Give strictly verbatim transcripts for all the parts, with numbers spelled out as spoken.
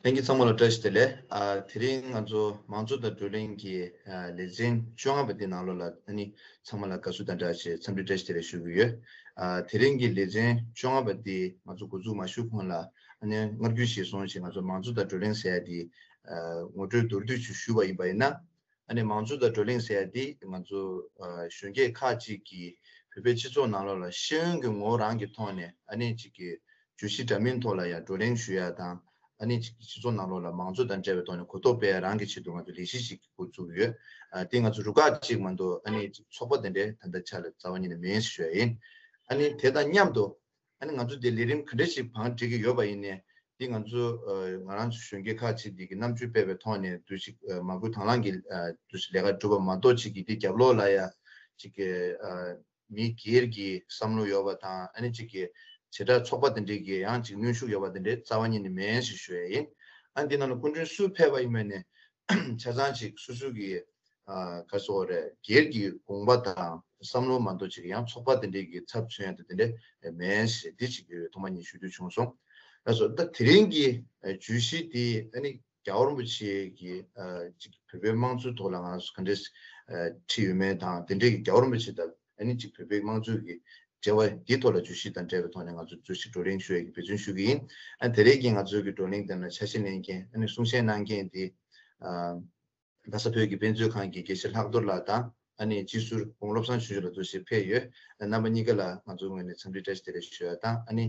ལྷན་རྒྱས་ཚང་མ་ལ་བཀྲ་ཤིས་བདེ་ལེགས། ཨ། དེ་རིང་ང་ཚོ་མང་གཙོ་དང་བགྲོ་གླེང་གི་ཨ་ལེ་ཚན་བཅོ་ལྔ་པ་འདི་ནང་ལོགས་ལ་ཨ་ནི་ཚང་མ་ལ་དགའ་བསུ་དང་སྦྲགས་བྱས་འཚམས་འདྲི་བཀྲ་ཤིས་བདེ་ལེགས་ཞུ་གི་ཡོད། ཨ། དེ་རིང་གི་ལེ་ཚན་བཅོ་ལྔ་པ་འདི་ང་ཚོ་འགོ་འཛུགས་མ་ཞུ་གོང་ལ་ཨ་ནི་སྔར་རྒྱུན་བཞིན་སོང་ཞིག་ང་ཚོ་མང་གཙོ་དང་བགྲོ་གླེང་ཟེར་ཡ་འདི་ཨ་ངོ་སྤྲོད་མདོར་བསྡུས་ཅིག་ཞུས་པ་ཡིན་པ་ཡིན་ན། ཨ་ནི་མང་གཙོ་དང་བགྲོ་གླེང་ཟེར་ཡ་འདི་ང་ཚོ་ཨ་གཞོན་སྐྱེས་ཁག་ཅིག་གིས་བོད་པའི་སྤྱི་ཚོགས་ནང་ལོགས་ལ་ཤེས་ཡོན་གྱི་ངོ་བོ་རང་གི་ཐོག་ནས་ཨ་ནི་ཅིག་གི་བརྗོད་གཞི་འདྲ་མིན་ཐོག་ལ་ཡང་བགྲོ་གླེང་ཞུ་ཡ་དང་། ཨ་ནི་ཅིག་སྤྱི་ཚོགས་ནང་ལོགས་ལ་མང་གཙོ་དང་འབྲེལ་བའི་ཐོག་ནས་གོ་རྟོགས་སྤེལ་ཡ་རང་གི་ཆེད་དུ་ང་ཚོ་ལས་གཞི་ཞིག་འགོ་བཙུགས་ཡོད། ཨ། དེ་ང་ཚོ་རུ་ཁག་ཅིག་མ་གཏོགས་ཨ་ནི་ཅིག་ཚོགས་པ་དེ་འདྲའི་ད་ལྟ་ཆ་ལ་རྩ་བ་ཉིད་ནས་མེད་ཞུ་ཡ་ཡིན། ཨ་ནི་དེ་དང་མཉམ་དུ་ཨ་ནི་ང་ཚོ་དེ་ལས་རིམ་ག་འདྲ་ཞིག་བང་སྒྲིག་གི་ཡོད་པ་ཡིན་ནའི། འདི་ང་ཚོ་ཨ་ང་རང་ཚོ་གཞོན་སྐྱེས་ཁག་ཅིག་འདི་གི་རྣམ་དཔྱོད་སྤེལ་བའི་ཐོག་ནས་འདུ་ཞིག་ཨ་མ་བསྐུལ་དང་བླངས་ཀྱི་ཨ་འདུ་ཞིག་ལས་ཀ་སྒྲུབ་པ་མ་གཏོགས་ཅིག་གི་འདི་རྒྱབ་ལོགས་ལ་ཡ་ཅིག་གི་ཨ་མི་སྒེར་གྱི་བསམ་བློ་ཡོད་པ་དང་། ཨ་ནི་ཅིག་གི་བྱེ་བྲག་ཚོགས་པ་དེ་འདྲའི་གི་ཡང་ཅིག་གནོན་ཤུགས་ཡོད་པ་དེ་འདྲའི་རྩ་བ་ཉིད་ནས་མེད་ཞེས་ཞུ་ཡ་ཡིན། ཨ་ནི་འདི་ནང་ལ་སྐུ་མགྲོན་སུ་ཕེབས་པ་ཡིན་པ་ནས་ཆ་ཚང་ཅིག་སོ་སོ་གི་ཨ་ག་སོགས་རེད། སྒེར་གྱི་དགོངས་པ་དང་བསམ་བློ་མ་གཏོགས་ཅིག་ཡང་ཚོགས་པ་དེ་འདྲའི་གི་ཚབ་མཚོན་ཡ་དེ་དེ་འདྲ་མེད་ཞེས་འདི་ཅིག་ཐོག་མ་ཉིད་ཞུ་འདོད་བྱུང་སོང་། ལགས་སོ། ད་དེ་རིང་གི་ཨ་བརྗོད་གཞི་དེ་ཨ་ནི་རྒྱལ་བ་རིན་པོ་ཆེ་གི་ཨ་ཅིག་བོད་པའི་དམངས་གཙོའི་ཐོག་ལ་ང་ཚོ་ག་འདྲས་ཨ་ཁྲིད་ཡོད་མེད་དང་། དེ་འདྲའི་གི་རྒྱལ་བ་རིན་པོ་ཆེ་དང་ཨ་ནི་ཅིག་བོད་པའི་དམངས་གཙོའི་གི་འབྲེལ་བ་འདིའི་ཐོག་ལ་བརྗོད་གཞི་དང་འབྲེལ་བའི་ཐོག་ནས་ང་ཚོ་བརྗོད་གཞི་བགྲོ་གླེང་ཞུ་ཡས་ཀྱི་འབད་བརྩོན་ཞུ་གི་ཡིན། ཨ་དེ་རིང་གི་ང་ཚོའི་གི་བགྲོ་གླེང་དེ་ནང་ཆ་ཤས་ལེན་མཁན་ཨ་ནི་གསུང་བཤད་གནང་མཁན་དེ་ཨ་རྡ་ས་བོད་ཀྱི་དཔེ་མཛོད་ཁང་གི་དགེ་བཤེས་ལྷག་རྡོར་ལགས་དང་། ཨ་ནི་སྤྱི་ཟུར་སྐུ་ངོ་བློ་བཟང་ཆོས་འབྱོར་ལགས་འདུ་ཞིག་ཕེབས་ཡོད། ཨ་རྣམ་པ་གཉིས་ཀ་ལ་ང་ཚོའི་ངོས་ནས་འཚམས་འདྲི་བཀྲ་ཤིས་བདེ་ལེགས་ཞུ་ཡ་དང་། ཨ་ནི་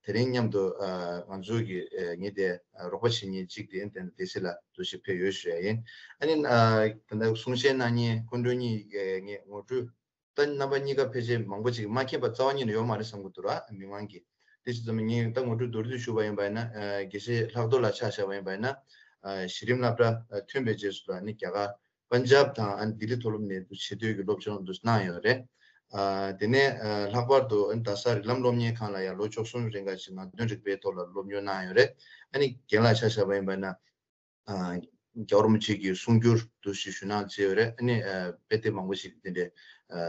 དེ་རིང་མཉམ་དུ་ཨ་ང་ཚོའི་གི་ཨ་ངེད་དེ་ཨ་རོགས་པ་བྱེད་མཁན་གཅིག་དེ་ཨ་ནི་དེ་སྡེ་སྲིད་ལགས་འདུ་ཞིག་ཕེབས་ཡོད་ཞུ་ཡ་ཡིན། ཨ་ནི་ཨ་ད་ལྟ་གསུང་བཤད་གནང་མཁན་སྐུ་མགྲོན་གཉིས་ཀྱི་ངས་ངོ་སྤྲོད། ད་རྣམ་པ་གཉིས་ཀ་ཕལ་ཆེར་མང་པོ་ཅིག་མ་མཁྱེན་པ་རྩ་བ་ཉིད་ནས་ཡོད་མ་རེད་བསམ་གྱི་འདུག་ར། མི་མང་གིས། དེ་ཕྱིར་ཙམ་ངས་ད་ངོ་སྤྲོད་མདོར་བསྡུས་ཞུས་པ་ཡིན་པ་ཡིན་ན། ཨ་དགེ་བཤེས་ལྷག་རྡོར་ལགས་ཆ་བཞག་པ་ཡིན་པ་ཡིན་ན། ཨ་གཞི་རིམ་སློབ་གྲྭ་ཨ་ཐོན་པའི་རྗེས་སུ་ལ་ནི་རྒྱ་གར་པན་ཇབ་དང་ཨ་ནི་ལྡི་ལི་མཐོ་སློབ་ནས་ཆེས་མཐོའི་གི་སློབ་སྦྱོང་དུ་གནང་ཡོད་རེད། ཨ་དེ་ནས་ཨ་ལྷག་པར་དུ་ཨ་ནི་རྡ་ས་རིགས་ལམ་སློབ་གཉེར་ཁང་ལ་ཡང་ལོ་བཅུ་གསུམ་རིང་ག་ཞིག་ནང་དོན་རིག་པའི་ཐོག་ལ་སློབ་སྦྱོང་གནང་ཡོད་རེད། ཨ་ནི་རྒན་ལགས་ཆ་བཞག་པ་ཡིན་པ་ཡིན་ན། ཨ་རྒྱལ་བ་རིན་པོ་ཆེ་གི་གསུང་སྒྱུར་འདུ་ཞིག་ཞུ་གནང་མཛད་ཡོད་རེད། ཨ་ནི་ཨ་དཔེ་དེབ་མང་པོ་ཞིག་དེ་འདྲའི་ཨ་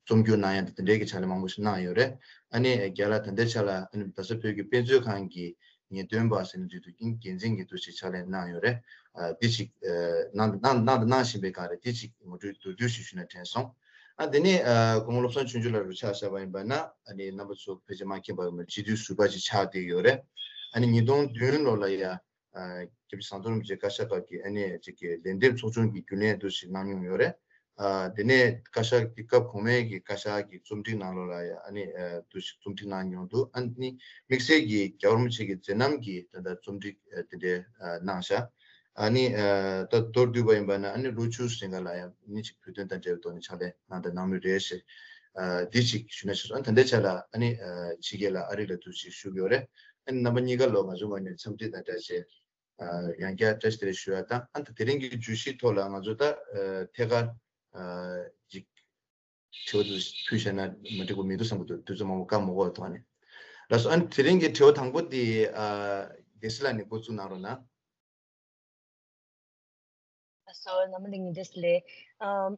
རྩོམ་སྒྱུར་གནང་ཡ་དེ་འདྲའི་གི་ཕྱག་ལས་མང་པོ་ཞིག་གནང་ཡོད་རེད། ཨ་ནི་རྒན་ལགས་ད་ལྟའི་ཆ་ལ་ཨ་ནི་རྡ་ས་བོད་ཀྱི་དཔེ་མཛོད་ཁང་གི་ངེས་སྟོན་པ་ཟེར་ནས་བརྗོད་དུས་ཀྱི་འགན་འཛིན་གྱི་འདུ་ཞིག་ཕྱག་ལས་གནང་ཡོད་རེད། ཨ་འདི་ཞིག་ཨ་གནང་གནང་གནང་དང་གནང་བཞིན་པའི་སྒང་རེད། འདི་ཞིག་ངོ་སྤྲོད་མདོར་བསྡུས་ཤིག་ཞུས་ན་དྲན་སོང་། ཨ་དེ་ནས་ཨ་སྐུ་ངོ་བློ་བཟང་ཆོས་འབྱོར་ལགས་རུ་ཆ་བཞག་པ་ཡིན་པ་ན། ཨ་ནི་རྣམ་པ་ཚོ་ཕལ་ཆེར་མ་མཁྱེན་པ་ཡོད་མེད་སྤྱི་འཐུས་ཟུར་པ་ཅིག་ཆགས་བསྡད་ཡོད་རེད། ཨ་ནི་ཉིས་སྟོང་བདུན་ལོ་ལ་ཡ། ཨ་སྐྱབས་རྗེ་ཟམ་གདོང་རིན་པོ་ཆེ་བཀའ་ཤག་ཁག་གི་ཨ་ནི་ཅིག་གི་ལན་འདེབས་ཚོགས་ཆུང་གི་རྒྱུན་ལས་འདུ་ཞིག་གནང་མྱོང་ཡོད་རེད། ཨ་དེ་ནས་བཀའ་ཤག་གི་སྐབས་གོང་མའི་གི་བཀའ་ཤག་གི་རྩོམ་སྒྲིག་ནང་ལོགས་ལ་ཡ་ཨ་ནི་ཨ་འདུ་ཞིག་རྩོམ་སྒྲིག་གནང་མྱོང་འདུག་ཨ་ནི་དམིགས་བསལ་གྱི་རྒྱལ་བ་རིན་པོ་ཆེ་གི་མཛད་རྣམ་གྱི་ད་ལྟ་རྩོམ་སྒྲིག་ཨ་དེ་འདྲའི་ཨ་གནང་བཞག་ཨ་ནི་ཨ་ད་མདོར་བསྡུས་པ་ཡིན་པ་ན། ཨ་ནི་ལོ་བཅུ་ཟིན་ག་ལ་ཡ་ཨ་ནི་ཅིག་བོད་དོན་དང་འབྲེལ་བའི་ཐོག་ནས་ཕྱག་ལས་གནང་དང་གནང་མུས་རེད་ཞེས་ཨ་འདི་ཅིག་ཞུ་ན་ཞེས་སོང་། ཨ་ནི་ད་ལྟའི་ཆ་ལ་ཨ་ནི་ཨ་ཕྱི་རྒྱལ་ལ་ཨ་རི་ལ་འདུ་ཞིག་བཞུགས་ཡོད་རེད། ཨ་ནི་རྣམ་པ་གཉིས་ཀ་ལོ་ང་ཚོ་ངོས་ནས་འཚམས་འདྲི་དང་སྦྲགས་བྱས། ཨ་ཡང་བསྐྱར་བཀྲ་ཤིས་བདེ་ལེགས་ཞུ་ཡ་དང་། ཨ་ད་དེ་རིང་གི་བརྗོད་གཞིའི་ཐོག་ལ་ང་ཚོ་ད་ཨ་ཐད་ཀར་ཨ་ཅིག་དྲི་བ་དེ་ཚོ་ཕུལ་བཞག་ན་མ་འགྲིག་པ་མི་འདུག་བསམ་གྱི་འདུག་དུས་ཚོད་མང་པོ་བཀག་མ་དགོས་པའི་ཐོག་ནས། ལགས་སོ། ཨ་ནི་དེ་རིང་གི་དྲི་བ་དང་པོ་དེ་ཨ་སྡེ་སྲིད་ལགས་ནས་འགོ་བཙུགས་གནང་རོགས་གནང་། ལགས་སོ། རྣམ་པ་ལྷན་རྒྱས་བཀྲ་ཤིས་བདེ་ལེགས། ཨམ།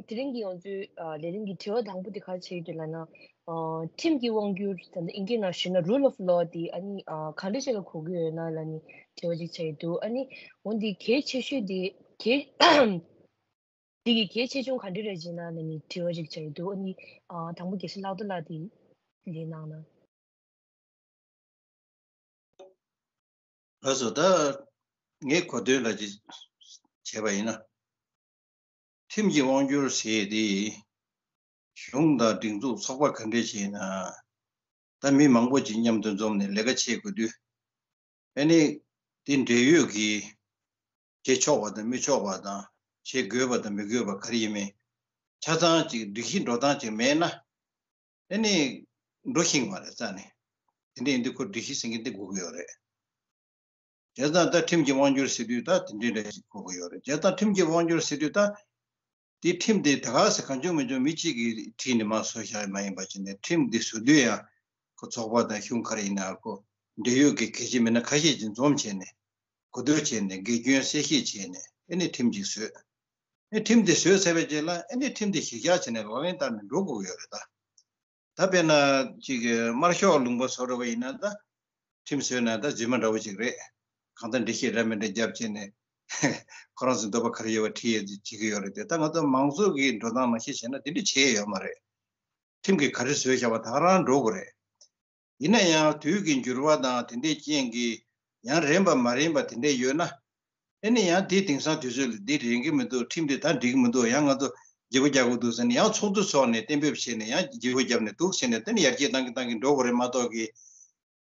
དེ་རིང་གི་ང་ཚོའི་ཨ་ལས་རིམ་གྱི་དྲི་བ་དང་པོ་དེ་ག་རེ་བྱེད་ཀྱི་འདུག་ལབ་ན། ཨ་ཁྲིམས་ཀྱི་དབང་སྒྱུར། ད་ལྟ་ཨིན་སྐད་ནང་ཞུས་ན་rule of law དེ་ཨ་ནི་ཨ་ག་འདྲ་ཞིག་ལ་གོ་གི་ཡོད་ན་ལབ་ནས་དྲི་བ་ཅིག་བྱེད་ཀྱི་འདུག་ཨ་ནི་འོ་འདི་གལ་ཆེ་ཤོས་དེ་གལ་དེ་གི་གལ་ཆེ་ཆུང་ག་འདྲ་རེད་ཅེ་ན་ལབ་ནས་དྲི་བ་ཅིག་བྱེད་ཀྱི་འདུག་ཨ་ནི་ཨ་དང་པོ་དགེ་བཤེས་ལྷག་རྡོར་ལགས་དེ་ལན་གནང་ན། ལགས་སོ། ད་ངས་གོ་དོན་ལ་ཅིག་བྱས་པ་ཡིན་ན། ཁྲིམས་ཀྱི་དབང་སྒྱུར་ཟེར་དེ་གཞུང་དང་སྒྲིག་འཛུགས་ཚོགས་པ་ག་འདྲས་ཅིག་ཡིན་ན། ད་མི་མང་པོ་ཅིག་མཉམ་དུ་འཛོམས་ནས་ལས་ཀ་བྱེད་དགོས་དུས། ཨ་ནི་དེ་འབྲེལ་ཡོད་ཀྱི་བྱེད་ཆོག་པ་དང་མི་ཆོག་པ་དང་། བྱེད་དགོས་པ་དང་མི་དགོས་པ་ག་རེ་ཡིན་མིན་ཆ་ཚང་ཅིག་སྒྲིག་གཞི་འགྲོ་སྟངས་ཅིག་མེད་ན། ཨ་ནི་འགྲོ་ཤེས་མ་རེད་རྩ་ནས། དེ་འདྲ་ཡིན་དུས་ཁོ་སྒྲིག་གཞི་ཟིན་གྱི་འདི་དགོས་ཀྱི་ཡོད་རེད། བྱས་ཙང་ད་ཁྲིམས་ཀྱི་དབང་སྒྱུར་ཟེར་དུས་ད་དེ་འདྲའི་འདྲ་ཞིག་དགོས་ཀྱི་ཡོད་རེད། བྱས་ཙང་ཁྲིམས་ཀྱི་དབང་སྒྱུར་ཟེར་དུས་ད་དེ་ཁྲིམས་དེ་ད་ག་ཟེ་གང་བྱུང་མི་བྱུང་མི་གཅིག་གིས་བྲིས་ནས་མར་བཟོས་བཞག་མ་ཡིན་པ་བྱས་ནས། ཁྲིམས་དེ་བཟོ་དུས་ཡང་ཁོ་ཚོགས་པ་དང་གཞུང་ག་རེ་ཡིན་ན་ཁོ་འབྲེལ་ཡོད་ཀྱི་གལ་ཆེ་མི་སྣ་ཁ་ཤས་ཅིག་འཛོམས་བྱས་ནས། གོ་བསྡུར་བྱས་ནས་དགེ་སྐྱོན་གསལ་བཤད་བྱས་ནས་ཨ་ནི་ཁྲིམས་ཅིག་བཟོས། ཨ་ཁྲིམས་དེ་བཟོས་ཚར་བའི་རྗེས་ལ་ཨ་ནི་ཁྲིམས་དེ་གཞི་བཞག་བྱས་ནས་ལག་ལེན་བསྟར་ནས་འགྲོ་དགོས་ཀྱི་ཡོད་རེད་ད། ད་དཔེར་ན་ཅིག་དམར་ཤོག་ལུང་པ་བཟོ་འདྲ་བ་ཡིན་ན་ད་ཁྲིམས་བཟོས་ན་ད་རྫུན་མ་འདྲ་བོ་ཅིག་རེད། གང་ལྟར་འགྲེལ་བཤད་འདྲ་མི་འདྲ་བརྒྱབ་བྱས་ནས་ཁོ་རང་ཚོའི་འདོད་པ་ག་རེ་ཡོད་པ་བྲིས་ཡས་བྱེད་ཀྱི་ཡོད་རེད་དེ། ད་ང་ཚོ་མང་ཚོགས་ཀྱི་འགྲོ་སྟངས་ནང་བཤད་བྱས་ན་དེ་འདྲ་བྱས་ཡོད་མ་རེད། ཁྲིམས་ཀྱིས་ག་རེ་བཟོས་བཞག་པ་ད་ག་རང་འགྲོ་དགོས་རེད། ཡིན་ན་ཡང་དུས་ཀྱི་འགྱུར་བ་དང་དེ་འདྲའི་རྐྱེན་གྱིས་ཡང་རན་པ་མ་རན་པ་དེ་འདྲ་ཡོད་ན། ཨེ་ནི་ཡང་དེ་དེང་སང་དུས་ཚོད་ལ་འདི་རན་གྱི་མི་འདུག་ཁྲིམས་འདི་ད་འགྲིག་གི་མི་འདུག་ཡང་ང་ཚོ་བརྗེ་པོ་རྒྱག་དགོས་འདུག་ཟེར་ནས་ཡང་ཚོགས་འདུ་ཚོགས་ནས་གཏན་འབེབས་བྱས་ནས་ཡང་བརྗེ་པོ་བརྒྱབ་ནས་འདུག་ཟེར་ནས་དེ་ནི་ཡར་རྒྱས་བཏང་གི་བཏང་གི་འགྲོ་དགོས་རེད་མ་གཏོགས་ཀྱི།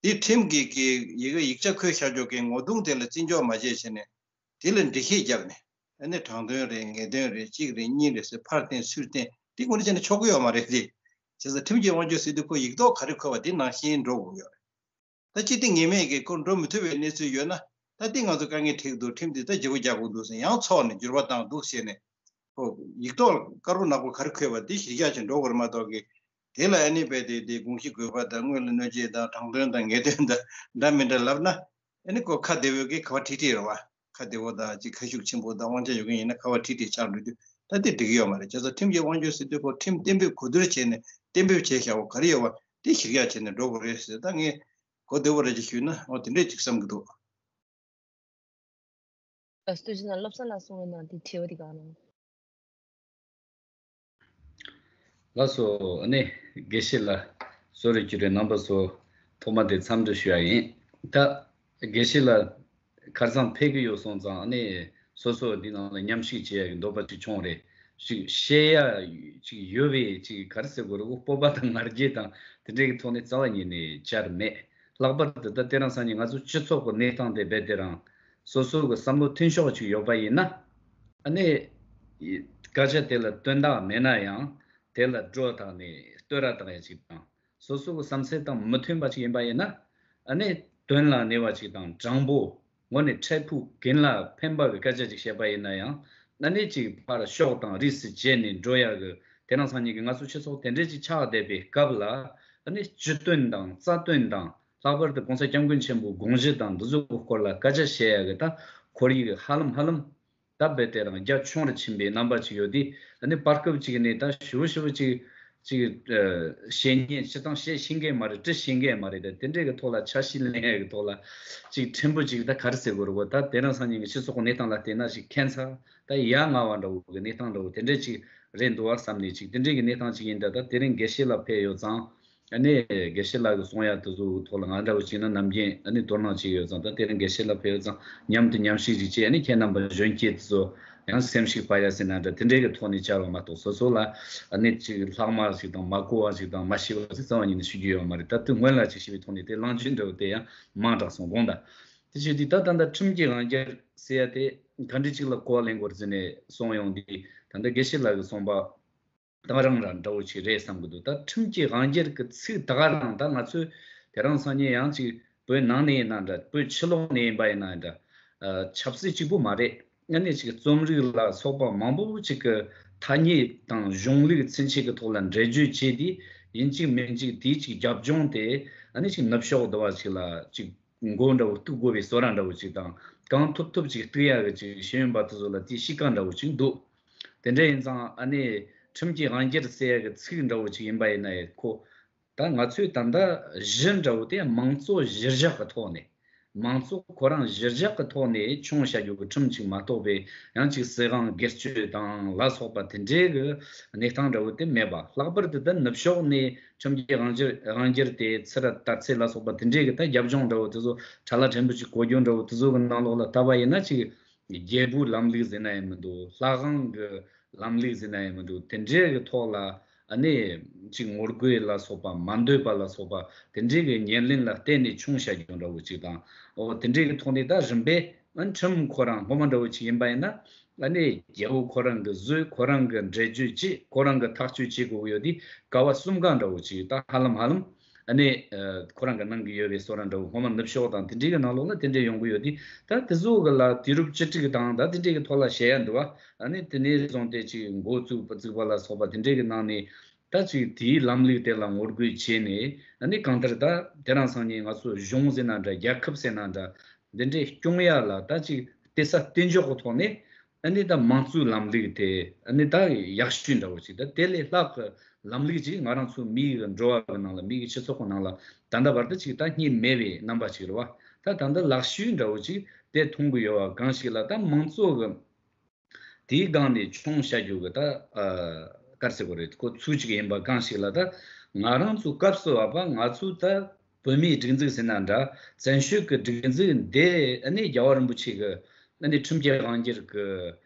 དེ་ཁྲིམས་ཀྱི་གི་ཡི་གེ་ཡིག་ཆ་འཁོད་བཞག་ཆོག་གི་ངོ་གདོང་དེ་ལ་བརྩི་འཇོག་མ་བྱས་བྱས་ནས་དེ་ལ་འགྲེལ་བཤད་བརྒྱབ་ནས་ཨ་ནི་དྲང་དོན་རེད་ངེས་དོན་རེད་གཅིག་རེད་གཉིས་རེད་ཟེར་ཕར་བསྟན་ཚུར་བསྟན་དེ་ངོ་ནས་བྱས་ན་ཆོག་གི་ཡོད་མ་རེད་དེ། བྱས་ཙང་ཁྲིམས་ཀྱི་དབང་སྒྱུར་ཟེར་དུས་ཁོ་ཡིག་ཐོག་ག་རེ་འཁོད་པ་དེ་ནང་བཞིན་འགྲོ་དགོས་ཡོད་རེད། ད་ཅི་སྟེ་ངེས་མེད་ཀྱི་སྐོར་འགྲོ་མི་ཐུབ་པའི་གནས་ཚུལ་ཡོད་ན་ད་ལྟའི་ང་ཚོ་དཀའ་ངལ་འཕྲད་འདུག་ཁྲིམས་འདི་ད་བརྗེ་པོ་རྒྱག་དགོས་འདུག་ཟེར་ཡང་ཚོགས་ནས་འགྱུར་བ་བཏང་འདུག་ཟེར་ནས་ཁོ་ཡིག་ཐོག་དཀར་པོ་ནག་པོ་ག་རེ་འཁོད་པ་འདི་གཞིར་བཞག་བྱས་འགྲོ་དགོས་རེད་མ་གཏོགས་ཀྱི། དེ་ལ་ཨ་ནི་རྦད་དེ་དེ་དགོངས་གཞི་དགོས་པ་དང་དངོས་ལ་གནོད་བྱེད་དང་དྲང་དོན་དང་ངེས་དོན་དང་འདྲ་མི་འདྲ་ལབ་ན་ཨ་ནི་ཁོ་ཁ་བདེ་བོ་གི་ཁ་བ་ཁྲིག་ཁྲིག་རེད་བ། ཁ་བདེ་བོ་དང་ཅིག་ཁ་ཤུགས་ཆེན་པོ་དང་དབང་ཆ་ཡོད་མཁན་ཡིན་ན་ཁ་བ་ཁྲིག་ཁྲིག་ཆགས་འགྲོ་རྒྱུ་ད་དེ་འགྲིག་གི་ཡོད་མ་རེད། བྱས་ཙང་ཁྲིམས་ཀྱི་དབང་སྒྱུར་ཟེར་དུས་ཁོ་ཁྲིམས་གཏན་འབེབས་གོ་བསྡུར་བྱས་ནས་གཏན་འབེབས་བྱས་བཞག་པ་ག་རེ་ཡོད་པ་དེ་གཞིར་བཞག་བྱས་ནས་འགྲོ་དགོས་རེད་ཟེར། ད་ངས་གོ་བདེ་བོ་རེ་ཅིག་ཞུས་ན་འོ་དེ་འདྲས་ཅིག་བསམ་གྱི་འདུག་ཨ་སྟོད་ཆ་ན་བློ་བཟང་ལགས་གསུང་བའི་ནང་དེ་དྲི་བ་དེ་ག་ནང་། ལགས་སོ། ཨ་ནི་དགེ་བཤེས་ལགས་གསོལ་རས་བསྐྱོན་རེ་གནང་བ་སོགས་ཐོག་མ་དེ་འཚམས་འདྲི་ཞུ་ཡ་ཡིན། ད་དགེ་བཤེས་ལགས་ཁ་སང་ཕེབས་ཀྱི་ཡོད་སོང་ཙང་ཨ་ནི་སོ་སོ་འདི་ནང་ལ་མཉམ་ཞུགས་བྱེད་ཡ་གི་འདོད་པ་ཅིག་བྱུང་རེད། ཅིག་བཤད་ཡ་ཅིག་ཡོད་པའི་ཅིག་ག་རེ་ཟེར་དགོས་རེད་གོ། སྤོབས་པ་དང་ང་རྒྱལ་དང་དེ་འདྲའི་གི་ཐོག་ནས་རྩ་བ་ཉིད་ནས་བཅར་མེད། ལྷག་པར་དུ་ད་དེ་རིང་སང་ཉིན་ང་ཚོ་སྤྱི་ཚོགས་ཀྱི་གནས་སྟངས་དེ་རྦད་དེ་རང་སོ་སོ་གི་བསམ་བློ་མཐུན་ཕྱོགས་ཅིག་ཡོད་པ་ཡིན་ན། ཨ་ནི་སྐད་ཆ་དེ་ལ་དོན་དག་མེད་ན་ཡང་དེ་ལ་སྒྲོ་བཏགས་ནས་བསྟོད་ར་བཏགས་ཡ་ཅིག་དང་། སོ་སོ་གི་བསམ་ཚུལ་དང་མི་མཐུན་པ་ཅིག་ཡིན་པ་ཡིན་ན། ཨ་ནི་དོན་ལ་གནས་པ་ཅིག་དང་དྲང་པོ་དངོས་གནས་འཕྲལ་ཕུགས་རྒན་ལ་ཕན་པ་གི་སྐད་ཆ་ཅིག་བཤད་པ་ཡིན་ན་ཡང་ཨ་ནི་ཅིག་ཕར་ཕྱོགས་དང་རིས་སུ་བཅད་ནས་འགྲོ་ཡ་གི། དེ་རིང་སང་ཉིན་གི་ང་ཚོ་སྤྱི་ཚོགས་དེ་འདྲས་ཅིག་ཆགས་བསྡད་པའི་སྐབས་ལ་ཨ་ནི་སྤྱི་དོན་དང་རྩ་དོན་དང་། ལྷག་པར་དུ་༸གོང་ས་༸སྐྱབས་མགོན་ཆེན་པོའི་དགོངས་གཞི་དང་འདི་ཚོ་གི་སྐོར་ལ་སྐད་ཆ་བཤད་ཡ་གི་ད་ཁོར་ཡུག་ཧ་ལམ་ཧ་ལམ་ད་རྦད་དེ་རང་རྒྱ་ཆུང་རུ་ཕྱིན་པའི་རྣམ་པ་ཅིག་ཡོད་དེ། ཨ་ནི་བར་སྐབས་ཅིག་ནས་ད་ཞིབ་ཞིབ་ཅིག་ཅིག་ཨ་བཤད་ཉན་སྤྱིར་བཏང་བཤད་ཤེས་མཁན་མ་རེད། འབྲི་ཤེས་མཁན་མ་རེད། ད་དེ་འདྲའི་གི་ཐོག་ལ་ཆ་ཤས་ལེན་ཡ་གི་ཐོག་ལ་ཅིག་ཕྲན་བུ་ཅིག་ད་ག་རེ་ཟེར་དགོས་རེད་གོ། ད་དེ་རིང་སང་ཉིན་གི་སྤྱི་ཚོགས་གི་གནས་སྟངས་ལ་བལྟས་ན་ཅིག་ཁྱད་མཚར་ད་ཡ་ང་བ་འདྲ་བོ་གི་གནས་སྟངས་འདྲ་བོ་དེ་འདྲའི་ཅིག་རེད་འདུག་བ་བསམ་ནས་ཅིག་དེ་འདྲའི་གི་གནས་སྟངས་ཅིག་ཡིན། ད་ད་དེ་རིང་དགེ་བཤེས་ལགས་ཕེབས་ཡོད་ཙང་། ཨ་ནི་དགེ་བཤེས་ལགས་ཀྱིས་གསུང་ཡ་དེ་ཚོའི་ཐོག་ལ་ང་འདྲ་བོ་ཅིག་ན་ནམ་རྒྱུན་ཨ་ནི་དོ་སྣང་བྱེད་ཡོད་ཙང་། ད་དེ་རིང་དགེ་བཤེས་ལགས་ཕེབས་ཡོད་ཙང་མཉམ་དུ་མཉམ་ཞུགས་ཅིག་བྱས། ཨ་ནི་ཁྱེད་རྣམ་པ་གཞོན་སྐྱེས་དེ་ཚོ་ཡང་སེམས་ཤུགས་སྤར་ཡ་ཟེར་ན་འདྲ་དེ་འདྲའི་གི་ཐོག་ནས་བཅར་བ་མ་གཏོགས་སོ་སོ་ལ་ཨ་ནི་ཅིག་ལྷག་མ་ཞིག་དང་མ་གོ་བ་ཞིག་དང་མ་ཤེས་པ་ཞིག་རྩ་བ་ཉིད་ནས་ཞུ་རྒྱུ་ཡོད་མ་རེད། ད་དུས་སྔོན་ལ་ཅིག་ཞུ་བའི་ཐོག་ནས་དེ་གླེང་བརྗོད་འདྲ་བོ་དེ་ཡང་མང་དྲགས་སོང་དགོངས་དག་དེ་བྱས་དུས་ད་ད་ལྟ་ཁྲིམས་ཀྱི་དབང་སྒྱུར་ཟེར་ཡ་དེ་ག་འདྲ་ཅིག་ལ་གོ་བ་ལེན་དགོས་རེད་ཟེར་ནས་གསུངས་ཡོང་དུས། ད་ལྟ་དགེ་བཤེས་ལགས་ཀྱིས་གསུངས་པ། ད་རང་རང་འདྲ་བོ་ཅིག་རེད་བསམ་གྱི་འདུག་ད་ཁྲིམས་ཀྱི་དབང་སྒྱུར་གྱི་ཚིག་ད་ག་རང་ད་ང་ཚོས་དེ་རིང་སང་ཉིན་ཡང་ཅིག་བོད་ནང་ནས་ཡིན་ན་འདྲ་བོད་ཕྱི་ལོགས་ནས་ཡིན་པ་ཡིན་ན་འདྲ། ཨ་ཆབ་སྲིད་གཅིག་པུ་མ་རེད། ཨ་ནི་ཅིག་རྩོམ་རིག་ལ་སོགས་པ་མང་པོ་ཅིག་གི་ཐ་སྙད་དང་གཞུང་ལུགས་ཚུན་ཆད་ཀྱི་ཐོག་ལ་འགྲེལ་བརྗོད་བྱས་ཏེ་ཡིན་གཅིག་མིན་གཅིག་དེའི་ཅིག་རྒྱབ་ལྗོངས་དེ་ཨ་ནི་ཅིག་ནུབ་ཕྱོགས་འདི་བ་ཅིག་ལ་ཅིག་མགོ་འདྲ་བོ་གཏུག་དགོས་པའི་བཟོ་འདྲ་འདྲ་བོ་ཅིག་དང་གང་ཐུབ་ཐུབ་ཅིག་གཏུག་ཡ་གི་ཅིག་ཤེས་ཡོན་པ་དེ་ཚོ་ལ་དེའི་གཤིས་ཀ་འདྲ་བོ་ཅིག་འདུག་དེ་འདྲ་ཡིན་ཙང་ཨ་ནི་ཁྲིམས་ཀྱི་དབང་སྒྱུར་ཟེར་ཡ་གི་ཚིག་འདྲ་བོ་ཅིག་ཡིན་པ་ཡིན་ན་ཡང་ཁོ་ད་ང་ཚོས་ད་ལྟ་གཞི་འདྲ་བོ་དེ་མང་གཙོ་གཞིར་བཞག་གི་ཐོག་ནས་མང་གཙོ་ཁོ་རང་གཞིར་བཞག་གི་ཐོག་ནས་སྐྱོང་བྱ་རྒྱུ་གི་ཁྲིམས་ཅིག་མ་གཏོགས་པའི་ཡང་ཅིག་སྲིད་དབང་སྒེར་གཅོད་དང་ལ་སོགས་པ་དེ་འདྲའི་གི་གནས་སྟངས་འདྲ་བོ་དེ་མེད་པ། ལྷག་པར་དུ་ད་ནུབ་ཕྱོགས་ནས་ཁྲིམས་ཀྱི་དབང་སྒྱུར་དབང་སྒྱུར་དེ་ཚུར་དར་ཚད་ལ་སོགས་པ་དེ་འདྲའི་གི་ད་རྒྱབ་ལྗོངས་འདྲ་བོ་དེ་ཚོ་ཁྲ་ལ་ཕྲན་བུ་ཅིག་གོ་རྒྱུ་འདྲ་བོ་དེ་ཚོ་གི་ནང་ལོགས་ལ་ལྟ་བ་ཡིན་ན་ཅིག་རྒྱལ་པོའི་ལམ་ལུགས་ཟེར་ན་ཡང་མི་འདུག་ལྷ་ཁང་གི་ལམ་ལུགས་ཟེར་ན་ཡང་མི་འདུག་དེ་འདྲའི་གི་ཐོག་ལ་ཨ་ནི་ཅིག་ངོ་རྒོལ་ལ་སོགས་པ་མ་འདོད་པ་ལ་སོགས་པ་དེ་འདྲའི་གི་ཉེར་ལེན་ལ་བརྟེན་ནས་ཆུང་བྱ་རྒྱུ་འདྲ་བོ་ཅིག་དང་། འོ་དེ་འདྲའི་གི་ཐོག་ནས་ད་རིམ་པས་ཨ་ཁྲིམས་ཁོ་རང་སྔོན་མ་འདྲ་བོ་ཅིག་ཡིན་པ་ཡིན་ན་ཨ་ནི་རྒྱལ་པོ་ཁོ་རང་གི་བཟོས་ཁོ་རང་གི་འགྲེལ་བརྗོད་བྱས་ཁོ་རང་གི་ཐག་གཅོད་བྱེད་དགོས་ཀྱི་ཡོད་དུས་ཀ་བ་གསུམ་ཀ་འདྲ་བོ་ཅིག་ད་ཧ་ལམ་ཧ་ལམ། ཨ་ནི་ཨ་ཁོ་རང་གི་གནང་གི་ཡོད་པའི་བཟོ་འདྲ་འདྲ་བོ་སྔོན་མ་ནུབ་ཕྱོགས་དང་དེ་འདྲའི་གི་ནང་ལོགས་ལ་དེ་འདྲའི་ཡོང་གི་ཡོད་དུས་ད་དེ་ཚོ་གི་ལ་དུས་རབས་བཅུ་དྲུག་དང་ད་དེ་འདྲའི་གི་ཐོག་ལ་བཤད་ཡ་འདུག་བ། ཨ་ནི་དེ་ནས་བཟུང་སྟེ་ཅིག་འགོ་བཙུགས་པ་བཙུགས་པ་ལ་སོགས་པ་དེ་འདྲའི་གི་ནང་ནས་ད་ཅིག་དེའི་ལམ་ལུགས་དེ་ལ་ངོ་རྒོལ་བྱས་ནས་ཨ་ནི་གང་ལྟར་ད་དེ་རིང་སང་ཉིན་ང་ཚོ་གཞུང་ཟེར་ན་འདྲ་རྒྱལ་ཁབ་ཟེར་ན་འདྲ་འདི་འདྲའི་སྐྱོང་ཡ་ལ་ད་ཅིག་གཏད་ས་གཏད་འཇོག་གི་ཐོག་ནས། ཨ་ནི་ད་དམངས་གཙོའི་ལམ་ལུགས་དེ་ཨ་ནི་ད་ཡག་ཤོས་འདྲ་བོ་ཅིག་ད་དེ་ལས་ལྷག་གི་ལམ་ལུགས་ཅིག་ང་རང་ཚོ་མིའི་འགྲོ་བ་གི་ནང་ལ་མིའི་སྤྱི་ཚོགས་གི་ནང་ལ་ད་ལྟ་བར་དུ་ཅིག་ད་རྙེད་མེད་པའི་རྣམ་པ་ཅིག་རེད་བ། ད་ད་ལྟ་ལག་ཤུབས་འདྲ་བོ་ཅིག་དེ་མཐོང་གི་ཡོད་པ་གང་ཞིག་ལ། ད་མང་གཙོ་གི་དེའི་སྒང་ནས་མཆོང་བྱ་རྒྱུ་གི་ད་ཨ་ག་རེ་ཟེར་དགོས་རེད། ཁོ་ཚུལ་ཅིག་ཡིན་པ་གང་ཞིག་ལ། ད་ང་རང་ཚོ་སྐབས་སུ་བབ་པ་ང་ཚོའི་ད་བོད་མིའི་སྒྲིག་འཛུགས་ཟེར་ན་འདྲ། བཙན་བྱོལ་གི་སྒྲིག་འཛུགས་འདི་ཨ་ནི་རྒྱལ་བ་རིན་པོ་ཆེ་གི་ཨ་ནི་ཁྲིམས་ཀྱི་དབང་སྒྱུར་གི་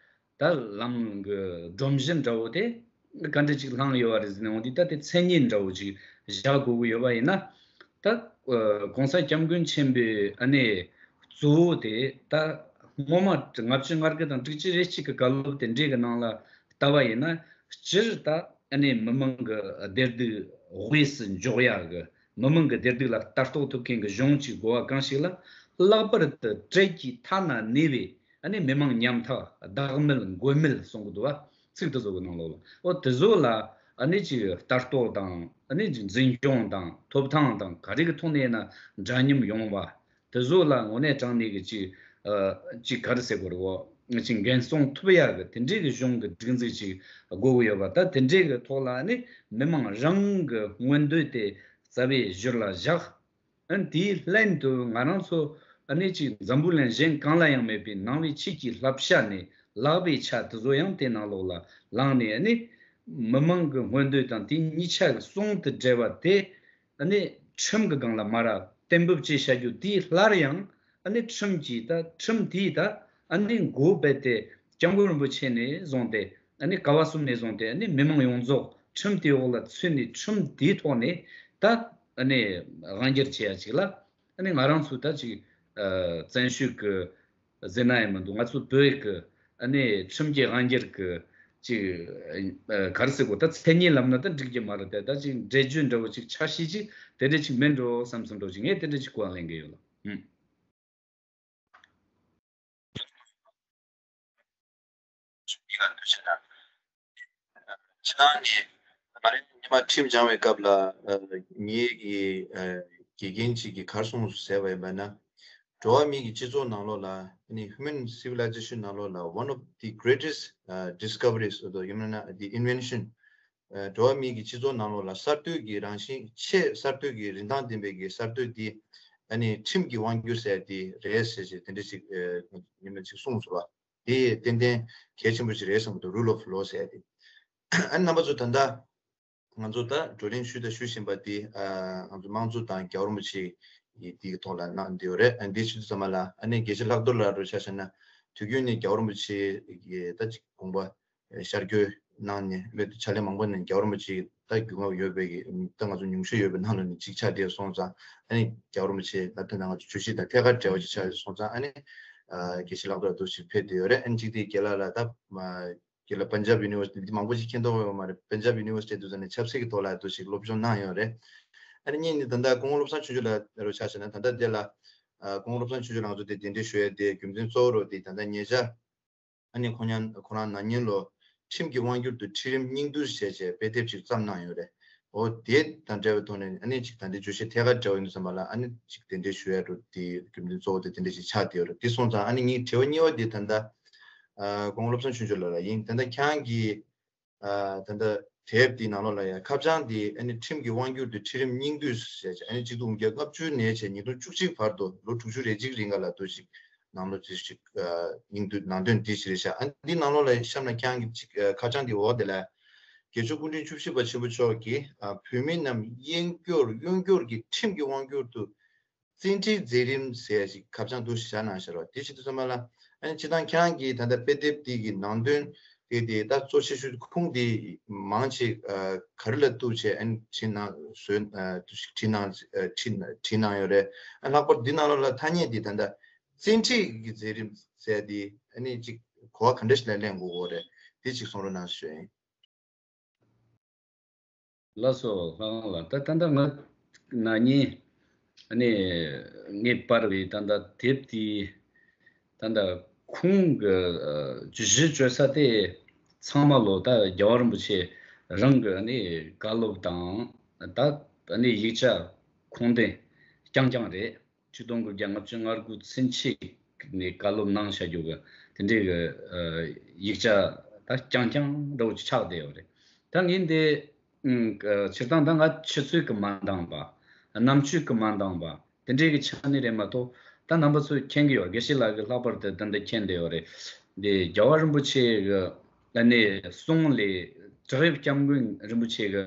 ད་ལམ་གི་སྒྲོམ་གཞི་འདྲ་བོ་དེ་ག་འདྲ་ཅིག་ལྷུང་ཡོད་པ་རེད་ཟེར་ན། འོ་འདི་ད་དེ་མཚན་ཉིད་འདྲ་བོ་ཅིག་བཞག་དགོས་ཀྱི་ཡོད་པ་ཡིན་ན། ད་ཨ་༸གོང་ས་༸སྐྱབས་མགོན་ཆེན་པོའི་ཨ་ནི་གཙོ་བོ་དེ་ད་སྔོན་མ་ལྔ་བཅུ་ང་དགུ་དང་དྲུག་ཅུ་རེ་གཅིག་གི་བཀའ་སློབ་དེ་འདྲའི་གི་ནང་ལ་ལྟ་བ་ཡིན་ན། སྤྱིར་ད་ཨ་ནི་མི་མང་གི་བདེ་སྡུག་དབུས་སུ་འཇོག་ཡག་གི། མི་མང་གི་བདེ་སྡུག་ལ་ལྟ་རྟོག་ཐུབ་མཁན་གྱི་གཞུང་ཅིག་དགོས་པ་གང་ཞིག་ལ། ལྷག་པར་དུ་བྲེལ་གྱི་མཐའ་ན་གནས་པའི་ཨ་ནི་མི་མང་ཉམ་ཐག་བདག་མེད་མགོན་མེད་གསུང་གི་འདུག་བ། ཚིག་དེ་ཚོ་གི་ནང་ལོགས་ལ། འོ་དེ་ཚོ་ལ་ཨ་ནི་ཅིག་ལྟ་རྟོག་དང་། ཨ་ནི་ཅིག་འཛིན་སྐྱོང་དང་ཐོབ་ཐང་དང་ག་རེ་གི་ཐོག་ནས་ཡིན་ན་འདྲ་མཉམ་ཡོང་བ། དེ་ཚོ་ལ་དངོས་གནས་དྲང་གནས་ཀྱི་ཅིག་ཨ་ཅིག་ག་རེ་ཟེར་དགོས་རེད་བ། ཅིག་འགན་སྲུང་ཐུབ་ཡག་གི་དེ་འདྲའི་གི་གཞུང་གི་སྒྲིག་འཛུགས་ཅིག་དགོས་ཀྱི་ཡོད་པ། ད་དེ་འདྲའི་གི་ཐོག་ལ་ཨ་ནི་མི་མང་རང་གི་མངོན་འདོད་དེ་རྩ་བའི་གཞིར་ལ་བཞག། ཨ་ནི་དེའི་ལྷན་དུ་ང་རང་ཚོ་ཨ་ནི་ཅིག་འཛམ་བུ་གླིང་གཞན་གང་ལ་ཡང་མེད་པའི་ནང་པའི་ཆོས་ཀྱི་བསླབ་བྱ་ནས་ལྷག་པའི་ཆ་དེ་ཚོ་ཡང་དེ་ནང་ལོགས་ལ་བླངས་ནས། ཨ་ནི་མི་མང་གི་མངོན་འདོད་དང་དེ་གཉིས་ཆ་གི་ཟུང་དུ་འབྲེལ་བ་དེ་ཨ་ནི་ཁྲིམས་ཀྱི་སྒང་ལ་མར་གཏན་འབེབས་བཅས་བྱ་རྒྱུ་དེའི་སླར་ཡང་ཨ་ནི་ཁྲིམས་ཀྱི་ད་ཁྲིམས་དེའི་ད་ཨ་ནི་འགོ་སྤེལ་ཏེ། སྐྱབས་མགོན་རིན་པོ་ཆེ་ནས་བཟུང་སྟེ། ཨ་ནི་བསྐལ་པ་གསུམ་ནས་བཟུང་སྟེ། ཨ་ནི་མི་མང་ཡོངས་རྫོགས་ཁྲིམས་དེའི་འོག་ལ་ཚུད་ནས། ཁྲིམས་དེའི་ཐོག་ནས་ད་ཨ་ནི་དབང་སྒྱུར་བྱེད་ཡ་ཅིག་ལ། ཨ་ནི་ང་རང་ཚོ་ད་ཅིག་ཨ་བཙན་བྱོལ་གི་ཟེར་ན་ཡང་མི་འདུག་ང་ཚོ་བོད་ཀྱི་ཨ་ནི་ཁྲིམས་ཀྱི་དབང་སྒྱུར་གྱི་ཅིག་ཨ་ག་རེ་ཟེར་དགོས། ད་མཚན་ཉིད་ལབ་ན་ད་འགྲིག་གི་མ་རེད་དེ། ད་ཅིག་འགྲེལ་བརྗོད་འདྲ་བོ་ཅིག་ཆ་ཤས་ཅིག་དེ་འདྲ་ཅིག་མིན་འགྲོ་བསམ་བསམ་འདྲ་བོ་ཅིག་ངས་དེ་འདྲ་ཅིག་གོ་བ་ལེན་གི་ཡོད་ལ། ཨུམ། ཡིག་ལ་འདུ་བྱེད་ན། སྤྱི་བཏང་ནས་ང་རང་ཉི་མ་ཁྲིམས་སྦྱང་བའི་སྐབས་ལ་ངེད་ཀྱི་དགེ་རྒན་ཅིག་གིས་ག་རེ་གསུངས་སོང་ཟེར་བ་ཡིན་པ་ན། འགྲོ་བ་མིའི་གི་སྤྱི་ཚོགས་ནང་ལོགས་ལ་ནི་human civilization ནང་ལོགས་ལ་one of the greatest discoveries ཡིན་ན་the invention འགྲོ་བ་མིའི་གི་སྤྱི་ཚོགས་ནང་ལོགས་ལ་གསར་གཏོད་ཀྱི་རང་བཞིན་ཆེས་གསར་གཏོད་ཀྱི་རིན་ཐང་ལྡན་པའི་གི་གསར་གཏོད་འདི་ཨ་ནི་ཁྲིམས་ཀྱི་དབང་སྒྱུར་ཟེར་འདི་རེད་ཟེར་ཞེས་དེ་འདྲ་ཞིག་ཉི་མ་ཅིག་གསུངས་སོང་བ། དེ་ཏན་ཏན་གལ་ཆེན་པོ་ཞིག་རེད་བསམ་གྱི་འདུག rule of law ཟེར་འདི། ཨ་ནི་རྣམ་པ་ཚོ་ད་ལྟ་ང་ཚོ་ད་བགྲོ་གླེང་ཞུས་དང་ཞུ་བཞིན་པ་འདི་ང་ཚོ་དམངས་གཙོ་དང་རྒྱལ་བ་རིན་པོ་ཆེ་ཡི་འདི་གི་ཐོག་ལ་གནང་འདི་ཡོད་རེད། ཨ་འདི་ཞུ་དུས་ཙམ་པ་ལ་ཨ་ནི་དགེ་བཤེས་ལྷག་རྡོར་ལགས་རུ་ཆ་བཞག་ན་དུས་རྒྱུན་ནས་རྒྱལ་བ་རིན་པོ་ཆེ་ཡི་ད་ཅིག་དགོངས་པ། ཤར་བསྐྱོད་གནང་ནས་སླད་དུ་ཕྱག་ལས་མང་པོ་ནས་རྒྱལ་བ་རིན་པོ་ཆེ་ད་རྒྱུས་མངའ་ཡོད་པའི་གི་ད་ང་ཚོ་ཉུང་ཤས་ཡོད་པའི་ནང་ལ་ནི་གཅིག་ཆགས་བསྡད་སོང་ཙང་། ཨ་ནི་རྒྱལ་བ་རིན་པོ་ཆེ་ད་ལྟ་ང་ཚོ་བརྗོད་གཞི་དང་ཐད་ཀར་འབྲེལ་བ་ཅིག་ཆགས་སོང་ཙང་། ཨ་ནི་དགེ་བཤེས་ལྷག་རྡོར་དུ་ཞིག་ཕེབས་བསྡད་ཡོད་རེད། ཨ་ནི་གཅིག་དེ་རྒན་ལགས་ལ་ད་རྒན་ལགས་Punjab University འདི་མང་པོ་ཞིག་མཁྱེན་རྟོགས་ཡོད་མ་རེད། Punjab University དུ་ཙང་ནས་ཆབ་སྲིད་ཀྱི་ཐོག་ལ་དུ་ཞིག་སློབ་སྦྱོང་གནང་ཡོད་རེད། ཨ་ནི་གཉིས་ནི་ད་ལྟ་སྐུ་ངོ་བློ་བཟང་ཆོས་འབྱོར་ལགས་རུ་ཆ་བཞག་ན་ད་ལྟ་དེ་ལ་སྐུ་ངོ་བློ་བཟང་ཆོས་འབྱོར་ལགས་ཚོ་དེ་གདན་འདྲེན་ཞུ་ཡས་དེ་རྒྱུ་མཚན་གཙོ་བོ་རུ་དེ་ད་ལྟ་ཉེ་ཆར། ཨ་ནི་ཁོང་ཉང་ཁོ་རང་ན་ནིང་ལོ་ཁྲིམས་ཀྱི་དབང་སྒྱུར་དུ་ཁྲིམས་རིམ་སྙིང་བསྡུས་བྱས་བྱས་དཔེ་དེབ་ཅིག་བརྩམས་གནང་ཡོད་རེད། འོ་དེ་དང་འབྲེལ་བའི་ཐོག་ནས་ཨ་ནི་ཅིག་ད་ལྟའི་བརྗོད་གཞི་ཐད་ཀར་འབྲེལ་བ་ཡིན་དུས་ཙམ་པ་ལ་ཨ་ནི་ཅིག་གདན་འདྲེན་ཞུ་ཡ་འགྲོ་དེ་རྒྱུ་མཚན་གཙོ་བོ་དེ་དེ་འདྲ་ཞིག་ཆགས་བསྡད་ཡོད་རེད། དེ་སོང་ཙང་ཨ་ནི་ངའི་དྲི་བ་གཉིས་པ་དེ་ད་ལྟ་ཨ་སྐུ་ངོ་བློ་བཟང་ཆོས་འབྱོར་ལགས་ལ་ཡིན། ད་ལྟ་ཁྱེད་རང་གིས་ཨ་ད་ལྟ་དེབ་དེའི་ནང་ལོགས་ལ་ཡང་ཁ་བྱང་དེ་ཨ་ནི་ཁྲིམས་ཀྱི་དབང་སྒྱུར་དུ་ཁྲིམས་རིམ་སྙིང་བསྡུས་ཟེར་བྱས། ཨ་ནི་གཅིག་སྟོང་དགུ་བརྒྱ་ལྔ་བཅུ་ནས་བྱས་ཉིས་སྟོང་བཅུ་གཅིག་བར་དུ་ལོ་དྲུག་ཅུ་རེ་གཅིག་རིང་ག་ལ་འདུག་ཞིག་ནང་ལོགས་ཅིག་ཅིག་སྙིང་བསྡུས་ནང་དོན་འདི་ཞིག་རེད་ཤག་ཨ་འདི་ནང་ལོགས་ལ་གཤམ་ལ་ཁྱེད་རང་གི་ཅིག་ཁ་བྱང་འདི་འོག་དེ་ལ་དགེ་ཆོས་སྐུ་ཕྲེང་བཅུ་བཞི་པ་ཆེན་པོ་མཆོག་གིས་བོད་མི་རྣམས་གཡས་སྐྱོར་གཡོན་སྐྱོར་གྱི་ཁྲིམས་ཀྱི་དབང་སྒྱུར་དུ་བཙན་ཁྲིད་མཛད་རིམ་ཟེར་ཞིག་ཁ་བྱང་འདུག་ཞིག་བཞག་གནང་ཤག་རོ། དེ་བྱེད་དུས་ཙམ་པ་ལ་ཨ་ནི་སྤྱིར་བཏང་ཁྱེད་རང་གིས་ད་ལྟ་དཔེ་དེབ་འདི་གི་ནང་དོན་དེ་དེ་ད་གཙོ་ཆེ་ཤོས་ཁུངས་དེ་མང་ཆེ་ག་རེ་ལ་གཏུགས་བྱས་ཨ་ནི་བྲིས་གནང་བཟོས་འདུག་ཞིག་བྲིས་གནང་བྲིས་བྲིས་གནང་ཡོད་རེད། ཨ་ལྷག་པར་འདི་ནང་ལོགས་ལ་ཐ་སྙད་འདི་ད་ལྟ། བཙན་ཁྲིད་ཀྱི་མཛད་རིམ་ཟེར་དེ་ཨ་ནི་ཅིག་གོ་བ་ག་འདྲ་ཞིག་ལ་ལེན་དགོས་ཀྱི་རེད། དེ་ཅིག་གསུང་རོགས་གནང་ཞུ་ཡིན། ལགས་སོ། ལྷ་ཁང་ལགས། ད་ད་ལྟ་ང་ན་ནིང་ཨ་ནི་ངས་པར་བའི་ད་ལྟ་དེབ་དེའི་ད་ལྟ་ཁུངས་ཀྱི་ཨ་བརྗོད་གཞི་བཅོལ་ས་དེ་ཚང་མ་ལོ་ད་རྒྱལ་བ་རིན་པོ་ཆེ་རང་གི་ཨ་ནི་བཀའ་སློབ་དང་ད་ཨ་ནི་ཡིག་ཆ་ཁུངས་ལྡན་རྐྱང་རྐྱང་རེད། ཆིག་སྟོང་དགུ་བརྒྱ་ལྔ་བཅུ་ང་དགུ་ཚུན་ཆད་ནས་བཀའ་སློབ་གནང་བཞག་རྒྱུ་གི་དེ་འདྲའི་གི་ཨ་ཡིག་ཆ་ད་རྐྱང་རྐྱང་འདྲ་བོ་ཅིག་ཆགས་བསྡད་ཡོད་རེད། ད་ངས་འདི་ཨ་སྤྱིར་བཏང་ད་ང་ཆུ་ཚོད་ཀྱི་མ་འདང་བ། རྣམ་དཔྱོད་ཀྱི་མ་འདང་བ་དེ་འདྲའི་གི་ཆ་ནས་རེད་མ་གཏོགས། ད་རྣམ་པ་ཚོས་མཁྱེན་གྱི་ཡོད། དགེ་བཤེས་ལགས་ཀྱིས་ལྷག་པར་དུ་ད་ལྟ་མཁྱེན་བསྡད་ཡོད་རེད། འདི་རྒྱལ་བ་རིན་པོ་ཆེ་གི་ཨ་ནི་གསུང་ལས། བྲག་གཡབ་སྐྱབས་མགོན་རིན་པོ་ཆེ་གི།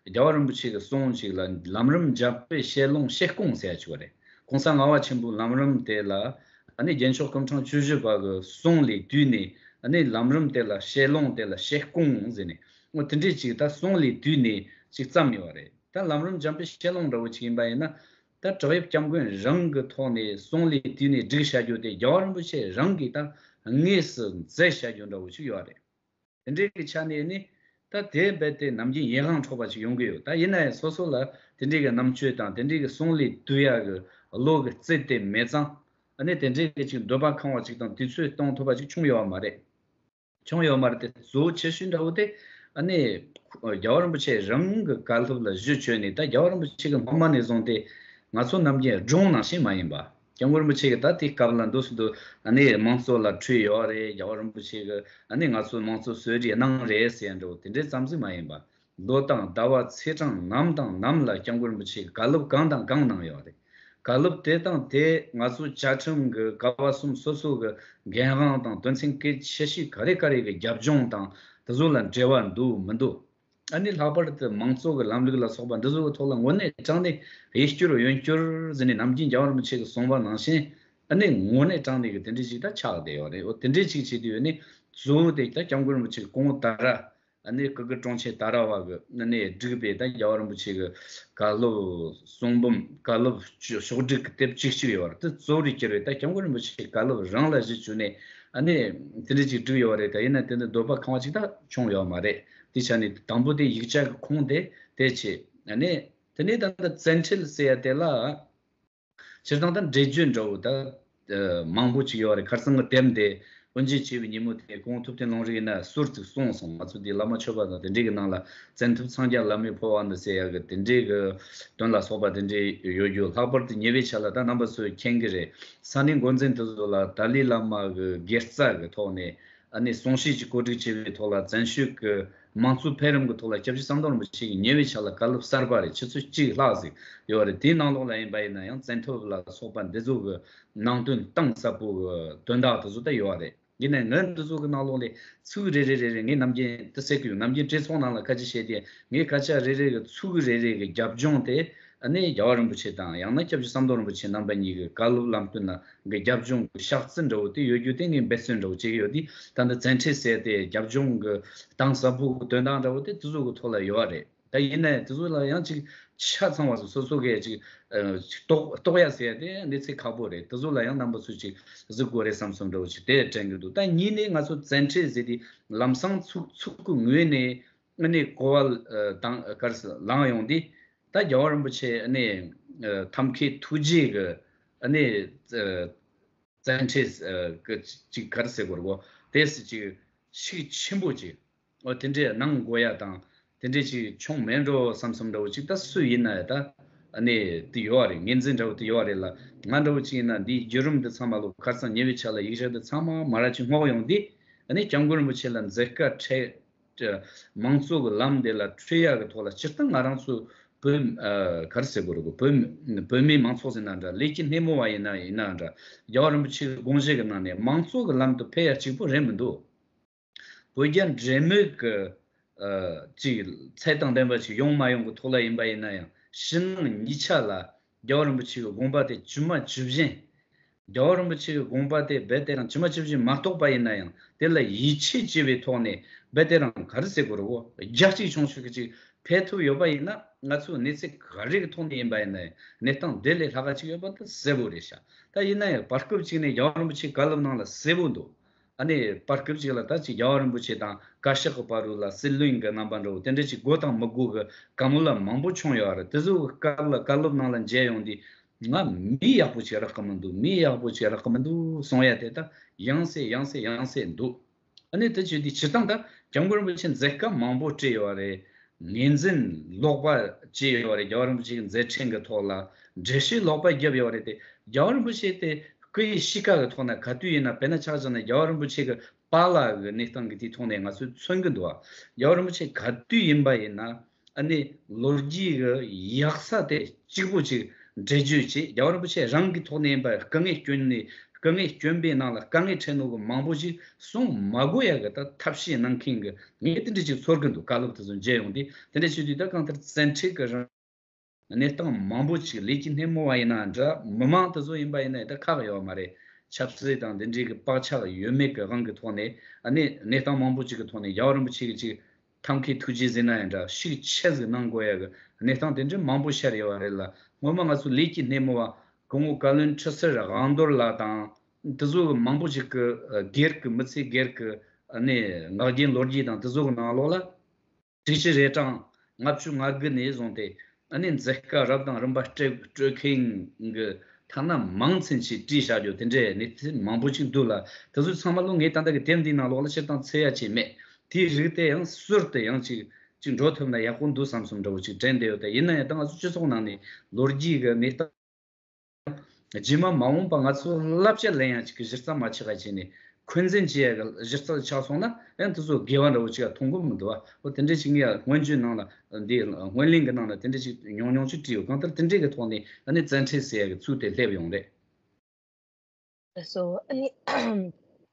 རྒྱལ་བ་རིན་པོ་ཆེ་གི་གསུང་ཞིག་ལ་ལམ་རིམ་འཇམ་དཔལ་བཤད་ལུང་བཤད་སྐོང་ཟེར་ཡ་ཅིག་ཡོད་རེད། གོང་ས་ལྔ་པ་ཆེན་པོའི་ལམ་རིམ་དེ་ལ་ཨ་ནི་རྒྱལ་མཆོག་སྐུ་ཕྲེང་བཅུ་བཞི་པ་གི་གསུང་ལས་བཏུས་ནས། ཨ་ནི་ལམ་རིམ་དེ་ལ་བཤད་ལུང་དེ་ལ་བཤད་སྐོང་ཟེར་ནས། འོ་དེ་འདྲས་ཅིག་ད་གསུང་ལས་བཏུས་ནས་ཅིག་བརྩམས་ཡོད་རེད། ད་ལམ་རིམ་འཇམ་དཔལ་བཤད་ལུང་འདྲ་བོ་ཅིག་ཡིན་པ་ཡིན་ན། ད་བྲག་གཡབ་སྐྱབས་མགོན་རང་གི་ཐོག་ནས་གསུང་ལས་བཏུས་ནས་བསྒྲིགས་བྱ་རྒྱུ་དེ་རྒྱལ་བ་རིན་པོ་ཆེ་རང་གིས་ད་དངོས་སུ་མཛད་བྱ་རྒྱུ་འདྲ་བོ་ཅིག་ཡོད་རེད། དེ་འདྲའི་གི་ཆ་ནས་ནི་ད་དེ་རྦད་དེ་ནམ་རྒྱུན་ཡིད་དབང་འཕྲོག་པ་ཅིག་ཡོང་གི་ཡོད། ད་ཡིན་ན་ཡང་སོ་སོ་ལ་དེ་འདྲའི་གི་རྣམ་དཔྱོད་དང་དེ་འདྲའི་གི་གསུང་ལས་བཏུས་ཡ་གི་བློ་གི་རྩལ་དེ་མེད་ཙང་། ཨ་ནི་དེ་འདྲའི་གི་ཅིག་འདོད་པ་ཁེངས་པ་ཅིག་དང་དུས་ཚོད་གཏོང་ཐུབ་པ་ཅིག་བྱུང་ཡོད་མ་རེད། བྱུང་ཡོད་མ་རེད་དེ། གཙོ་བོ་ཆེ་ཤོས་འདྲ་བོ་དེ་ཨ་ནི་རྒྱལ་བ་རིན་པོ་ཆེ་རང་གི་བཀའ་སློབ་ལ་གཞི་བཅོལ་ནས། ད་རྒྱལ་བ་རིན་པོ་ཆེ་གི་སྔོན་མ་ནས་བཟུང་སྟེ་ང་ཚོ་ནམ་རྒྱུན་སྒྲུང་ནང་བཞིན་མ་ཡིན་པ། སྐྱབས་མགོན་རིན་པོ་ཆེ་གི་ད་དེའི་སྐབས་ལ་འདུག་སེ་འདུག་ཨ་ནི་དམངས་གཙོ་ལ་ཁྲིད་ཡོད་རེད། རྒྱལ་བ་རིན་པོ་ཆེ་གི་ཨ་ནི་ང་ཚོ་དམངས་གཙོ་གསོལ་རས་གནང་རེད་ཟེར་ཡ་འདྲ་བོ་དེ་འདྲའི་ཙམ་ཟིག་མ་ཡིན་པ། ལོ་དང་ཟླ་བ་ཚེས་གྲངས་ནམ་དང་ནམ་ལ་སྐྱབས་མགོན་རིན་པོ་ཆེས་བཀའ་སློབ་གང་དང་གང་གནང་ཡོད་རེད། བཀའ་སློབ་དེ་དང་དེ་ང་ཚོ་བཅའ་ཁྲིམས་ཀྱི་ཀ་བ་གསུམ་སོ་སོ་གི་འགན་དབང་དང་དོན་ཚན་གལ་ཆེ་ཤོས་ག་རེ་ག་རེ་གི་རྒྱབ་ལྗོངས་དང་དེ་ཚོ་ལ་འབྲེལ་བ་འདུག་མི་འདུག་ཨ་ནི་ལྷག་པར་དུ་མང་གཙོ་གི་ལམ་ལུགས་ལ་སོགས་པ་འདི་ཚོ་གི་ཐོག་ལ་དངོས་གནས་དྲང་གནས་ཡིད་སྐྱོར་འོས་སྐྱོར་ཟེར་ནས་ནམ་རྒྱུན་རྒྱལ་བ་རིན་པོ་ཆེ་གིས་གསུངས་པ་ནང་བཞིན། ཨ་ནི་དངོས་གནས་དྲང་གནས་ཀྱི་དེ་འདྲའི་ཞིག་ད་ཆགས་བསྡད་ཡོད་རེད། འོ་དེ་འདྲའི་ཞིག་བྱེད་དུས་ནི་གཙོ་བོ་དེ་ད་སྐྱབས་མགོན་རིན་པོ་ཆེ་གི་དགོངས་དག་ར། ཨ་ནི་ཀུ་ཀུ་ཀྲུང་ཆེན་ཏཱ་ར་བ་གི་ཨ་ནི་བསྒྲིགས་པའི་ད་རྒྱལ་བ་རིན་པོ་ཆེ་གི་བཀའ་སློབ་གསུང་འབུམ། བཀའ་སློབ་ཕྱོགས་བསྒྲིགས་ཀྱི་དེབ་གཅིག་གཅིག་ཡོད་རེད། དེ་གཙོ་བོར་གྱུར་བའི་ད་སྐྱབས་མགོན་རིན་པོ་ཆེ་གི་བཀའ་སློབ་རང་ལ་གཞི་བཅོལ་ནས་ཨ་ནི་དེ་འདྲ་ཅིག་བསྒྲིགས་ཡོད་རེད། ད་ཡིན་ན་དེ་འདྲ་འདོད་པ་ཁེངས་པ་ཅིག་ད་བྱུང་ཡོད་མ་རེད། དེ་ཆ་ནས་དང་པོ་དེ་ཡིག་ཆ་གི་ཁུངས་དེ་དེ་བྱས། ཨ་ནི་དེ་ནས་ད་ལྟ་བཙན་ཁྲིད་ཟེར་ཡ་དེ་ལ། སྤྱིར་བཏང་ད་འགྲེལ་བརྗོད་འདྲ་བོ་ད་ཨ་མང་པོ་ཅིག་ཡོད་རེད། ཁ་སང་གི་དེབ་འདི་དབུ་འབྱེད་བྱས་པའི་ཉིན་མོ་དེ་ཁོང་ཐུབ་བསྟན་ལུང་རིགས་ཡིན་ན་ཟུར་ཅིག་གསུངས་སོང་། ང་ཚོ་འདི་བླ་མ་མཆོད་པ་དང་དེ་འདྲའི་གི་ནང་ལ་བཙན་ཐབས་འཚང་རྒྱ་བླ་མའི་འཕོ་བ་འདི་ཟེར་ཡ་གི་དེ་འདྲའི་གི་དོན་ལ་སོགས་པ་དེ་འདྲའི་ཡོད་རྒྱུ། ལྷག་པར་དུ་ཉེ་བའི་ཆར་ལ་ད་རྣམ་པ་ཚོས་མཁྱེན་གི་རེད། ས་གནས་འགོ་འཛིན་དེ་ཚོ་ལ་ཏཱ་ལའི་བླ་མ་གི་དགེ་རྩ་གི་ཐོག་ནས་ཨ་ནི་གསུང་བཤད་ཀྱི་གོ་སྒྲིག་བྱས་པའི་ཐོག་ལ་བཙན་བྱོལ་གི་དམངས་གཙོའི་འཕེལ་རིམ་གྱི་ཐོག་ལ་སྐྱབས་རྗེ་ཟམ་གདོང་རིན་པོ་ཆེ་གིས་ཉེ་བའི་ཆར་ལ་བཀའ་སློབ་གསར་པ་རེད། ཆུ་ཚོད་གཅིག་ལྷག་ཟིག་ཡོད་རེད། དེའི་ནང་ལོགས་ལ་ཡིན་པ་ཡིན་ན་ཡང་བཙན་ཐབས་ལ་སོགས་པ་འདི་ཚོ་གི་ནང་དོན་གཏིང་ཟབ་པོ་གི་དོན་དག་དེ་ཚོ་ད་ཡོད་རེད། ཡིན་ནའི་ངས་འདི་ཚོ་གི་ནང་ལོགས་ལས་ཚིག་རེ་རེ་རེ་རེ་ངས་ནམ་རྒྱུན་དེ་ཟེར་གི་ཡོད། ནམ་རྒྱུན་གྲོས་ཚོགས་ནང་ལ་སྐད་ཆ་བཤད་དུས་ངས་སྐད་ཆ་རེ་རེ་གི་ཚིག་རེ་རེ་གི་རྒྱབ་ལྗོངས་དེ། ཨ་ནི་རྒྱལ་བ་རིན་པོ་ཆེ་དང་ཡང་ན་སྐྱབས་རྗེ་ཟམ་གདོང་རིན་པོ་ཆེ་རྣམ་པ་གཉིས་ཀྱི་བཀའ་སློབ་ལམ་སྟོན་ལ་གི་རྒྱབ་ལྗོངས་ཀྱི་ཤག་རྩི་འདྲ་བོ་དེ་ཡོད་རྒྱུ་དེ་ངས་འབད་བརྩོན་འདྲ་བོ་བྱེད་ཀྱི་ཡོད་དེ། ད་ལྟ་བཙན་ཁྲིད་ཟེར་དེ་རྒྱབ་ལྗོངས་ཀྱི་གཏིང་ཟབ་པོ་གི་དོན་དག་འདྲ་བོ་དེ་དེ་ཚོ་གི་ཐོག་ལ་ཡོད་རེད། ད་ཡིན་ནའི་དེ་ཚོ་ལ་ཡང་ཅིག་ཆ་ཚང་བ་སོ་སོ་གིས་ཅིག་ཨ་རྟོགས་རྟོགས་ཡ་ཟེར་ཡ་དེ་གནས་ཚད་ཁག་པོ་རེད། དེ་ཚོ་ལ་ཡང་རྣམ་པ་ཚོས་ཅིག་གཟིགས་དགོས་རེད་བསམ་བསམ་འདྲ་བོ་ཅིག་དེ་དྲན་གྱི་འདུག་ད་གཉིས་ནས་ང་ཚོ་བཙན་ཁྲིད་ཟེར་དེ་ལམ་སང་ཚུགས་ཚུགས་ཀྱི་ངོས་ནས། ཨ་ནི་གོ་བ་ཨ་དང་ག་རེ་ཟེར་ལངས་ཡོང་དུས། ད་རྒྱལ་བ་རིན་པོ་ཆེ་ཨ་ནི་ཨ་ཐབས་མཁས་ཐུགས་རྗེ་གི་ཨ་ནི་ཨ་བཙན་ཁྲིད་ཨ་གི་ཅིག་ག་རེ་ཟེར་དགོས་རེད་གོ། དེ་སྲིད་ཅིག་ཤུགས་ཆེན་པོ་ཅིག་འོ་དེ་འདྲས་གནང་དགོས་ཡ་དང་དེ་འདྲས་ཅིག་བྱུང་མེད་འགྲོ་བསམ་བསམ་འདྲ་བོ་ཅིག་ད་སུ་ཡིན་ན་ཡང་ད་ཨ་ནི་དེ་ཡོད་རེད། ངོས་འཛིན་འདྲ་བོ་དེ་ཡོད་རེད་ལ། ང་འདྲ་བོ་ཅིག་ཡིན་ན་འདིའི་བརྒྱུད་རིམ་འདི་ཚང་མ་ལོ་ཁ་སང་ཉེ་བའི་ཆར་ལ་ཡིག་ཆ་འདི་ཚང་མ་མ་ར་ཅིག་སྔོག་ཡོང་དུས། ཨ་ནི་སྐྱབས་མགོན་རིན་པོ་ཆེ་ལ་མཛད་དཀའ་འཕྲད། དམངས་གཙོ་གི་ལམ་དེ་ལ་ཁྲིད་ཡག་གི་ཐོག་ལ་སྤྱིར་བཏང་ང་རང་ཚོ་བོད་ཨ་ག་རེ་ཟེར་དགོས་རེད་གོ། བོད་བོད་མིའི་མང་ཚོགས་ཟེར་ན་འདྲ། ལས་ཀྱི་སྣེ་མོ་བ་ཡིན་ན་ཡིན་ན་འདྲ། རྒྱལ་བ་རིན་པོ་ཆེ་གི་དགོངས་བཞེད་གི་ནང་ནས་མང་གཙོ་གི་ལམ་དུ་ཕེབས་ཡ་གཅིག་པུ་རེད་མི་འདུག་བོད་རྒྱ་འབྲེལ་མོལ་གི་ཨ་ཅིག་ཚད་དང་ལྡན་པ་ཅིག་ཡོང་མ་ཡོང་གི་ཐོག་ལ་ཡིན་པ་ཡིན་ན་ཡང་ཕྱི་ནང་གཉིས་ཆ་ལ་རྒྱལ་བ་རིན་པོ་ཆེ་གི་དགོངས་པ་དེ་ཇི་མ་ཇི་བཞིན། རྒྱལ་བ་རིན་པོ་ཆེ་གི་དགོངས་པ་དེ་རྦད་དེ་རང་ཇི་མ་ཇི་བཞིན་མ་རྟོགས་པ་ཡིན་ན་ཡང་དེ་ལ་ཡིད་ཆེས་བྱེད་པའི་ཐོག་ནས་རྦད་དེ་རང་ག་རེ་ཟེར་དགོས་རེད་གོ། རྒྱ་གཅིག་མཆོང་ཤུགས་ཀྱི་ཅིག་ཕེབས་ཐུབ་ཡོད་པ་ཡིན་ན་ང་ཚོའི་གནས་ཚད་ག་རེ་གི་ཐོག་ནས་ཡིན་པ་ཡིན་ན་ཡང་གནས་སྟངས་དེ་ལས་ལྷག་ག་ཅིག་ཡོད་པ་དེ་གསལ་པོ་རེད་ཤག་ད་ཡིན་ན་ཡང་བར་སྐབས་ཅིག་ནས་རྒྱལ་བ་རིན་པོ་ཆེའི་བཀའ་སློབ་ནང་ལ་གསལ་པོ་འདུག་ཨ་ནི་བར་སྐབས་ཅིག་ལ་ད་ཅིག་རྒྱལ་བ་རིན་པོ་ཆེ་དང་བཀའ་ཤག་གི་བར་དུ་ལ་སྲིད་བློན་གྱི་རྣམ་པ་འདྲ་བོ་དེ་འདྲ་ཅིག་དགོས་དང་མི་དགོས་ཀྱི་བཀའ་མོལ་ལ་མང་པོ་བྱུང་ཡོད་རེད། དེ་ཚོ་གི་སྐབས་ལ་བཀའ་སློབ་ནང་ལ་མཇལ་ཡོང་དུས་ང་མི་ཡག་པོ་ཅིག་རག་གི་མི་འདུག་མི་ཡག་པོ་ཅིག་རག་གི་མི་འདུག་གསུང་ཡ་དེ་ད་ཡང་སེ་ཡང་སེ་ཡང་སེ་འདུག་ཨ་ནི་དེ་བྱས་དུས་སྤྱིར་བཏང་ད་སྐྱབས་མགོན་རིན་པོ་ཆེ་མཛད་དཀའ་མང་པོ་སྤྲད་ཡོད་རེད། ངོས་འཛིན་ལོག་པ་བྱས་ཡོད་རེད། རྒྱལ་བ་རིན་པོ་ཆེ་གི་མཛད་འཕྲིན་གི་ཐོག་ལ་འགྲེལ་བཤད་ལོག་པ་བརྒྱབ་ཡོད་རེད་དེ། རྒྱལ་བ་རིན་པོ་ཆེ་དེ་སྐུ་ཡི་གཤིས་ཀ་གི་ཐོག་ན་ག་དུས་ཡིན་ན་དཔེར་ན་ཆ་བཞག་ན་རྒྱལ་བ་རིན་པོ་ཆེ་གི་པཱ་ལགས་ཀྱི་གནས་སྟངས་ཀྱི་དེའི་ཐོག་ནས་ང་ཚོས་མཚོན་གྱི་འདུག་ཨ། རྒྱལ་བ་རིན་པོ་ཆེ་ག་དུས་ཡིན་པ་ཡིན་ན་ཨ་ནི་ལོ་རྒྱུས་ཀྱི་ཡག་ས་དེ་གཅིག་པུ་ཅིག་ འགྲེལ་བརྗོད་བྱས། རྒྱལ་བ་རིན་པོ་ཆེ་རང་གི་ཐོག་ནས་ཡིན་པ། སྐུ་ངལ་བསྐྱོན་ནས། སྐུ་ངལ་བསྐྱོན་པའི་ནང་ལ་དཀའ་ངལ་འཕྲད་ནོ་གི་མང་པོ་ཞིག་གསུང་མ་དགོས་ཡ་གི་ད་ཐབས་ཤེས་གནང་མཁན་གི་ངས་དེ་འདྲ་ཅིག་ཚོར་གི་འདུག། བཀའ་སློབ་དེ་ཚོ་མཇལ་ཡོང་དུས། དེ་འདྲ་བྱེད་དུས་ད་གང་ལྟར་བཙན་ཁྲིད་ཀྱི་རང་གནས་སྟངས་མང་པོ་ཅིག་ལས་ཀྱི་སྣེ་མོ་བ་ཡིན་ན་འདྲ། མི་མང་དེ་ཚོ་ཡིན་པ་ཡིན་ན་ད་ཁག་ཡོད་མ་རེད། ཆབ་སྲིད་དང་དེ་འདྲའི་གི་བག་ཆགས་ཡོད་མེད་ཀྱི་དབང་གི་ཐོག་ནས། ཨ་ནི་གནས་སྟངས་མང་པོ་ཅིག་གི་ཐོག་ནས་རྒྱལ་བ་རིན་པོ་ཆེ་གི་ཅིག་ཐབས་མཁས་ཐུགས་རྗེ་ཟེར་ན་ཡང་འདྲ། ཤུགས་ཆེ་ཟིག་གནང་དགོས་ཡ་གི་གནས་སྟངས་དེ་འདྲ་མང་པོ་ཤར་ཡོད་པ་རེད་ལ། སྔོན་མ་ང་ཚོ་ལས་ཀྱི་སྣེ་མོ་བ་སྐུ་ངོ་བཀའ་བློན་ཁྲི་ཟུར་དབང་རྡོར་ལགས་དང་དེ་ཚོ་གི་མང་པོ་ཞིག་གི་སྒེར་གི་མི་ཚེ་སྒེར་གི་ཨ་ནི་ངག་རྒྱུན་ལོ་རྒྱུས་དང་དེ་ཚོ་གི་ནང་ལོགས་ལ། དྲུག་ཅུ་རེ་གྲངས་ལྔ་བཅུ་ང་དགུ་ནས་བཟུང་སྟེ། ཨ་ནི་མཛད་དཀའ་རབ་དང་རིམ་པ་སྤྲོད་སྤྲོད་མཁན་གྱི་ཐ་ན་མང་ཚན་ཞིག་བྲིས་བཞག་རྒྱུ་དེ་འདྲའི་གནས་ཚུལ་མང་པོ་ཞིག་འདུག་ལ། དེ་ཚོ་ཚང་མ་ལོ་ངས་ད་ལྟ་གི་དེབ་འདིའི་ནང་ལོགས་ལ་སྤྱིར་བཏང་འཚོལ་ཡ་ཅིག་མེད། དེའི་རིགས་དེ་ཡང་ཟུར་དུ་ཡང་ཅིག་ཅིག་འགྲོ་ཐུབ་ན་ཡག་པོ་འདུག་བསམ་བསམ་འདྲ་བོ་ཅིག་དྲན་བསྡད་ཡོད། དེ་ཡིན་ན་ཡང་ད་ང་ཚོ་སྤྱི་ཚོགས་ནང་ནས་ལོ་རྒྱུས་ཀྱི་གནས་སྟངས། རྗེས་མ་མ་འོངས་པ་ང་ཚོ་བསླབ་བྱ་ལེན་ཡང་ཅིག་གི་གཞི་རྩ་མ་ཆགས་པ་བྱས་ནས། འཁོན་འཛིན་བྱེད་ཡ་གི་གཞི་རྩ་ཆགས་སོང་ན་ཡང་དེ་ཚོ་དགེ་བ་འདྲ་བོ་ཅིག་མཐོང་གི་མི་འདུག་བ། འོ་དེ་འདྲ་ཅིག་ངས་སྔོན་བརྗོད་ནང་ལ། འདི་སྔོན་གླེང་གི་ནང་ལ་དེ་འདྲ་ཅིག་ཉུང་ཉུང་ཅིག་བྲིས་ཡོད། གང་ལྟར་དེ་འདྲའི་གི་ཐོག་ནས་ཨ་ནི་བཙན་ཁྲིད་ཟེར་ཡ་གི་ཚུལ་དེ་སླེབས་ཡོང་རེད། སོ་ཨ་ནི།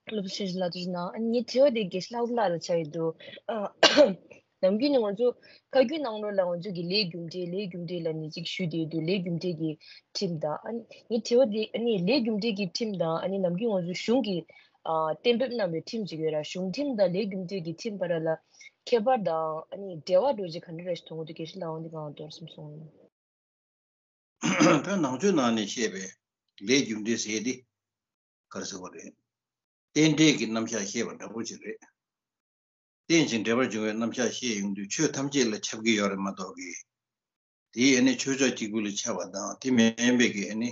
སློབ་གསོ་ཞིག་ལ་དུ་ཞིག་ན་ཨ་ནི་ངའི་དྲི་བ་དེ་དགེ་བཤེས་ལྷག་ལྷག་ལ་ཆགས་ཡོད་འདུག། ནམ་རྒྱུན་ནས་ང་ཚོ་བཀའ་བརྒྱུད་ནང་ལོགས་ལ་ང་ཚོ་གི་ལས་རྒྱུ་འབྲས། ལས་རྒྱུ་འབྲས་ལ་ནི་ཅིག་ཞུས་བསྡད་ཡོད་དུས། ལས་རྒྱུ་འབྲས་ཀྱི་ཁྲིམས་དང་། ཨ་ནི་ངའི་དྲི་བ་དེ་ཨ་ནི་ལས་རྒྱུ་འབྲས་ཀྱི་ཁྲིམས་དང་། ཨ་ནི་ནམ་རྒྱུན་ང་ཚོ་གཞུང་གི་ཨ་གཏན་འབེབས་གནང་བའི་ཁྲིམས་ཅིག་ཡོད་ར། གཞུང་ཁྲིམས་དང་ལས་རྒྱུ་འབྲས་ཀྱི་ཁྲིམས་བར་ལ་ཁྱད་པར་དང་ཨ་ནི་འབྲེལ་བ་འགྲོ་རྒྱུ་ག་འདྲ་རེད་ཞིག་མཐོང་གི་འདུག། དགེ་བཤེས་ལགས་འོང་དེ་གང་མདོར་སེམས་གསུང་། ད་ནང་ཆོས་ནང་ནས་བཤད་པའི་ལས་རྒྱུ་འབྲས་ཟེར་དེ་ག་རེ་ཟེར་བ་རེད། རྟེན་འབྲེལ་གྱི་རྣམ་གཞག་བཤད་པ་འདྲ་པོ་ཅིག་རེད། རྟེན་ཅིང་འབྲེལ་པར་འབྱུང་བའི་རྣམ་གཞག་བཤད་ཡོང་དུས་ཆོས་ཐམས་ཅད་ལ་ཁྱབ་ཀྱི་ཡོད་རེད་མ་གཏོགས་ཀྱི། དེའི་ཨ་ནི་ཆོས་ཕྱོགས་གཅིག་པུ་ལ་ཁྱབ་པ་དང་། དེ་མིན་པའི་གི་ཨ་ནི་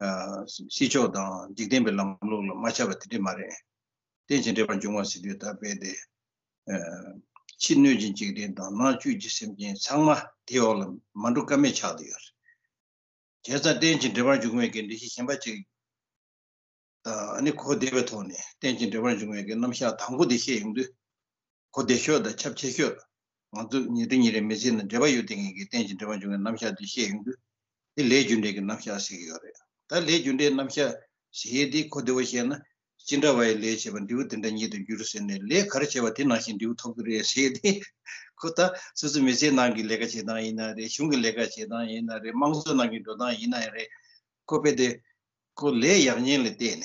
ཨ་སྲིད་ཕྱོགས་དང་འཇིག་རྟེན་པའི་ལམ་ལུགས་ལ་མ་ཁྱབ་པ་དེ་འདྲ་མ་རེད། རྟེན་ཅིང་འབྲེལ་པར་འབྱུང་བ་ཟེར་དུས་ད་དཔེ་དེ། ཨ་ཕྱི་སྣོད་ཀྱི་འཇིག་རྟེན་དང་ནང་བཅུད་ཀྱི་སེམས་ཅན་ཚང་མ་དེའི་འོག་ལ་མ་འགྲོ་ཀ་མེད་ཆགས་བསྡད་ཡོད་རེད། བྱས་ཙང་རྟེན་ཅིང་འབྲེལ་པར་འབྱུང་བའི་གི་འགྲེལ་བཤད་གཞན་པ་ཅིག་དང་ཨ་ནི་གོ་བདེ་བའི་ཐོག་ནས་རྟེན་ཅིང་འབྲེལ་པར་འབྱུང་བའི་གི་རྣམ་གཞག་དང་པོ་དེ་བཤད་ཡོང་དུས། གོ་བདེ་ཤོས་དང་ཁྱབ་ཆེ་ཤོས། ང་ཚོ་ཉིན་རེ་ཉིན་རེ་མི་ཚེ་ནང་འབྲེལ་བ་ཡོད་བསྡད་མཁན་གྱི་རྟེན་ཅིང་འབྲེལ་པར་འབྱུང་བའི་རྣམ་གཞག་དེ་བཤད་ཡོང་དུས། དེ་ལས་རྒྱུ་འབྲས་ཀྱི་རྣམ་གཞག་ཟེར་གྱི་ཡོད་རེད། ད་ལས་རྒྱུ་འབྲས་རྣམ་གཞག་ཟེར་དེ་གོ་བདེ་བོ་བཤད་ན། ཅི་འདྲ་བ་ཡི་ལས་བྱས་པ་འབྲས་བུ་དེ་འདྲ་ཉིད་དུ་འགྱུར་ཟེར་ནས། ལས་ག་རེ་བྱས་པ་དེ་ནང་བཞིན་འབྲས་བུ་ཐོབ་ཀྱི་རེད་ཟེར་དེ། ཁོ་ད་སོ་སོ་མི་ཚེའི་ནང་གི་ལས་ཀ་བྱེད་སྟངས་ཡིན་ན་རེད། གཞུང་གི་ལས་ཀ་བྱེད་སྟངས་ཡིན་ན་རེད། དམངས་གཙོའི་ནང་གི་འགྲོ་སྟངས་ཡིན་ན་རེད། ཁོ་དཔེ་དེ། ཁོ་ལས་ཡག་ཉེས་ལ་བལྟས་ནས།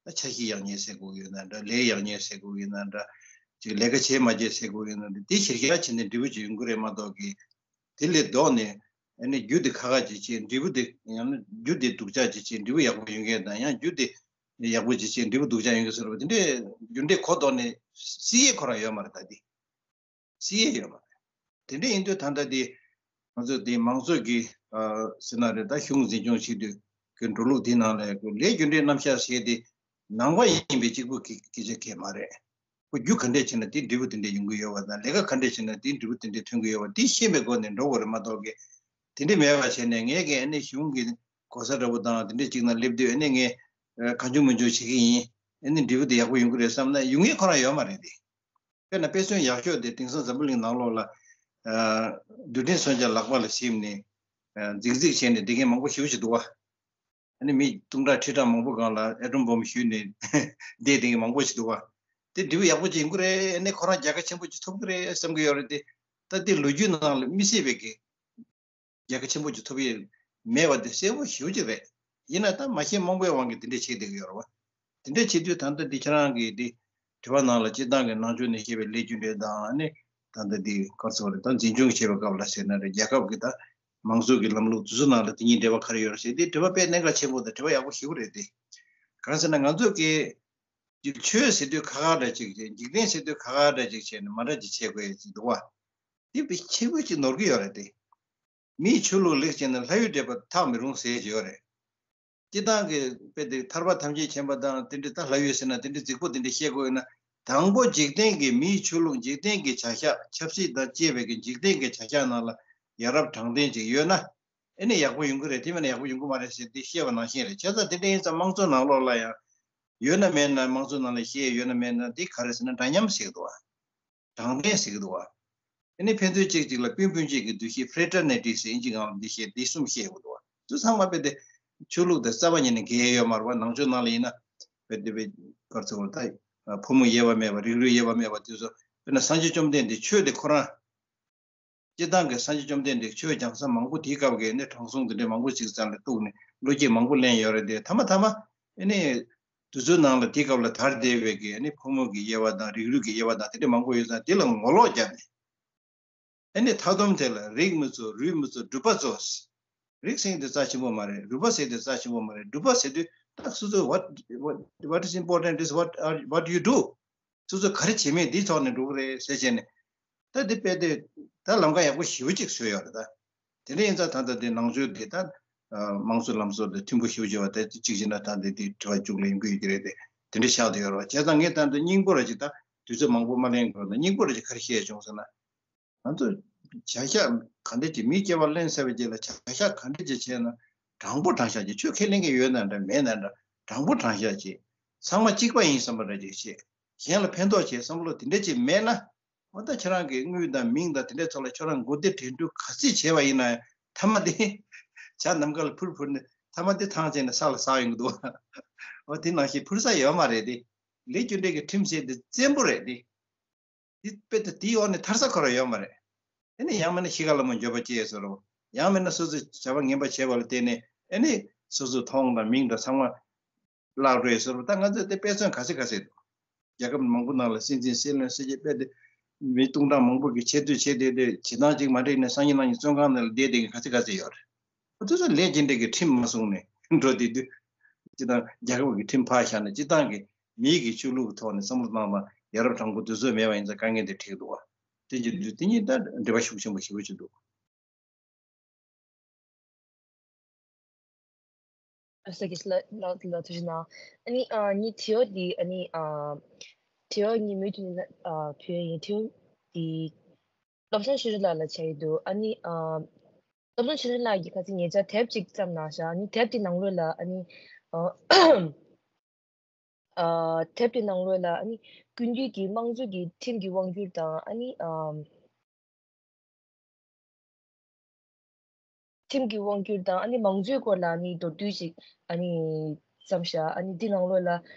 ད་འཆར་གཞི་ཡག་ཉེས་ཟེར་དགོས་ཡོད་ན་འདྲ། ལས་ཡག་ཉེས་ཟེར་དགོས་ཡོད་ན་འདྲ། ཅིག་ལས་ཀ་བྱས་མ་བྱས་ཟེར་དགོས་ཡོད་ན་འདྲ། དེ་གཞིར་བཞག་བྱས་ནས་འབྲས་བུ་ཅིག་ཡོང་གི་རེད་མ་གཏོགས་ཀྱི། དེ་ལས་ལྡོག་ནས་ཨ་ནི་རྒྱུ་དེ་ཁག་ཁག་ཅིག་བྱས། འབྲས་བུ་དེ་ཡང་ན་རྒྱུ་དེ་སྡུག་ཅག་ཅིག་བྱས་འབྲས་བུ་ཡག་པོ་ཡོང་མཁན་དང་། ཡང་རྒྱུ་དེ་ཡག་པོ་ཅིག་བྱས་འབྲས་བུ་སྡུག་ཅག་ཡོང་མཁན་ཟེར་བ་དེ་འདྲའི་རྒྱུ་འབྲས་གོ་ལྡོག་ནས་སྲིད་ཡས་ཁོ་རང་ཡོད་མ་རེད། ད་དེ་སྲིད་ཡས་ཡོད་མ་རེད། དེ་འདྲ་ཡིན་དུས་ད་ལྟ་དེ་ང་ཚོ་དེ་མང་གཙོ་གི་ཨ་ཟེར་ན་རེད། ད་གཞུང་འཛིན་སྐྱོང་བྱེད་དུས་ཀྱི་འགྲོ་ལུགས་དེ་ནང་ལ་ལས་རྒྱུ་འབྲས་རྣམ་གཞག་ཟེར་དེ་ནང་པ་ཡིན་པའི་གཅིག་པུ་གི་སྐད་ཆ་གང་ཡང་མ་རེད། ཁོ་རྒྱུ་ག་འདྲས་བྱས་ན་དེ་འབྲས་བུ་དེ་འདྲས་ཡོང་གི་ཡོད་པ་དང་། ལས་ཀ་ག་འདྲས་བྱས་ན་དེ་འབྲས་བུ་དེ་འདྲས་ཐོན་གི་ཡོད་པ་དེ་ཤེས་པའི་སྒོ་ནས་འགྲོ་དགོས་རེད་མ་གཏོགས་ཀྱི། དེ་འདྲས་མེད་པ་བྱས་ནས་ངས་ཀྱི་ཨ་ནི་གཞུང་གི་གོ་ས་འདྲ་པོ་དང་དེ་འདྲས་ཅིག་ནང་སླེབས་དུས་ཨ་ནི་ངས་གང་བྱུང་མང་བྱུང་བྱེད་ཀྱི་ཡིན། ཨ་ནི་འབྲས་བུ་དེ་ཡག་པོ་ཡོང་གི་རེད་བསམ་ན་ཡོང་ངེས་ཁོ་རང་ཡོད་མ་རེད་དེ། དཔེར་ན་དཔེ་མཚོན་ཡག་ཤོས་དེ་དེང་སང་འཛམ་བུ་གླིང་ནང་ལོགས་ལ་རྡུལ་ཕྲན་མཚོན་ཆ་ལག་པ་ལ་ཟིན་ནས་རྫིག་རྫིག་བྱས་ནས་བསྡད་མཁན་མང་པོ་ཞེ་པོ་ཅིག་འདུག་བ། ཨ་ནི་མི་སྟོང་ཕྲག་ཁྲི་ཕྲག་མང་པོ་སྒང་ལ་ཨེ་ཊོམ་བོམ་གཞུས་ནས་བསྡད་བསྡད་མཁན་མང་པོ་ཞིག་འདུག་བ། དེ་འབྲས་བུ་ཡག་པོ་ཅིག་ཡིན་གྱི་རེད། ཨ་ནི་ཁོ་རང་རྒྱལ་ཁ་ཆེན་པོ་ཅིག་ཐོབ་ཀྱི་རེད་བསམ་གྱི་ཡོད་རེད་དེ། ད་དེ་ལོ་རྒྱུས་ནང་ལ་མི་སྲིད་པའི་གི་རྒྱལ་ཁ་ཆེན་པོ་ཅིག་ཐོབ་ཡས་མེད་པ་དེ་གསལ་པོ་ཞེ་པོ་ཅིག་རེད། ཡིན་ན་ད་མ་ཤེས་རྨོངས་པའི་དབང་གིས་དེ་འདྲས་བྱེད་བསྡད་ཀྱི་ཡོད་རེད་བ། དེ་འདྲས་བྱེད་དུས་ད་ལྟ་འདི་ཁྱེད་རང་གིས་འདི་དྲི་བ་ནང་ལ་སྤྱིར་བཏང་གི་ནང་ཆོས་ནས་བཤད་པའི་ལས་རྒྱུ་འབྲས་དང་། ཨ་ནི་ད་ལྟ་འདི་ག་རེ་ཟེར་དགོས་རེད། ད་འཛིན་སྐྱོང་བྱེད་པའི་སྐབས་ལ་ཟེར་ན་རེད། རྒྱལ་ཁབ་ཀྱི་ད་མང་གཙོ་གི་ལམ་ལུགས་དེ་ཚོ་ནང་ལ་དེ་གཉིས་འབྲེལ་བ་ག་རེ་ཡོད་རེད་ཟེར་དེ་དྲི་བ་དཔེ་གནད་འགག་ཆེན་པོ་དང་དྲི་བ་ཡག་པོ་ཞེ་པོ་རེད་དེ། གང་ཟེར་ན་ང་ཚོ་གི་ཅིག་ཆོས་ཟེར་དུས་ཁ་ཁ་འདྲ་ཅིག་བྱས། འཇིག་རྟེན་ཟེར་དུས་ཁ་ཁ་འདྲ་ཅིག་བྱས་ནས་མ་འདྲ་ཅིག་བྱེད་དགོས་ཡ་ཅིག་འདུག་བ། དེ་དཔེ་ཆེ་པོ་ཅིག་ནོར་གི་ཡོད་རེད་དེ། མིའི་ཆོས་ལུགས་ལེགས་བྱས་ན་ལྷ་ཡུལ་འདྲེས་པ་ཐག་མི་རུང་ཟེར་གྱི་ཡོད་རེད། སྤྱིར་བཏང་གི་དཔེ་དེ་ཐར་པ་ཐམས་ཅད་མཁྱེན་པ་དང་དེ་འདྲ། ད་ལྷ་ཡུལ་ཟེར་ན་དེ་འདྲ་རྫིག་པོ་དེ་འདྲ་བཤད་དགོས་ཡོད་ན། དང་པོ་འཇིག་རྟེན་གྱི་མིའི་ཆོས་ལུགས། འཇིག་རྟེན་གྱི་བྱ་གཞག་ཆབ་སྲིད་དང་བཅས་པའི་གི་འཇིག་རྟེན་གྱི་བྱ་གཞག་ནང་ལ་ཡ་རབས་དྲང་བདེན་ཅིག་ཡོད་ན། ཨེ་ནི་ཡག་པོ་ཡོང་གི་རེད། དེ་མེད་ན་ཡག་པོ་ཡོང་གི་མ་རེད་ཟེར་དེ་བཤད་པ་ནང་བཞིན་རེད། བྱས་ཙང་དེ་འདྲ་ཡིན་ཙང་དམངས་གཙོ་ནང་ལོགས་ལ་ཡང་ཡོད་ན་མེད་ན། དམངས་གཙོ་ནང་ལ་བཤད་ཡོད་ན་མེད་ན་དེ་ག་རེ་ཟེར་ན་འདྲ་མཉམ་ཟེར་གི་འདུག་བ། དྲང་བདེན་ཟེར་གི་འདུག་བ། ཨེ་ནི་ཕན་ཚུན་གཅིག་གཅིག་ལ་སྤུན་སྤུན་མཆེད་ཀྱི་འདུ་ཤེས། ཕེ་རེ་ཊར་ནི་ཊི་ཟེར་ཨིན་ཇི་སྒང་ལ་འདི་བཤད། འདི་གསུམ་བཤད་ཡོང་གི་འདུག་བ། ཚོ་ཚང་མ་དཔེ་དེ་ཆོས་ལུགས་དེ་རྩ་བ་ཉིད་ནས་འགལ་ཡོད་མ་རེད་བ། ནང་ཆོས་ནང་ལ་ཡིན་ན་དཔེ་དེ་དཔེ་གར་ཚོ་ད་ཕོ་མོ་དབྱེ་བ་མེད་པ་རིགས་རུས་དབྱེ་བ་མེད་པ་དེ་ཚོ་དཔེར་ན་སངས་རྒྱས་བཅོམ་ལྡན་འདས་ཆོས་དེ་ཁོ་རང་སྤྱིར་བཏང་གི་སངས་རྒྱས་བཅོམ་ལྡན་འདས་ཆོས་སྦྱང་ས་མང་པོ་དེའི་སྐབས་ཀྱི་ནི་དྲང་སྲོང་དེ་འདྲའི་མང་པོ་ཅིག་རྩ་ལ་གཏུགས་ནས་བློ་སྐྱེད་མང་པོ་ལེན་ཡོད་རེད་དེ། ཐ་མ་ཐ་མ་ཨེ་ནི་དུས་ཚོད་ནང་ལ་དེའི་སྐབས་ལ་དར་བསྡད་པའི་གི་ཨེ་ནི་ཕོ་མོ་གི་དབྱེ་བ་དང་རིགས་རུས་ཀྱི་དབྱེ་བ་དང་དེ་འདྲ་མང་པོ་ཡོད་ཙང་དེ་ལ་ངོ་ལོག་བརྒྱབ་ནས་ཨེ་ནི་མཐའ་སྡོམ་དེ་ལ་རིགས་མི་གཙོ་རུས་མི་གཙོ་སྒྲུབ་པ་གཙོ། རིགས་ཟེར་དེ་རྩ་ཆེན་པོ་མ་རེད། རུས་པ་ཟེར་དེ་རྩ་ཆེན་པོ་མ་རེད། སྒྲུབ་པ་ཟེར་དུས་ད་སོ་སོ་what what what is important is what are what you do. སོ་སོ་ག་རེ་བྱེད་མིན་དེའི་ཐོག་ནས་འགྲོ་གི་རེད་ཟེར་བྱས་ནས། ད་འདི་དཔེ་དེ་ད་ལམ་ཁ་ཡག་པོ་ཞེ་པོ་ཅིག་བཟོས་ཡོད་རེད་ད། དེ་འདྲ་ཡིན་ཙང་ད་ལྟ་དེ་ནང་ཆོས་དེ་ད་དམངས་གཙོ་ལམ་སྲོལ་དང་མཐུན་པོ་ཞེ་པོ་ཅིག་ཡོད་པ་དེ་གཅིག་བྱས་ན་ད་འདི་དེ་དྲི་བ་མཇུག་ལ་ཡོང་གི་ཡོད་ཀྱི་རེད་དེ། དེ་འདྲ་ཆགས་བསྡད་ཡོད་རེད་བ། བྱས་ཙང་ངས་ད་འདི་སྙིང་པོ་ར་ཅིག་ད་དུས་ཚོད་མང་པོ་མ་ལེན་དགོས་ན་སྙིང་པོ་ར་ཅིག་ག་རེ་བཤད་བྱུང་ཟེར་ན། ང་ཚོ་བྱ་གཞག་ག་འདྲ་ཅིག་མིའི་སྐྱེ་བ་ལེན་ཚར་བའི་རྗེས་ལ་བྱ་གཞག་ག་འདྲ་ཅིག་བྱས་ན་དྲང་པོ་དྲང་བཞག་ཅིག་ཆོས་ཁས་ལེན་མཁན་ཡོད་ན་འདྲ་མེད་ན་འདྲ་དྲང་པོ་དྲང་བཞག་ཅིག་ཚང་མ་གཅིག་པ་ཡིན་བསམ་པ་འདྲ་ཅིག་བྱེད། གཞན་ལ་ཕན་ཐོགས་བྱེད་བསམ་བློ་དེ་འདྲ་ཅིག་མེད་ན། འོ་ད་ཁྱེད་རང་གི་དངུལ་དང་མིང་དང་དེ་འདྲའི་ཐོག་ལ་ཁྱོད་རང་མགོ་བདེ་དྲན་འདུག་ག་ཚོད་བྱས་པ་ཡིན་ན་ཡང་མཐའ་མ་དེ་བྱ་ནམ་མཁའ་ལ་འཕུར་འཕུར་ནས་མཐའ་མ་དེ་ཐང་ཆད་ནས་ས་ལ་ཟག་ཡོང་གི་འདུག་འོ་དེ་ནང་བཞིན་འཕུར་ས་ཡོད་མ་རེད་དེ། ལས་རྒྱུ་འབྲས་ཀྱི་ཁྲིམས་ཟེར་དེ་བཙན་པོ་རེད་དེ། དེ་དཔེ་དེ་དེའི་འོག་ནས་ཐར་ས་ཁོ་རང་ཡོད་མ་རེད། དེ་ནས་ཡང་མིན་ན་གཤིས་ཀ་ལ་མོ་འགྱོད་པ་སྐྱེས་ཟེར་རོ། ཡང་མིན་ན་སོ་སོས་བྱ་བ་ངན་པ་བྱས་པ་ལ་བརྟེན་ནས་ཨེ་ནི་སོ་སོའི་མཐོང་དང་མིང་དང་ཚང་མ་བརླག་འགྲོ་ཡས་ཟེར་རོ། ད་ང་ཚོས་དེ་དཔེ་མཚོན་ག་ཚོད་ག་ཚོད་འདུག་རྒྱལ་ཁབ་མང་པོ་ནང་ལ་སྲིད་འཛིན་སྲིད་བློན་སྲིད་སྤྱི་དཔེ་དེ་མི་སྟོང་ཕྲག་མང་པོ་གིས་ཆེ་བསྟོད་བྱས་བསྡད་དེ་བྱེད་སྟངས་གཅིག་མ་འགྲིག་ནས་སང་ཉིན་གནངས་ཉིན་བཙོན་ཁང་ནང་ལ་བསྡད་བསྡད་མཁན་ག་ཚོད་ག་ཚོད་ཡོད་རེད། ཁོ་ཚོ་ལས་ཀྱི་འབྲས་ཀྱི་ཁྲིམས་མ་སྲུང་ནས་འགྲོ་བསྡད་དུས། སྤྱི་བཏང་རྒྱལ་ཁབ་ཀྱི་ཁྲིམས་ཕར་བཞག་ནས་སྤྱི་བཏང་གི་མིའི་གི་ཆོས་ལུགས་ཀྱི་ཐོག་ནས་བསམ་བློ་བཏང་བ་ཡ་རབས་དྲང་པོ་དུས་ཚོད་མེད་པ་ཡིན་ཙང་དཀའ་ངལ་དེ་འཕྲད་འདུག་བ། དེ་གྱི་དུས་དེ་གཉིས་ད་འབྲེལ་བ་ཤུགས་ཆེན་པོ་ཞེ་པོ་ཅིག་འདུག་ཨ་ས་གི་ལ་ལ་ལ་ཐུ་ཞི་ན། ཨ་ནི་ཨ་ནི་ཐེའོ་དི་ཨ་ནི་ཨ་ཐེའོ་ནི་མུ་ཏི་ནི་ཨ་ཕུ་ཡིན་ཐེའོ་དི་བློ་བཟང་ཆོས་སྒྲོན་ལགས་ལ་བྱ་ཡི་འདུག་ཨ་ནི་ཨ་བློ་བཟང་ཆོས་སྒྲོན་ལགས་ཀྱིས་ཁ་སང་ཉེ་ཆར་དེབ་ཅིག་བརྩམས་གནང་ཤག་ཨ་ནི་དེབ་དེ་ནང་ལོགས་ལ་ཨ་ནི་ཨ་ཨ་དེབ་དེ་ནང་ལོགས་ལ་ཨ་ནི་སྐུ་མདུན་གྱི་དམངས་གཙོ་གི་ཁྲིམས་ཀྱི་དབང་སྒྱུར་དང་ཨ་ནི་ཨ་ཁྲིམས་ཀྱི་དབང་སྒྱུར་དང་ཨ་ནི་མང་གཙོའི་སྐོར་ལ་ཨ་ནི་མདོར་བསྡུས་ཤིག་ཨ་ནི་བརྩམས་ཤག་ཨ་ནི་འདི་ནང་ལོགས་ལ་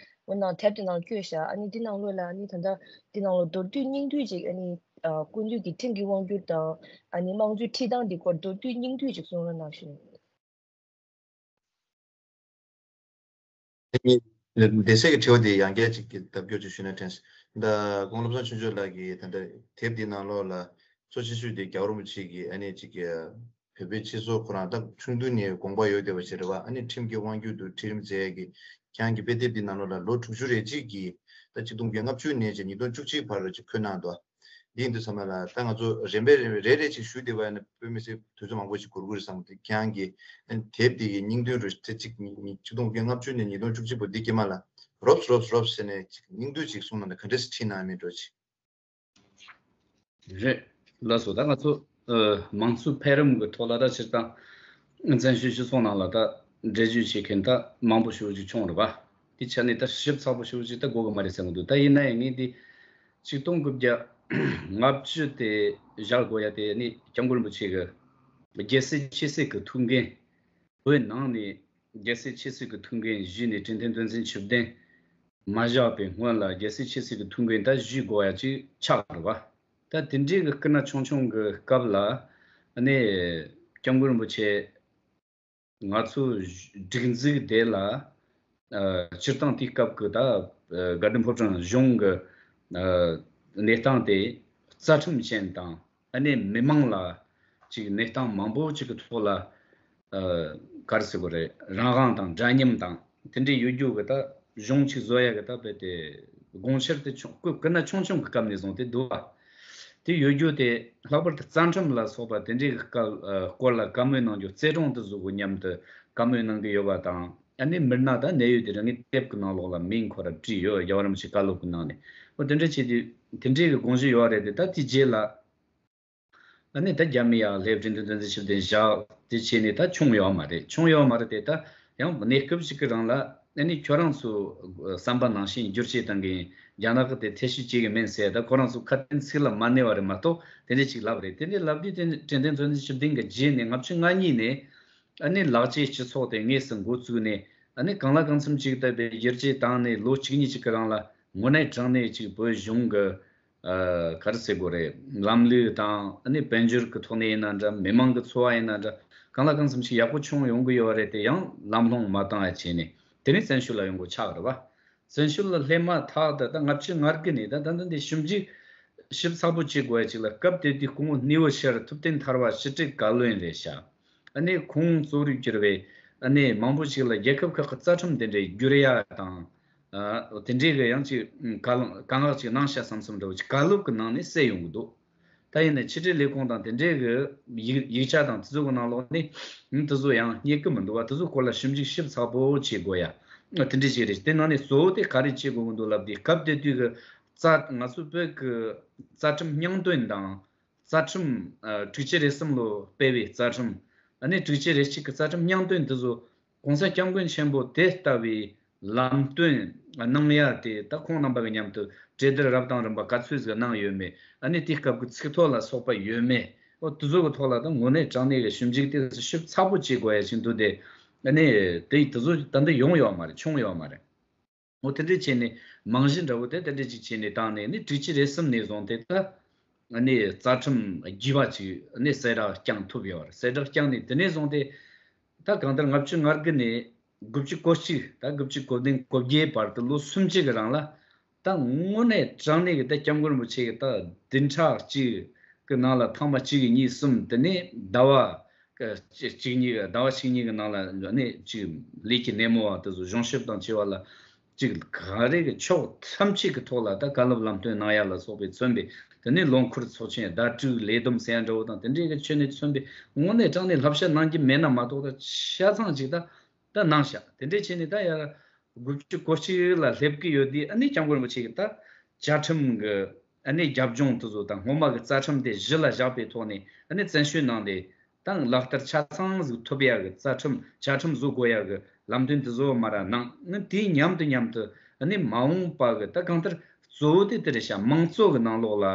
འོ་ན་དེབ་དེ་ནང་བཀོད་ཤག་ཨ་ནི་འདི་ནང་ལོགས་ལ་ཨ་ནི་ད་ལྟ་འདི་ནང་ལོགས་མདོར་བསྡུས་སྙིང་བསྡུས་ཤིག་ཨ་ནི་ཨ་སྐུ་མདུན་གྱི་ཁྲིམས་ཀྱི་དབང་སྒྱུར་དང་ཨ་ནི་དམངས་གཙོའི་ཁྲིམས་དང་འདི་སྐོར་མདོར་བསྡུས་སྙིང་བསྡུས་ཤིག་གསུང་རོགས་གནང་ཞུ། སྡེ་ཚན་གྱི་དྲི་བ་དེ་ཡང་བསྐྱར་ཅིག་གི་ལྡབ་སྐྱོར་ཅིག་ཞུས་ན་དྲན། ད་ཁོང་བློ་བཟང་ཆོས་འབྱོར་ལགས་ཀྱིས་ད་ལྟ་དེབ་འདིའི་ནང་ལོགས་ལ་གཙོ་ཆེ་ཤོས་དེ་རྒྱལ་བ་རིན་པོ་ཆེ་གིས་ཨ་ནི་ཅིག་གི་བོད་པའི་སྤྱི་ཚོགས་ཁོ་རང་ད་ཆུང་དུས་ནས་དགོངས་པ་ཡོད་བསྡད་པ་ཞིག་རེད་བ། ཨ་ནི་ཁྲིམས་ཀྱི་དབང་སྒྱུར་དང་ཁྲིམས་མཛད་ཀྱི་ཁྱེད་རང་གི་དཔེ་དེབ་འདིའི་ནང་ལོགས་ལ་ལོ་དྲུག་ཅུ་རེ་གཅིག་གི་ད་ཆིག་སྟོང་དགུ་བརྒྱ་ལྔ་བཅུ་ནས་བྱས་ཉིས་སྟོང་བཅུ་གཅིག་བར་ལ་ཅིག་འཁོད་གནང་འདུག་འདི་ཡིན་དུས་ཙམ་པ་ལ་ད་ང་ཚོ་རིམ་པས་རིམ་པས་རེ་རེ་ཅིག་ཞུས་བསྡད་པ་ཡིན་ན་དཔེ་མི་སྲིད་དུས་ཚོད་མང་པོ་ཞིག་འགོར་གྱི་རེད་བསམ་གི་འདུག་ཁྱེད་རང་གིས་དེབ་འདི་གི་སྙིང་དོན་རུ་ཚེ་གཅིག་ཉིད་ཉིད་ཆིག་སྟོང་དགུ་བརྒྱ་ལྔ་བཅུ་ནས་ཉིས་སྟོང་བཅུ་གཅིག་བར་འདི་དཀྱིལ་མ་ལ་རོབ་རོབ་རོབ་ཟེར་ནས་ཅིག་སྙིང་བསྡུས་ཅིག་གསུངས་གནང་ན་ག་འདྲས་སེ་ཁྲིད་གནང་མིན་འགྲོ་ཅིག་རེད། ལགས་སོ། ད་ང་ཚོ་ཨ་མང་གཙོའི་འཕེལ་རིམ་གྱི་ཐོག་ལ་ད་སྤྱིར་བཏང་བཙན་བྱོལ་སྤྱི་ཚོགས་ནང་ལ་ད་འགྲེལ་བརྗོད་བྱེད་མཁན་ད་མང་པོ་ཞེ་པོ་ཅིག་བྱུང་རེད་པ། དེ་ཆ་ནས་ད་ཞིབ་ཚགས་པོ་ཞེ་པོ་ཅིག་ད་དགོས་ཀྱི་མ་རེད་བསམ་གྱི་འདུག་ད་ཡིན་ན་ཡང་ངས་འདི་ཆིག་སྟོང་དགུ་བརྒྱ་ལྔ་བཅུ་དེ་བཞག་དགོས་ཡ་དེ་ནི་སྐྱབས་མགོན་རིན་པོ་ཆེ་གི་རྒྱལ་སྲས་ཆེ་སྲིད་ཀྱི་ཐུགས་འགན། བོད་ནང་ནས་རྒྱལ་སྲས་ཆེ་སྲིད་ཀྱི་ཐུགས་འགན་བཞེས་ནས་ཀྲིན་ཏན་དོན་ཚན་བཅུ་བདུན་མ་བཞག་པའི་སྔོན་ལ་རྒྱལ་སྲས་ཆེ་སྲིད་ཀྱི་ཐུགས་འགན་ད་བཞེས་དགོས་ཡ་ཅིག་ཆགས་རེད་བ། ད་དེ་འདྲའི་གི་སྐུ་ན་ཆུང་ཆུང་གི་སྐབས་ལ་ཨ་ནི་སྐྱབས་མགོན་རིན་པོ་ཆེ་ང་ཚོའི་སྒྲིག་འཛུགས་དེ་ལ་ཨ་སྤྱིར་བཏང་དེའི་སྐབས་ཀྱི་ད་ཨ་དགའ་ལྡན་ཕོ་བྲང་གཞུང་གི་ཨ་གནས་སྟངས་དེ་རྩ་ཁྲིམས་ཅན་དང་ཨ་ནི་མི་མང་ལ་ཅིག་གནས་སྟངས་མང་པོ་ཅིག་གི་ཐོག་ལ་ཨ་ག་རེ་ཟེར་དགོས་རེད། རང་དབང་དང་འདྲ་མཉམ་དང་དེ་འདྲའི་ཡོད་རྒྱུ་གི་ད་གཞུང་ཅིག་བཟོ་ཡ་གི་ད་རྦད་དེ་དགོངས་འཆར་དེ་ཆུང་སྐུ་སྐུ་ན་ཆུང་ཆུང་གི་སྐབས་ནས་བཟུང་སྟེ་འདུག་བ། དེ་ཡོད་རྒྱུ་དེ་ལྷག་པར་དུ་རྩ་ཁྲིམས་ལ་སོགས་པ་དེ་འདྲའི་གི་སྐབས་ཨ་སྐོར་ལ་བཀའ་མོལ་གནང་རྒྱུ་རྩེ་གྲོང་དུ་བཟོ་དགོས་སྙམ་དུ་བཀའ་མོལ་གནང་གི་ཡོད་པ་དང་། ཨ་ནི་མི་སྣ་དང་གནད་ཡོད་དེ་རང་གི་དེབ་ཀྱི་ནང་ལོགས་ལ་མིང་ཁོ་ར་བྲིས་ཡོད། རྒྱལ་བ་རིན་པོ་ཆེ་བཀའ་སློབ་ཀྱི་ནང་ནས་འོ་དེ་འདྲ་བྱས་དུས་དེ་འདྲའི་གི་དགོངས་གཞི་ཡོད་རེད་དེ། ད་དེ་རྗེས་ལ་ཨ་ནི་ད་རྒྱ་མི་ཡར་སླེབས། ཀྲིན་ཏན་དོན་ཚན་བཅུ་བདུན་བཞག་དེ་བྱས་ནས་ད་བྱུང་ཡོད་མ་རེད། བྱུང་ཡོད་མ་རེད་དེ། ད་ཡང་གནས་སྐབས་ཤིག་གི་རིང་ལ་ཨ་ནི་ཁྱོད་རང་ཚོ་བསམ་པ་ནང་བཞིན་བསྒྱུར་བཅོས་གཏང་གི་ཡིན། རྒྱ་ནག་གི་དེ་ཐེ་བྱུས་བྱེད་གི་མིན་ཟེར། ད་ཁོ་རང་ཚོ་ཁ་དན་ཚིག་ལ་མ་གནས་པ་རེད་མ་གཏོགས་དེ་འདྲ་ཅིག་ལབ་རེད། དེ་འདྲ་ལབ་དུས་དེ་ཀྲིན་ཏན་དོན་ཚན་བཅུ་བདུན་གི་རྗེས་ནས་ལྔ་བཅུ་ང་གཉིས་ནས། ཨ་ནི་ལག་བཅས་སྤྱི་ཚོགས་དེ་དངོས་སུ་འགོ་བཙུགས་ནས། ཨ་ནི་གང་ལ་གང་འཚམ་ཅིག་བཏབ་པའི་བསྒྱུར་བཅོས་བཏང་ནས། ལོ་གཅིག་གཉིས་ཅིག་གི་རིང་ལ་དངོས་གནས་དྲང་གནས་ཅིག་བོད་གཞུང་གི་ཨ་ག་རེ་ཟེར་དགོས་རེད། ལམ་ལུགས་དང་ཨ་ནི་དཔལ་འབྱོར་གྱི་ཐོག་ནས་ཡིན་ན་འདྲ། མི་མང་གི་འཚོ་བ་ཡིན་ན་འདྲ། གང་ལ་གང་འཚམ་ཞིག་ཡག་པོ་བྱུང་ཡོང་གི་ཡོད་རེད། དེ་ཡང་ལམ་ལྷོང་མ་བཏང་ཡ་བྱས་ནས། དེ་ནས་བཙན་བྱོལ་ལ་ཡོང་དགོས་ཆགས་རེད་བ། བཙན་བྱོལ་ལ་སླེབས་མ་ཐག་ཏུ། ད་ལྔ་བཅུ་ང་དགུ་ནས་ད་ད་ལྟ་འདི་ཞིབ་འཇུག་ཞིབ་ཚགས་པོ་བྱེད་དགོས་ཡ་ཅིག་ལ། སྐབས་དེ་དུས་སྐུ་ངོ་སྣེའུ་ཤར་ཐུབ་བསྟན་ཐར་པ་ཕྱི་དྲིལ་བཀའ་བློན་རེད་ཤག་ཨ་ནི་ཁོང་གཙོ་རུ་གྱུར་བའི་ཨ་ནི་མང་པོ་ཞིག་ལ་རྒྱལ་ཁབ་ཁག་གི་རྩ་ཁྲིམས་དེ་འདྲའི་བསྒྱུར་ཡ་དང་། ཨ་དེ་འདྲའི་གི་ཡང་ཅིག་བཀའ་བཀའ་མངགས་ཅིག་གནང་ཤག་བསམ་བསམ་འདྲ་བོ་ཅིག་བཀའ་སློབ་ཀྱི་ནང་ནས་གསལ་ཡོང་གི་འདུག་ད་ཡིན་ནའི་ཕྱི་དྲིལ་ལས་ཁུངས་དང་དེ་འདྲའི་གི་ཡིག་ཡིག་ཆ་དང་དེ་ཚོ་གི་ནང་ལོགས་ནས། ཨ་དེ་ཚོ་ཡང་རྙེད་ཀྱི་མི་འདུག་བ། དེ་ཚོ་སྐོར་ལ་ཞིབ་འཇུག་ཞིབ་ཚགས་པོ་བྱེད་དགོས་ཡ་དེ་འདྲ་ཞིག་རེད། དེ་ནང་ནས་གཙོ་བོ་དེ་ག་རེ་བྱེད་དགོས་ཀྱི་འདུག་ལབ་དུས། སྐབས་དེ་དུས་ཀྱི་རྩ་ང་ཚོ་བོད་ཀྱི་རྩ་ཁྲིམས་སྙིང་དོན་དང་། རྩ་ཁྲིམས་ཨ་དྲུག་ཅུ་རེ་གསུམ་ལོ་སྤེལ་བའི་རྩ་ཁྲིམས། ཨ་ནི་དྲུག་ཅུ་རེ་གཅིག་གི་རྩ་ཁྲིམས་སྙིང་དོན་དེ་ཚོ། གོང་ས་སྐྱབས་མགོན་ཆེན་པོ་དེ་ལྟ་བུའི་ལམ་སྟོན་གནང་ཡ་དེ། ད་ཁོང་རྣམ་པ་གི་མཉམ་དུ་གྲོས་བསྡུར་རབ་དང་རིམ་པ་ག་ཚོད་ཟིག་གནང་ཡོད་མེད། ཨ་ནི་དེའི་སྐབས་ཀྱི་ཚིག་ཐོ་ལ་སོགས་པ་ཡོད་མེད། འོ་དེ་ཚོ་གི་ཐོག་ལ་ད་དངོས་གནས་དྲང་གནས་ཀྱི་ཞིབ་འཇུག་དེ་ཞིབ་ཚགས་པོ་བྱེད་དགོས་ཡ་ཞིག་འདུག་སྟེ། ཨ་ནི་དེ་དེ་ཚོ་ད་ལྟ་ཡོང་ཡོད་མ་རེད། བྱུང་ཡོད་མ་རེད། འོ་དེ་འདྲས་བྱས་ནས་རྨང་གཞི་འདྲ་བོ་དེ་དེ་འདྲས་ཅིག་བྱས་ནས་བཏང་ནས། ནི་དྲུག་ཅུ་རེ་གསུམ་ནས་བཟུང་སྟེ། ད་ནི་རྩ་ཁྲིམས་རྒྱས་པ་ཅིག་ནི་གསལ་བསྒྲགས་བསྐྱངས་ཐུབ་ཡོད་རེད། གསལ་བསྒྲགས་བསྐྱངས་ནས་དེ་ནས་བཟུང་སྟེ། ད་གང་ལྟར་ལྔ་བཅུ་ང་དགུ་ནས་དགུ་བཅུ་གོ་གཅིག་ད་དགུ་བཅུ་གོ་བདུན་གོ་བརྒྱད་བར་དུ་ལོ་སུམ་ཅུ་གི་རིང་ལ། ད་དངོས་གནས་དྲང་གནས་ཀྱི་ད་སྐྱབས་མགོན་རིན་པོ་ཆེ་གི་ད་བདུན་ཕྲག་གཅིག་གི་ནང་ལ་ཐེངས་མ་གཅིག་གཉིས་གསུམ། དེ་ནས་ཟླ་བ་གཅིག་གཉིས། ཟླ་བ་གཅིག་གཉིས་ཀྱི་ནང་ལ་ནི་ཅིག་ལས་ཀྱི་སྣེ་མོ་བ་དེ་ཚོ་གཞུང་ཞབས་དང་བཅས་པ་ལ་ཅིག་ག་རེ་གི་ཕྱོགས་ཐམས་ཅད་ཀྱི་ཐོག་ལ་ད་བཀའ་སློབ་ལམ་སྟོན་གནང་ཡ་ལ་སོགས་པས་མཚོན་པའི། དེ་ནས་ལོ་འཁོར་ཚོགས་ཆེན་ཟླ་དྲུག་ལས་བསྡོམས་ཟེར་ཡ་འདྲ་བོ་དང་དེ་འདྲའི་གི་ཆོས་ནས་མཚོན་པའི་དངོས་གནས་དྲང་གནས་བསླབ་བྱ་གནང་རྒྱུ་མེད་ན་མ་གཏོགས། ད་ཆ་ཚང་ཅིག་ད་ད་གནང་ཤག་དེ་འདྲས་བྱས་ནས་ད་ཡར་དགུ་བཅུ་གོ་གཅིག་ལ་སླེབས་ཀྱི་ཡོད་དུས། ཨ་ནི་སྐྱབས་མགོན་རིན་པོ་ཆེ་གི་ད་བཅའ་ཁྲིམས་གི་ཨ་ནི་རྒྱབ་ལྗོངས་དེ་ཚོ་དང་། སྔོན་མ་གི་རྩ་ཁྲིམས་དེ་གཞི་ལ་བཞག་པའི་ཐོག་ནས། ཨ་ནི་བཙན་བྱོལ་ནང་དེ་ད་ལག་བསྟར་ཆ་ཚང་ཟིག་ཐུབ་ཡ་གི་རྩ་ཁྲིམས་བཅའ་ཁྲིམས་བཟོ་དགོས་ཡ་གི་ལམ་སྟོན་དེ་ཚོ་མར་གནང་། ཨ་ནི་དེའི་མཉམ་དུ་མཉམ་དུ་ཨ་ནི་མ་འོངས་པ་གི་ད་གང་ལྟར་གཙོ་བོ་དེ་དེ་རེད་ཤག་མང་གཙོ་གི་ནང་ལོགས་ལ།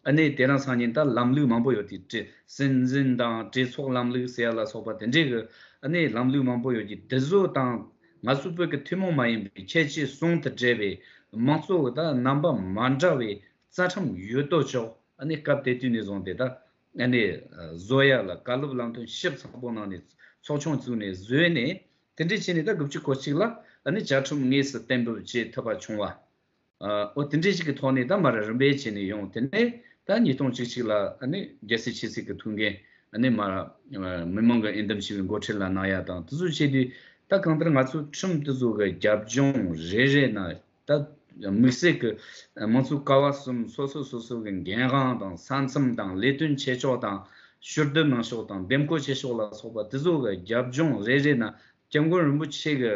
ཨ་ནི་དེ་རིང་སང་ཉིན་ད་ལམ་ལུགས་མང་པོ་ཡོད་དེ། གྲོས་སྲིད་འཛིན་དང་གྲོས་ཚོགས་ལམ་ལུགས་ཟེར་ཡ་ལ་སོགས་པ་དེ་འདྲའི་གི་ཨ་ནི་ལམ་ལུགས་མང་པོ་ཡོད་ཀྱི། དེ་ཚོ་དང་ང་ཚོ་བོད་ཀྱི་ཐུན་མོང་མ་ཡིན་པའི་ཁྱད་ཆོས་ཟུང་དུ་འབྲེལ་བའི་མང་གཙོ་གི་ད་རྣམ་པ་མ་འདྲ་བའི་རྩ་ཁྲིམས་ཡོད་དོ་ཅོག་ཨ་ནི་སྐབས་དེ་དུས་ནས་བཟུང་སྟེ་ད་ཨ་ནི་བཟོ་ཡ་ལ་བཀའ་སློབ་ལམ་སྟོན་ཞིབ་ཚགས་པོ་གནང་ནས། ཚོགས་ཆུང་བཙུགས་ནས་བཟོས་ནས། དེ་འདྲས་བྱས་ནས་ད་དགུ་བཅུ་གོ་གཅིག་ལ་ཨ་ནི་བཅའ་ཁྲིམས་དངོས་སུ་གཏན་འབེབས་བྱེད་ཐུབ་པ་བྱུང་བ། ཨ་འོ་དེ་འདྲའི་ཞིག་གི་ཐོག་ནས་ད་མར་རིམ་པས་བྱས་ནས་ཡོང་། དེ་ནས་ད་ཉིས་སྟོང་བཅུ་གཅིག་ལ་ཨ་ནི་རྒྱལ་སྲས་ཆོས་སྲིད་ཀྱི་ཐུགས་འགན། ཨ་ནི་མར་མི་མང་གི་འོས་འདེམས་བྱས་པའི་འགོ་ཁྲིད་ལ་གནང་ཡ་དང་དེ་ཚོ་བྱེད་དུས། ད་གང་ལྟར་ང་ཚོ་ཁྲིམས་དེ་ཚོ་གི་རྒྱབ་ལྗོངས་རེ་རེ་ན་ད་དམིགས་བསལ་གྱི་མང་གཙོའི་ཀ་བ་གསུམ། སོ་སོ་སོ་སོ་གི་འགན་དབང་དང་ས་མཚམས་དང་ལས་དོན་བྱེད་ཕྱོགས་དང་། ཞུ་གཏུག་གནང་ཕྱོགས་དང་འདེམས་བསྐོ་བྱེད་ཕྱོགས་ལ་སོགས་པ་དེ་ཚོ་གི་རྒྱབ་ལྗོངས་རེ་རེ་ན་སྐྱབས་མགོན་རིན་པོ་ཆེ་གི་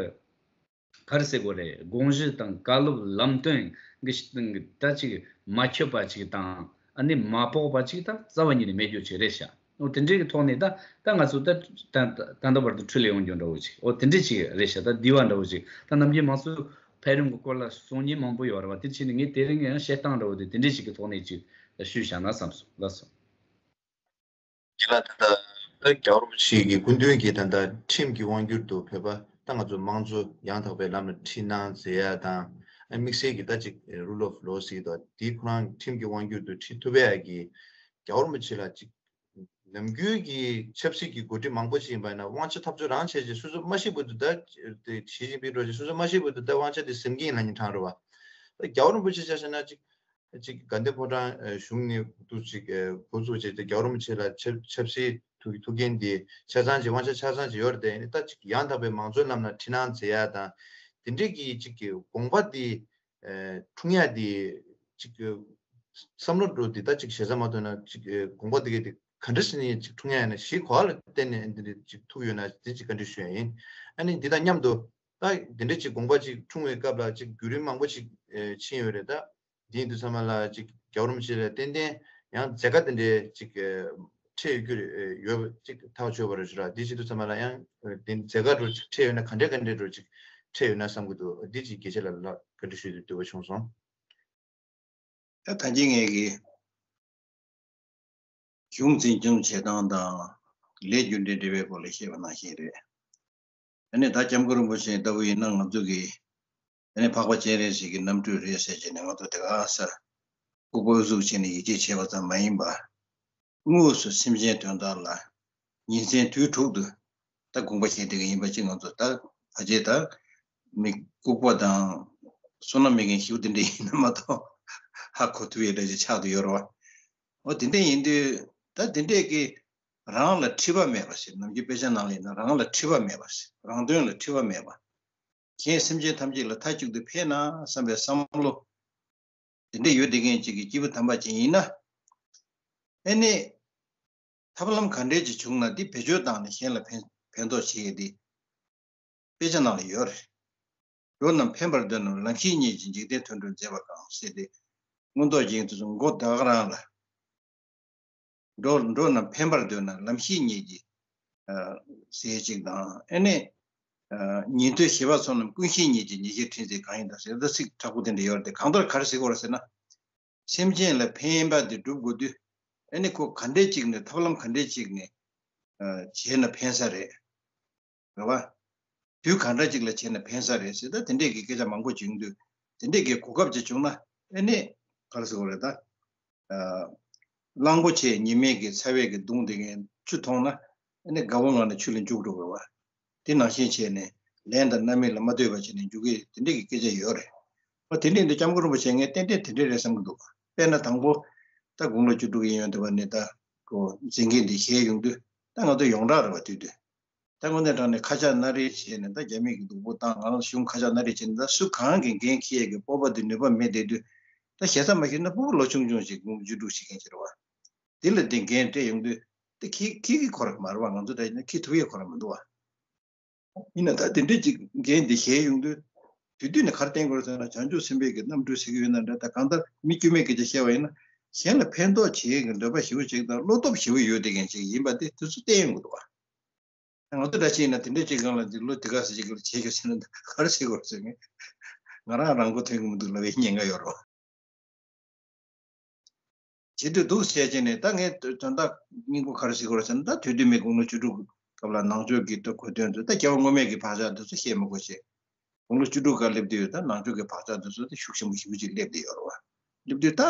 ག་རེ་ཟེར་དགོས་རེད། དགོངས་གཞི་དང་བཀའ་སློབ་ལམ་སྟོན་གྱི་སྟེང་གི་ད་ཅིག་མ་ཁྱབ་པ་ཅིག་དང་། ཨ་ནི་མ་ཕོག་པ་ཅིག་ད་རྩ་བ་ཉིད་ནས་མེད་རྒྱུ་ཅིག་རེད་ཤག་འོ་དེ་འདྲའི་གི་ཐོག་ནས་ད་ད་ང་ཚོ་ད་ད་ད་ལྟ་བར་དུ་འཕྲོ་ལས་ཡོང་རྒྱུ་འདྲ་བོ་ཅིག་འོ་དེ་འདྲ་ཅིག་རེད་ཤག་ད་འདི་བ་འདྲ་བོ་ཅིག་ད་ནམ་རྒྱུན་མང་གཙོའི་འཕེལ་རིམ་གྱི་སྐོར་ལ་གསུང་མཁན་མང་པོ་ཡོད་རེད་བ། དེ་ཕྱིན་ནས་ངས་དེ་རིང་ཡང་བཤད་སྟངས་འདྲ་བོ་དེ་དེ་འདྲ་ཅིག་གི་ཐོག་ནས་ཅིག་ཞུས་བཞག་ན་བསམ་སོང་། ལགས་སོ། ཡིན་ལ། ད་ལྟ་ད་རྒྱལ་བ་རིན་པོ་ཆེ་གི་སྐུ་མདུན་གྱི་ད་ལྟ་ཁྲིམས་ཀྱི་དབང་སྒྱུར་དུ་བོད་པ་ད་ང་ཚོ་དམངས་གཙོ་ཡང་དག་པའི་ལམ་ལ་ཁྲིད་གནང་མཛད་ཡ་དང་། ཨ་དམིགས་བསལ་གྱི་ད་ཅིག་rule of law ཟེར་གྱི་འདུག་དེ་ཁོ་རང་ཁྲིམས་ཀྱི་དབང་སྒྱུར་དུ་ཁྲིད་ཐུབ་ཡ་གི་རྒྱལ་བ་རིན་པོ་ཆེ་ལ་ཅིག་ནམ་རྒྱུན་གྱི་ཆབ་སྲིད་ཀྱི་འགོ་ཁྲིད་མང་པོ་ཅིག་ཡིན་པ་ཡིན་ན་དབང་ཆ་འཐབ་རྩོད་རང་བྱས་རྗེས་སོ་སོ་མ་ཤེས་བར་དུ། ད་དེ་ཞི་ཅིན་ཕིང་འགྲོ་རྗེས་སོ་སོ་མ་ཤེས་བར་དུ་ད་དབང་ཆ་དེ་ཟིན་གྱི་ཡིན་ལབ་མཁན་གྲས་རེད་བ། ད་རྒྱལ་བ་རིན་པོ་ཆེ་ཆ་བཞག་ན་ཅིག་ཅིག་དགའ་ལྡན་ཕོ་བྲང་གཞུང་ནས་འདུག་ཅིག་འགོ་བཙུགས་བྱས་ཏེ་རྒྱལ་བ་རིན་པོ་ཆེ་ལ་ཆབ་ཆབ་སྲིད་ཐུགས་ཐུགས་འགན་དེ་ཆ་ཚང་ཅིག་དབང་ཆ་ཆ་ཚང་ཅིག་ཡོད་རེད་དེ། ད་ཅིག་ཡང་དག་པའི་མང་གཙོའི་ལམ་ལ་ཁྲིད་གནང་མཛད་ཡ་དང་། དེ་འདྲས་ཀྱི་ཅིག་གི་དགོངས་པ་དེ་འཁྲུངས་ཡ་དེ་ཅིག་བསམ་བློ་འགྲོ་དེ་ད་ཅིག་ཞེ་ས་མ་ཐོན་ན་ཅིག་དགོངས་པ་དེ་གས་དེ་ག་འདྲ་ཞིག་ནས་ཅིག་འཁྲུངས་ཡ་ཡིན་ན། གཞི་ག་བ་ལ་བརྟེན་ནས་འདི་འདྲས་ཅིག་ཐུག་ཡོད་ན་དེ་ཅིག་བཀའ་འདྲི་ཞུ་ཡ་ཡིན། ཨ་ནི་འདི་དང་མཉམ་དུ། ད་དེ་འདྲ་ཅིག་དགོངས་པ་ཅིག་འཁྲུངས་པའི་སྐབས་ལ་ཅིག་བརྒྱུད་རིམ་མང་པོ་ཅིག་ཕྱིན་ཡོད་རེད། ད་དེ་ཡིན་དུས་ཙམ་པ་ལ་ཅིག་རྒྱལ་བ་རིན་པོ་ཆེ་ལ་ཏན་ཏན་ཡང་མཛད་དཀའ་དེ་འདྲའི་ཅིག་འཕྲད་ཡོད་རྒྱུ་རེད། ཡོད་ཅིག་ཐག་ཆོད་པ་རེད་ཞུ་ར། དེ་བྱེད་དུས་ཙམ་པ་ལ་ཡང་དེ་མཛད་དཀའ་འདྲ་ཅིག་འཕྲད་ཡོད་ན་ག་འདྲ་ག་འདྲ་འདྲ་ཅིག་འཕྲད་ཡོད་ན་བསམ་གྱི་འདུག་འདི་ཅིག་དགེ་བཤེས་ལགས་ལ་བཀའ་འདྲི་ཞུ་རྒྱུ་འདོད་པ་བྱུང་སོང་། ད་ད་གིན་ངས་ཀྱི་གཞུང་འཛིན་སྐྱོང་བྱེད་སྟངས་དང་ ལས་རྒྱུ་འབྲས་འབྲེལ་བའི་སྐོར་ལ་བཤད་པ་ནང་བཞིན་རེད། ཨ་ནི་ད་སྐྱབས་མགོན་རིན་པོ་ཆེ་ལྟ་བུ་ཡིན་ན་ང་ཚོ་གི་ཨ་ནི་འཕགས་པ་སྤྱན་རས་གཟིགས་ཀྱི་རྣམ་སྤྲུལ་རེད་ཟེར་བྱས་ནས་ང་ཚོ་དེ་ག་ས་ལྐུགས་པ་ཨུ་ཚུགས་བྱས་ནས་ཡིད་ཆེས་བྱས་པ་ཙམ་མ་ཡིན་པ། དངོས་སུ་སེམས་ཅན་དོན་དག་ལ་ཉིན་མཚན་དུས་དྲུག་ཏུ་ད་དགོངས་པ་བཞེས་བསྡད་ཀྱི་ཡིན་པ་ཅིག་ང་ཚོ་ད་ཕལ་ཆེར་ད་མི་ལྐུགས་པ་དང་བསོད་ནམས་མེད་མཁན་ཞིག་དེ་འདྲ་ཡིན་ན་མ་གཏོགས་ཧ་གོ་ཐུབ་ཡས་འདྲ་ཅིག་ཆགས་བསྡད་ཡོད་རེད་བ། འོ་དེ་འདྲ་ཡིན་དུས་ད་དེ་འདྲས་ཀྱི་རང་ལ་འཁྲི་བ་མེད་པ་ཞིག་ནམ་རྒྱུན་དཔེ་ཆ་ནང་ལ་ཡིན་ན་རང་ལ་འཁྲི་བ་མེད་པ་ཞིག་རང་དོན་ལ་འཁྲི་བ་མེད་པ། གཞན་སེམས་ཅན་ཐམས་ཅད་ལ་མཐའ་གཅིག་ཏུ་ཕན་ན་བསམ་པའི་བསམ་བློ། དེ་འདྲ་ཡོད་བསྡད་མཁན་ཅིག་གི་སྐྱེས་བུ་དམ་པ་ཅིག་ཡིན་ན། ཨེ་ནི། ཐབས་ལམ་ག་འདྲས་ཅིག་བྱུང་ན་འདི་བེད་སྤྱོད་བཏང་ནས་གཞན་ལ་ཕན་ཕན་ཐོགས་བྱེད་ཡས་འདི། དཔེ་ཆ་ནང་ལ་ཡོད་རེད། འགྲོ་རྣམས་ཕན་པར་འདོད་ན་ལམ་ཤེས་ཉིད་ཀྱིས་འཇིག་རྟེན་དོན་སྒྲུབ་མཛད་པ་གང་ཟེར་ཏེ། མངོན་རྟོགས་རྒྱན་དུ་མགོ་ད་ག་རང་ལ། འགྲོ་འགྲོ་རྣམས་ཕན་པར་འདོད་ན་ལམ་ཤེས་ཉིད་ཀྱིས། ཟེར་ཅིག་དང་ཨེ་ནས། ཉན་ཐོས་ཞི་བ་ཚོགས་རྣམས་ཀུན་ཤེས་ཉིད་ཀྱིས་ཉེས་སྤྱོད་འཕྲིན་ཟེར་གང་ཡིན་དང་ཟེར་ད་ཚིག་དྲག་པོ་དེ་འདྲ་ཡོད་རེད་དེ་གང་ལྟར་ག་རེ་ཟེར་དགོས་རེད་ཟེར་ན། སེམས་ཅན་ལ་ཕན་པ་དེ་སྒྲུབ་དགོས་དུས་ཨེ་ནས་ཁོ་ག་འདྲས་ཅིག་ནས་ཐབས་ལམ་ག་འདྲས་ཅིག་ནས་བྱས་ན་ཕན་ས་རེད། རེད་བ། དུས་གང་འདྲ་ཅིག་ལ་བྱས་ན་ཕན་ས་རེད་ཟེར་ད་དེ་འདྲས་ཀྱི་སྐད་ཆ་མང་པོ་བྱུང་དུས་དེ་འདྲས་ཀྱི་གོ་སྐབས་ཅིག་བྱུང་ན་ཨེ་ནས་ག་རེ་ཟེར་དགོས་རེད་ད། གླང་པོ་ཆེ་ཉི་མས་ཀྱི་ཚ་བས་ཀྱི་བརྡུངས་བསྡད་མཁན་ཆུ་འཐུང་ན་ཨེ་ནས་དགའ་བོ་ངང་ནས་ཆུ་ལ་འཇུག་འགྲོ་དགོས་བ། དེ་ནང་བཞིན་བྱས་ནས་ལན་དང་རྣམ་སྨིན་ལ་མ་ལྟོས་པ་བྱས་ནས་འཇུག་གི་དེ་འདྲས་ཀྱི་སྐད་ཆ་ཡོད་རེད། ཨོ་དེ་འདྲས་འདི་སྐྱབས་མགོན་རིན་པོ་ཆེ་ངས་ཏན་ཏན་དེ་འདྲས་རེད་བསམ་གྱི་འདུག་དཔེར་ན་དང་པོ་ད་དགུང་ལོ་བཅུ་དྲུག་ཡིན་ཡོང་དུས་བ་ནས་ད་ཁོ་མཛད་འགན་འདི་བཞེས་ཡོང་དུས་ད་ང་ཚོ་ཡོངས་གྲགས་རེད་བ་དུས་དུས། ད་དངོས་གནས་དྲང་ནས་ཁ་ཆག་སྣ་རལ་བྱས་ནས་ད་རྒྱ་མི་གི་སྡུག་པོ་བཏང་ང་རང་གཞུང་ཁ་ཆག་སྣ་རལ་བྱས་ནས་ད་སུ་གང་གི་འགན་འཁྱེར་ཡས་ཀྱི་སྤོབས་པ་དེ་ནུས་པ་མེད་བསྡད་དུས་ད་ཞེ་ས་མ་ཞུས་ན་སྤུ་གུ་ལོ་ཆུང་ཆུང་ཞིག་དགུང་བཅུ་དྲུག་ཞིག་མཁན་ཅིག་རེད་བ། དེ་ལ་དེ་འགན་སྤྲད་ཡོང་དུས་དེ་ཁྱི་ཁྱི་གི་ཁོ་ར་མ་རེད་བ་ང་ཚོ་ད་ཡིན་ན་ཁྱི་ཐུབ་ཡས་ཁོ་ར་མི་འདུག་བ། ཡིན་ན་ད་དེ་འདྲས་ཅིག་འགན་དེ་བཞེས་ཡོང་དུས་དུས་དུས་ནས་ག་རེ་བསྟན་དགོས་རེད་ཟེར་ན་བྱང་ཆུབ་སེམས་དཔའི་གི་རྣམ་སྤྲུལ་ཟེར་གི་ཡོད་ན་འདྲ་ད་གང་ལྟར་མི་དཀྱུས་མའི་སྐད་ཆ་བཤད་པ་ཡིན་ན་གཞན་ལ་ཕན་ཐོགས་བྱེད་ཀྱི་འདོད་པ་ཞེ་པོ་ཅིག་དང་བློ་སྟོབས་ཞེ་པོ་ཡོད་བསྡད་མཁན་ཅིག་ཡིན་པ་དེ་དུས་ཚོད་བསྟན་ཡོང་གི་འདུག་བ། ང་ཚོ་འདྲ་ཅིག་ཡིན་ན་དེ་འདྲའི་ཅིག་སྒང་ལ་འདི་ལོ་འདི་ག་ཟེར་ཅིག་ལ་བྱེད་རྒྱུ་ཟེར་ན་འདི་ག་རེ་བྱེད་དགོས་ཟེར་ནས་ང་རང་རང་མགོ་ཐོན་གི་མི་འདུག་ལབ་པའི་ཉེན་ཁ་ཡོད་རེད། བྱེད་འདོད་འདུག་ཟེར་བྱས་ནས་ད་ངས་དོན་དག་སྙིང་པོ་ག་རེ་ཟེར་དགོས་རེད་ཟེར་ན་ད་དུས་དུས་མའི་དགུང་ལོ་བཅུ་དྲུག་སྐབས་ལ་ནང་ཆོས་ཀྱི་ད་གོ་དོན་དུ་ད་རྒྱལ་བ་སྔོན་མའི་གི་བག་ཆགས་འདི་ཚོ་བཤད་མི་དགོས་ཤེས། དགུང་ལོ་བཅུ་དྲུག་སྐབས་སླེབས་དུས་ད་ནང་ཆོས་ཀྱི་བག་ཆགས་འདི་ཚོ་ད་ཤུགས་ཆེན་པོ་ཞེ་པོ་ཅིག་སླེབས་བསྡད་ཡོད་རེད་བ། སླེབས་དུས་ད་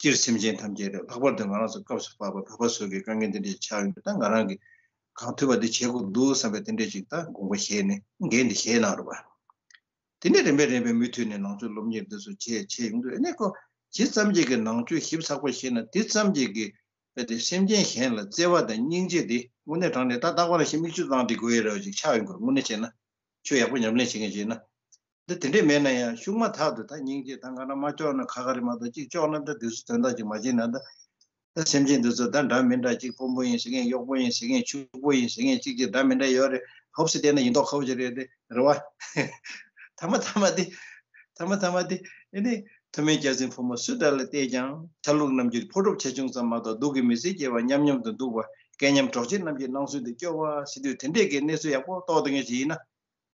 སྤྱིར་སེམས་ཅན་ཐམས་ཅད་རེད་ལྷག་པར་དུ་ང་རང་ཚོ་སྐབས་སུ་བབས་པ་བོད་པ་ཚོ་གི་དཀའ་ངལ་འདི་འདྲ་ཆགས་ཡོང་དུས་ད་ང་རང་གི་གང་ཐུབ་པ་འདི་བྱེད་དགོས་འདུག་བསམ་པའི་དེ་འདྲ་ཅིག་ད་དགོངས་པ་བཞེས་ནས་འགན་འདི་བཞེས་གནང་རེད་བ། དེ་ནས་རིམ་པས་རིམ་པས་མུ་མཐུད་ནས་ནང་ཆོས་སློབ་གཉེར་འདི་ཚོ་བྱས་བྱས་ཡོང་དུས་ཨ་ནི་ཁོ་ཇི་ཙམ་ཅིག་གི་ནང་ཆོས་ཞིབ་ཚགས་པོ་ཤེས་ན་དེ་ཙམ་ཅིག་གི་རྦད་དེ་སེམས་ཅན་གཞན་ལ་བརྩེ་བ་དང་སྙིང་རྗེ་དེ་དངོས་གནས་དྲང་གནས་ད་རྟག་པར་ཞིག་མིག་ཆུ་བཏང་སྟེ་དགོས་ཡས་རེ་བ་ཅིག་ཆགས་ཡོང་གི་རེད་དངོས་གནས་བྱས་ན། ཆོས་ཡག་པོ་ཉམས་ལེན་བྱེད་མཁན་བྱས་ན། འདི་དེ་འདྲས་མེད་ན་ཡང་ཤུགས་མ་ཐག་ཏུ་ད་སྙིང་རྗེ་ད་ང་རང་མ་ལྕོགས་ན་ཁ་ཁ་རེད་མ་གཏོགས་གཅིག་ལྕོགས་ན་ད་དུས་སུ་དོན་དག་ཅིག་མ་བྱས་ན་ད། ད་སེམས་ཅན་འདི་ཚོ་ད་འདྲ་མི་འདྲ་གཅིག་དཔོན་པོ་ཡིན་ཟེར་མཁན་གཡོག་པོ་ཡིན་ཟེར་མཁན་ཕྱུག་པོ་ཡིན་ཟེར་མཁན་གཅིག་གཅིག་འདྲ་མི་འདྲ་ཡོད་རེད་ཧོབ་སེ་བལྟས་ན་ཡིན་མདོག་ཁ་པོ་ཅིག་རེད་དེ་རེད་བ། ཐ་མ་ཐ་མ་དེ། ཐ་མ་ཐ་མ་དེ་ཨེ་ནི་ཐུ་མི་སྐྱ་སེང་ཕོ་མོ་སུ་འདྲ་ལ་བལྟས་ཀྱང་ཆ་ལུགས་རྣམ་འགྱུར་ཕོ་གྲུབ་ཆེ་ཆུང་ཙམ་མ་གཏོགས་སྡུག་གི་མི་ཚེ་སྐྱེལ་བ་མཉམ་མཉམ་དུ་འདུག་པ་སྐལ་མཉམ་གྲོགས་མཆེད་རྣམས་ཀྱི་སྣང་ཚུལ་དུ་སྐྱོ་བ་ཟེར་དུས་དེ་འདྲས་ཀྱི་གནས་ཚུལ་ཡག་པོ་རྟོགས་བསྡད་མཁན་ཞིག་ཡིན་ན།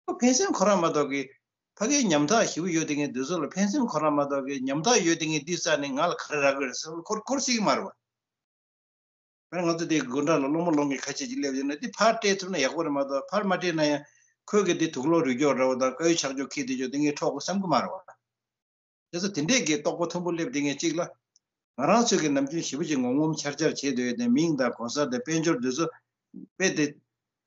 ཁོ་ཕན་སེམས་ཁོ་རང་མ་གཏོགས་ཀྱི། ཕ་གིའི་ཉམ་ཐག་ཞེ་པོ་ཡོད་དེ་ངས་འདི་ཚོ་ལ་ཕན་སེམས་ཁོ་རང་མ་གཏོགས་ཀྱི་ཉམ་ཐག་ཡོད་དེ་ངས་འདི་རྩ་ནས་ང་ལ་ག་རེ་རག་གི་རེད་ཟེར་ཁོར་ཁོར་སྲིད་ཀྱི་མ་རེད་བ། ད་ང་ཚོ་དེ་དགོན་གྲྭ་ལ་སློབ་མ་སློབ་མཁན་ཁ་ཤས་ཅིག་སླེབས་ཡོད་ན་དེ་ཕར་སྤྲད་ཐུབ་ན་ཡག་པོ་རེད་མ་གཏོགས་ཕར་མ་སྤྲད་ན་ཡང་ཁོས་གི་དེ་དུག་སློག་རུལ་སྐྱོག་འདྲ་བོ་དང་དཀར་ཡོལ་ཆག་སྐྱོག་ཁྱེར་དེ་ཆོག་དེ་ངས་འཕྲོག་དགོས་བསམ་གི་མ་རེད་བ། དེ་ཚོ་དེ་འདྲས་ཀྱི་རྟོག་པ་མཐོན་པོ་སླེབས་དེ་ངས་གཅིག་ལ། ང་རང་ཚོས་ཀྱི་ནམ་རྒྱུན་ཞེ་པོ་ཅིག་ངོམ་ངོམ་འཆར་འཆར་བྱེད་འདོད་ཡོད་དེ་མིང་དང་གོ་ས་དང་དཔལ་འབྱོར་འདི་ཚོ་དཔེ་དེ་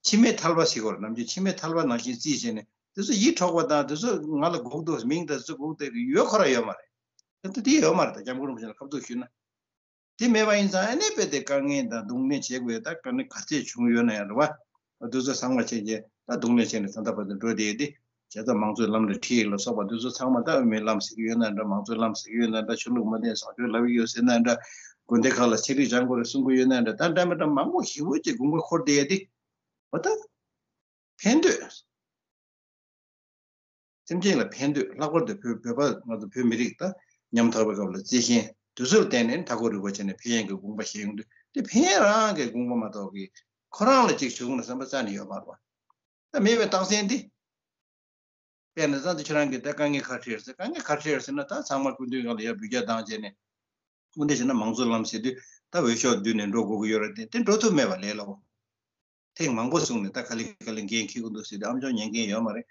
མཆི་མའི་ཐལ་བ་ཟེར་གོ་ར་ནམ་རྒྱུན་མཆི་མའི་ཐལ་བ་ནང་བཞིན་བརྩིས་བྱས་ནས་དེ་ཚོ་ཡིད་འཕྲོག་པ་དང་དེ་ཚོ་ང་ལ་དགོས་འདུག་མིང་དང་ཚོ་དགོས་དེ་ཡོད་ཁོ་ར་ཡོད་མ་རེད། དེ་ཚོ་དེ་ཡོད་མ་རེད་ད་སྐྱབས་མགོན་རིན་པོ་ཆེ་ལ་ཁ་ཐུག་ཞུས་ན། དེ་མེད་པ་ཡིན་ཙང་ཨ་ནི་དཔེ་དེ་དཀའ་ངལ་དང་སྡུག་བསྔལ་བྱེད་དགོས་ད་དཀའ་ངལ་ག་ཚད་བྱུང་ཡོད་ན་ཡང་རེད་བ། དུས་ཚོད་ཚང་མ་བྱས་རྗེས་ད་སྡུག་བསྔལ་བྱས་ནས་ད་ལྟ་བར་དུ་འགྲོ་བསྡད་ཡོད་དེ། བྱས་ཙང་མང་གཙོའི་ལམ་ལ་ཁྲིད་ལ་སོགས་པ་དུས་ཚོད་ཚང་མ་ད་དབུ་མའི་ལམ་ཟེར་གྱི་ཡོད་ན་འདྲ་མང་གཙོའི་ལམ་ཟེར་གྱི་ཡོད་ན་འདྲ་ཆོས་ལུགས་མ་བསྟེན་བཟང་སྤྱོད་ལབ་ཀྱི་ཡོད་ཟེར་ན་འདྲ་དགོན་སྡེ་ཁག་ལ་ཚན་རིག་སྦྱང་དགོས་རེད་གསུང་གི་ཡོད་ན་འདྲ་ད་འདྲ་མི་འདྲ་མང་པོ་ཞེ་པོ་ཅིག་དགོངས་པ་འཁོར་བསྡད་ཡོད་དེ། འོ་ད། ཕན་འདོད། སེམས་ཅན་ལ་ཕན་འདོད་ལྷག་པར་དུ་བོད་བོད་པ་ང་ཚོ་བོད་མི་རིགས་ད་ཉམ་ཐག་པའི་སྐབས་ལ་བརྩེ་ཞེན་དུས་ཚོད་བརྟེན་ནས་མཐའ་འཁོར་རིག་པ་བྱས་ནས་ཕན་ཡོན་གྱི་དགོངས་པ་བཞེས་ཡོང་དུས་དེ་ཕན་ཡོན་རང་གི་དགོངས་པ་མ་གཏོགས་ཀྱི་ཁོ་རང་ལ་ཅིག་བྱུང་ན་བསམ་པ་རྩ་ནས་ཡོད་མ་རེད་བ། ད་མེད་པའི་རྟགས་མཚན་འདི། དཔེར་ན་ཙང་དེ་ཁྱེད་རང་གིས་ད་དཀའ་ངལ་ག་རེ་འཕྲད་ཟེར་དཀའ་ངལ་ག་རེ་འཕྲད་ཟེར་ན་ད་ཚང་མ་སྐུ་མདུན་སྒང་ལ་ཡར་འབུལ་རྒྱག་བཏང་བྱས་ནས། དངོས་གནས་བྱས་ན་མང་གཙོའི་ལམ་ཟེར་དུས་ད་འོས་ཤོག་བསྡུས་ནས་འགྲོ་དགོས་ཀྱི་ཡོད་རེད་དེ་དེ་འགྲོ་ཐུབ་མེད་པ་ལས་སླ་བོ། ཐེངས་མང་པོ་གསུངས་ནས། ད་ག་ལེ་ག་ལེ་འགན་འཁྱེར་གི་འདུག་ཟེར་ཏེ་ཨ་མཆོག་ཉན་མཁན་ཡོད་མ་རེད།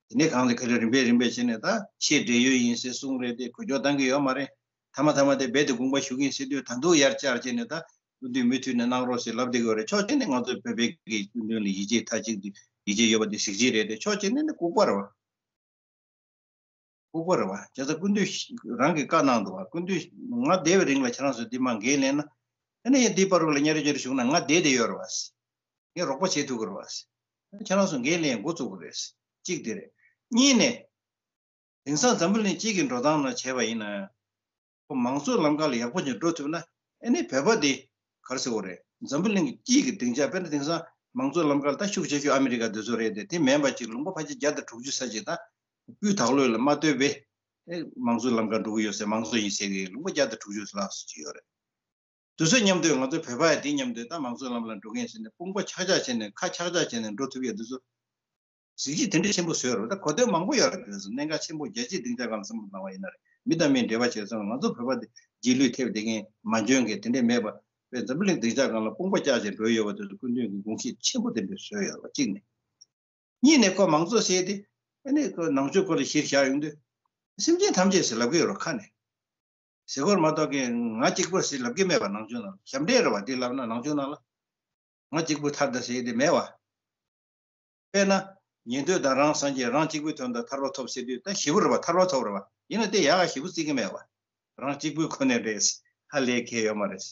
དེ་ནས་གང་ལ་ག་ལེ་རིམ་པས་རིམ་པས་བྱས་ནས་ད་ཆེས་བགྲེས་ཡོལ་ཡིན་ཟེར་གསུངས་རེད་དེ་འགུལ་སྐྱོད་བཏང་གི་ཡོད་མ་རེད། མཐའ་མ་མཐའ་མ་དེ་རྦད་དེ་དགོངས་པ་ཞུ་གི་ཡིན་ཟེར་དུས། ད་དུང་ཡར་བཅར་བྱས་ནས་ད་སྐུ་མདུན་མུ་མཐུད་ནས་གནང་རོགས་ཟེར་ལབ་བསྡད་ཀྱི་ཡོད་རེད། ཕྱོགས་གཅིག་ནས་ང་ཚོ་བོད་པའི་གི་སྐུ་མདུན་ལ་ཡིད་ཆེས་མཐའ་གཅིག་ཏུ་ཡིད་ཆེས་ཡོད་པ་དེ་གཟི་བརྗིད་རེད་དེ། ཕྱོགས་གཅིག་ནས་ནི་ལྐུགས་པ་རེད་བ། ལྐུགས་པ་རེད་བ། བྱས་ཙང་སྐུ་མདུན་རང་གིས་བཀའ་གནང་འདུག་བ། སྐུ་མདུན་ང་བསྡད་པའི་རིང་ལ་ཁྱེད་རང་ཚོས་འདི་མ་འགན་ལེན་ན། ཨ་ནི་ཡང་འདི་བར་རུ་ལ་གཉའ་རི་གཉའ་རི་བཞུགས་ན་ང་བསྡད་བསྡད་ཡོད་རེད་བ། ངས་རོགས་པ་བྱེད་ཐུབ་ཀྱི་རེད་བ། ཁྱེད་རང་ཚོ་འགན་ལེན་འགོ་བཙུགས་དགོས་རེད། གཅིག་དེ་རེད། གཉིས་ནས། དེང་སང་འཛམ་བུ་གླིང་སྤྱི་གི་འགྲོ་སྟངས་ནང་བྱས་པ་ཡིན་ན། ཁོ་མང་གཙོའི་ལམ་ཁ་ལ་ཡག་པོ་ཅིག་འགྲོ་ཐུབ་ན། ཨ་ནི་བོད་པ་འདི་ག་རེ་ཟེར་དགོས་རེད། འཛམ་བུ་གླིང་གི་སྤྱི་གི་སྡིངས་ཆ། དཔེར་ན་དེང་སང་མང་གཙོའི་ལམ་ཁ་ལ་ད་ཤུགས་ཆེ་ཤོས་ཨ་མི་རི་ཀ་འདི་ཚོ་རེད་དེ། དེ་མིན་པ་ཅིག་ལུང་པ་ཕལ་ཆེར་བརྒྱ་དང་དྲུག་ཅུ་ཙམ་ཅིག་ད་སྤུས་དག་ལོས་ལ་མ་ལྟོས་པའི་ཨེ་མང་གཙོའི་ལམ་ཁ་འགྲོ་གི་ཡོད་ཟེར། མང་གཙོ་ཡིན་ཟེར་གི་ལུང་པ་བརྒྱ་དང་དྲུག་ཅུ་ལྷག་ཙམ་ཅིག་ཡོད་རེད། དེ་ཚོ་མཉམ་དུ་ང་ཚོ་བོད་པ་ཡང་དེ་མཉམ་དུ་ད་མང་གཙོའི་ལམ་ལ་འགྲོ་མཁན་ཟེར་ནས་དཔུང་པ་ཆག་ཆག་བྱས་ནས། ཁ་ཆག་ཆག་བྱས་ནས་འགྲོ་ཐུབ་ཡ་དེ་ཚོ་གཟི་བརྗིད་དེ་འདྲ་ཆེན་པོ་བཟོས་རེད། ད་གོ་དོན་མང་པོ་ཡོད་རེད། དེ་ཚོ་གནད་འགག་ཆེན་པོ། རྒྱལ་སྤྱིའི་སྡིངས་ཆ་སྒང་ལ་བསམ་བློ་བཏང་བ་ཡིན་ན་རེད། མི་དང་མིའི་འབྲེལ་བ་བྱས་ཙང་ང་ཚོ་བོད་པ་དེ་རྗེས་ལུས་ཐེབས་བསྡད་མཁན་མ་འཇོན་མཁན་དེ་འདྲ་མེད་པ། དཔེ་འཛམ་བུ་གླིང་སྡིངས་ཆ་སྒང་ལ་དཔུང་པ་བཅག་བྱས་འགྲོ་ཡོད་པ་དེ་ཚོ་སྐུ་མདུན་གྱིས་དགོངས་བཞེས་ཆེན་པོ་དེ་འདྲ་བཟོས་ཡོད་རེད་བ། གཅིག་ནས། གཉིས་ནས་ཁོ་མང་གཙོ་ཟེར་དེ་ཨ་ནི་ཁོ་ནང་ཆོས་སྐོར་ལ་གཞིར་བཞག་ཡོང་དུས། སེམས་ཅན་ཐམས་ཅད་ཟེར་ལབ་ཀྱི་ཡོད་རེད་ཁ་ནས། ཟེར་སྐོར་མ་གཏོགས་ཀྱི་ང་གཅིག་པུ་ཟེར་ལབ་ཀྱི་མེད་པ། ནང་ཆོས་ནང་ལ་ཞབས་འདྲེན་རེད་བ། དེ་ལབ་ན་ནང་ཆོས་ནང་ལ་ང་གཅིག་པུ་ཐར་ད་ཟེར་དེ་མེད་བ། དཔེར་ན་ཉན་ཐོས་དང་རང་སངས་རྒྱས། རང་གཅིག་པུའི་དོན་དུ་ཐར་པ་ཐོབ་ཟེར་དུས་ད་ཞེ་པོ་རེད་བ། ཐར་པ་ཐོབ་རེད་བ། ཡིན་ན་དེ་ཡག་ག་ཞེ་པོ་བརྩི་གི་མེད་བ། རང་གཅིག་པུའི་ཁོ་ནས་རེད། ཧ་ལས་ཁེལ་ཡོད་མ་རེད།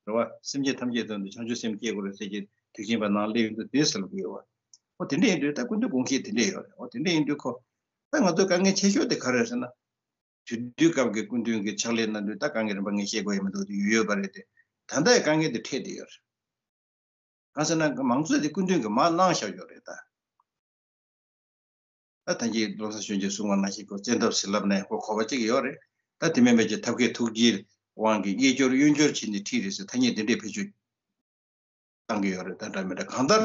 རེད་བ། སེམས་ཅན་ཐམས་ཅད་དོན་དུ་བྱང་ཆུབ་སེམས་བསྐྱེད་དགོས་རེད་ཟེར་གྱི་ཐེག་ཆེན་པ་ནང་སླེབས་ཡོང་དུས་དེ་ཟེར་ལབ་ཀྱི་ཡོད་བ། འོ་དེ་འདྲ་ཡིན་དུས་ད་སྐུ་མདུན་དགོངས་བཞེད་དེ་འདྲ་ཡོད་རེད། འོ་དེ་འདྲ་ཡིན་དུས་ཁོ་ད་ང་ཚོའི་དཀའ་ངལ་ཆེ་ཤོས་དེ་ག་རེ་རེད་ཟེར་ན། དུས་དུས་སྐབས་ཀྱི་སྐུ་མདུན་གྱི་ཕྱག་ལས་གནང་དུས་ད་དཀའ་ངལ་རིམ་པ་ངས་བཤད་དགོས་ཡ་མི་འདུག་དེ་ཡོད་ཡོད་པ་རེད་དེ། ད་ལྟའི་དཀའ་ངལ་དེ་འཕྲད་བསྡད་ཡོད་རེད། གང་ཟེར་ན་མང་གཙོ་དེ་སྐུ་མདུན་གྱིས་མར་གནང་བཞག་ཡོད་རེད་ད། ད་ད་གིན་བློ་བཟང་ཆོས་རྒྱན་གསུངས་པ་ནང་བཞིན་ཁོ་བཙན་ཐབས་ཟེར་ལབ་ནས་ཁོ་གོ་བ་གཅིག་ཡོད་རེད། ད་དེ་མིན་པའི་ཀྱི་ཐབས་མཁས་ཐུགས་རྗེའི་དབང་གིས་གཡས་སྐྱོར་གཡོན་སྐྱོར་བྱས་ནས་ཁྲིད་རེད་ཟེར་ཐ་སྙད་དེ་འདྲས་བེད་སྤྱོད་བཏང་གི་ཡོད་རེད། ད་འདྲ་མི་འདྲ་གང་ལྟར་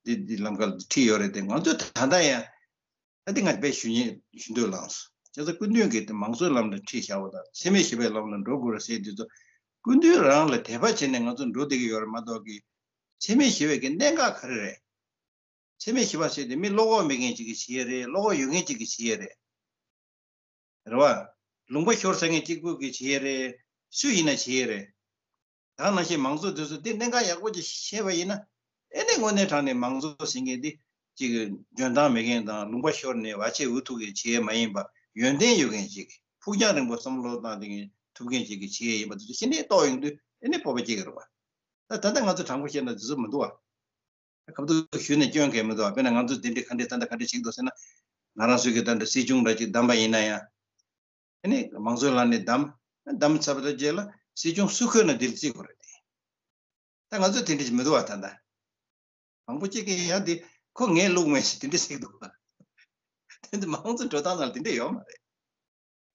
འདི་འདི་ལམ་ཁ་ལ་འདི་ཁྲིད་ཡོད་རེད་དེ། ང་ཚོས་ད་ལྟ་ཡང་ད་འདི་ང་དཔེ་ཞུ་ཉེ་ཞུ་འདོད་ལངས་སོང་། བྱས་ཙང་སྐུ་མདུན་གྱིས་དེ་མང་གཙོའི་ལམ་ལ་ཁྲིད་བཞག་པ་དང་འཚེ་མེད་ཞི་བའི་ལམ་ལ་འགྲོ་དགོས་རེད་ཟེར་དུས་ཚོ། སྐུ་མདུན་རང་ལ་དད་པ་བྱས་ནས་ང་ཚོ་འགྲོ་བསྡད་ཀྱི་ཡོད་རེད་མ་གཏོགས་ཀྱི། འཚེ་མེད་ཞི་བའི་གི་གནད་འགག་ག་རེ་རེད། འཚེ་མེད་ཞི་བ་ཟེར་དེ་མི་བློ་ཁོག་མེད་མཁན་ཅིག་གིས་བྱེད་ཡས་རེད། བློ་ཁོག་ཡོད་མཁན་ཅིག་གིས་བྱེད་ཡས་རེད། རེད་བ། ལུང་པ་ཤོར་ཚར་མཁན་གཅིག་པུ་གིས་བྱེད་ཡས་རེད། སུ་ཡིན་ན་བྱེད་ཡས་རེད། ད་ནང་བཞིན་མང་གཙོ་དེ་ཚོ་འདི་གནད་འགག་ཡག་པོ་ཅིག་ཤེས་པ་ཡིན་ན། ཨེ་ནས་དངོས་གནས་དྲང་གནས་མང་གཙོ་ཟེར་མཁན་འདི་ཅིག་འཇོན་ཐང་མེད་མཁན་དང་ལུང་པ་ཤོར་ནས་བར་ཆད་འུ་ཐུག་གིས་བྱེད་ཡས་མ་ཡིན་པ། ཡོན་ཏན་ཡོད་མཁན་ཅིག་ཕུགས་རྒྱང་རིང་པོ་བསམ་བློ་བཏང་དེ་ཐུབ་མཁན་ཅིག་གིས་བྱེད་ཡས་ཡིན་པ་དེ་ཚོ་ཤེས་ནས་རྟོགས་ཡོང་དུས་ཨེ་ནས་སྤོབས་པ་སྐྱེ་གི་རེད་བ། ད་ད་ལྟ་ང་ཚོ་དྲང་པོ་བཤད་ན་དེ་ཚོ་མི་འདུག་བ། ཁ་ཐུག་ཞུས་ནས་སྐྱོན་གང་མི་འདུག་དཔེར་ན་ང་ཚོ་དེ་འདྲའི་ག་འདྲའི་ད་ལྟ་ག་འདྲ་བྱེད་ཀྱི་འདུག་ཟེར་ན། ང་རང་ཚོའི་གི་ད་ལྟ་སྲིད་སྐྱོང་འདྲ་ཅིག་བདམས་པ་ཡིན་ན་ཡང་། ཨ་ནི་མང་གཙོའི་ལམ་ནས་བདམས། བདམས་ཚར་བའི་རྗེས་ལ་སྲིད་སྐྱོང་སུ་འཁོད་ན་དེ་ལ་བརྩི་དགོས་རེད་དེ། ད་ང་ཚོ་དེ་འདྲ་ཞིག་མི་འདུག་བ་ད་ལྟ། མང་པོ་གཅིག་གིས་ཡང་དེ་ཁོ་ངས་བླུགས་མེད་ཟེར་དེ་འདྲ་ཟེར་གི་འདུག་བ། དེ་འདི་མང་གཙོ་འགྲོ་སྟངས་ནང་ལ་དེ་འདྲ་ཡོད་མ་རེད།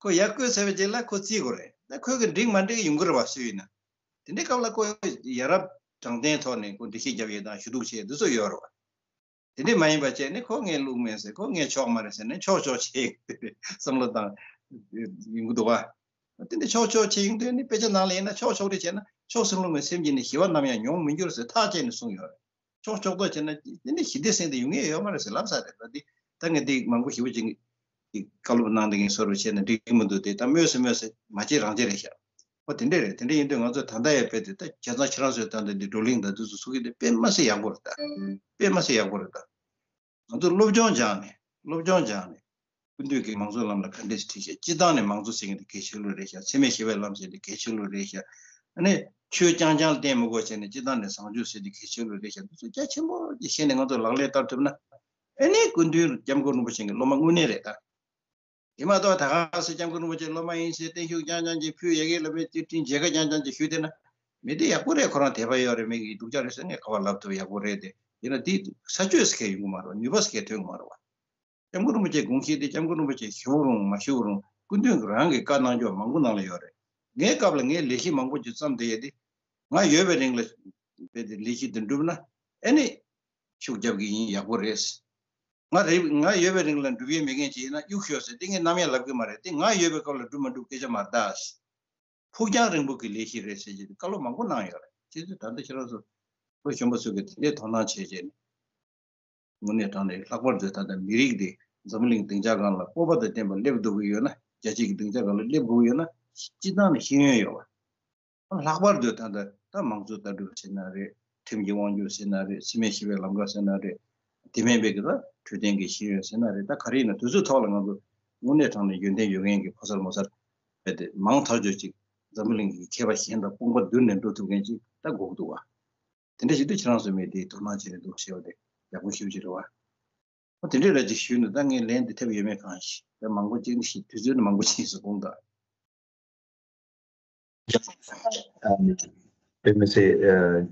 ཁོ་ཡར་བསྐོས་ཚར་བའི་རྗེས་ལ་ཁོ་བརྩི་དགོས་རེད། ད་ཁོས་གི་འགྲིག་མ་འགྲིག་ཡོང་གི་རེད་བ། སུ་ཡིན་ན། དེ་འདྲའི་སྐབས་ལ་ཁོ་ཡ་རབས་དྲང་བདེན་ཐོག་ནས་ཁོ་འགྲེལ་བཤད་རྒྱབ་ཡས་དང་ཞུ་གཏུག་བྱས་འདི་ཚོ་ཡོད་རེད་བ། དེ་འདྲས་མ་ཡིན་པ་བྱས་ནས་ཁོ་ངས་བླུགས་མེད་ཟེར། ཁོ་ངས་ཆོག་མ་རེད་ཟེར་ནས་ཆོག་ཆོག་བྱས་བསམ་བློ་བཏང་ཡོང་གི་འདུག་བ། དེ་འདྲ་ཆོག་ཆོག་བྱས་ཡོང་དུས་ནི་དཔེ་ཆ་ནང་ལ་ཡིན་ན་ཆོག་ཆོག་རེ་བྱས་ན་ཆོག་སེམས་བློ་མེད་སེམས་ཀྱིས་ནི་ཞི་བ་ནམ་ཡང་མྱོང་མི་འགྱུར་ཟེར་ཐག་བཅད་ནས་གསུངས་ཡོད་རེད། ཆོག་ཆོག་ཏོ་བྱས་ན་དེ་ནི་ཞི་བདེ་སེམས་དེ་ཡོང་ངེས་ཡོད་མ་རེད་ཟེར་ལབ་ས་རེད། ད་འདི་ད་ངས་འདི་མང་པོ་ཞེ་པོ་ཅིག་གི་བཀའ་སློབ་གནང་བསྡད་མཁན་བཟོ་འདྲ་བྱས་ན་འགྲིག་གི་མི་འདུག་སྟེ། ད་སྨོས་སུ་སྨོས་སུ་མ་བྱེད་རང་བྱེད་རེད་ཤག་འོ་དེ་འདྲས་རེད། དེ་འདྲས་ཡིན་དུས་ང་ཚོས་ད་ལྟ་ཡང་དཔེ་དེ་ད་བྱས་ཙང་ཁྱེད་རང་ཚོའི་ད་ལྟ་འདི་བགྲོ་གླེང་དང་དེ་ཚོ་ཚུགས་ཀྱི་འདུག་དཔེ་མ་སྲིད་ཡག་པོ་རེད་ད། དཔེ་མ་སྲིད་ཡག་པོ་རེད་ད། ང་ཚོ་སློབ་སྦྱོང་སྦྱངས་ནས་སློབ་སྦྱོང་སྦྱངས་ནས་སྐུ་མདུན་གྱིས་མང་གཙོའི་ལམ་ལ་ག་འདྲས་ཁྲིད་ཤག་སྤྱི་བཏང་ནས་མང་གཙོ་ཟེར་མཁན་དེ་གལ་ཆེ་ལོས་རེད་ཤག་འཚེ་མེད་ཞི་བའི་ལམ་ཟེར་དེ་གལ་ཆེ་ལོས་རེད་ཤག་ཨ་ནི་ཆོས་རྐྱང་རྐྱང་ལ་བརྟེན་མི་དགོས་བྱས་ནས་སྤྱི་བཏང་ནས་བཟང་སྤྱོད་ཟེར་དེ་གལ་ཆེ་ལོས་རེད་ཤག་འདི་ཚོ་རྒྱ་ཆེན་པོ་ཅིག་བཤད་ནས་ང་ཚོ་ལག་ལེན་བསྟར་ཐུབ་ན། ཨ་ནི་སྐུ་མདུན་སྐྱབས་མགོན་རིན་པོ་ཆེ་གི་སློབ་མ་དངོས་གནས་རེད་ད། དེ་མ་གཏོགས་ད་ག་སེ་སྐྱབས་མགོན་རིན་པོ་ཆེ་སློབ་མ་ཡིན་ཟེར་བརྟན་བཞུགས་རྐྱང་རྐྱང་ཅིག་ཕུལ། ཡ་གི་ལ་མེད་ཅིག་སྤྲིན་མཇལ་ཁ་རྐྱང་རྐྱང་ཅིག་ཞུས་བསྡད་ན། མི་དེ་ཡག་པོ་རེད། ཁོ་རང་དད་པ་ཡོད་རེད། མི་གི་སྡུག་ཅག་རེད་ཟེར་ངས་ག་པར་ལབ་ཐུབ། ཡག་པོ་རེད་དེ། ཡིན་ན་དེ་ས་ཆོད་ཟེར་མཁན་ཡོང་གི་མ་རེད་བ། ནུས་པ་ཟེར་མཁན་ཐོན་གི་མ་རེད་བ། སྐྱབས་མགོན་རིན་པོ་ཆེ་དགོངས་གཞི་དེ་སྐྱབས་མགོན་རིན་པོ་ཆེ་ཞུ་རུང་མ་ཞུ་རུང་སྐུ་མདུན་གྱི་རང་གི་བཀའ་གནང་ཕྱོགས་མང་པོ་ནང་ལ་ཡོད་རེད། ངའི་སྐབས་ལ་ངས་ལས་གཞི་མང་པོ་ཅིག་བརྩམས་བསྡད་ཡོད་དེ། ང་ཡོད་པའི་རིང་ལ་དཔེ་དེ་ལས་གཞི་དེ་འགྲུབ་ན་ཨ་ནི་ཤུགས་རྒྱབ་གི་ཡིན། ཡག་པོ་རེད། ང་རེ་ང་ཡོད་པའི་རིང་ལ་འགྲུབ་ཡས་མེད་མཁན་ཅིག་ཡིན་ན་གཡུག་ཤོག་ཟེར་དེ་ངས་ནམ་ཡང་ལབ་གི་མ་རེད། དེ་ང་ཡོད་པའི་སྐབས་ལ་འགྲུབ་མ་འགྲུབ་སྐད་ཆ་མ་རེད་ད། ཕུགས་རྒྱང་རིང་པོ་གི་ལས་གཞི་རེད་ཟེར་གྱི་བཀའ་སློབ་མང་པོ་གནང་ཡོད་རེད། བྱས་ཙང་ད་ལྟ་ཁྱེད་རང་ཚོ་བློ་གཞོན་པ་ཚོ་གིས་དེ་འདྲའི་དོ་སྣང་བྱས་བྱས་ནས་ དངོས་གནས་དྲང་གནས་ལྷག་པར་དུ་ད་ལྟ་མི་རིགས་འདི་འཛམ་བུ་གླིང་སྡིངས་ཆ་སྒང་ལ་སྤོབས་པ་དང་ལྡན་པ་སླེབས་འདོད་ཀྱི་ཡོད་ན། རྒྱལ་སྤྱི་གི་སྡིངས་ཆ་སྒང་ལ་སླེབས་དགོས་ཀྱི་ཡོད་ན། སྤྱིར་བཏང་ནས་ཤེས་ཡོན་ཡོད་པ། ལྷག་པར་དུ་ད་ལྟ་ད་མང་གཙོའི་ལྟ་གྲུབ་ཟེར་ན་རེད། ཁྲིམས་ཀྱི་དབང་སྒྱུར་ཟེར་ན་རེད། སྲིད་མེད་ཞི་བའི་ལམ་ཁ་ཟེར་ན་རེད། དེ་མིན་པའི་གི་ད་འཕྲོད་བསྟེན་གྱི་ཤེས་ཡོན་ཟེར་ན་རེད། ད་ག་རེ་ཡིན་ན་དེ་ཚོའི་ཐོག་ལ་ང་ཚོ་དངོས་གནས་དྲང་གནས་ཡོན་ཏན་ཡོད་མཁན་གྱི་ཕོ་གསར་མོ་གསར་རྦད་དེ་མང་ཐག་ཆོད་ཅིག་འཛམ་བུ་གླིང་གི་མཁས་པ་གཞན་དང་དཔུང་པ་བསྡུར་ནས་འགྲོ་ཐུབ་མཁན་ཅིག་ད་དགོས་ཀྱི་འདུག་བ། དེ་འདྲ་ཞིག་ཏུ་ཁྱེད་རང་ཚོ་མི་དེའི་དོ་སྣང་བྱེད་རེ་འདུག་ཞེས་པ་དེ་ཡག་པོ་ཞེ་པོ་ཅིག་རེད་བ། ཨོ་དེ་འདྲའི་ར་ཅིག་ཞུས་ནས་ད་ངས་ལན་འདི་ཐེབས་ཡོད་མེད་གང་ཤེས། ད་མང་པོ་ཅིག་ནི་ཤེས། དུས་ཚོད་ནི་མང་པོ་ཅིག་སུ་དགོངས་དག་དཔེ་མི་སྲིད་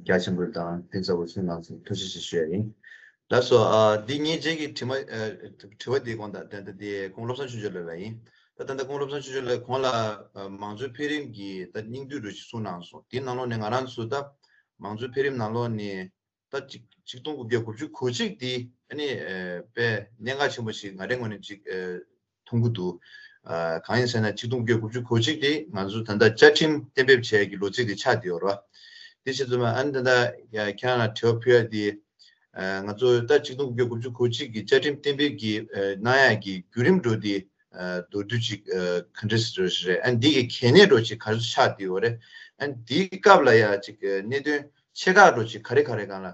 རྒྱ་ཆེན་པོ་དང་ཕན་ཚ་བོ་ཚུན་ལ་ཐུགས་རྗེ་ཆེ་ཞུ་ཡ་ཡིན། ལགས་སོ། འདི་ངས་རྗེས་ཀྱི་དྲི་མ་དྲི་བ་འདིའི་དགོངས་དག་ད་ལྟ་འདི་ཁོང་བློ་བཟང་ཆོས་འབྱོར་ལགས་ལ་ཡིན། ད་ད་ལྟ་ཁོང་བློ་བཟང་ཆོས་འབྱོར་ལགས་ཁོང་ལ་མང་གཙོའི་འཕེལ་རིམ་གྱི་ད་སྙིང་བསྡུས་རུ་ཞིག་གསུངས་གནང་སོང་། དེའི་ནང་ལོགས་ནས་ང་རང་ཚོ་ད་མང་གཙོའི་འཕེལ་རིམ་ནང་ལོགས་ནས། ད་ཅིག་ཆིག་སྟོང་དགུ་བརྒྱ་དགུ་བཅུ་གོ་གཅིག་དེ་ཨ་ནི་དཔེ་གནད་འགག་ཆེན་པོ་ཞིག་ང་རའི་ངོས་ནས་ཅིག་མཐོང་གི་འདུག་གང་ཡིན་ཟེར་ན་ཆིག་སྟོང་དགུ་བརྒྱ་དགུ་བཅུ་གོ་གཅིག་དེ་ང་ཚོ་ད་ལྟ་བཅའ་ཁྲིམས་གཏན་འབེབས་བྱས་ཀྱི་ལོ་ཚིགས་དེ་ཆགས་བསྡད་ཡོད་རེད་བ། དེ་བྱས་ཙང་ཨ་ནི་ད་ལྟ་ཁྱེད་རང་ལ་དྲི་བ་ཕུལ་ཡ་དེ། ང་ཚོ་ད་ཆིག་སྟོང་དགུ་བརྒྱ་དགུ་བཅུ་གོ་གཅིག་གི་བཅའ་ཁྲིམས་གཏན་འབེབས་ཀྱི་གནང་ཡ་གི་བརྒྱུད་རིམ་འགྲོ་དེ་མདོར་བསྡུས་ཅིག་ག་འདྲ་ཞིག་རེད། ཨ་ནི་འདི་གི་གལ་གནད་འགྲོ་ཅིག་ག་རེ་ཆགས་བསྡད་ཡོད་རེད། ཨ་ནི་འདིའི་སྐབས་ལ་ཡ་ཅིག་གནད་དོན་ཆེ་ཁག་འགྲོ་ཅིག་ག་རེ་ག་རེ་སྒང་ལ་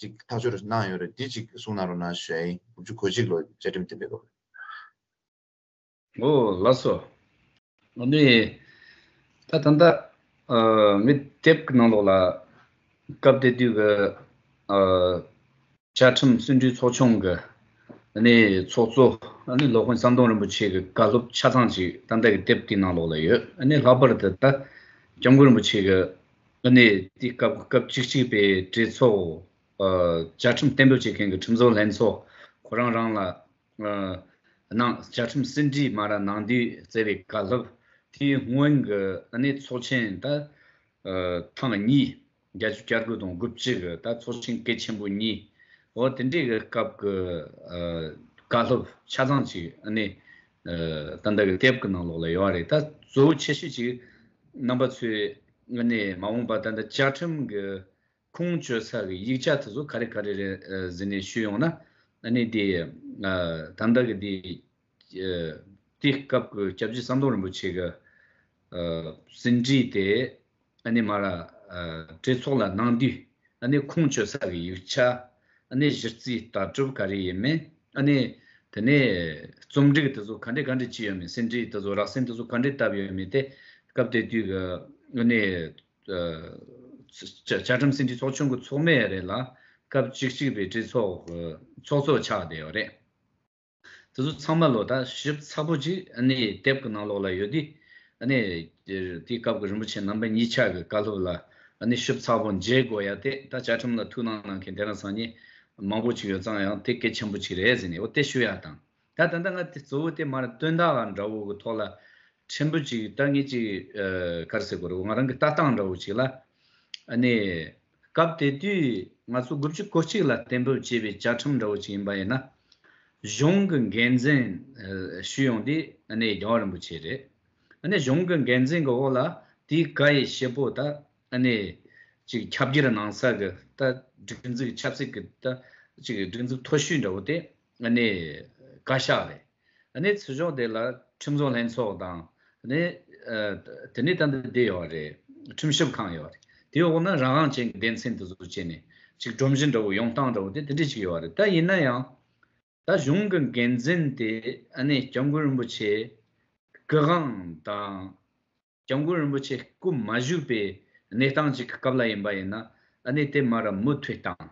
ཅིག་ཐག་གཅོད་གནང་ཡོད་རེད། འདི་ཅིག་གསུང་གནང་རོགས་གནང་ཞུ་ཡ་ཡིན། དགུ་བཅུ་གོ་གཅིག་ལོ་བཅའ་ཁྲིམས་གཏན་འབེབས་སྐབས། ཨོ་ལགས་སོ། ཨ་ནི་ད་ད་ལྟ་ངའི་དེབ་ཀྱི་ནང་ལོགས་ལ་སྐབས་དེ་དུས་ཀྱི་བཅའ་ཁྲིམས་ཟིན་བྲིས་ཚོགས་ཆུང་གི་ཨ་ནི་ཚོགས་གཙོ་ཨ་ནི་སློབ་དཔོན་ཟམ་གདོང་རིན་པོ་ཆེ་གི་བཀའ་སློབ་ཆ་ཚང་ཅིག་ད་ལྟ་གི་དེབ་དེའི་ནང་ལོགས་ལ་ཡོད། ཨ་ནི་ལྷག་པར་དུ་ད་སྐྱབས་མགོན་རིན་པོ་ཆེ་གི་ཨ་ནི་དེའི་སྐབས་སྐབས་བཅུ་གཅིག་པའི་གྲོས་ཚོགས་བཅའ་ཁྲིམས་གཏན་འབེབས་བྱེད་མཁན་གྱི་ཁྲིམས་བཟོ་ལྷན་ཚོགས་ཁོ་རང་རང་ལ་གནང་། བཅའ་ཁྲིམས་ཟིན་བྲིས་མ་ར་གནང་དུས་བསྩལ་བའི་བཀའ་སློབ་དེའི་སྔོན་གྱི་ཨ་ནི་ཚོགས་ཆེན་ད་ཐེངས་གཉིས། བརྒྱད་ཅུ་གྱ་དགུ་དང་དགུ་བཅུ་གི་ད་ཚོགས་ཆེན་གལ་ཆེན་པོ་གཉིས། འོ་དེ་འདྲའི་གི་སྐབས་ཀྱི་བཀའ་སློབ་ཆ་ཚང་ཅིག་ཨ་ནི་ད་ལྟ་གི་དེབ་ཀྱི་ནང་ལོགས་ལ་ཡོད་རེད། ད་གཙོ་བོ་ཆེ་ཤོས་ཅིག་རྣམ་པ་ཚོས་ཨ་ནི་མ་འོངས་པ་ད་ལྟ་བཅའ་ཁྲིམས་ཀྱི་ཁུངས་བཅོལ་ས་གི་ཡིག་ཆ་དེ་ཚོ་ག་རེ་ག་རེ་རེད་ཟེར་ནས་ཞུས་ཡོང་ན། ཨ་ནི་དེ་ད་ལྟ་གི་དེ་དེ་སྐབས་ཀྱི་སྐྱབས་རྗེ་ཟམ་གདོང་རིན་པོ་ཆེ་གི་ཟིན་བྲིས་དེ། ཨ་ནི་མ་ར་གྲོས་ཚོགས་ལ་གནང་དུས་ཨ་ནི་ཁུངས་བཅོལ་ས་གི་ཡིག་ཆ། ཨ་ནི་གཞི་རྩའི་ལྟ་གྲུབ་ག་རེ་ཡིན་མིན། ཨ་ནི་དེ་ནས་རྩོམ་སྒྲིག་དེ་ཚོ་ག་འདྲ་ག་འདྲ་བྱས་ཡོད་མེད། ཟིན་བྲིས་དེ་ཚོ་རགས་ཟིན་དེ་ཚོ་ག་འདྲ་བཏབ་ཡོད་མེད་དེ་སྐབས་དེ་དུས་ཀྱི་ཨ་ནི་བཅའ་ཁྲིམས་ཟིན་བྲིས་ཚོགས་ཆུང་གི་ཚོགས་མི་རེད་ལ། སྐབས་བཅུ་གཅིག་པའི་གྲོས་ཚོགས་ཀྱི་ཚོགས་གཙོ་ཆགས་བསྡད་ཡོད་རེད། དེ་ཚོ་ཚང་མ་ལོ་ད་ཞིབ་ཚགས་པོ་ཅིག་ཨ་ནི་དེབ་ཀྱི་ནང་ལོགས་ལ་ཡོད་དུས། ཨ་ནི་དེའི་སྐབས་ཀྱི་རིན་པོ་ཆེ་རྣམ་པ་གཉིས་ཆ་གི་བཀའ་སློབ་ལ་ཨ་ནི་ཞིབ་ཚགས་པོ་མཇལ་དགོས་ཡ་དེ། ད་བཅའ་ཁྲིམས་ལ་ཐུགས་སྣང་གནང་མཁན་དེ་རང་སང་ཉིན་མང་པོ་ཅིག་ཡོད་ཙང་ཡང་དེ་གལ་ཆེན་པོ་ཅིག་རེད་ཟེར་ནས་འོ་དེ་ཞུ་ཡ་དང་། ད་ད་ལྟ་ང་དེ་གཙོ་བོ་དེ་མར་དོན་དག་འདྲ་བོ་གི་ཐོག་ལ་ཕྲན་བུ་ཅིག་ད་ངས་ཅིག་ག་རེ་ཟེར་དགོས་རེད། ང་རང་གི་ལྟ་སྟངས་འདྲ་བོ་ཅིག་ལ། ཨ་ནི། སྐབས་དེ་དུས་ང་ཚོ་དགུ་བཅུ་གོ་གཅིག་ལ་གཏན་འབེབས་བྱས་པའི་བཅའ་ཁྲིམས་འདྲ་བོ་ཅིག་ཡིན་པ་ཡིན་ན། གཞུང་གི་འགན་འཛིན་ཞུ་ཡོང་དུས་ཨ་ནི་རྒྱལ་བ་རིན་པོ་ཆེ་རེད། ཨ་ནི་གཞུང་གི་འགན་འཛིན་གྱི་འོག་ལ་དེའི་བཀའ་ཡི་བྱེད་པོ་ད་ཨ་ནི་ཅིག་ཁྱབ་བསྒྱུར་གནང་ས་གི་ད་སྒྲིག་འཛུགས་ཆབ་སྲིད་ཀྱི་ད་ཅིག་སྒྲིག་འཛུགས་མཐོ་ཤོས་འདྲ་བོ་དེ་ཨ་ནི་བཀའ་ཤག་རེད། ཨ་ནི་ཚུར་ཕྱོགས་དེ་ལ་ཁྲིམས་བཟོ་ལྷན་ཚོགས་དང་། ཨ་ནི་ཨ་དེ་ནས་ད་འདི་བསྡད་ཡོད་རེད། ཁྲིམས་ཞིབ་ཁང་ཡོད་རེད། དེའི་འོག་ན་རང་དབང་ཅན་གྱི་སྡེ་ཚན་དེ་ཚོ་བྱས་ནས་ཅིག་སྒྲོམ་གཞི་འདྲ་བོ་ཡོང་སྟངས་འདྲ་བོ་དེ་དེ་འདྲ་ཅིག་ཡོད་རེད། ད་ཡིན་ན་ཡང་ད་གཞུང་གི་འགན་འཛིན་དེ་ཨ་ནི་སྐྱབས་མགོན་རིན་པོ་ཆེ་སྐུ་དབང་དང་། སྐྱབས་མགོན་རིན་པོ་ཆེ་སྐུ་མ་བཞུགས་པའི་གནས་སྟངས་ཅིག་གི་སྐབས་ལ་ཡིན་པ་ཡིན་ན། ཨ་ནི་དེ་མ་ར་མུ་མཐུད་བཏང་།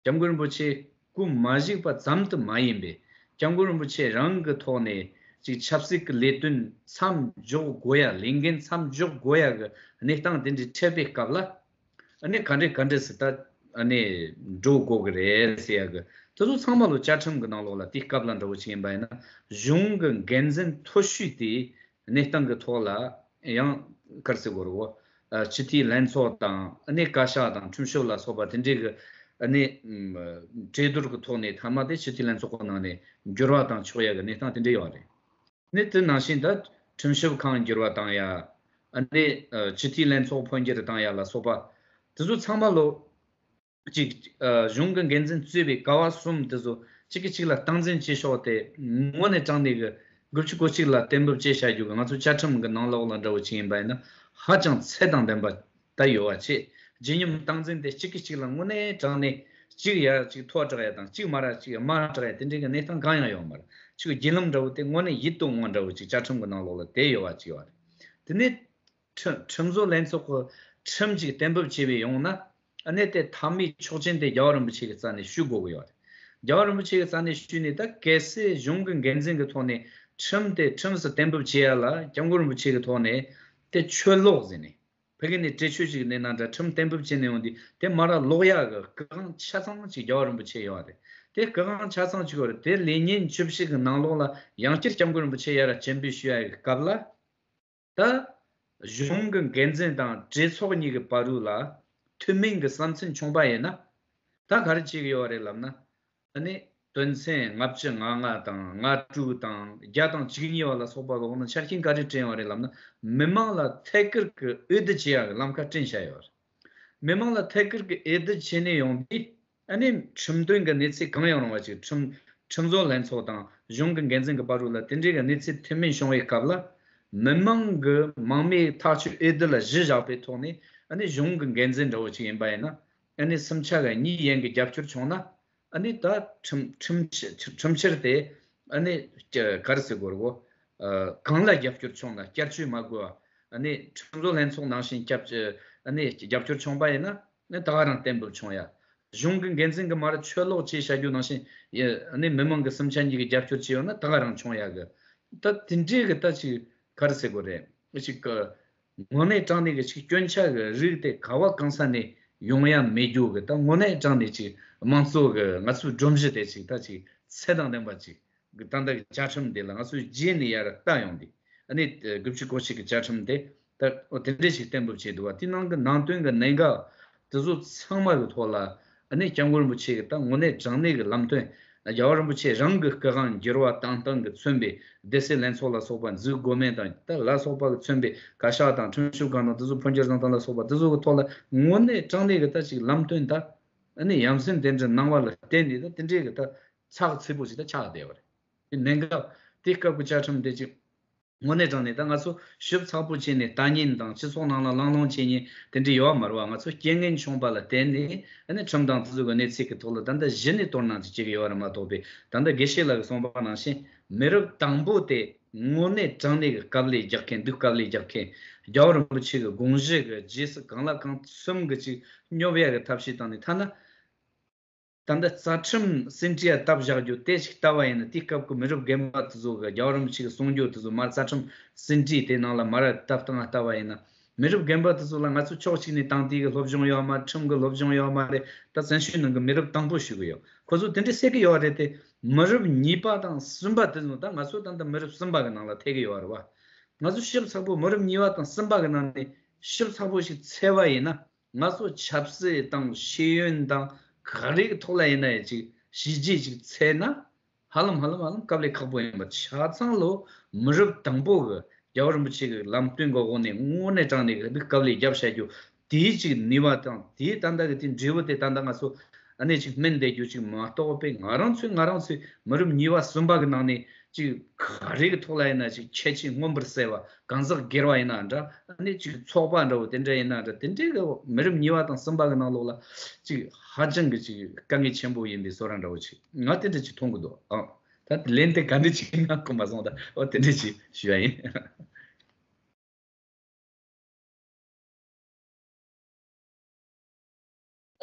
སྐྱབས་མགོན་རིན་པོ་ཆེ་སྐུ་མ་བཞུགས་པ་ཙམ་དུ་མ་ཡིན་པའི་སྐྱབས་མགོན་རིན་པོ་ཆེ་རང་གི་ཐོག་ནས་ཅིག་ཆབ་སྲིད་ཀྱི་ལས་དོན་མཚམས་འཇོག་དགོས་ཡ། ལས་འགན་མཚམས་འཇོག་དགོས་ཡ་གི་གནས་སྟངས་དེ་འདྲ་འཕྲད་པའི་སྐབས་ལ། ཨ་ནི་ག་འདྲས་ག་འདྲས་སུ་ད་ཨ་ནི་འགྲོ་དགོས་ཀྱི་རེད་ཟེར་ཡ་གི་དེ་ཚོ་ཚང་མ་ལོ་བཅའ་ཁྲིམས་ཀྱི་ནང་ལོགས་ལ་དེའི་སྐབས་ལ་འདྲ་བོ་ཅིག་ཡིན་པ་ཡིན་ན་གཞུང་གི་འགན་འཛིན་མཐོ་ཤོས་དེ་གནས་སྟངས་ཀྱི་ཐོག་ལ་ཡང་ག་རེ་ཟེར་དགོས་རེད་གོ། ཨ་སྤྱི་འཐུས་ལྷན་ཚོགས་དང་ཨ་ནི་བཀའ་ཤག་དང་ཁྲིམས་ཞིབ་ལ་སོགས་པ་དེ་འདྲའི་གི་ཨ་ནི་ཨམ་གྲོས་བསྡུར་གྱི་ཐོག་ནས་མཐའ་མ་དེ་སྤྱི་འཐུས་ལྷན་ཚོགས་ཀྱི་ནང་ནས་འགྱུར་བ་བཏང་ཆོག་ཡ་གི་གནས་སྟངས་དེ་འདྲ་ཡོད་རེད། ནི་དེ་ནང་བཞིན་ད་ཁྲིམས་ཞིབ་ཁང་འགྱུར་བ་བཏང་ཡ། ཨ་ནི་ཨ་སྤྱི་འཐུས་ལྷན་ཚོགས་འཕོ་འགྱུར་བཏང་ཡ་ལ་སོགས་པ་དེ་ཚོ་ཚང་མ་ལོ། གཅིག་ཨ། གཞུང་གི་འགན་འཛིན་གཙོས་པའི་ཀ་བ་གསུམ་དེ་ཚོ་གཅིག་གིས་གཅིག་ལ་སྟངས་འཛིན་བྱེད་ཕྱོགས་དེ་དངོས་གནས་དྲང་གནས་ཀྱི་དགུ་བཅུ་གོ་གཅིག་ལ་གཏན་འབེབས་བྱས་བྱ་རྒྱུ་གི་ང་ཚོ་བཅའ་ཁྲིམས་ཀྱི་ནང་ལོགས་ལ་འདྲ་བོ་ཅིག་ཡིན་པ་ཡིན་ན་ཧ་ཅང་ཚད་དང་ལྡན་པ་ད་ཡོད་པ་བྱས། ལྗིད་སྙོམས་སྟངས་འཛིན་དེ་གཅིག་གིས་གཅིག་ལ་དངོས་གནས་དྲང་གནས་གཅིག་ཡར་གཅིག་མཐོ་དྲགས་ཡ་དང་གཅིག་དམའ་ར་གཅིག་དམའ་དྲགས་ཡ་དེ་འདྲའི་གི་གནས་སྟངས་གང་ཡང་ཡོད་མ་རེད། གཅིག་བརྒྱུད་ལམ་འདྲ་བོ་དེ་དངོས་གནས་ཡིད་དུ་འོང་བ་འདྲ་བོ་ཅིག་བཅའ་ཁྲིམས་ཀྱི་ནང་ལོགས་ལ་དེ་ཡོད་པ་ཅིག་ཡོད་རེད། དེ་ནས་ཁྲིམས་ཁྲིམས་བཟོ་ལྷན་ཚོགས་ཀྱི་ཁྲིམས་ཅིག་གཏན་འབེབས་བྱས་པའི་ཡོང་ན། ཨ་ནི་དེ་མཐའ་མའི་ཆོག་མཆན་དེ་རྒྱལ་བ་རིན་པོ་ཆེ་གི་རྩ་ནས་ཞུ་དགོས་ཀྱི་ཡོད་རེད། རྒྱལ་བ་རིན་པོ་ཆེ་གི་རྩ་ནས་ཞུས་ནས་ད་གལ་སྲིད་གཞུང་གི་འགན་འཛིན་གྱི་ཐོག་ནས་ཁྲིམས་དེ་ཁྲིམས་སུ་གཏན་འབེབས་བྱེད་ཡ་ལ་སྐྱབས་མགོན་རིན་པོ་ཆེ་གི་ཐོག་ནས་དེ་ཆོད་ལོག་ཟེར་ནས་ཕ་གི་ནས་གྲོས་ཆོད་ཅིག་གནང་ན་འདྲ། ཁྲིམས་གཏན་འབེབས་བྱས་ནས་ཡོང་དུས་དེ་མར་ལོག་ཡ་གི་སྐུ་དབང་ཆ་ཚང་ཅིག་རྒྱལ་བ་རིན་པོ་ཆེ་ཡོད་རེད། དེ་སྐུ་དབང་ཆ་ཚང་ཅིག་ཡོད་རེད། དེ་ལས་ཉིན་བཅུ་བཞི་གི་ནང་ལོགས་ལ་ཡང་བསྐྱར་སྐྱབས་མགོན་རིན་པོ་ཆེ་ཡར་སྤྱན་འབུལ་ཞུ་ཡ་གི་སྐབས་ལ། ད་གཞུང་གི་འགན་འཛིན་དང་གྲོས་ཚོགས་གཉིས་ཀྱི་བར་དུ་ལ་མཐུན་མིན་གྱི་བསམ་ཚུལ་བྱུང་པ་ཡིན་ན། ད་ག་རེ་བྱེད་ཀྱི་ཡོད་རེད་ལབ་ན། ཨ་ནི་དོན་ཚན་ལྔ་བཅུ་ང་ལྔ་དང་ལྔ་དྲུག་དང་བརྒྱ་དང་བཅུ་གཉིས་པ་ལ་སོགས་པ་གི་འོག་ན་ཆ་རྐྱེན་ག་རེ་བསྐྲུན་ཡོད་རེད་ལབ་ན། མི་མང་ལ་ཐད་ཀར་གྱི་འོས་བསྡུ་བྱེད་ཡག་གི་ལམ་ཁ་བསྐྲུན་བྱས་ཡོད་རེད། མི་མང་ལ་ཐད་ཀར་གྱི་འོས་བསྡུ་བྱས་ནས་ཡོང་དུས། ཨ་ནི་ཁྲིམས་དོན་གྱི་གནས་ཚུལ་གང་ཡང་རུང་བ་ཅིག་ཁྲིམས་ཁྲིམས་བཟོ་ལྷན་ཚོགས་དང་གཞུང་གི་འགན་འཛིན་གྱི་བར་དུ་ལ་དེ་འདྲའི་གི་གནས་ཚུལ་མཐུན་མིན་བྱུང་བའི་སྐབས་ལ། མི་མང་གི་མང་མོས་ཐག་གཅོད་འོས་བསྡུ་ལ་གཞི་བཞག་པའི་ཐོག་ནས་ཨ་ནི་གཞུང་གི་འགན་འཛིན་འདྲ་བོ་ཅིག་ཡིན་པ་ཡིན་ན། ཨ་ནི་སུམ་ཆ་གི་གཉིས་ཡན་གྱི་རྒྱབ་སྐྱོར་བྱུང་ན། ཨ་ནི་ད་ཁྲིམས་ཁྲིམས་ཁྲིམས་ཁྲིམས་འཆར་དེ་ཨ་ནི་ག་རེ་ཟེར་དགོས་རེད་གོ། ཨ། གང་ལ་རྒྱབ་སྐྱོར་བྱུང་ན་བསྐྱར་བཅོས་མ་དགོས་པ། ཨ་ནི་ཁྲིམས་བཟོ་ལྷན་ཚོགས་ནང་བཞིན་རྒྱབ་ཨ་ནི་རྒྱབ་སྐྱོར་བྱུང་པ་ཡིན་ན། ནི་ད་ག་རང་གཏན་འབེབས་བྱུང་ཡ། གཞུང་གི་འགན་འཛིན་གྱི་མར་ཆོད་ལོག་བྱས་བྱ་རྒྱུ་ནང་བཞིན་ཡ། ནི་མི་མང་གི་སུམ་ཆ་གཉིས་ཀྱི་རྒྱབ་སྐྱོར་བྱས་ཡོད་ན་ད་ག་རང་བྱུང་ཡ་གི། ད་དེ་འདྲའི་གི་ད་ཅིག་ག་རེ་ཟེར་དགོས་རེད། ཅིག་གི་དངོས་གནས་དྲང་གནས་གི་ཅིག་སྐྱོན་ཆ་གི་རིགས་དེ་ག་བ་གང་ས་ནས་ཡོང་ཡ་མེད་རྒྱུ་གི། ད་དངོས་གནས་དྲང་གནས་ཅིག་དམངས་གཙོ་གི་ང་ཚོའི་སྒྲོམ་གཞི་དེ་ཅིག་ད་ཅིག་ཚད་དང་ལྡན་པ་ཅིག་གི། ད་ལྟ་གི་བཅའ་ཁྲིམས་འདི་ལ་ང་ཚོས་རྗེས་ནས་ཡར་ལྟ་ཡོང་དུས། ཨ་ནི་དགུ་བཅུ་གོ་གཅིག་གི་བཅའ་ཁྲིམས་དེ་ད་འོ་དེ་འདྲས་ཞིག་གཏན་འབེབས་བྱས་འདུག་བ། དེ་ནང་གི་ནང་དོན་གྱི་གནད་འགག་དེ་ཚོ་ཚང་མ་གི་ཐོག་ལ། ཨ་ནི་སྐྱབས་མགོན་རིན་པོ་ཆེ་གི་ད་དངོས་གནས་དྲང་གནས་ཀྱི་ལམ་སྟོན། རྒྱལ་བ་རིན་པོ་ཆེ་རང་གི་སྐུ་དབང་འགྱུར་བ་བཏང་སྟངས་ཀྱིས་མཚོན་པའི་སྡེ་སྲིད་ལྷན་ཚོགས་ལ་སོགས་པ་འཛུགས་དགོས་མིན་དང་། ད་ལ་སོགས་པ་གིས་མཚོན་པའི་བཀའ་ཤག་དང་ཁྲིམས་ཞིབ་ཁང་དང་དེ་ཚོ་འཕོ་འགྱུར་བཏང་སྟངས་ལ་སོགས་པ་དེ་ཚོ་གི་ཐོག་ལ་དངོས་གནས་དྲང་གནས་ཀྱི་ད་ཅིག་ལམ་སྟོན་ད། ཨ་ནི་ཡ་མཚན་དེ་འདྲ་གནང་བ་ལ་བརྟེན་ནས་ད་དེ་འདྲའི་གི་ད་ཚགས་ཚུད་པོ་ཞིག་ད་ཆགས་བསྡད་པ་རེད། དེ་གནད་འགག་དེ་སྐབས་ཀྱི་བཅའ་ཁྲིམས་དེ་ཅིག་དངོས་གནས་དྲང་གནས་ད་ང་ཚོ་ཞིབ་ཚགས་པོ་བྱས་ནས་ལྟ་ཉན་དང་སྤྱི་ཚོགས་ནང་ལ་གླེང་སློང་བྱེད་ཉན་དེ་འདྲ་ཡོད་པ་མ་རེད་བ། ང་ཚོ་རྐྱེན་ངན་བྱུང་བ་ལ་བརྟེན་ནས་ཨ་ནི་ཁྲིམས་དང་དེ་ཚོ་གི་གནས་ཚུལ་གྱི་ཐོག་ལ་ད་ལྟ་གཞི་ནས་དོ་སྣང་ཅིག་བྱེད་ཀྱི་ཡོད་པ་རེད་མ་གཏོགས་པས། ད་ལྟ་དགེ་བཤེས་ལགས་ཀྱིས་གསུངས་པ་ནང་བཞིན་མི་རབས་དང་པོ་དེ་དངོས་གནས་དྲང་གནས་ཀྱི་དཀའ་ལས་རྒྱག་མཁན། སྡུག་དཀའ་ལས་རྒྱག་མཁན། རྒྱལ་བ་རིན་པོ་ཆེ་གི་དགོངས་གཞི་གི་རྗེས་སུ་གང་ལ་གང་འཚམ་གི་ཅིག་སྙོབ་ཡ་གི་ཐབས་ཤེས་བཏང་ནས། ཐ་ན་ད་ལྟ་རྩ་ཁྲིམས་ཟིན་བྲིས་ཡ་བཏབ་བཞག་རྒྱུ་དེ་ཞིག་ལྟ་བ་ཡིན་ན། དེའི་སྐབས་ཀྱི་མི་རབས་རྒན་པ་དེ་ཚོ་གི་རྒྱལ་བ་རིན་པོ་ཆེ་གི་གསུང་རྒྱུ་དེ་ཚོ་མར་རྩ་ཁྲིམས་ཟིན་བྲིས་དེ་ནང་ལ་མར་བཏབ་སྟངས་ལ་ལྟ་བ་ཡིན་ན། མི་རབས་རྒན་པ་དེ་ཚོ་ལ་ང་ཚོ་ཕྱོགས་གཅིག་ནས་དེང་དུས་ཀྱི་སློབ་སྦྱོང་ཡོད་མ་རེད། ཁྲིམས་ཀྱི་སློབ་སྦྱོང་ཡོད་མ་རེད། ད་བཙན་བྱོལ་ནང་གི་མི་རབས་དང་པོ་ཞུ་གི་ཡོད། ཁོ་ཚོ་དེ་འདྲ་ཟེར་གི་ཡོད་རེད་དེ། མི་རབས་གཉིས་པ་དང་གསུམ་པ་དེ་ཚོ་ད་ང་ཚོ་ད་ལྟ་མི་རབས་གསུམ་པ་གི་ནང་ལ་ཐེ་གི་ཡོད་རེད་བ། ང་ཚོ་ཞིབ་ཚགས་པོ་མི་རབས་གཉིས་པ་དང་གསུམ་པ་གི་ནང་ནས་ཞིབ་ཚགས་པོ་ཞིག་འཚོལ་བ་ཡིན་ན། ང་ཚོ་ཆབ་སྲིད་དང་ཤེས་ཡོན་དང་ག་རེ་གི་ཐོག་ལ་ཡིན་ན་ཡང་ཅིག་གཞི་རྒྱས་ཅིག་འཚོལ་ན། ཧ་ལམ་ཧ་ལམ་ཧ་ལམ་དཀའ་ལས་ཁག་པོ་ཡིན་པ། ཆ་ཚང་ལོ་མི་རབས་དང་པོ་གི་རྒྱལ་བ་རིན་པོ་ཆེ་གི་ལམ་སྟོན་གི་འོག་ནས་དངོས་གནས་དྲང་གནས་གི་སྡུག་དཀའ་ལས་རྒྱབ་བྱ་རྒྱུ་དེའི་ཅིག་ནུས་པ་དང་། དེའི་ད་ལྟ་གི་དེ་འབྲས་བུ་དེ་ད་ལྟ་ང་ཚོ་ཨ་ནེ་ཅིག་སྨིན་བསྡད་རྒྱུ་ཅིག་མ་གཏོགས་པའི། ང་རང་ཚོའི་ང་རང་ཚོའི་མི་རབས་གཉིས་པ་གསུམ་པ་གི་ནང་ནས་ཅིག་ག་རེ་གི་ཐོག་ལ་ཡིན་ན་ཅིག་ཁྱད་ཆོས་མངོན་པར་གསལ་བ། གང་ཟག་སྒེར་བ་ཡིན་ན་འདྲ། ཨ་ནེ་ཅིག་ཚོགས་པ་འདྲ་བོ་དེ་འདྲ་ཡིན་ན་འདྲ། དེ་འདྲའི་གི་མི་རབས་གཉིས་པ་དང་གསུམ་པ་གི་ནང་ལོགས་ལ་ཅིག་ཧ་ཅང་གི་ཅིག་དཀའ་ངལ་ཆེན་པོ་ཡིན་པའི་བཟོ་འདྲ་འདྲ་བོ་ཅིག་ང་དེ་འདྲ་ཅིག་མཐོང་གི་འདུག་ཨང་། ད་ལན་དེ་ག་འདྲ་ཅིག་ང་གོ་མ་སོང་། ད་འོ་དེ་འདྲ་ཅིག་ཞུ་ཡ་ཡིན།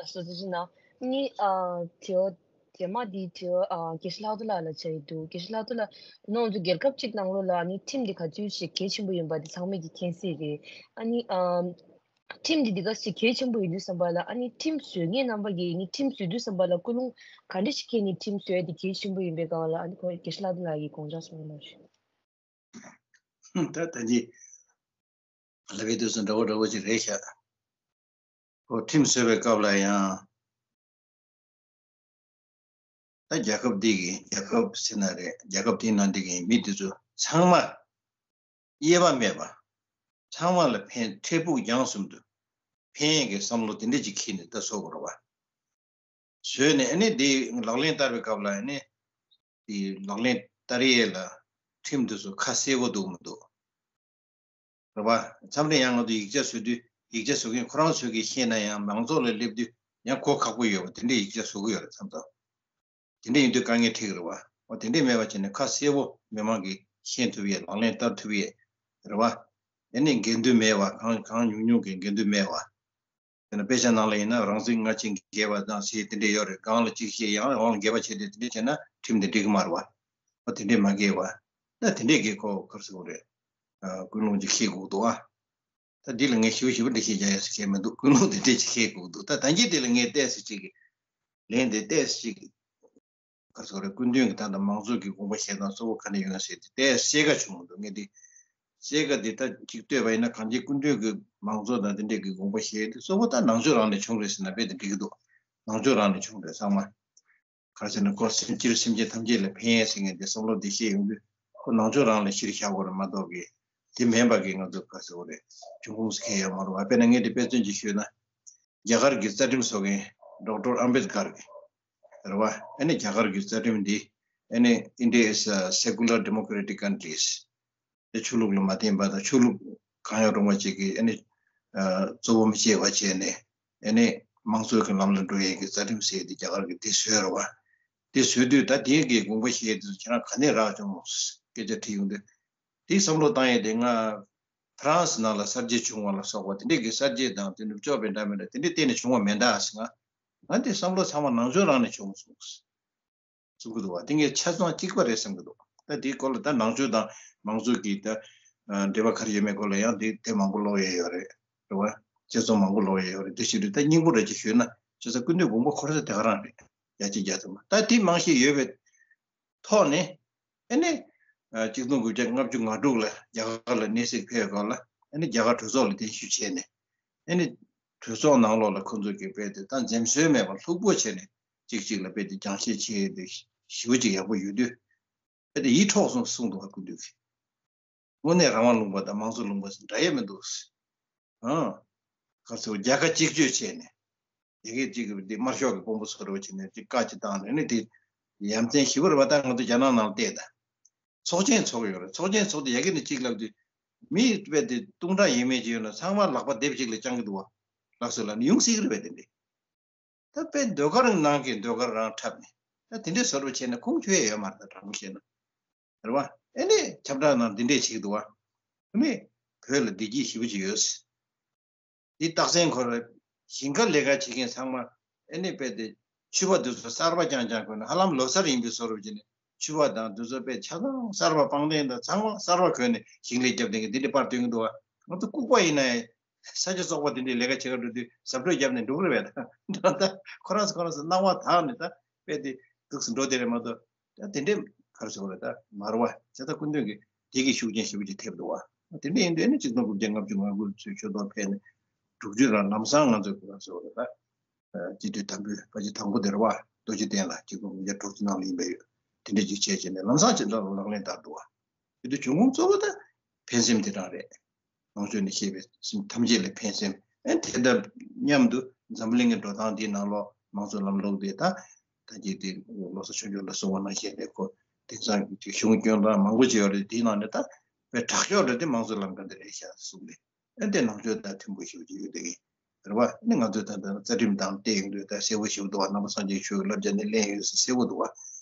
ལགས་སོ། དེ་བཞིན་ན་ནི་ཨ་དྲི་བ་རྗེས་མ་འདི་དྲི་བ་ཨ་དགེ་བཤེས་ལྷག་རྡོར་ལགས་ལ་བྱ་ཡི་འདུག་དགེ་བཤེས་ལྷག་རྡོར་ལགས། ནང་དུ་རྒྱལ་ཁབ་ཅིག་ནང་ལོགས་ལ་ནི་ཁྲིམས་འདི་ག་ཚོད་ཞིག་གལ་ཆེན་པོ་ཡིན་པ་འདི་ཚང་མས་ཀྱི་མཁྱེན་གསལ་རེད། ཨ་ནི་ཨ་ཁྲིམས་འདི་འདི་ག་ཞིག་གལ་ཆེན་པོ་ཡིན་དུས་ཙམ་པ་ལ། ཨ་ནི་ཁྲིམས་བཟོ་མཁན་རྣམ་པ་གིས་ནི་ཁྲིམས་བཟོ་དུས་ཙམ་པ་ལ་ཀུན་སློང་ག་འདྲ་ཞིག་འཁྱེར་ནས་ཁྲིམས་བཟོ་ཡ་འདི་གལ་ཆེན་པོ་ཡིན་པའི་སྒང་ལ། ཨ་ནི་ཁོང་དགེ་བཤེས་ལྷག་རྡོར་ལགས་ཀྱིས་དགོངས་འཆར་གསུང་རོགས་ཞུ། ད་ད་ཅི་ལབ་པའི་དུས་སུ་འདྲ་བོ་འདྲ་བོ་ཅིག་རེད་ཤག་ཁོ་ཁྲིམས་བཟོས་པའི་སྐབས་ལ་ཡང་། ད་རྒྱལ་ཁབ་འདི་གི་རྒྱལ་ཁབ་ཟེར་ན་རེད། རྒྱལ་ཁབ་འདིའི་ནང་འདི་གི་མི་འདི་ཚོ་ཚང་མ་དབྱེ་བ་མེད་པ། ཚང་མ་ལ་ཕན། འཕྲལ་ཕུགས་རྒྱང་གསུམ་དུ་ཕན་ཡས་ཀྱི་བསམ་བློ་དེ་འདྲ་ཅིག་འཁྱེར་ནས་ད་བཟོ་དགོས་རེད་བ། བཟོས་ནས་ཨ་ནི་དེ་ལག་ལེན་བསྟར་བའི་སྐབས་ལ་ཨ་ནི་དེ་ལག་ལེན་བསྟར་ཡས་ལ་ཁྲིམས་དེ་ཚོ་ཁ་གསལ་པོ་འདུག་མི་འདུག་རེད་བ། མཚམས་རེ་ཡང་ང་ཚོ་ཡིག་ཆ་བཟོ་དུས་ཡིག་ཆ་བཟོ་མཁན་ཁོ་རང་ཚོས་ཀྱིས་ཤེས་ན་ཡང་མང་ཚོགས་ལ་སླེབས་དུས་ཡང་གོ་ཁག་པོ་ཡོད་པ་དེ་འདྲའི་ཡིག་ཆ་བཟོ་གི་ཡོད་རེད་མཚམས་མཚམས། དེ་འདྲ་ཡིན་དུས་དཀའ་ངལ་འཕྲད་ཀྱི་རེད་བ། འོ་དེ་འདྲས་མེད་པ་བྱས་ནས་ཁ་གསལ་པོ་མི་མང་གིས་ཤེས་ཐུབ་ཡས་ལག་ལེན་བསྟར་ཐུབ་ཡས་རེད་བ། ཨ་ནི་འགལ་འདུ་མེད་བ། གང་གང་ཉུང་ཉུང་གི་འགལ་འདུ་མེད་བ། དེ་ནས་དཔེ་ཆ་ནང་ལ་ཡིན་ན་རང་བཙན་སྔ་ཕྱི་འགལ་བ་དང་ཞེས་དེ་འདྲས་ཡོད་རེད། གང་ལ་གཅིག་བཤད་ཡང་འོང་ལ་འགལ་བ་བྱས་ཏེ་དེ་འདྲས་བྱས་ན་ཁྲིམས་དེ་འགྲིག་གི་མ་རེད་བ། འོ་དེ་འདྲས་མ་འགལ་བ། ད་དེ་འདྲས་ཀྱི་ཁོ་ག་རེ་ཟེར་དགོས་རེད། ཨ་ཀུན་སློང་ཅིག་ཤེས་དགོས་འདུག་ཨ། ད་འདི་ལ་ངས་ཞིབ་ཞིབ་འགྲེལ་བཤད་རྒྱག་ཡས་སུ་མཁན་མི་འདུག་ཀུན་སློང་དེ་འདྲས་ཅིག་ཤེས་དགོས་འདུག་ད་ད་གིན་དེ་ལ་ངས་ཏོག་ཙམ་ཅིག་ལན་དེ་ཏོག་ཙམ་ཅིག་ག་རེ་ཟེར་དགོས་རེད། སྐུ་མདུན་གྱི་ད་ལྟ་མང་གཙོ་གི་དགོངས་པ་བཞེས་སྟངས་གཙོ་བོ་ག་འདྲ་ཡོད་ན་ཟེར་དེ་ཏོག་ཙམ་གསལ་ཁ་བྱུང་མི་འདུག་ངས་དེ་གསལ་ཁ་དེ་ད་ཅིག་བལྟས་པ་ཡིན་ན་གངས་ཅན་སྐུ་མདུན་གྱི་མང་གཙོ་དང་དེ་འདྲས་ཀྱི་དགོངས་པ་བཞེས་དེ་གཙོ་བོ་ད་ནང་ཆོས་རང་ནས་བྱུང་རེད་ཟེར་ན་དཔེ་དེ་འགྲིག་གི་འདུག་ནང་ཆོས་རང་ནས་བྱུང་རེད་ཚང་མ། ག་རེ་ཟེར་ན་ཁོ་སེམས་སྤྱིར་སེམས་ཅན་ཐམས་ཅད་ལ་ཕན་ཡས་ཟེར་མཁན་དེ་བསམ་བློ་བདེ་བཤད་ཡོང་དུས་ཁོ་ནང་ཆོས་རང་ལ་གཞིར་བཞག་དགོས་རེད་མ་གཏོགས་ཀྱི་དེ་མིན་པ་གི་ང་ཚོ་ག་རེ་ཟེར་དགོས་རེད། འབྱུང་ཁུངས་སུ་འཁེལ་ཡོད་མ་རེད་བ། དཔེར་ན་ངས་དེ་དཔེ་མཚོན་ཅིག་ཞུས་ན་རྒྱ་གར་གྱི་རྩ་ཁྲིམས་བཟོ་མཁན་ཌོག་ཊར་ཨམ་བེད་ཀར་གྱི་རེད་བ། ཨ་ནི་རྒྱ་གར་གྱི་རྩ་ཁྲིམས་འདི་ཨ་ནི་India is a secular democratic countries དེ་ཆོས་ལུགས་ལ་མ་བརྟེན་པ་དང་ཆོས་ལུགས་གང་ཡང་རུང་བ་ཅིག་གིས་ཨ་ནི་ཨ་གཙོ་བོ་མི་བྱེད་པ་བྱས་ནས་ཨ་ནི་དམངས་གཙོའི་གི་ལམ་ལ་འགྲོ་ཡས་ཀྱི་རྩ་ཁྲིམས་ཟེར་ཡས་དེ་རྒྱ་གར་གྱིས་དེ་བཟོས་རེད་བ། དེ་བཟོས་དུས་ད་དེའི་གི་དགོངས་པ་བཞེས་དུས་ཁྱེད་རང་ག་ནས་རག་བྱུང་སྐད་ཆ་དྲིས་ཡོང་དུས་དེ་བསམ་བློ་བཏང་ཡས་དེ་ང་ཧྥ་རན་སི་ནང་ལ་གསར་བརྗེ་བྱུང་བ་ལ་སོགས་པ་དེ་འདྲས་ཀྱི་གསར་བརྗེ་དང་དེ་ནུབ་ཕྱོགས་པའི་འདྲ་མི་འདྲ་དེ་འདྲས་གཏན་ནས་བྱུང་བ་མེད་ད་ཟེར་ང་ང་དེ་བསམ་བློ་ཚང་མ་ནང་ཆོས་རང་ནས་བྱུང་སོང་། གསུང་གི་འདུག་བ། དེ་ངས་ཆ་ཚང་གཅིག་པ་རེད་བསམ་གི་འདུག་ད་དེའི་སྐོར་ལ་ད་ནང་ཆོས་དང་མང་གཙོ་གི་ད་འབྲེལ་བ་ག་རེ་ཡོད་མེད་སྐོར་ལ་ཡང་དེ་དེབ་མང་པོ་ཀློག་ཡས་ཡོད་རེད། རེད་བ། དཔྱད་རྩོམ་མང་པོ་ཀློག་ཡས་ཡོད་རེད། དེ་བཞིན་དུ་ད་སྙིང་པོ་རེད་ཅེས་ཞུས་ན་བྱས་ཙང་སྐུ་མདུན་དགོངས་པ་ཁོ་རང་དེ་ག་རང་རེད། ཡ་གཅིག་རྒྱ་ཐུབ་མ་ད་དེ་མང་ཤས་ཡོད་པའི་ཐོག་ནས་ཨ་ནི་གཅིག་སྟོང་དགུ་བརྒྱ་ལྔ་བཅུ་ང་དྲུག་ལ་རྒྱ་གར་ལ་གནས་གཟིགས་ཕེབས་སྐབས་ལ་ཨ་ནི་རྒྱ་གར་གྲོས་ཚོགས་ལ་གདན་ཞུ་བྱས་ནས། ཨ་ནི་གྲོས་ཚོགས་ནང་ལོགས་ལ་ཁོ་ཚོ་གིས་རྦད་དེ་ད་འཛེམ་ཟོན་མེད་པར་ལྷུག་པོ་བྱས་ནས་གཅིག་གཅིག་ལ་རྦད་དེ་རྒྱང་བཤད་བྱས་ཏེ་ཞེ་པོ་ཅིག་ཡག་པོ་ཡོད་དུས་རྦད་དེ་ཡིད་འཕྲོག་སོང་གསུངས་འདུག་བ། སྐུ་མདུན་གྱིས་དངོས་གནས་རང་དབང་ལུང་པ་དང་མང་གཙོ་ལུང་པ་ཟེར་འདྲ་ཡས་མི་འདུག་ཨང་། ག་ཚོད་རྒྱལ་ཁ་གཅིག་གཅོད་བྱས་ནས་རྒྱལ་ཁབ་གཅིག་གི་འདི་དམར་ཤོག་གི་དཔོན་པོ་ཚོ་རེ་བ་བྱས་ནས་དེ་བཀའ་ཅིག་བཏང་ནས་ནི་དེ་ཡ་མཚན་ཞེ་པོ་རེད་བ། ད་ང་ཚོ་རྒྱ་ནག་ནང་བལྟས་ད། ཚོགས་ཆེན་ཚོགས་ཡོད་རེད། ཚོགས་ཆེན་ཚོགས་དུས་ཡ་གི་ནས་གཅིག་ལབ་དུས་མི་དཔེ་དེ་སྟོང་ཕྲག་ཡས་མས་ཅིག་ཡོད་ན་ཚང་མ་ལག་པ་སྡེབ་གཅིག་ལ་བརྐྱང་གི་འདུག་བ། ལགས་སོ་ལབ་ནས་ཡོང་སྲིད་ཀྱི་རེད་པས་དེ་འདྲས། ད་དཔེ་ཟློས་གར་ནང་གི་ཟློས་གར་རང་འཁྲབ་ནས་ད་དེ་འདྲས་བཟོ་འདྲ་བྱས་ན་ཁུངས་འཁྱོལ་ཡས་ཡོད་མ་རེད། ད་དྲང་པོ་བཤད་ན་རེད་བ། ཨེ་ནས་ཁྱབ་བསྒྲགས་ནང་འདི་འདྲས་བྱེད་ཀྱི་འདུག་བ། ཨེ་ནས་བོད་ལ་བདེ་སྐྱིད་ཞེ་པོ་ཅིག་ཡོད། འདི་རྟགས་མཚན་ཁོ་རེ། ཞིང་ཁ་ལས་ཀ་བྱེད་མཁན་ཚང་མ་ཨེ་ནི་དཔེ་དེ་ཕྱུ་པ་དེ་ཚོ་གསར་པ་རྐྱང་རྐྱང་གོན་ནས་ཧ་ལམ་ལོ་གསར་ཡིན་པའི་བཟོ་འདྲ་བྱས་ནས་ཕྱུ་པ་དང་དེ་ཚོ་དཔེ་ཆ་ཚང་གསར་པ་པང་གདན་དང་ཚང་མ་གསར་པ་གོན་ནས་ཞིང་ལས་རྒྱབ་བསྡད་མཁན་འདི་འདྲ་པར་སྟོན་གྱི་འདུག་བ། ང་ཚོ་ལྐུགས་པ་ཡིན་ན་ཡང་ས་ཆ་བཙོག་པ་དེ་འདྲའི་ལས་ཀ་བྱེད་ག་འགྲོ་དུས་གཟབ་སྤྲོས་བརྒྱབ་ནས་འགྲོ་གི་རེད་པས། ད་ཁོ་རང་ཚོ་ཁོ་རང་ཚོ་སྣང་བ་དག་ནས་ད་དཔེ་དེ་འདུག་སེ་འགྲོ་བསྡད་རེད་མ་གཏོགས། ད་དེ་འདྲའི་ག་རེ་ཟེར་དགོས་རེད། ད་མ་རེད་བ། བྱས་ཙང་སྐུ་མདུན་གྱིས་དེ་གི་ཤུགས་རྐྱེན་ཞེ་པོ་ཅིག་ཐེབས་འདུག་བ། དེ་འདྲ་ཡིན་དུས་ནི་གཅིག་སྟོང་དགུ་བརྒྱ་ལྔ་བཅུ་ང་དགུ་ཚོའི་ཆོས་ཐོག་ཕེབས་ནས་དྲུག་ཅུ་རང་ལམ་སང་ང་ཚོས་ག་རེ་ཟེར་དགོས་རེད། ད་སྤྱི་འཐུས་དམ་འབུལ་པ་ཅིག་དང་པོ་དེ་རེད་བ། རྡོ་རྗེ་གདན་ལ་གཅིག་སྟོང་དགུ་བརྒྱ་དྲུག་ཅུ་ནང་ལ་ཡིན་པ་ཡོད། དེ་འདྲ་ཅིག་བྱས་བྱས་ནས་ལམ་སང་ཅིག་ལག་ལག་ལེན་བསྟར་འདུག་བ། དེ་དུས་བྱུང་ཁུངས་གཙོ་བོ་ད་ཕན་སེམས་དེ་རང་རེད། ནང་ཆོས་ནས་བཤད་པའི་སེམས་ཐམས་ཅད་ལ་ཕན་སེམས། ཨེ་དེ་དང་མཉམ་དུ་འཛམ་བུ་གླིང་གི་འགྲོ་སྟངས་འདིའི་ནང་ལོགས་མང་གཙོ་ལམ་ལུགས་དེ་ད་ད་ཀྱི་དེ་ལོ་གསར་ཆོས་འབྱོར་ལ་གསུངས་པ་ནང་བཞིན་རེད། ཁོ་དེང་སང་གི་གཞུང་སྐྱོན་སྟངས་མང་པོ་ཅིག་ཡོད་རེད། དེའི་ནང་ནས་ད་དཔེ་དྲག་ཤོས་རེད་དེ་མང་གཙོ་ལམ་ཁ་འདི་རེད་ཤག་གསུངས་ནས་ཨེ་དེ་ནང་ཆོས་དང་མཐུན་པོ་ཞེ་པོ་ཅིག་ཡོད་དེ་གི་རེད་བ། ཨེ་ནི་ང་ཚོས་ད་ལྟ་རྩ་ཁྲིམས་དང་བལྟས་ཡོང་དུས་ད་གསལ་པོ་ཞེ་པོ་འདུག་བ། རྣམ་པ་སངས་རྒྱས་ཆོས་ཀྱི་བསླབ་བྱ་ནས་ལེན་ཡོད་ཟེར་གསལ་པོ་འདུག་བ།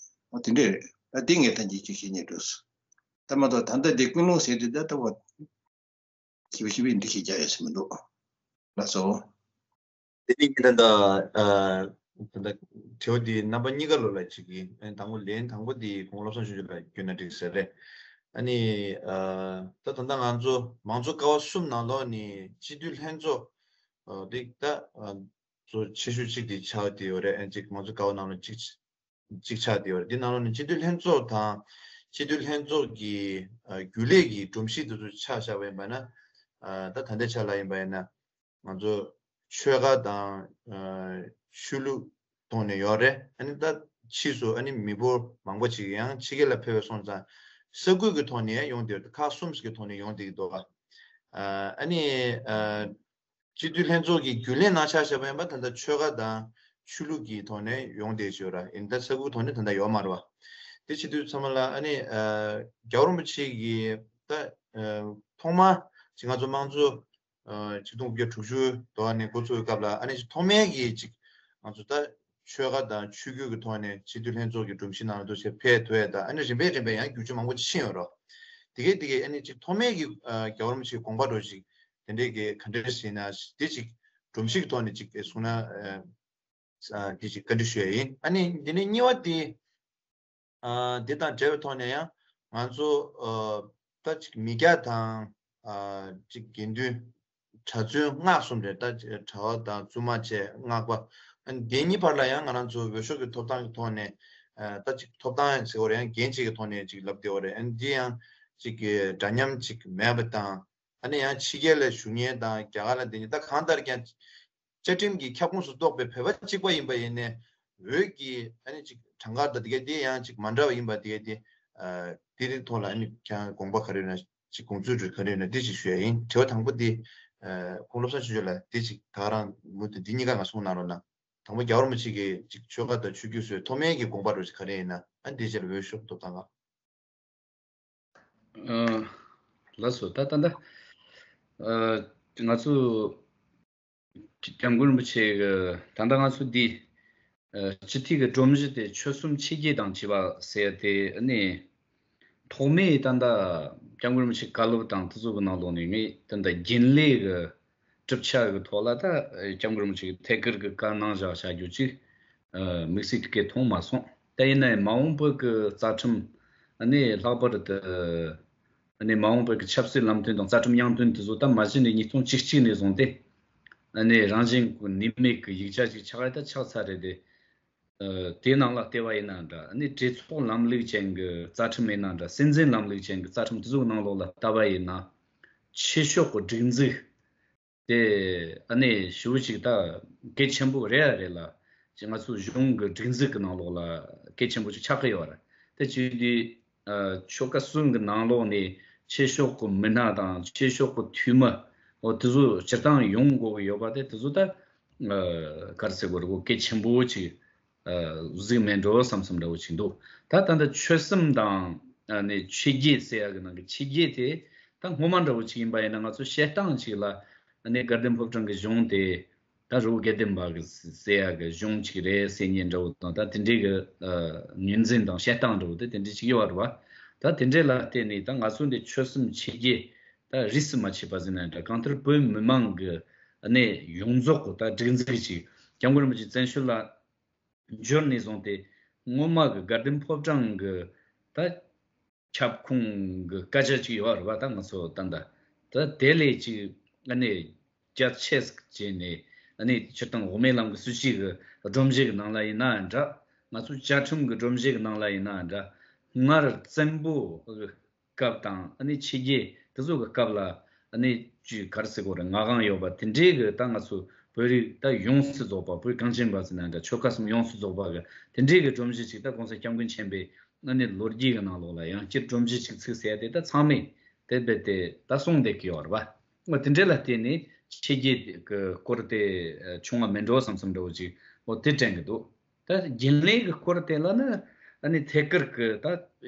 འོ་དེ་འདྲས་རེད། ད་དེ་ངས་ད་གིན་ཅིག་བཤད་སྙིང་འདོད་སོང་། ད་མ་གཏོགས་ད་ལྟ་དེ་ཀུན་སློང་ཟེར་དུས་ད་ལྟ་བ། ཞིབ་ཞིབ་འགྲེལ་བཤད་རྒྱག་ཡ་ཞིག་མི་འདུག་ལགས་སོ། དེ་ནི་ངས་ད་ལྟ་ཨ། ད་ལྟ་དྲི་བ་འདི་རྣམ་པ་གཉིས་ཀ་ལོ་ལ་ཅིག་གིས། ཨ། དང་པོ་ལན་དང་པོ་འདི་གོང་བློ་བཟང་ཆོས་འབྱོར་ལགས་བསྐྱོན་ན་འགྲིག་ཟེར་རེད། ཨ་ནི་ཨ། ད་ད་ལྟ་ང་ཚོ་མང་གཙོ་ཀ་བ་གསུམ་ནང་ལོགས་ནས་སྤྱི་འཐུས་ལྷན་ཚོགས་ཨ། འདི་ད་ཨ། གཙོ་ཆེ་ཤོས་གཅིག་འདི་ཆགས་བསྡད་ཡོད་རེད། ཨ། གཅིག་མང་གཙོ་ཀ་བ་ནང་ལ་གཅིག་གཅིག་ཆགས་བསྡད་ཡོད་རེད། འདི་ནང་ལོགས་ནས་སྤྱི་འཐུས་ལྷན་ཚོགས་དང་སྤྱི་འཐུས་ལྷན་ཚོགས་ཀྱི་ཨ། རྒྱུན་ལས་ཀྱི་སྒྲོམ་གཞི་དེ་ཚོ་ཆ་བཞག་པ་ཡིན་པ་ན། ཨ། ད་ད་ལྟའི་ཆ་ལ་ཡིན་པ་ཡིན་ན་ང་ཚོ་ཆོལ་ཁ་དང་ཨ། ཆོས་ལུགས་ཐོག་ནས་ཡོད་རེད། ཨ་ནི་ད་ཕྱིས་སུ་ཨ་ནི་མི་འབོར་མང་པོ་ཅིག་ཡང་ཕྱི་རྒྱལ་ལ་ཕེབས་པ་སོང་ཙང་ས་ཁུལ་གྱི་ཐོག་ནས་ཡོང་བསྡད་ཡོད། ཁག་གསུམ་ཞིག་གི་ཐོག་ནས་ཡོང་བསྡད་ཀྱི་འདུག་ཨ་ནི་ཨ། སྤྱི་འཐུས་ལྷན་ཚོགས་ཀྱི་རྒྱུན་ལས་ནང་ཆ་བཞག་པ་ཡིན་པ་ད་ལྟ་ཆོལ་ཁ་དང་ ཆོས་ལུགས་ཀྱི་ཐོག་ནས་ཡོང་བསྡད་ཡོད་ར། ཡིན་ད་ས་ཁུལ་ཐོག་ནས་ད་ལྟ་ཡོད་མ་རེད་བ། དེ་བྱེད་དུས་ཚང་མ་ལ་ཨ་ནི་ཨ་རྒྱལ་བ་རིན་པོ་ཆེ་གི་ད་ཨ་ཐོག་མ་ཅིག་ང་ཚོ་དམངས་གཙོ་ཨ་ཆིག་སྟོང་དགུ་བརྒྱ་དྲུག་ཅུ་དོན་ལྔ་ནས་འགོ་བཙུགས་པའི་སྐབས་ལ་ཨ་ནི་ཅིག་ཐོག་མའི་གི་ཅིག་ང་ཚོ་ད་ཆོལ་ཁ་དང་ཆོས་བརྒྱུད་ཀྱི་ཐོག་ནས་སྤྱི་འཐུས་ལྷན་ཚོགས་ཀྱི་སྒྲོམ་གཞི་ནང་ལ་འདུ་བྱེད་ཕེབས་ཐུབ་ཡ་ད་ཨ་ནི་རིམ་པས་རིམ་པས་ཡང་བསྒྱུར་བཅོས་མང་པོ་ཕྱིན་ཡོད་རོ། དེ་གས་དེ་གས་ཨ་ནི་ཅིག་ཐོག་མའི་གི་ཨ་རྒྱལ་བ་རིན་པོ་ཆེའི་དགོངས་པ་འདྲ་ཅིག་དེ་འདྲའི་གི་ག་འདྲ་ཞིག་ན་དེ་ཅིག་སྒྲོམ་གཞི་གི་ཐོག་ནས་ཅིག་གསུངས་ན་ཨ་དེ་ཅིག་བཀའ་འདྲི་ཞུ་ཡ་ཡིན། ཨ་ནི་དེ་ནས་གཉིས་པ་དེ། ཨ་འདི་དང་འབྲེལ་བའི་ཐོག་ནས་ཡང་ང་ཚོ་ཨ་ད་ཅིག་མི་སྐྱ་དང་ཨ་ཅིག་དགེ་འདུན་གྲྭ་བཙུན་སྔགས་གསུམ་རེད། ད་གྲྭ་བ་དང་བཙུན་མ་བཅས་སྔགས་པ། ཨ་འདི་གཉིས་བར་ལ་ཡང་ང་རང་ཚོ་འོས་ཤོག་གི་ཐོབ་ཐང་གི་ཐོག་ནས་ཨ་ད་ཅིག་ཐོབ་ཐང་ཟེར་བ་རེད། ཡང་འགན་བཅས་ཀྱི་ཐོག་ནས་ཅིག་ལབ་བསྡད་པ་རེད། ཨ་འདི་ཡང་ཅིག་གི་འདྲ་མཉམ་ཅིག་མེད་པ་དང་། ཨ་ནི་ཡང་ཕྱི་རྒྱལ་ལ་བཞུགས་མཁན་དང་རྒྱ་གར་ལ་བསྡད་མཁན་ད་གང་ལྟར་ཀྱང་བཅའ་ཁྲིམས་ཀྱི་ཁྱབ་ཁོངས་སུ་གཏོགས་པའི་བོད་པ་གཅིག་པ་ཡིན་ནའི་འོས་ཀྱི་ཨ་ནི་ཅིག་གྲངས་ཀ་དང་དེ་ག་དེ་ཡང་ཅིག་མ་འདྲ་བ་ཡིན་པ་དེ་ག་དེ་ཨ་དེ་རིགས་ཐོག་ལ་ཨ་ནི་ཀྱང་དགོངས་པ་ག་རེ་ཡོད་ན་ཅིག་དགོངས་ཚུལ་ག་རེ་ཡོད་ན་དེ་ཅིག་ཞུ་ཡ་ཡིན། དྲི་བ་དང་པོ་དེ་ཨ་ཁོང་བློ་བཟང་ཆོས་འབྱོར་ལ་དེ་ཅིག་ད་ག་རང་མུ་མཐུད་འདི་གཉིས་ཀ་ང་གསུང་གནང་རོགས་གནང་། དང་པོ་རྒྱལ་བ་རིན་པོ་ཆེ་གིས་ཅིག་ཆོལ་ཁ་དང་ཆོས་བརྒྱུད་སོགས་ཐོག་མའི་གི་དགོངས་པ་འདྲ་ཅིག་ག་རེ་ཡིན་ན་ཨ་ནི་དེ་ཕྱིར་འོས་ཤོག་ཐོབ་ཐང་ང་། ཨ་ལགས་སོ། ད་ད་ད་ཨ་ང་ཚོ་སྐྱབས་མགོན་རིན་པོ་ཆེ་གི་ད་ལྟ་ང་ཚོ་འདི་ཨ་སྤྱི་འཐུས་ཀྱི་སྒྲོམ་གཞི་དེ་ཆོལ་གསུམ་ཆོས་བརྒྱད་དང་བཅས་པ་ཟེར་ཏེ་ཨ་ནི་ཐོག་མའི་ད་ལྟ་སྐྱབས་མགོན་རིན་པོ་ཆེ་བཀའ་སློབ་དང་དེ་ཚོ་གི་ནང་ལོགས་ནས་ངས་ད་ལྟ་རྒྱུན་ལས་གི་གྲུབ་ཆ་གི་ཐོག་ལ་ད་སྐྱབས་མགོན་རིན་པོ་ཆེ་གི་ཐད་ཀར་གི་བཀའ་གནང་བཞག་བྱ་རྒྱུ་ཅིག་ཨ་དམིགས་བསལ་གྱི་མཐོང་མ་སོང་། ད་ཡིན་ན་ཡང་མ་འོངས་པ་གི་རྩ་ཁྲིམས་ཨ་ནི་ལྷག་པར་དུ་ཨ་ནི་མ་འོངས་པ་གི་ཆབ་སྲིད་ལམ་སྟོན་དང་རྩ་ཁྲིམས་དབྱངས་སྟོན་དེ་ཚོ་ད་མ་གཞི་ནས་ཉིས་སྟོང་བཅུ་གཅིག་ནས་བཟུང་སྟེ་ཨ་ནི་རང་བཞིན་གྱི་ནུས་མེད་ཀྱི་ཡིག་ཆ་ཅིག་ཆགས་ཡ་ད་ཆགས་ཚར་རེད་དེ། ཨ་དེའི་ནང་ལ་བལྟས་པ་ཡིན་ན་འདྲ། ཨ་ནི་གྲོས་ཚོགས་ལམ་ལུགས་ཅན་གྱི་རྩ་ཁྲིམས་ཡིན་ན་འདྲ། སྲིད་འཛིན་ལམ་ལུགས་ཅན་གྱི་རྩ་ཁྲིམས་དེ་ཚོའི་ནང་ལོགས་ལ་བལྟ་བ་ཡིན་ན། ཆོས་ཕྱོགས་ཀྱི་སྒྲིག་འཛུགས་དེ་ཨ་ནི་ཞེ་པོ་ཅིག་ད་གལ་ཆེན་པོ་རེད་ཡ་རེད་ལ། ཅིག་ང་ཚོ་གཞུང་གི་སྒྲིག་འཛུགས་ཀྱི་ནང་ལོགས་ལ་གལ་ཆེན་པོ་ཅིག་ཆགས་ཀྱི་ཡོད་རེད། དེ་བྱེད་དུས་ཨ་ཆོལ་ཁ་གསུམ་གྱི་ནང་ལོགས་ནས་ཆོས་ཕྱོགས་ཀྱི་མི་སྣ་དང་ཆོས་ཕྱོགས་ཀྱི་འཐུས་མི་འོ་དེ་ཚོ་སྤྱིར་བཏང་ཡོང་དགོས་ཀྱི་ཡོད་པ་དེ་དེ་ཚོ་ད་ཨ་ག་རེ་ཟེར་དགོས་རེད། གོ་གལ་ཆེན་པོ་ཅིག་ཨ་གཟིགས་མེད་འགྲོ་བསམ་བསམ་འདྲ་བོ་ཅིག་འདུག་ད་ད་ལྟ་ཆོལ་གསུམ་དང་ཨ་ནི་ཆོས་བརྒྱད་ཟེར་ཡ་གི་ནང་གི་ཆོས་བརྒྱད་དེ་ད་སྔོན་མ་འདྲ་བོ་ཅིག་ཡིན་པ་ཡིན་ན་ང་ཚོ་བཤད་སྟངས་ཅིག་ལ་ཨ་ནི་དགའ་ལྡན་ཕོ་བྲང་གི་གཞུང་དེ། ད་རི་བོ་དགེ་ལྡན་པ་གི་ཟེར་ཡ་གི་གཞུང་ཅིག་རེད་ཟེར་མཁན་འདྲ་བོ་དང་ད་དེ་འདྲའི་གི་ཨ་ངོས་འཛིན་དང་བཤད་སྟངས་འདྲ་བོ་དེ་དེ་འདྲའི་ཅིག་ཡོད་རེད་བ། ད་དེ་འདྲའི་ལ་བརྟེན་ནས་ད་ང་ཚོ་འདི་ཆོལ་གསུམ་ཆོས་བརྒྱད་ད་རིས་སུ་མ་ཆད་པ་ཟེར་ན་འདྲ། གང་ལྟར་བོད་མི་མང་གི་གནས་ཡོངས་རྫོགས་གི་ད་སྒྲིག་འཛུགས་ཅིག་སྐྱབས་མགོན་རིན་པོ་ཆེ་བཙན་བྱོལ་ལ་འབྱོར་ནས་བཟུང་སྟེ་སྔོན་མ་གི་དགའ་ལྡན་ཕོ་བྲང་གི་ད་ཁྱབ་ཁོངས་ཀྱི་སྐད་ཆ་ཅིག་ཡོད་རེད་བ། ད་ང་ཚོ་ད་ལྟ་ད་དེ་ལས་ཅིག་ཨ་ནི་རྒྱ་ཆེ་ཟིག་བྱས་ནས་ཨ་ནི་སྤྱིར་བཏང་འོག་མའི་ལམ་གྱི་སྲིད་བྱུས་ཀྱི་སྒྲོམ་གཞི་གི་ནང་ལ་ཡིན་ན་འདྲ། ང་ཚོ་བཅའ་ཁྲིམས་ཀྱི་སྒྲོམ་གཞི་གི་ནང་ལ་ཡིན་ན་འདྲ། སྔར་བཙན་པོ་གི་སྐབས་དང་ཨ་ནི་ཕྱི་རྒྱལ་དེ་ཚོ་གི་སྐབས་ལ་ཨ་ནི་ཅིག་ག་རེ་ཟེར་དགོས་རེད། མངའ་དབང་ཡོད་པ་དེ་འདྲའི་གི་ད་ང་ཚོ་བོད་རིགས་ད་ཡོངས་སུ་རྫོགས་པ་བོད་གངས་ཅན་པ་ཟེར་ན་འདྲ། ཆོལ་ཁ་གསུམ་ཡོངས་སུ་རྫོགས་པ་གི་དེ་འདྲའི་གི་སྒྲོམ་གཞི་ཅིག་ད་༸གོང་ས་༸སྐྱབས་མགོན་ཆེན་པོས་ཨ་ནི་ལོ་རྒྱུས་ཀྱི་ནང་ལོགས་ལ་ཡང་བསྐྱར་སྒྲོམ་གཞི་ཅིག་ཚུགས་ཟེར་ཏེ་ད་ཚང་མས་དེ་རྦད་དེ་ད་གསུངས་བསྡད་ཀྱི་ཡོད་རེད་བ། འོ་དེ་འདྲ་ལ་བརྟེན་ནས་ཕྱི་རྒྱལ་གྱི་སྐོར་དེ་བྱུང་བ་མིན་འགྲོ་བསམ་བསམ་འདྲ་བོ་ཅིག་འོ་དེ་དྲན་གྱི་འདུག་ད་རྒྱུན་ལས་ཀྱི་སྐོར་དེ་ལ་ནི་ཨ་ནི་ཐད་ཀར་གྱི་ད་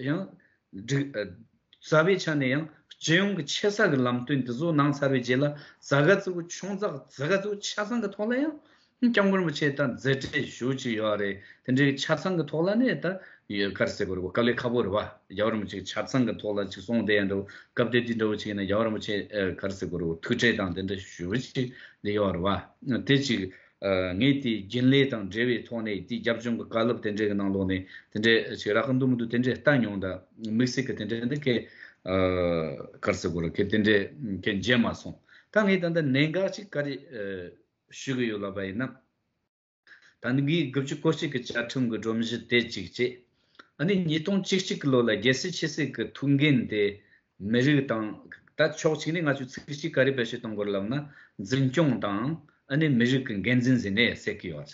ཡང་སྒྲིག་རྩ་བའི་ཆ་ནས་ཡང་སྤྱི་ཡོངས་ཀྱི་ཆེ་ས་གི་ལམ་སྟོན་འདི་ཚོ་གནང་ཚར་བའི་རྗེས་ལ་ཛ་ག་ཙི་གུ་ཆུང་ཙག་ཛ་ག་ཙི་གུ་ཆ་ཚང་གི་ཐོག་ལ་ཡང་སྐྱབས་མགོན་རིན་པོ་ཆེ་དང་མཛད་འཕྲིན་ཞུ་ཅིག་ཡོད་རེད། དེ་འདྲའི་ཆ་ཚང་གི་ཐོག་ལ་ནས་ད་ཡོད་ག་རེ་ཟེར་དགོས་རེད། དཀའ་ལས་ཁག་པོ་རེད་བ། རྒྱལ་བ་རིན་པོ་ཆེ་ཆ་ཚང་གི་ཐོག་ལ་ཅིག་གསུངས་བསྡད་ཡ་འདྲ་བོ་སྐབས་དེ་དུས་འདྲ་བོ་ཅིག་ཡིན་ན་རྒྱལ་བ་རིན་པོ་ཆེ་ག་རེ་ཟེར་དགོས་རེད། ཐུགས་ཁྲལ་དང་དེ་འདྲ་ཞུ་ཅིག་འདི་ཡོད་རེད་བ། དེ་ཅིག་ངས་དེ་རྒྱུན་ལས་དང་འབྲེལ་བའི་ཐོག་ནས་དེ་རྒྱབ་ལྗོངས་ཀྱི་བཀའ་སློབ་དེ་འདྲའི་གི་ནང་ལོགས་ནས་དེ་འདྲའི་ཞིག་རག་གི་འདུག་མི་འདུག་དེ་འདྲའི་ལྟ་མྱོང་། ད་དམིགས་བསལ་གྱི་དེ་འདྲའི་འདི་གས་ག་རེ་ཟེར་དགོས་རེད། གས་དེ་འདྲའི་གས་མཇལ་མ་སོང་། ད་ངས་ད་ལྟ་གནད་འགག་ཅིག་ག་རེ་ཞུ་གི་ཡོད་ལབ་པ་ཡིན་ན། ད་ནི་དགུ་བཅུ་གོ་གཅིག་གི་བཅའ་ཁྲིམས་ཀྱི་སྒྲོམ་གཞི་དེ་གཅིག་བྱས། ཨ་ནི་ཉིས་སྟོང་བཅུ་གཅིག་གི་ལོ་ལ་རྒྱལ་སྲིད་ཆེ་སྲིད་ཀྱི་ཐུགས་འགན་དེ་མི་རིགས་དང་། ད་ཕྱོགས་གཅིག་ནས་ང་ཚོས་ཚིག་གཅིག་ག་རེ་བེད་སྤྱོད་གཏོང་དགོས་ལབ་ན། འཛིན་སྐྱོང་དང་ཨ་ནི་མི་རིགས་ཀྱི་འགན་འཛིན་ཟེར་ནས་ཟེར་གྱི་ཡོད།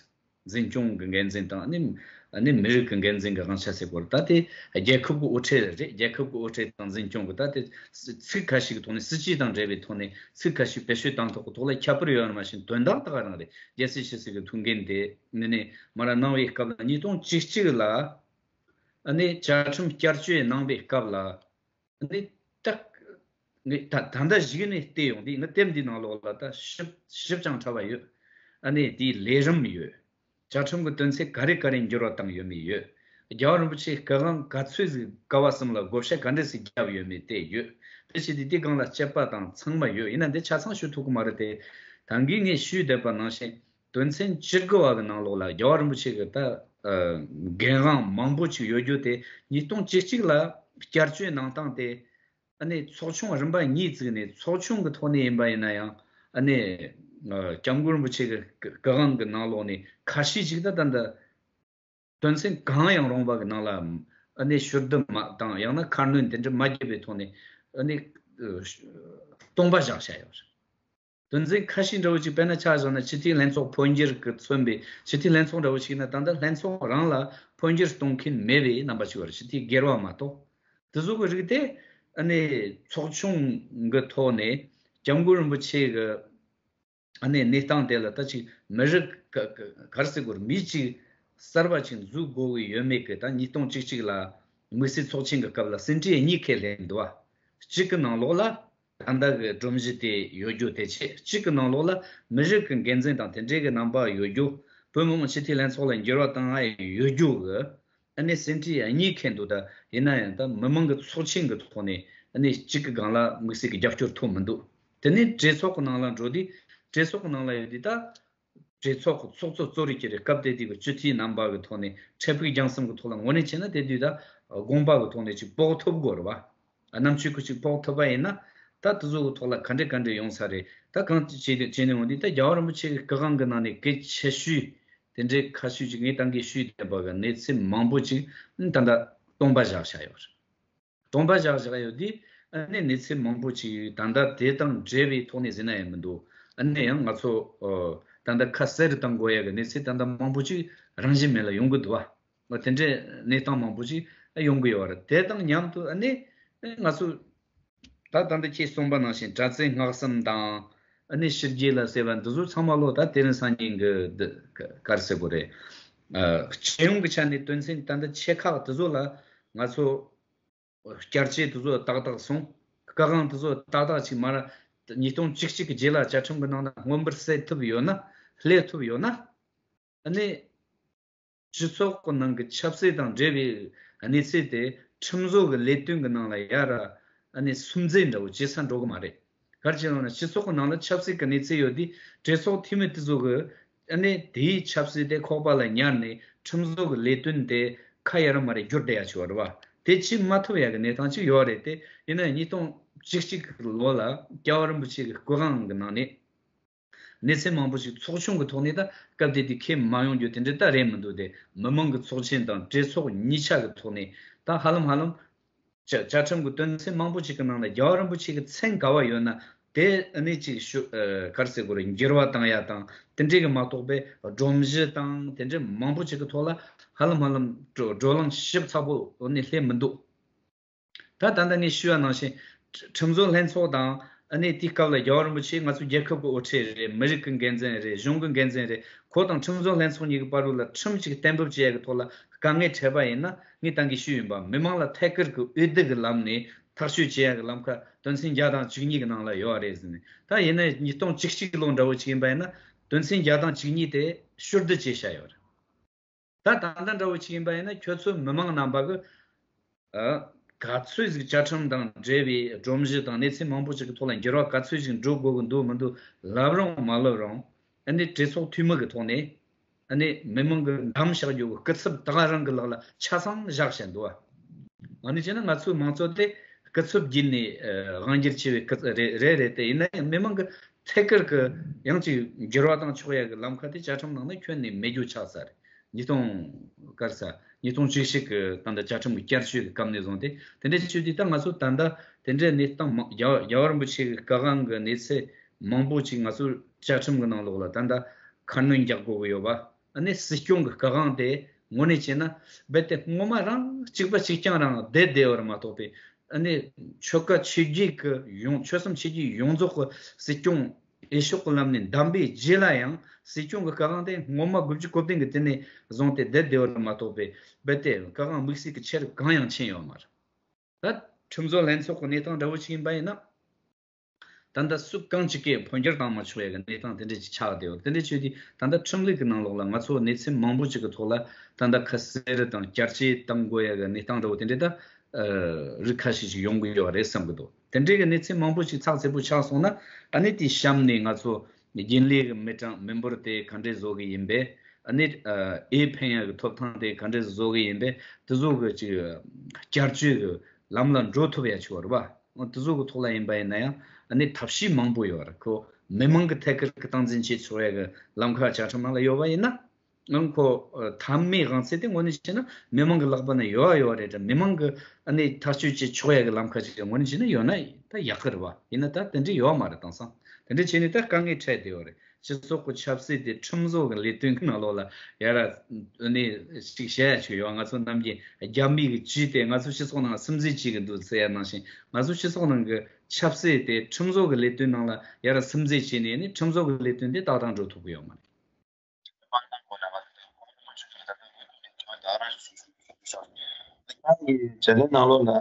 འཛིན་སྐྱོང་གི་འགན་འཛིན་དང་ཨ་ནི་ ཨ་ནི་མི་རིགས་ཀྱི་འགན་འཛིན་གྱི་དབང་ཆ་ཟེར་དགོས་རེད། ད་དེ་རྒྱལ་ཁབ་ཀྱི་དབུ་ཁྲིད་རེད། རྒྱལ་ཁབ་ཀྱི་དབུ་ཁྲིད་དང་འཛིན་སྐྱོང་གི་ད་དེ་ཚིག་ཁ་ཤས་ཀྱི་ཐོག་ནས་སྲིད་ཇུས་དང་འབྲེལ་བའི་ཐོག་ནས་ཚིག་ཁ་ཤས་བེད་སྤྱོད་བཏང་ཐོག་གི་ཐོག་ལ་ཁྱད་པར་ཡོད་རེད། མ་གཞི་དོན་དག་ད་ག་རང་རེད། རྒྱལ་སྲིད་སྤྱི་སྲིད་ཀྱི་ཐུགས་འགན་དེ་ནི་ནས་མར་གནང་བའི་སྐབས་ལ་ཉིས་སྟོང་བཅུ་གཅིག་ལ་ཨ་ནི་བཅའ་ཁྲིམས་བསྐྱར་བཅོས་གནང་བའི་སྐབས་ལ། ཨ་ནི་ད་ངས་ད་ད་ལྟ་གཞིགས་ནས་བལྟས་ཡོང་དུས་ངའི་དེབ་འདིའི་ནང་ལོགས་ལ་ད་ཞིབ་ཞིབ་ཅིང་ཕྲ་བ་ཡོད། ཨ་ནི་དེའི་ལས་རིམ་ཡོད། བཅའ་ཁྲིམས་ཀྱི་དོན་ཚན་ག་རེ་ག་རེ་འགྱུར་བ་བཏང་ཡོད་མེད་ཡོད། རྒྱལ་བ་རིན་པོ་ཆེའི་སྐུ་དབང་ག་ཚོད་ཟིག་བསྐལ་བ་གསུམ་ལ་བགོ་བཤའ་ག་འདྲ་ཟིག་བརྒྱབ་ཡོད་མེད་དེ་ཡོད། དེ་བྱས་ཏེ་དེའི་སྒང་ལ་དཔྱད་པ་དང་ཚང་མ་ཡོད། ཡིན་ན་འདི་ཆ་ཚང་ཞུ་ཐུབ་ཀྱི་མ་རེད་དེ། ད་གིན་ངས་ཞུས་བསྡད་པ་ནང་བཞིན། དོན་ཚན་བཅུ་དགུ་བ་གི་ནང་ལོགས་ལ་རྒྱལ་བ་རིན་པོ་ཆེ་གི་ད་འགན་དབང་མང་པོ་ཅིག་ཡོད་རྒྱུ་དེ་ཉིས་སྟོང་བཅུ་གཅིག་ལ་བསྐྱར་བཅོས་གནང་སྟངས་དེ་ཨ་ནི་ཚོགས་ཆུང་རིམ་པ་གཉིས་བཙུགས་ནས། ཚོགས་ཆུང་གི་ཐོག་ནས་ཡིན་པ་ཡིན་ན་ཡང་ཨ་ནི་སྐྱབས་མགོན་རིན་པོ་ཆེ་གི་སྐུ་དབང་གི་ནང་ལོགས་ནས་ཁ་ཤས་ཅིག་ད་ད་ད་དོན་ཚན་གང་ཡང་རུང་བ་གི་ནང་ལ་ཨ་ནི་ཞུ་བསྡུ་མ་དང་ཡང་ན་ཁ་སྣོན་དེ་འདྲ་མ་བརྒྱབ་པའི་ཐོག་ནས་ཨ་ནི་སྟོང་པ་བཞག་བྱས་ཡོད་རེད། དོན་ཚན་ཁ་ཤས་འདྲ་བོ་ཅིག་དཔེར་ན་ཆ་བཞག་ན་སྤྱི་འཐུས་ལྷན་ཚོགས་འཕོ་འགྱུར་གྱིས་མཚོན་པའི་སྤྱི་འཐུས་ལྷན་ཚོགས་འདྲ་བོ་ཞིག་ཡིན་ན། ད་ལྟ་ལྷན་ཚོགས་རང་ལ་འཕོ་འགྱུར་གཏོང་མཁན་མེད་པའི་རྣམ་པ་ཅིག་ཡོད་རེད། སྤྱི་འཐུས་སྒེར་བ་མ་གཏོགས། དེ་ཚོ་གི་རིགས་དེ་ཨ་ནི་ཚོགས་ཆུང་གི་ཐོག་ནས་སྐྱབས་མགོན་རིན་པོ་ཆེ་གི་ཨ་ནི་གནས་སྟངས་དེ་ལ་ད་ཅིག་མི་རིགས་ག་ག་ག་རེ་ཟེར་དགོས་རེད། མི་གཅིག་གསར་པ་ཅིག་འཛུགས་དགོས་ཀྱི་ཡོད་མེད་ཀྱི་ད་ཉིས་སྟོང་བཅུ་གཅིག་ལ་དམིགས་བསལ་ཚོགས་ཆེན་གྱི་སྐབས་ལ་ཟིན་བྲིས་གཉིས་ཁས་ལེན་འདུག་བ། གཅིག་གི་ནང་ལོགས་ལ་ད་ལྟ་གི་སྒྲོམ་གཞི་དེ་ཡོད་རྒྱུ་དེ་བྱས། གཅིག་གི་ནང་ལོགས་ལ་མི་རིགས་ཀྱི་འགན་འཛིན་དང་དེ་འབྲེལ་གྱི་རྣམ་པ་ཡོད་རྒྱུ། བོད་མི་མང་སྤྱི་འཐུས་ལྷན་ཚོགས་ལ་འགྱུར་བ་བཏང་ཡ་ཡོད་རྒྱུ་གི་ཨ་ནི་ཟིན་བྲིས་གཉིས་ཁེལ་འདུག་ད་ཡིན་ན་ཡང་ད་མི་མང་གི་ཚོགས་ཆེན་གྱི་ཐོག་ནས་ཨ་ནི་གཅིག་གི་སྒང་ལ་དམིགས་བསལ་གྱི་རྒྱབ་སྐྱོར་ཐོབ་མི་འདུག་དེ་ནས་གྲོས་ཚོགས་ཀྱི་ནང་ལ་འགྲོ་དུས། གྲོས་ཚོགས་ཀྱི་ནང་ལ་ཡོད་དུས་ད། གྲོས་ཚོགས་ཀྱི་ཚོགས་གཙོ་གཙོ་རིགས་ཀྱི་རེད། སྐབས་དེ་དུས་ཀྱི་སྤྱི་འཐུས་རྣམ་པ་གི་ཐོག་ནས་འཕྲལ་ཕུགས་རྒྱང་གསུམ་གྱི་ཐོག་ལ་ངོས་ལེན་བྱས་ན། དེ་དུས་ད་དགོངས་པ་གི་ཐོག་ནས་ཅིག་ཕོག་ཐུབ་དགོས་རེད་བ། རྣམ་དཔྱོད་ཀྱི་ཅིག་ཕོག་ཐུབ་པ་ཡིན་ན། ད་དེ་ཚོ་གི་ཐོག་ལ་ག་འདྲ་ག་འདྲ་ཡོང་ས་རེད། ད་གང་བྱས་ཏེ་བྱས་ནས་འོང་དུས། ད་རྒྱལ་བ་རིན་པོ་ཆེ་གི་སྐུ་དབང་གི་ནང་ནས་གལ་ཆེ་ཤོས་དེ་འདྲའི་ཁ་ཤས་ཅིག་ངས་ད་གིན་ཞུས་བསྡད་པ་གི་གནས་ཚུལ་མང་པོ་ཅིག་ད་ལྟ་སྟོང་པ་བཞག་བཞག་ཡོད་རེད། སྟོང་པ་བཞག་བཞག་ཡོད་དུས། ཨ་ནི་གནས་ཚུལ་མང་པོ་ཅིག་ད་ལྟ་དེ་དང་འབྲེལ་བའི་ཐོག་ནས་ཟེར་ན་ཡང་མི་འདུག་ཨ་ནི་ཡང་ང་ཚོ་ཨ་ད་ལྟ་ཁ་གསལ་རུ་གཏོང་དགོས་ཡ་གི་གནས་ཚུལ་ད་ལྟ་མང་པོ་ཅིག་རང་བཞིན་མེད་ལ་ཡོང་གི་འདུག་བ། དེ་འདྲའི་གནས་སྟངས་མང་པོ་ཅིག་ཡོང་གི་ཡོད་རེད། དེ་དང་མཉམ་དུ་ཨ་ནི་ང་ཚོ་ད་ད་ལྟ་ཁྱེད་གསུངས་པ་ནང་བཞིན་དྲག་རྩལ་སྔགས་གསུམ་དང་། ཨ་ནི་ཕྱི་རྒྱལ་ལ་ཟེར་བ་འདི་ཚོ་ཚང་མ་ལོ་ད་དེ་རིང་སང་ཉིན་གྱི་འདི་ག་ག་རེ་ཟེར་དགོས་རེད། ཨ་སྤྱི་ཡོངས་ཀྱི་ཆ་ནས་དོན་ཚན་ད་ལྟ་ཆེ་ཁག་དེ་ཚོ་ལ་ང་ཚོ་བསྐྱར་བཅོས་དེ་ཚོ་ཏག་ཏག་སོང་། སྐུ་དབང་དེ་ཚོ་ཏག་ཏག་ཅིག་མར་ཉིས་སྟོང་བཅུ་གཅིག་གི་རྗེས་ལ་བཅའ་ཁྲིམས་ཀྱི་ནང་ན་མངོན་པར་གསལ་ཐུབ་ཡོད་ན། སླེབས་ཐུབ་ཡོད་ན། ཨ་ནི་སྤྱི་ཚོགས་ཀྱི་ནང་གི་ཆབ་སྲིད་དང་འབྲེལ་བའི་གནས་ཚུལ་དེ་ཁྲིམས་བཟོ་གི་ལས་དོན་གྱི་ནང་ལ་ཡར་ཨ་ནི་སུམ་རྩེན་འདྲ་བོ་བྱེད་ས་འགྲོ་གི་མ་རེད། ག་རེ་བྱས་ན་སྤྱི་ཚོགས་ཀྱི་ནང་ལ་ཆབ་སྲིད་ཀྱི་གནས་ཚུལ་ཡོད་དུས། གྲོས་ཚོགས་འཐུས་མི་དེ་ཚོ་གི་ཨ་ནི་དེའི་ཆབ་སྲིད་དེ་ཁོག་པ་ལ་ཉར་ནས་ཁྲིམས་བཟོ་གི་ལས་དོན་དེ་ཁ་ཡར་མར་བསྒྱུར་བསྡད་ཡ་ཆེ་བ་རེད་བ། དེ་བྱེད་མ་ཐུབ་ཡ་གི་གནས་སྟངས་ཅིག་ཡོད་རེད་དེ། ཡིན་ན་ཉིས་སྟོང་བཅུ་གཅིག་གི་ལོ་ལ་རྒྱལ་བ་རིན་པོ་ཆེ་གི་སྐུ་དབང་གི་ནང་ནས་གནས་ཚུལ་མང་པོ་ཞིག་ཚོགས་ཆུང་གི་ཐོག་ནས་ད་སྐབས་དེ་དུས་ཁས་མ་ཡོང་རྒྱུ་དེ་འདྲ་ད་རེད་མི་འདུག་དེ་མི་མང་གི་ཚོགས་ཆེན་དང་གྲོས་ཚོགས་གཉིས་ཆ་གི་ཐོག་ནས་ད་ཧ་ལམ་ཧ་ལམ་བཅའ་བཅའ་ཁྲིམས་ཀྱི་དོན་ཚན་མང་པོ་ཞིག་གི་ནང་ལ་རྒྱལ་བ་རིན་པོ་ཆེ་གི་མཚན་ག་བ་ཡོད་ན་དེ་ཨ་ནི་ཅིག་ཞུ་ཨ་ག་རེ་ཟེར་དགོས་རེད། འགྱུར་བ་བཏང་ཡ་དང་དེ་འདྲས་ཀྱི་མ་གཏོགས་པའི་སྒྲོམ་གཞི་དང་དེ་འདྲས་མང་པོ་ཞིག་གི་ཐོག་ལ་ཧ་ལམ་ཧ་ལམ་བགྲོ་བགྲོ་གླེང་ཞིབ་ཚགས་པོ་ཨ་ནི་སླེབས་མི་འདུག་ད་ད་ལྟ་ངས་ཞུས་པ་ནང་བཞིན་ཁྲི་ཁྲིམས་བཟོ་ལྷན་ཚོགས་དང་། ཨ་ནི་དེའི་སྐབས་ལ་རྒྱལ་བ་རིན་པོ་ཆེ་ང་ཚོ་རྒྱལ་ཁབ་ཀྱི་དབུ་ཁྲིད་རེད། མི་རིགས་ཀྱི་འགན་འཛིན་རེད། གཞུང་གི་འགན་འཛིན་རེད། ཁོ་དང་ཁྲིམས་བཟོ་ལྷན་ཚོགས་གཉིས་ཀྱི་བར་དུ་ལ་ཁྲིམས་ཅིག་གཏན་འབེབས་བྱེད་ཡ་གི་ཐོག་ལ་དཀའ་ངལ་འཕྲད་པ་ཡིན་ན། ངས་ད་གིན་ཞུས་ཡིན་པ། མི་མང་ལ་ཐད་ཀར་གྱི་འོས་བསྡུ་གི་ལམ་ནས་ཐག་གཅོད་བྱེད་ཡ་གི་ལམ་ཁ་དོན་ཚན་བརྒྱ་དང་བཅུ་གཉིས་ཀྱི་ནང་ལ་ཡོད་རེད་ཟེར་ནས། ད་ཡིན་ན་ཉིས་སྟོང་བཅུ་གཅིག་ལོ་འདྲ་བོ་ཅིག་ཡིན་པ་ཡིན་ན་དོན་ཚན་བརྒྱ་དང་བཅུ་གཉིས་དེ་ཕྱིར་བསྡུ་བྱས་བཞག་ཡོད་རེད། ད་ད་ལྟ་འདྲ་བོ་ཅིག་ཡིན་པ་ཡིན་ན་ཁྱོད་ཚོ་མི་མང་རྣམ་པ་གི་ཨ་ག་ཚོད་ཟིག་བཅའ་ཁྲིམས་དང་འབྲེལ་བའི་སྒྲོམ་གཞི་དང་གནས་ཚུལ་མང་པོ་ཅིག་གི་ཐོག་ལ་འགྱུར་བ་ག་ཚོད་ཅིག་འགྲོ་དགོས་ཀྱི་འདུག་མི་འདུག་ལབ་རུང་མ་ལབ་རུང་། ཨ་ནི་གྲོས་ཚོགས་འཐུས་མི་གི་ཐོག་ནས་ཨ་ནི་མི་མང་གི་འདེམས་བཞག་རྒྱུ་གི་སྐུ་ཚབ་ད་ག་རང་གི་ལག་ལ་ཆ་ཚང་བཞག་བཞག་འདུག་བ། ཨ་ནི་བྱས་ན་ང་ཚོའི་མང་གཙོ་དེ་སྐུ་ཚབ་བརྒྱུད་ནས་ཨ་དབང་སྒྱུར་བྱས་པའི་སྐུ་ཚབ་རེད་རེད་རེད་དེ། ཡིན་ན་ཡང་མི་མང་གི་ཐད་ཀར་གི་ཡང་ཅིག་འགྱུར་བ་བཏང་ཆོག་ཡ་གི་ལམ་ཁ་དེ་བཅའ་ཁྲིམས་ནང་ན་ཁྱོན་ནས་མེད་རྒྱུ་ཆགས་ཚར་རེད། ཉིས་སྟོང་ག་རེ་ཟ། ཉིས་སྟོང་བཅུ་གཅིག་གི་ད་ལྟ་བཅའ་ཁྲིམས་ཀྱི་བསྐྱར་བཅོས་ཀྱི་སྐབས་ནས་བཟུང་སྟེ། དེ་འདྲ་བྱས་དུས་ད་ང་ཚོ་ད་ལྟ་དེ་འདྲའི་གནས་སྟངས་མང་། རྒྱལ་བ་རྒྱལ་བ་རིན་པོ་ཆེ་གི་སྐུ་དབང་གི་གནས་ཚུལ་མང་པོ་ཅིག་ང་ཚོའི་བཅའ་ཁྲིམས་ཀྱི་ནང་ལོགས་ལ་ད་ལྟ་ཁ་སྣོན་རྒྱག་དགོས་ཀྱི་ཡོད་པ། ཨ་ནི་སྲིད་སྐྱོང་གི་སྐུ་དབང་དེ་ དངོས་གནས་བྱས་ན་རྦད་དེ་སྔོན་མ་རང་གཅིག་པ་གཅིག་རྐྱང་རང་བསྡད་བསྡད་པ་རེད་མ་གཏོགས་པའི། ཨ་ནི་ཆོལ་ཁ་ཆོས་བརྒྱུད་ཀྱི་ཡོངས་ཆོལ་གསུམ་ཆོས་བརྒྱུད་ཡོངས་རྫོགས་ཀྱི་སྲིད་སྐྱོང་འོས་ཤོག་གི་ལམ་ནས་བདམས་པའི་རྗེས་ལ་ཡང་སྲིད་སྐྱོང་གི་སྐུ་དབང་དེ་སྔོན་མ་དགུ་བཅུ་གོ་བདུན་གྱི་དེ་ནས་བཟུང་སྟེ་བསྡད་བསྡད་པ་རེད་མ་གཏོགས་པའི། རྦད་དེ་སྐུ་དབང་དམིགས་བསལ་གྱི་ཆེ་རབས་གང་ཡང་ཕྱིན་ཡོད་མ་རེད། ད་ཁྲིམས་བཟོ་ལྷན་ཚོགས་ཀྱི་གནས་སྟངས་འདྲ་བོ་ཞིག་ཡིན་པ་ཡིན་ན། ད་ལྟ་སུ་གང་ཅིག་གིས་འཕོ་འགྱུར་བཏང་མ་ཆོག་ཡ་གི་གནས་སྟངས་དེ་འདྲ་ཅིག་ཆགས་བསྡད་ཡོད། དེ་འདྲ་བྱས་དུས་ད་ལྟ་ཁྲིམས་ལུགས་ཀྱི་ནང་ལོགས་ལ་ང་ཚོ་གནས་ཚུལ་མང་པོ་ཅིག་གི་ཐོག་ལ་ད་ལྟ་ཁ་གསལ་དང་བསྐྱར་བཅོས་གཏང་དགོས་ཡ་གི་གནས་སྟངས་འདྲ་བོ་དེ་འདྲ་ད་ཨ་རིགས་ཁ་ཤས་ཤིག་ཡོང་གི་ཡོད་རེད་བསམ་གི་འདུག་དེ་འདྲའི་གི་གནས་ཚུལ་མང་པོ་ཅིག་ཚགས་ཚུད་པོ་ཆགས་སོང་ན། ཨ་ནི་དེའི་གཤམ་ནས་ང་ཚོ་རྒྱུན་ལས་ཀྱི་མི་གྲངས་མི་འབོར་དེ་ག་འདྲས་བཟོ་གི་ཡིན་པས། ཨ་ནི་ཨ་འོས་འཕེན་ཡ་གི་ཐོབ་ཐང་དེ་ག་འདྲས་བཟོ་གི་ཡིན་པས། དེ་ཚོ་གི་ཅིག་བསྐྱར་བཅོས་གི་ལམ་ལ་འགྲོ་ཐུབ་ཡ་ཆོག་རེད་པ། དེ་ཚོ་གི་ཐོག་ལ་ཡིན་པ་ཡིན་ན་ཡང་ཨ་ནི་ཐབས་ཤེས་མང་པོ་ཡོད་རེད། ཁོ་མི་མང་གི་ཐད་ཀར་གི་སྟངས་འཛིན་བྱེད་ཆོག་ཡ་གི་ལམ་ཁ་བཅའ་ཁྲིམས་ནང་ལ་ཡོད་པ་ཡིན་ན། ཨང་ཁོ་ཨ་མཐའ་མའི་དབང་ཚད་དེ་དངོས་གནས་བྱས་ན་མི་མང་གི་ལག་པ་ན་ཡོད་ཡོད་རེད་དྲ། མི་མང་གི་ཨ་ནི་ཐག་གཅོད་བྱེད་ཆོག་ཡ་གི་ལམ་ཁ་ཅིག་དངོས་གནས་བྱས་ན་ཡོད་ན་ད་ཡག་གི་རེད་པ། ཡིན་ན་ད་དེ་འདྲ་ཡོད་མ་རེད། དེང་སང་དེ་འདྲ་བྱས་ནས་ད་དཀའ་ངལ་འཕྲད་བསྡད་ཡོད་རེད། སྤྱི་ཚོགས་ཀྱི་ཆབ་སྲིད་དེ་ཁྲིམས་བཟོ་གི་ལས་དོན་གྱི་ནང་ལོགས་ལ་ཡ་ར་ཨ་ནི་ཅིག་བཤད་ཡ་ཅིག་ཡོད། ང་ཚོ་ནམ་རྒྱུན་རྒྱ་མི་གི་ཇུས་དེ་ང་ཚོ་སྤྱི་ཚོགས་ནང་སིམ་འཛུལ་བྱེད་གི་འདུག་ཟེར་ཡ་ནང་བཞིན། ང་ཚོ་སྤྱི་ཚོགས་ནང་གི་ཆབ་སྲིད་དེ་ཁྲིམས་བཟོ་གི་ལས་དོན་ནང་ལ་ཡ་ར་སིམ་འཛུལ་བྱས་ནས་ནི་ཁྲིམས་བཟོ་གི་ལས་དོན་དེ་ཏག་ཏག་འགྲོ་ཐུབ་གི་ཡོད་མ་རེད། ཁྱེད་རང་གི་བྱ་བའི་ནང་ལོགས་ལ་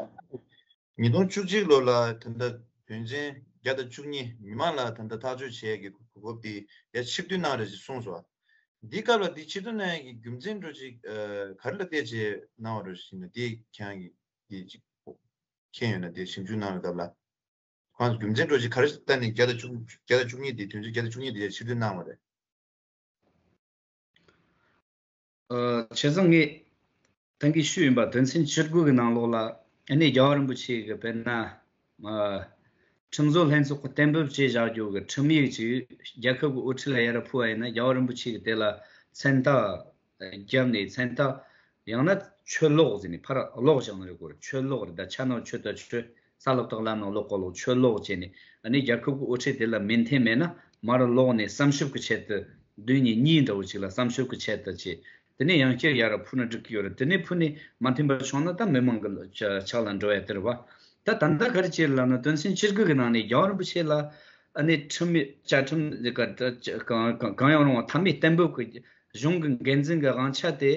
ཉིས་སྟོང་བཅུ་གཅིག་ལོ་ལ་ད་ལྟ་དོན་ཚན་བརྒྱ་དང་བཅུ་གཉིས་མི་མང་ལ་ད་ལྟ་ཐག་གཅོད་བྱེད་ཡས་ཀྱི་གོ་སྐབས་དེ་ཡ་ཕྱིར་བསྡུ་གནང་རེད་ཅེས་གསུངས་སོང་། འདི་སྐབས་ལ་འདི་ཕྱིར་བསྡུ་གནང་ཡས་ཀྱི་རྒྱུ་མཚན་འདྲ་ཅིག་ག་རེ་ལ་བལྟས་བྱས་གནང་བ་རེད་ཅེ་ན། འདི་ཁྱེད་རང་གིས་འདི་ཅིག་མཁྱེན་ཡོད་ན་དེ་ཞིབ་འཇུག་གནང་བའི་སྐབས་ལ། ཁོང་རྒྱུ་མཚན་འདྲ་ཅིག་ག་རེ་བལྟས་ནས་བརྒྱ་དང་བཅུ་བརྒྱ་དང་བཅུ་གཉིས་དེ་དོན་ཚན་བརྒྱ་དང་བཅུ་གཉིས་དེ་ཕྱིར་བསྡུ་གནང་བ་རེད། ཨ། བྱས་ཙང་ངས་ད་གིན་ཞུས་ཡིན་པ། དོན་ཚན་བཅུ་དགུ་གི་ནང་ལོགས་ལ་ཨ་ནི་རྒྱལ་བ་རིན་པོ་ཆེ་གི་དཔེར་ན་ཨ་ཁྲིམས་བཟོ་ལྷན་ཚོགས་ཀྱི་གཏན་འབེབས་བྱས་བཞག་རྒྱུ་གི་ཁྲིམས་ཡིག་ཅིག་རྒྱལ་ཁབ་ཀྱི་དབུ་ཁྲིད་ལ་ཡར་ཕུལ་བ་ཡིན་ན། རྒྱལ་བ་རིན་པོ་ཆེ་གི་དེ་ལ་མཚན་རྟགས་བརྒྱབ་ནས། མཚན་རྟགས་ཡང་ན་ཆོས་ཀློག་ཟེར་ནས་ཕར་ཀློག་བཞག་ན་རེད་གོ། ཆོས་ཀློག་རེད། ད་ཕྱག་ན་ཆོས་དང་ཆོས། ས་ལ་བཏགས་ལ་ན་ཀློ་ཀོ་ལོ། ཆོས་ཀློག་བྱས་ནས་ཨ་ནི་རྒྱལ་ཁབ་ཀྱི་དབུ་ཁྲིད་དེ་ལ་མོས་མཐུན་མེད་ན་མར་ཀློག་ནས་བསམ་ཞིབ་ཀྱི་ཆེད་དུ། བདུན་གཉིས་གཉིས་འདྲ་བོ་ཅིག་ལ་བསམ་ཞིབ་ཀྱི་ཆེད་དུ་བྱས། དེ་ནས་ཡང་བསྐྱར་ཡར་ཕུལ་ན་འགྲིག་གི་ཡོད་རེད། དེ་ནས་ཕུལ་ནས་མ་མཐུན་པ་བྱུང་ན་ད་མི་མང་གི་ཕྱག་ལ་འགྲོ་ཡ་དེ་རེད་བ། ད་ད་ལྟ་ག་རེ་བྱས་ལབ་ན། དོན་ཚན་བཅུ་དགུ་གི་ནང་ནས་རྒྱལ་བ་རིན་པོ་ཆེ་ལ་ཨ་ནི་ཁྲིམས་བཅའ་ཁྲིམས་གང་གང་ཡང་རུང་བ་མཐའ་མའི་གཏན་འབེབས་ཀྱི་གཞུང་གི་འགན་འཛིན་གྱི་དབང་ཆ་དེ་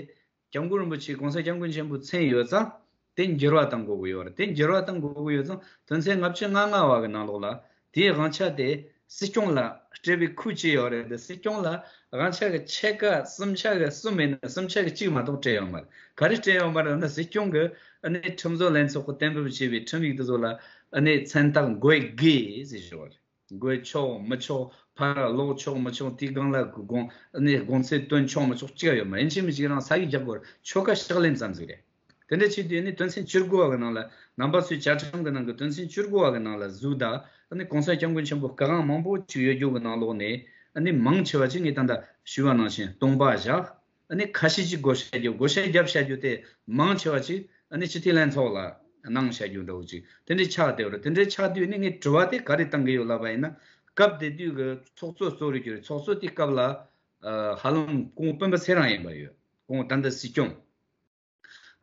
སྐྱབས་མགོན་རིན་པོ་ཆེ་༸གོང་ས་༸སྐྱབས་མགོན་ཆེན་པོ་མཚན་ཡོད་ཙང་དེ་འགྱུར་བ་གཏང་དགོས་ཀྱི་ཡོད་རེད། དེ་འགྱུར་བ་གཏང་དགོས་ཀྱི་ཡོད་ཙང་དོན་ཚན་ལྔ་བཅུ་ང་ལྔ་བ་གི་ནང་ལོགས་ལ་དེའི་དབང་ཆ་དེ་སྲིད་སྐྱོང་ལ་སྤྲད་པའི་ཁུལ་བྱས་ཡོད་རེད། དེ་སྲིད་སྐྱོང་ལ་དབང་ཆ་གི་ཕྱེད་ཀ་གསུམ་ཆ་གི་གསུམ་མེད་ན་གསུམ་ཆ་གི་གཅིག་མ་གཏོགས་སྤྲད་ཡོད་མ་རེད། ག་རེ་སྤྲད་ཡོད་མ་རེད་ན། སྲིད་སྐྱོང་གི་ཨ་ནི་ཁྲིམས་བཟོ་ལྷན་ཚོགས་ཀྱི་གཏན་འབེབས་བྱས་པའི་ཁྲིམས་ཡིག་དེ་ཚོ་ལ་ཨ་ནི་མཚན་རྟགས་འགོད་དགོས་ཟེར་བཞག་པ་རེད། འགོད་ཆོག་མི་ཆོག་ཕར་ཀློག་ཆོག་མི་ཆོག་དེའི་སྒང་ལ་དགོངས་ནས་དགོངས་ཚུལ་བཏོན་ཆོག་མི་ཆོག་གཅིག་ཡོད་མ་རེད། ཡིན་གཅིག་མིན་གཅིག་རང་ས་ཡིག་རྒྱག་དགོས་རེད། ཆོལ་ཁ་ཕྱག་ལེན་ཙམ་ཟིག་རེད། དེ་འདྲ་བྱེད་དུས་ནི་དོན་ཚན་བཅུ་དགུ་བ་གི་ནང་ལ་རྣམ་པ་ཚོའི་བཅའ་ཁྲིམས་གི་ནང་གི་དོན་ཚན་བཅུ་དགུ་བ་གི་ནང་ལ་གཟིགས་དང་། ཨ་ནི་༸གོང་ས་༸སྐྱབས་མགོན་ཆེན་པོ་སྐུ་དབང་མང་པོ་ཅིག་ཡོད་རྒྱུ་གི་ནང་ལོགས་ནས་ཨ་ནི་མང་ཆེ་བ་ཅིག་ངས་ད་ལྟ་ཞུས་པ་ནང་བཞིན་སྟོང་པ་བཞག་ཨ་ནི་ཁ་ཤས་ཅིག་བགོ་བཤའ་རྒྱབ། བགོ་བཤའ་རྒྱབ་བཞག་རྒྱུ་དེ་མང་ཆེ་བ་ཅིག་ཨ་ནི་སྤྱི་འཐུས་ལྷན་ཚོགས་ལ་གནང་བཞག་རྒྱུ་འདྲ་བོ་ཅིག་དེ་འདྲའི་ཆགས་བསྡད་ཡོད་རེད། དེ་འདྲའི་ཆགས་དུས་ནི་ངས་དྲི་བ་དེ་ག་རེ་བཏང་གི་ཡོད་ལབ་པ་ཡིན་ན། སྐབས་དེ་དུས་ཀྱི་ཚོགས་གཙོ་གཙོ་རུ་གྱུར། ཚོགས་གཙོ་དེའི་སྐབས་ལ་ཨ་ཧ་ལམ་ཁོང་སྤེན་པ་ཚེ་རིང་ཡིན་པ་ཡོད། ཁོང་ད་ལྟ་སྲིད་སྐྱོང་།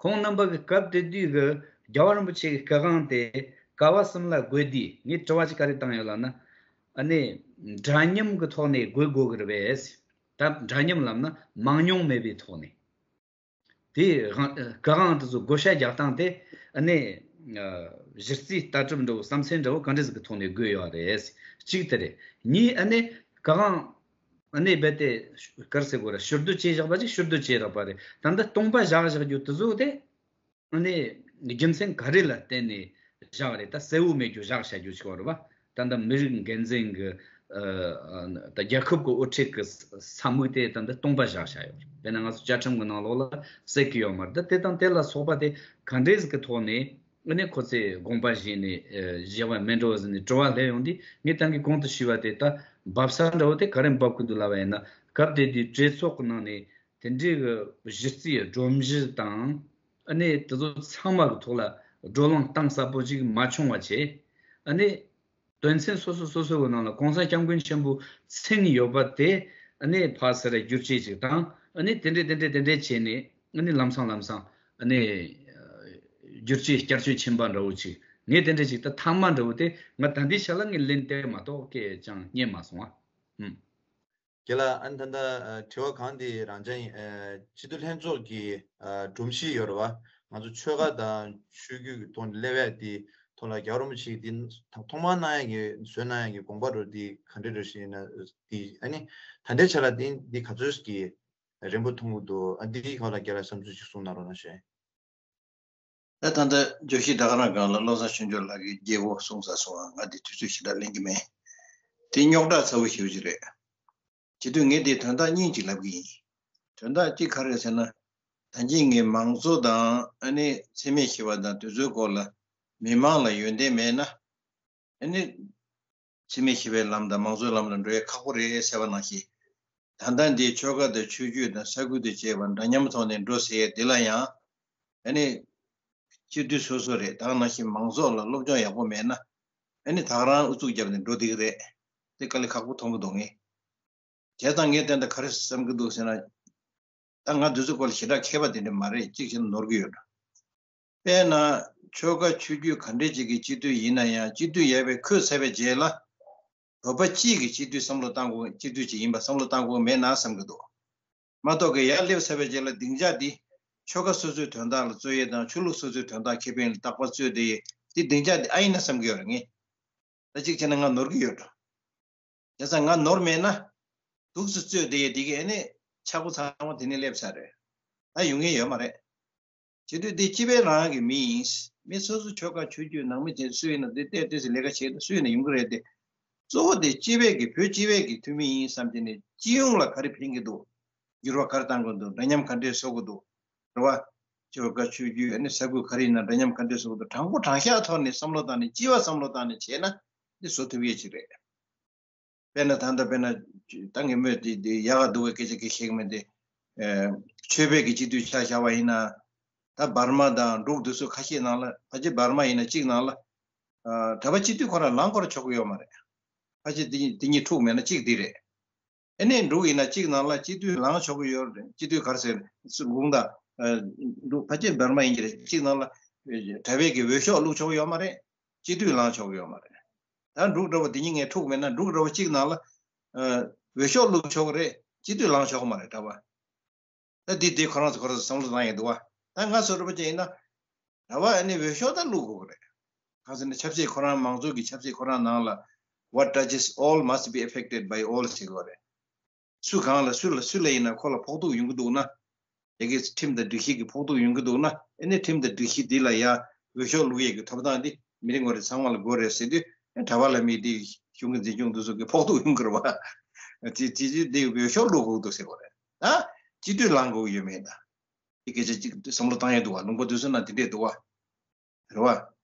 ཁོང་རྣམ་པ་གི་སྐབས་དེ་དུས་ཀྱི་རྒྱལ་བ་རིན་པོ་ཆེ་གི་སྐུ་དབང་དེ་ག་བ་གསུམ་ལ་བགོས་དུས་ངས་དྲི་བ་ཅིག་ག་རེ་བཏང་ཡོད་ལབ་ན། ཨ་ནི་འདྲ་མཉམ་གྱི་ཐོག་ནས་བགོས་དགོས་ཀྱི་རེད་པས། ད་འདྲ་མཉམ་ལབ་ན་མང་ཉུང་མེད་པའི་ཐོག་ནས། དེ་དབང་སྐུ་དབང་དེ་ཚོ་བགོ་བཤའ་རྒྱག་སྟངས་དེ་ཨ་ནི་གཞི་རྩའི་ལྟ་གྲུབ་འདྲ་བོ་བསམ་ཚུལ་འདྲ་བོ་ག་འདྲ་ཟིག་གི་ཐོག་ནས་བགོས་ཡོད་རེད། གཅིག་དེ་རེད། གཉིས་ཨ་ནི་སྐུ་དབང་ཨ་ནི་རྦད་དེ་ག་རེ་ཟེར་དགོས་རེད། ཕྱིར་བསྡུ་བྱས་བཞག་པ་ཅིག་ཕྱིར་བསྡུ་བྱས་རག་པ་རེད། ད་ལྟ་སྟོང་པ་བཞག་བཞག་རྒྱུ་དེ་ཚོ་དེ་ཨ་ནི་རྒྱུ་མཚན་ག་རེ་ལ་བརྟེན་ནས་བཞག་རེད། ད་གསལ་བོ་མེད་རྒྱུ་བཞག་བཞག་རྒྱུ་ཞིག་ཡོད་རེད་པ། ད་ལྟ་མི་རིགས་འགན་འཛིན་གྱི་ཨ་ད་རྒྱལ་ཁབ་ཀྱི་དབུ་ཁྲིད་ཀྱི་ས་མིག་དེ་ད་ལྟ་སྟོང་པ་བཞག་བཞག་ཡོད་རེད། དཔེར་ན་ང་ཚོ་བཅའ་ཁྲིམས་ཀྱི་ནང་ལོགས་ལ་གསལ་གྱི་ཡོད་མ་རེད། ད་དེ་དང་དེ་ལ་སོགས་པ་དེ་ག་འདྲས་ཟིག་གི་ཐོག་ནས་ཨ་ནི་ཁོ་ཚོས་དགོངས་པ་བཞེས་ནས་ཨ་བཞེས་པ་མིན་འགྲོ་ཟེར་ནས་དྲི་བ་སླེབས་ཡོང་དུས། ངས་ད་གིན་གོང་དུ་ཞུས་པ་དེ་ལྟར་འབབ་ས་འདྲ་བོ་དེ་ག་རེ་འབབ་ཀྱི་འདུག་ལབ་པ་ཡིན་ན། སྐབས་དེ་དུས་གྲོས་ཚོགས་ཀྱི་ནང་ནས་དེ་འདྲའི་གི་གཞི་རྩའི་སྒྲོམ་གཞི་དང་ཨ་ནི་དེ་ཚོ་ཚང་མ་གི་ཐོག་ལ་བགྲོ་གླེང་གཏིང་ཟབ་པོ་ཅིག་མ་བྱུང་བ་བྱས། ཨ་ནི་དོན་ཚན་སོ་སོ་སོ་སོ་གི་ནང་ལ་༸གོང་ས་༸སྐྱབས་མགོན་ཆེན་པོ་མཚན་ཡོད་པ་དེ་ཨ་ནི་ཕར་ཚུར་བསྒྱུར་བཅོས་ཅིག་དང་། ཨ་ནི་དེ་འདྲས་དེ་འདྲས་དེ་འདྲས་བྱས་ནས་ ཨ་ནི་ལམ་སང་ལམ་སང་ཨ་ནི་བསྒྱུར་བཅོས་བསྐྱར་བཅོས་ཕྱིན་པ་འདྲ་བོ་ཅིག་ངས་དེ་འདྲ་ཅིག་ད་ཐེངས་མ་འདྲ་བོ་དེ་ང་ད་ལྟའི་ཆ་ལ་ངས་ལན་སྟེར་མ་གཏོགས་སྐད་ཅང་རྙེད་མ་སོང་ཨ། ཨུམ། རྒན་ལགས། ཨ་ནི་ད་ལྟ་ཨ་དྲི་བ་གང་དེ་རང་འཇགས་ཡིན། ཨ་སྤྱི་འཐུས་ལྷན་ཚོགས་ཀྱི་ཨ་སྒྲོམ་གཞི་ཡོད་རེད་བ། ང་ཚོ་ཆོལ་ཁ་དང་ཆོས་བརྒྱུད་ཀྱི་ཐོག་ནས་སླེབས་ཡ་དེ་ཐོག་ལ་རྒྱལ་བ་རིན་པོ་ཆེ་གིས་འདི་ཐོག་མར་གནང་ཡ་གི་བཟོས་གནང་ཡ་གི་དགོངས་པ་རེད། འདི་ག་འདྲ་རེད་ཞེ་ན། འདི་ཨ་ནི་ད་ལྟའི་ཆ་ལ་འདི་འདི་ག་ཚོད་ཀྱི་རན་པོ་མཐོང་གི་འདུག་ཨ་འདིའི་སྐོར་ལ་རྒན་ལགས་བསམ་ཚུལ་ཅིག་གསུང་གནང་རོགས་གནང་ཞུ། ད་ད་ལྟ་བརྗོད་གཞི་ད་ག་རང་སྒང་ལ་བློ་བཟང་ཆོས་འབྱོར་ལགས་ཀྱིས་རྒྱས་པོ་གསུངས་ཚར་སོང་། ང་འདི་དུས་ཚོད་ཞེ་དྲག་ལེན་གྱི་མེད། དེ་རྙོག་དྲ་ཚ་བོ་ཞེ་པོ་ཅིག་རེད། བྱེད་དུས་ངས་འདི་དོན་དག་གཉིས་ཅིག་ལབ་གི་ཡིན། དོན་དག་གཅིག་ག་རེ་ཟེར་ན། ད་གིན་ངས་མང་གཙོ་དང་ཨ་ནི་འཚེ་མེད་ཞི་བ་དང་དེ་ཚོའི་སྐོར་ལ་མི་མང་ལ་ཡོན་ཏན་མེད་ན། ཨ་ནི་འཚེ་མེད་ཞི་བའི་ལམ་དང་མང་གཙོའི་ལམ་ལ་འགྲོ་ཡ་ཁག་པོ་རེད་ཟེར་བ་ནང་བཞིན། ད་ལྟ་འདི་ཆོལ་ཁ་དང་ཆོས་བརྒྱུད་དང་ས་ཁུལ་དང་བཅས་པ་འདྲ་མཉམ་ཐོག་ནས་འགྲོ་ཟེར་ཡ་དེ་ལ་ཡང་ཨ་ནི་སྤྱི་འཐུས་སོ་སོ་རེད། ད་ག་ནང་བཞིན་མང་ཚོགས་ལ་སློབ་སྦྱོང་ཡག་པོ་མེད་ན་ཨ་ནི་ད་ག་རང་ཨུ་ཚུགས་བརྒྱབ་ནས་འགྲོ་བསྡད་ཀྱི་རེད། དེ་དཀའ་ལས་ཁག་པོ་མཐོང་གི་འདུག་ངས། བྱས་ཙང་ངས་དེ་འདྲ་ག་རེ་བསམ་གྱི་འདུག་ཟེར་ན། ད་ང་འདི་ཚོའི་སྐོར་ལ་ཞེ་དྲག་མཁས་པ་དེ་འདྲ་མ་རེད། གཅིག་བྱས་ན་ནོར་གྱི་ཡོད་འགྲོ། དཔེར་ན་ཆོལ་ཁ་ཆོས་བརྒྱུད་ག་འདྲས་ཅིག་གི་སྤྱི་འཐུས་ཡིན་ན་ཡང་སྤྱི་འཐུས་ཡོད་པའི་འཁོད་ཚར་བའི་རྗེས་ལ་བོད་པ་སྤྱིའི་གི་སྤྱི་འཐུས་བསམ་བློ་བཏང་དགོས། སྤྱི་འཐུས་ཅིག་ཡིན་པ་བསམ་བློ་བཏང་དགོས་མེད་ན་བསམ་གྱི་འདུག་མ་གཏོགས་ཀྱི་ཡར་སླེབས་ཚར་བའི་རྗེས་ལ་སྡིངས་ཆ་འདི་ཆོལ་ཁ་སོ་སོའི་དོན་དག་ལ་རྩོད་ཡས་དང་ཆོས་ལུགས་སོ་སོའི་དོན་དག་ཁེ་ཕན་ལ་རྟག་པར་རྩོད་བསྡད་ཡས་འདི་སྡིངས་ཆ་འདི་ཨ་ཡིན་ན་བསམ་གྱི་ཡོད་རེད་ངས། ད་གཅིག་བྱས་ན་ང་ནོར་གྱི་ཡོད་འགྲོ། བྱས་ཙང་ང་ནོར་མེད་ན། འདུག་སེ་རྩོད་བསྡད་ཡས་དེ་གི་ཨ་ནི་ཆག་སྒོ་ཚང་མ་དེ་ནས་སླེབས་ཚར་རེད། ད་ཡོང་མཁན་ཡོད་མ་རེད། བྱེད་དུས་འདི་སྤྱི་པའི་རང་གི་མི་ཡིན། མི་སོ་སོ་ཆོལ་ཁ་ཆོས་བརྒྱུད་ནང་མི་དེ་སུ་ཡིན་ན་འདི་ལྟས་ལྟས་སུ་ལས་ཀ་བྱེད་ན་སུ་ཡིན་ན་ཡོང་གི་རེད་དེ། གཙོ་བོ་དེ་སྤྱི་པའི་གི་བོད་སྤྱི་པའི་གི་འཐུས་མི་ཡིན་བསམ་བྱས་ནས་སྤྱི་ཡོངས་ལ་ག་རེ་ཕན་གྱི་འདུག་འགྱུར་བ་ག་རེ་གཏང་དགོས་འདུག་འདྲ་མཉམ་ག་འདྲས་བཟོ་དགོས་འདུག་རེད་བ། ཆོལ་ཁ་ཆོས་བརྒྱུད་ཨ་ནི་ས་ཁུལ་ག་རེ་ཡིན་ན་འདྲ་མཉམ་ག་འདྲས་བཟོ་དགོས་འདུག་དྲང་པོ་དྲང་བཞག་ཐོག་ནས་བསམ་བློ་བཏང་ནས་སྤྱི་པ་བསམ་བློ་བཏང་ནས་བྱས་ན་འདི་བཟོ་ཐུབ་ཡས་ཅིག་རེད། དཔེར་ན་ད་ལྟ་དཔེར་ན་ད་ངས་མོས་དེ་དེ་ཡག་ག་འདུག་པའི་སྐད་ཆ་གི་བཤད་གི་མེད་དེ། ཆོས་པའི་གི་སྤྱི་འཐུས་ཆ་བཞག་པ་ཡིན་ན། ད་འབར་མ་དང་འབྲུག་འདི་ཚོ་ཁ་ཤས་ནང་ལ་ཕལ་ཆེར་འབར་མ་ཡིན་ན་གཅིག་ནང་ལ། གྲྭ་པ་སྤྱི་འཐུས་ཁོ་རང་ལངས་སྐོར་ཆོག་གི་ཡོད་མ་རེད། ཕལ་ཆེར་དེ་དེ་གཉིས་འཁྲུག་མེད་ན་གཅིག་འདི་རེད། ཨ་ནི་འབྲུག་ཡིན་ན་གཅིག་ནང་ལ་སྤྱི་འཐུས་ལངས་ཆོག་གི་ཡོད་རེད། སྤྱི་འཐུས་ག་རེ་ཟེར་གུང་དང་། འབྲུག་ཕལ་ཆེར་འབར་མ་ཡིན་གྱི་རེད། གཅིག་ནང་ལ་གྲྭ་པའི་གི་འོས་ཤོག་བླུགས་ཆོག་གི་ཡོད་མ་རེད། སྤྱི་འཐུས་ལངས་ཆོག་གི་ཡོད་མ་རེད། ད་འབྲུག་འདྲ་བོ་འདི་གཉིས་ངས་འཁྲུག་མེད་ན་འབྲུག་འདྲ་བོ་གཅིག་ནང་ལ་འོས་ཤོག་བླུགས་ཆོག་གི་རེད། སྤྱི་འཐུས་ལངས་ཆོག་གི་མ་རེད་གྲྭ་པ། ད་འདི་འདི་ཁོ་རང་ཚོ་ཁོ་རང་ཚོ་བསམ་བློ་བཏང་ཡས་འདུག་བ། ད་ང་ཚོ་འདྲ་བོ་ཅིག་ཡིན་ན། གྲྭ་པ་ཨ་ནི་འོས་ཤོག་ད་བླུགས་དགོས་ཀྱི་རེད། གང་ཟེར་ན་ཆབ་སྲིད་ཁོ་རང་མང་གཙོ་གི་ཆབ་སྲིད་ཁོ་རང་ནང་ལ། What touches all must be affected by all ཟེར་གྱི་ཡོད་རེད། སུ་གང་ལ་སུ་ལ་སུ་ལ་ཡིན་ན་ཁོ་ལ་ཕོག་ཐུག་ཡོང་གི་འདུག་ན། དེ་གའི་ཁྲིམས་དང་སྒྲིག་གཞི་གི་ཕོག་ཐུག་ཡོང་གི་འདུག་ན་ཨ་ནི་ཁྲིམས་དང་སྒྲིག་གཞི་འདི་ལ་ཡ་འོས་ཤོག་བླུག་ཡས་ཀྱི་ཐོབ་ཐང་འདི་མི་རེ་ངོ་རེ་ཚང་མ་ལ་དགོས་རེད་ཟེར་དུས་གྲྭ་པ་ལ་མི་འདི་གཞུང་གི་འཛིན་སྐྱོང་འདི་ཚོ་གི་ཕོག་ཐུག་ཡོང་གི་རེད་བ། དེ་དེ་དེ་འདི་འོས་ཤོག་བླུག་དགོས་འདུག་ཟེར་བ་རེད། ད་སྤྱི་འཐུས་ལངས་དགོས་ཀྱི་ཡོད་མེད་ད། དེ་སྐད་ཆ་གཅིག་བསམ་བློ་བཏང་ཡས་འདུག་བ། ལུང་པ་དེ་ཚོ་ན་དེ་འདྲས་འདུག་བ། རེད་བ།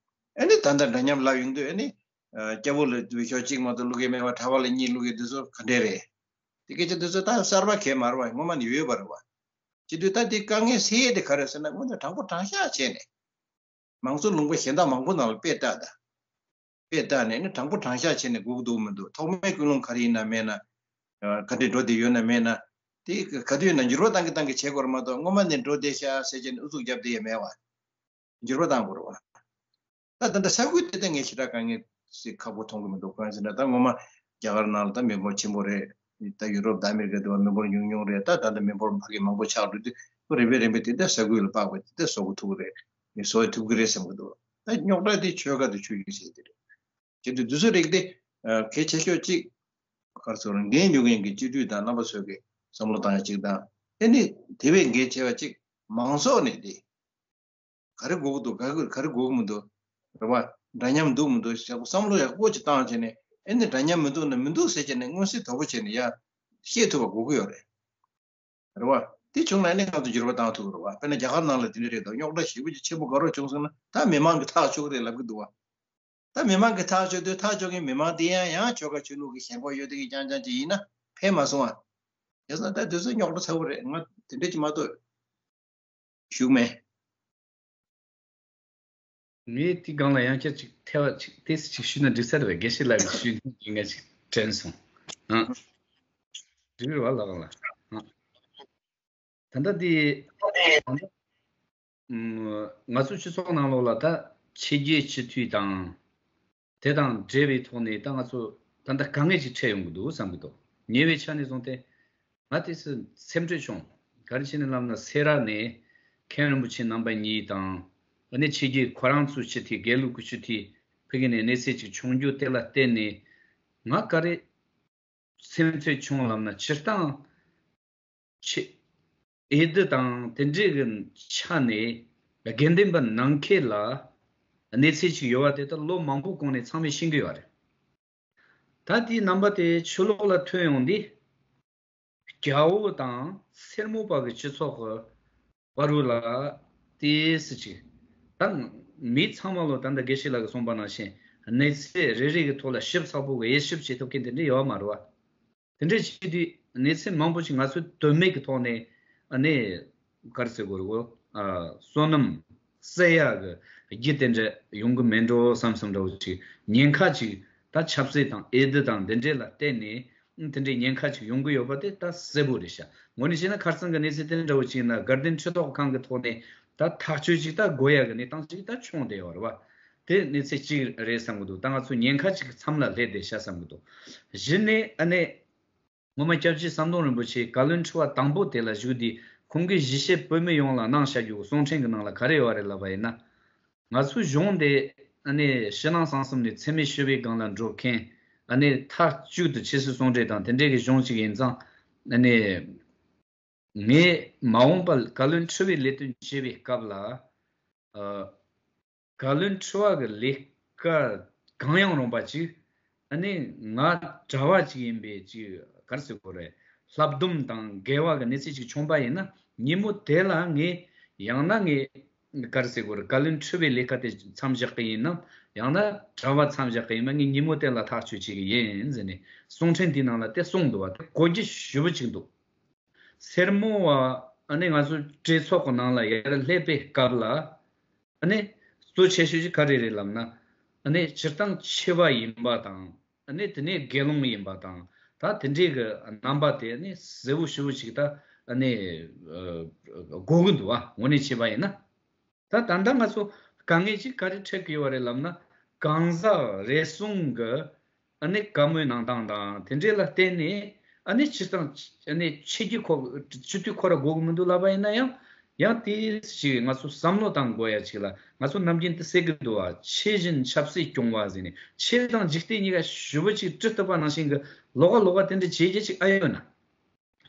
ཨ་ནི་ད་ལྟ་འདྲ་མཉམ་ལབ་ཡོང་དུས་ཨ་ནི། སྐྱ་བོ་ལ་འོས་ཤོག་གཅིག་མ་གཏོགས་བླུག་གི་མེད་པ་གྲྭ་པ་ལ་གཉིས་བླུག་གི་འདི་ཚོ་ག་འདྲས་རེད། དེ་སྐད་ཆ་འདི་ཚོ་ད་གསར་པ་གས་མ་རེད་བ། སྔོན་མ་ནས་ཡོད་པ་རེད་བ། བྱེད་དུས་ད་དེ་དཀའ་ངལ་སེལ་ཡས་དེ་ག་རེད་ཟེར་ན་སྔོན་ལ་དྲང་པོ་དྲང་བཞག་བྱས་ནས། མང་གཙོ་ལུང་པ་གཞན་དག་མང་པོ་ནང་ལ་དཔེ་བལྟས་ད། དཔེ་བལྟས་ནས་ནི་དྲང་པོ་དྲང་བཞག་བྱས་ནས་སྒུག་འདུག་མི་འདུག་ཐོག་མའི་ཀུན་སློང་ག་རེ་ཡིན་ན་མེད་ན། ག་འདྲས་འགྲོ་བསྡད་ཡོད་ན་མེད་ན། དེ་ག་དུས་ན་འགྱུར་བ་བཏང་གི་བཏང་གི་བྱེད་དགོས་རེད་མ་གཏོགས་སྔོན་མ་ནས་འགྲོ་བསྡད་ཤག་ཟེར་བྱས་ནས་ཨུ་ཚུགས་རྒྱབ་བསྡད་ཡས་མེད་བ། འགྱུར་བ་བཏང་དགོས་རེད་བ། ད་ད་ལྟ་ས་ཁུལ་དེ་ད་ངས་ཞེ་དྲག་དཀའ་ངལ་ཞིག་ཁག་པོ་མཐོང་གི་མི་འདུག་གང་ཡིན་ཟེར་ན་ད་སྔོན་མ་རྒྱ་གར་ནང་ལ་ད་མི་འབོར་ཆེན་པོ་རེད། ད་ཡུ་རོབ་དང་ཨ་མེ་རི་ཀ་དེ་བ་མི་འབོར་ཉུང་ཉུང་རེད། ད་ད་ལྟ་མི་འབོར་ཕ་གི་མང་པོ་ཆགས་འགྲོ་དུས་ཁོ་རིམ་པས་རིམ་པས་དེ་ད་ས་ཁུལ་ལ་དཔག་པའི་དེ་ད་བཟོ་གི་ཐུབ་ཀྱི་རེད། ངས་བཟོ་ཐུབ་ཀྱི་རེད་བསམ་གྱི་འདུག་ད་རྙོག་དྲ་དེ་ཆོལ་ཁ་དང་ཆོས་བརྒྱུད་ཟེར་དེ་རེད། བྱེད་དུས་དུས་ཚོད་རིགས་དེ་གལ་ཆེ་ཤོས་གཅིག་ག་རེ་ཟེར་འགན་ཉོ་མཁན་གྱི་སྤྱི་འཐུས་དང་རྣམ་པ་ཚོས་ཀྱི་བསམ་བློ་བཏང་ཡ་གཅིག་དང་ཨ་ནི་དེ་བས་འགན་ཆེ་བ་གཅིག་མང་ཚོགས་ནས་དེ། ག་རེ་དགོས་ཀྱི་འདུག་ག་རེ་ག་རེ་དགོས་ཀྱི་མི་འདུག་རེད་བ། འདྲ་མཉམ་འདུག་མི་འདུག་ཞེས་བསམ་བློ་ཡག་པོ་ཅིག་བཏང་བྱས་ནས་ཨེ་ནི་འདྲ་མཉམ་མི་འདུག་ན་མི་འདུག་ཟེར་བྱས་ནས་མངོན་གསལ་དོད་པོ་བྱས་ནས་ཡ་ཤེས་ཐུབ་པ་དགོས་ཀྱི་ཡོད་རེད། རེད་བ། དེ་བྱུང་ན་ཨེ་ནི་ང་ཚོ་འགྱུར་བ་བཏང་ཐུབ་ཀྱི་རེད་བ། དཔེར་ན་རྒྱ་གར་ནང་ལ་དེ་འདྲ་རེད་དོ། རྙོག་དྲ་ཞེ་པོ་ཅིག་ཆེན་པོ་དགའ་རབ་བྱུང་སོང་ན་ད་མི་མང་གིས་ཐག་གཅོད་ཀྱི་རེད་ལབ་ཀྱི་འདུག་བ། ད་མི་མང་གིས་ཐག་གཅོད་དུས་ཐག་གཅོད་མཁན་མི་མང་དེ་ཡང་ཡང་ཆོལ་ཁ་ཆོས་ལུགས་ཀྱི་ཞེན་ཁོག་ཡོད་དེ་གི་རྐྱང་རྐྱང་ཅིག་ཡིན་ན་ཕན་མ་སོང་ཨ། བྱས་ཙང་ད་དུས་ཚོད་རྙོག་དྲ་ཚ་བོ་རེད། ང་དེ་འདྲ་ཅིག་མ་གཏོགས་ཞུགས་མེད། ངས་དེའི་སྒང་ལ་ཡང་བསྐྱར་ཅིག་ཐལ་བ་ཅིག་ཏོག་ཙམ་ཅིག་ཞུས་ན་འགྲིག་ས་རེད་པས། དགེ་བཤེས་ལགས་ཀྱིས་ཞུས་ནས་ངས་ཅིག་དྲན་སོང་། ཨ། འགྲིག་རེད་བ་ལགས་ལགས། ཨ། ད་ལྟ་དེ་ང་ཚོའི་སྤྱི་ཚོགས་ནང་ལོགས་ལ་ད་ཕྱི་རྒྱལ་སྤྱི་འཐུས་དང་དེ་དང་འབྲེལ་བའི་ཐོག་ནས་ད་ང་ཚོ་ད་ལྟ་དཀའ་ངལ་ཅིག་འཕྲད་ཡོང་གི་འདུག་བསམ་གྱི་འདུག་ཉེ་བའི་ཆ་ནས་བཟུང་སྟེ་ང་དེ་སུ་སེམས་ཁྲལ་བྱུང་། ག་རེ་བྱས་ནས་ལབ་ན་སེ་ར་ནས་མཁན་རིན་པོ་ཆེ་རྣམ་པ་གཉིས་དང་ཨ་ནི་ཕྱི་རྒྱལ་ཁོ་རང་ཚོའི་སྤྱི་འཐུས་དགེ་ལུགས་ཀྱི་སྤྱི་འཐུས་ཕ་གི་ནས་གནས་ཚུལ་ཅིག་བྱུང་རྒྱུ་དེ་ལ་བརྟེན་ནས་ང་ག་རེ་སེམས་ཚོར་བྱུང་ལབ་ན་སྤྱིར་བཏང་ཆེ། འོས་བསྡུ་དང་དེ་འདྲའི་གི་ཆ་ནས་དགེ་འདུན་པ་ནང་ཁུལ་ལ་གནས་ཚུལ་ཅིག་ཡོད་པ་དེ་ད་ལོ་མང་པོ་གོང་ནས་ཚང་མས་ཤེས་ཀྱི་ཡོད་རེད། ད་དེའི་རྣམ་པ་དེ་ཕྱི་ལོགས་ལ་ཐོན་ཡོང་དུས་རྒྱ་བོད་དང་སེར་མོ་པ་གི་སྤྱི་ཚོགས་ཀྱི་བར་རུ་ལ་དེ་སྲིད་ཅིག་ད་མི་ཚང་མ་ལོ་ད་ལྟ་དགེ་བཤེས་ལགས་ཀྱིས་གསུངས་པ་ནང་བཞིན་གནས་ཚུལ་རེ་རེ་གི་ཐོག་ལ་ཞིབ་ཚགས་པོ་གི་དབྱེ་ཞིབ་བྱེད་ཐུབ་མཁན་དེ་འདྲ་ཡོད་མ་རེད་བ། དེ་འདྲ་བྱེད་དུས་གནས་ཚུལ་མང་པོ་ཞིག་ང་ཚོས་དོན་མེད་ཀྱི་ཐོག་ནས་ཨ་ནི་ག་རེ་ཟེར་དགོས་རེད་གོ་ཨ་བསོད་ནམས་བསལ་ཡག་གི་རྒྱུ་དེ་འདྲ་ཡོང་གི་མེད་འགྲོ་བསམ་བསམ་འདྲ་བོ་ཅིག་ཉེན་ཁ་ཅིག་ད་ཆབ་སྲིད་དང་འོས་བསྡུ་དང་འདི་འདྲའི་ལ་བརྟེན་ནས་དེ་འདྲའི་ཉེན་ཁ་ཅིག་ཡོང་གི་ཡོད་པ་དེ་ད་གསལ་པོ་རེད་ཤག་ངོས་ནས་བྱས་ན་ཁ་སང་གི་གནས་ཚུལ་དེ་འདྲ་བོ་ཅིག་ཡིན་ན་དགའ་ལྡན་ཁྲི་ཐོག་ཁང་གི་ཐོག་ནས་ད་ཐག་གཅོད་ཅིག་ད་དགོས་ཡག་གི་གནས་སྟངས་ཅིག་ད་བྱུང་བསྡད་ཡོད་རེད་བ། དེ་གནས་ཚུལ་གཅིག་རེད་བསམ་གི་འདུག་ད་ང་ཚོ་ཉེན་ཁ་ཅིག་མཚམས་ལ་སླེབས་བསྡད་ཤག་བསམ་གི་འདུག་གཞི་ནས་ཨ་ནི་ངོ་མ་སྐྱབས་རྗེ་ཟམ་གདོང་རིན་པོ་ཆེ་བཀའ་བློན་ཁྲི་པ་དང་པོ་དེ་ལ་བཞུགས་དུས་ཁོང་གིས་གཞིས་བྱེས་བོད་མི་ཡོངས་ལ་གནང་བཞག་རྒྱུ་གསུང་འཕྲིན་གྱི་ནང་ལ་ག་རེ་ཡོད་རེད་ལབ་པ་ཡིན་ན། ང་ཚོའི་གཞུང་འདི་ཨ་ནི་ཕྱི་ནང་གསང་གསུམ་ནས་འཚེ་མེད་ཞི་བའི་སྒང་ལ་འགྲོ་མཁན་ཨ་ནི་མཐའ་གཅིག་ཏུ་ཆོས་སྲིད་ཟུང་འབྲེལ་དང་དེ་འདྲའི་གི་གཞུང་ཅིག་ཡིན་ཙང་ཨ་ནི་ངས་མ་འོངས་པ་བཀའ་བློན་ཁྲི་པའི་ལས་དོན་བྱེད་པའི་སྐབས་ལ་ཨ། བཀའ་བློན་ཁྲི་པ་གི་ལས་ཀ་གང་ཡང་རུང་བ་ཅིག་ཨ་ནི་ང་གྲྭ་པ་ཅིག་ཡིན་པའི་ཅིག་ག་རེ་ཟེར་དགོས་རེད། བསླབ་སྡོམ་དང་འགལ་བ་གི་གནས་ཚུལ་ཅིག་བྱུང་པ་ཡིན་ན་ཉིན་མོ་དེ་ལ་ངས་ཡང་ན་ངས་ག་རེ་ཟེར་དགོས་རེད། བཀའ་བློན་ཁྲི་པའི་ལས་ཀ་དེ་མཚམས་བཞག་གི་ཡིན་ནམ་ཡང་ན་གྲྭ་པ་མཚམས་བཞག་གི་ཡིན་ན་ངས་ཉིན་མོ་དེ་ལ་ཐག་གཅོད་བྱེད་ཀྱི་ཡིན་ཟེར་ནས་གསུང་འཕྲིན་དེའི་ནང་ལ་དེ་གསུངས་འདུག་བ། དེ་གོ་རྒྱུ་ཞེ་པོ་ཅིག་འདུག་སེར་མོ་བ་ཨ་ནི་ང་ཚོ་གྲོས་ཚོགས་ཀྱི་ནང་ལ་ཡར་སླེབས་པའི་སྐབས་ལ་ཨ་ནི་གཙོ་ཆེ་ཤོས་ཅིག་ག་རེ་རེད་ལབ་ན་ཨ་ནི་སྤྱིར་བཏང་ཆེ་བ་ཡིན་པ་དང་ཨ་ནི་དེ་ནས་དགེ་སློང་ཡིན་པ་དང་ད་དེ་འདྲའི་གི་རྣམ་པ་དེ་ཨ་ནི་གསལ་པོ་ཞེ་པོ་ཅིག་ད་ཨ་ནི་ཨ་དགོས་ཀྱི་འདུག་བ། དངོས་གནས་བྱས་པ་ཡིན་ན། ད་ད་ལྟ་ང་ཚོ་དཀའ་ངལ་ཅིག་ག་རེ་འཕྲད་ཀྱི་ཡོད་རེད་ལབ་ན་གང་ཟག་རེ་ཟུང་གི་ཨ་ནི་བཀའ་མོལ་གནང་སྟངས་དང་དེ་འདྲའི་ལ་བརྟེན་ནས་ཨ་ནི་སྤྱིར་བཏང་ཨ་ནི་ཆེ་རྒྱུ་ཁོ་སྤྱི་འཐུས་ཁོ་ར་དགོས་ཀྱི་མི་འདུག་ལབ་པ་ཡིན་ན་ཡང་ཡང་དེ་ཞིག་ང་ཚོ་བསམ་བློ་བཏང་དགོས་ཡ་ཅིག་ལ་ང་ཚོ་ནམ་རྒྱུན་དུ་ཟེར་གྱི་འདུག་བ། ཆོས་བཞིན་ཆབ་སྲིད་སྐྱོང་བ་ཟེར་ནས་ཆོས་དང་འཇིག་རྟེན་གཉིས་ཀ་ཞེ་པོ་ཅིག་གྲི་གཏུབ་པ་ནང་བཞིན་གྱི་ལོགས་ཀ་ལོགས་ཀ་དེ་འདྲ་བྱེད་རྒྱུ་ཅིག་ཨ་ཡོད་ན།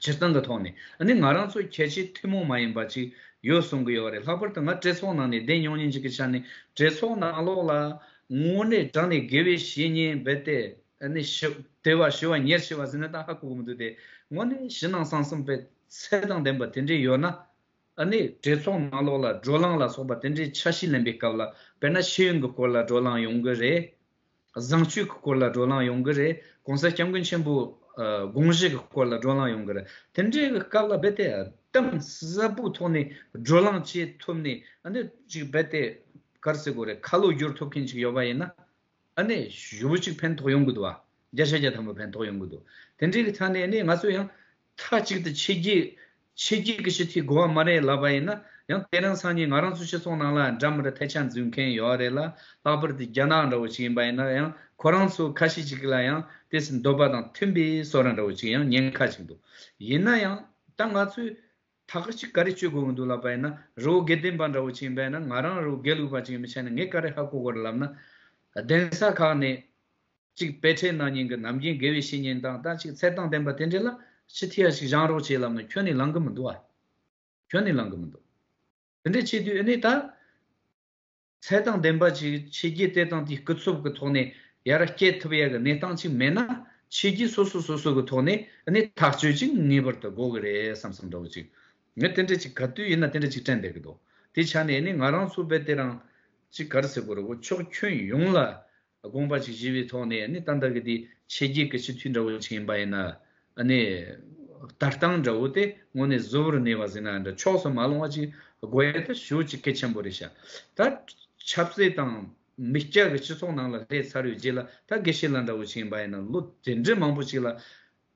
སྤྱིར་བཏང་གི་ཐོག་ནས་ཨ་ནི་ང་རང་ཚོ་གལ་ཆེ་ཐུན་མོང་མ་ཡིན་པ་ཅིག་ཡོད་གསུང་གི་ཡོད་རེད། ལྷག་པར་དུ་ང་གྲོས་ཚོགས་ནང་ནས་བསྡད་མྱོང་མཁན་ཅིག་གི་ཆ་ནས་གྲོས་ཚོགས་ནང་ལོགས་ལ་དངོས་གནས་དྲང་ནས་དགེ་བའི་བཤེས་གཉེན་རྦད་དེ་ཨ་ནི་ཞི་དེ་བ་ཞི་བ་ཉེར་ཞི་བ་ཟེར་ན་ད་ཧ་གོ་གི་མི་འདུག་སྟེ། དངོས་གནས་ཕྱི་ནང་གསང་གསུམ་པའི་ཚད་དང་ལྡན་པ་དེ་འདྲས་ཡོད་ན་ཨ་ནི་གྲོས་ཚོགས་ནང་ལོགས་ལ་བགྲོ་གླེང་ལ་སོགས་པ་དེ་འདྲས་ཆ་ཤས་ལེན་པའི་སྐབས་ལ་དཔེར་ན་ཤེས་ཡོན་གྱི་སྐོར་ལ་བགྲོ་གླེང་ཡོང་གི་རེད། བཟང་སྤྱོད་ཀྱི་སྐོར་ལ་བགྲོ་གླེང་ཡོང་གི་རེད། གོང་ས་སྐྱབས་མགོན་ཆེན་པོ་ཨ་དགོངས་གཞི་གི་སྐོར་ལ་བགྲོ་གླེང་ཡོང་གི་རེད། དེ་འདྲའི་གི་སྐབས་ལ་རྦད་དེ་གཏིང་ཟབ་པོའི་ཐོག་ནས་བགྲོ་གླེང་བྱེད་ཐུབ་ནས་ཨ་ནི་ཅིག་རྦད་དེ་ག་རེ་ཟེར་དགོས་རེད། ཁ་ལོ་བསྒྱུར་ཐུབ་མཁན་ཅིག་ཡོད་པ་ཡིན་ན་ཨ་ནི་ཞེ་པོ་ཅིག་ཕན་ཐོགས་ཡོང་གི་འདུག་བ། བརྒྱ་ཆ་བརྒྱ་ཐམ་པ་ཕན་ཐོགས་ཡོང་གི་འདུག་དེ་འདྲའི་གི་ཐད་ནས་ཨ་ནི་ང་ཚོ་ཡང་མཐའ་གཅིག་ཏུ་ཆོས་བརྒྱུད་ཆོས་བརྒྱུད་ཀྱི་སྤྱི་འཐུས་དགོས་པ་མ་རེད་ལབ་པ་ཡིན་ན་ཡང་དེ་རིང་སང་ཉིན་ང་རང་ཚོ་སྤྱི་ཚོགས་ནང་ལ་འདྲ་མི་འདྲ་ཐལ་ཆ་འཛིན་མཁན་ཡོད་རེད་ལ། ལྷག་པར་དུ་རྒྱ་ནག་འདྲ་བོ་ཞིག་ཡིན་པ་ཡིན་ན་ཡང་ཁོ་རང་ཚོ་ཁ་ཤས་ཅིག་ལ་ཡང་དེ་སྲིད་འདོད་པ་དང་མཐུན་པའི་བཟོ་འདྲ་འདྲ་བོ་ཞིག་ཡང་ཉེན་ཁ་ཞིག་འདུག་ཡིན་ན་ཡང་ད་ང་ཚོས་ད་ག་ཅིག་ག་རེ་བྱེད་དགོས་ཀྱི་འདུག་ལབ་པ་ཡིན་ན་རི་བོ་དགེ་ལྡན་པ་འདྲ་བོ་ཞིག་ཡིན་པ་ཡིན་ན་ང་རང་རི་བོ་དགེ་ལུགས་པ་ཞིག་ཡིན་པའི་ཆ་ནས་ངས་ག་རེ་ཧ་གོ་དགོས་རེད་ལབ་ན། གདན་ས་ཁག་ནས་གཅིག་དཔེ་ཁྲིད་གནང་མཁན་གྱི་ནམ་རྒྱུན་དགེ་བའི་བཤེས་གཉེན་དང་ད་ཅིག་ཚད་དང་ལྡན་པ་དེ་འདྲ་ལ་ཕྱི་ཐི་ཡ་ཞིག་བཞེངས་རོགས་བྱེད་ལབ་ན་ཁྱོན་ནས་ལང་གི་མི་འདུག་ཨ། ཁྱོན་ནས་ལང་གི་མི་འདུག་དེ་འདྲ་བྱེད་དུས་ཨ་ནི་ད་ཚད་དང་ལྡན་པ་ཅིག་ཆོས་བརྒྱུད་དེ་དང་དེའི་སྐུ་ཚབ་ཀྱི་ཐོག་ནས་ཡར་སྐྱེལ་ཐུབ་ཡ་གི་གནས་སྟངས་ཅིག་མེད་ན་ཆོས་བརྒྱུད་སོ་སོ་སོ་སོ་གི་ཐོག་ནས་ཨ་ནི་ཐག་གཅོད་ཅིག་ངེས་པར་དུ་དགོས་གི་རེད་བསམ་བསམ་འདྲ་བོ་ཅིག་ངས་དེ་འདྲ་ཅིག་ག་དུས་ཡིན་ན་དེ་འདྲ་ཅིག་དྲན་བསྡད་ཀྱི་འདུག་དེ་ཆ་ནས་ཨ་ནི་ང་རང་ཚོ་རྦད་དེ་རང་ཅིག་ག་རེ་ཟེར་དགོས་རེད་གོ་ཕྱོགས་ཁྱོན་ཡོངས་ལ། དགོངས་པ་ཅིག་བཞེས་པའི་ཐོག་ནས་ནི་ད་ལྟ་གི་དེ་ཆོས་བརྒྱུད་ཀྱི་སྤྱི་འཐུས་འདྲ་བོ་ཅིག་ཡིན་པ་ཡིན་ན་ཨ་ནི་ལྟ་སྟངས་འདྲ་བོ་དེ་དངོས་གནས་གཟུ་བོར་གནས་པ་ཟེར་ན་འདྲ་ཕྱོགས་སུ་མ་ལྷུང་བ་ཅིག་དགོས་ཡ་ད་ཞེ་པོ་ཅིག་གལ་ཆེན་པོ་རེད་ཤག་ད་ཆབ་སྲིད་དང་མི་སྐྱ་གི་སྤྱི་ཚོགས་ནང་ལ་སླེབས་ཚར་བའི་རྗེས་ལ་ད་དགེ་བཤེས་ལགས་འདྲ་བོ་ཅིག་ཡིན་པ་ཡིན་ན་ལོ་དེ་འདྲའི་མང་པོ་ཅིག་ལ་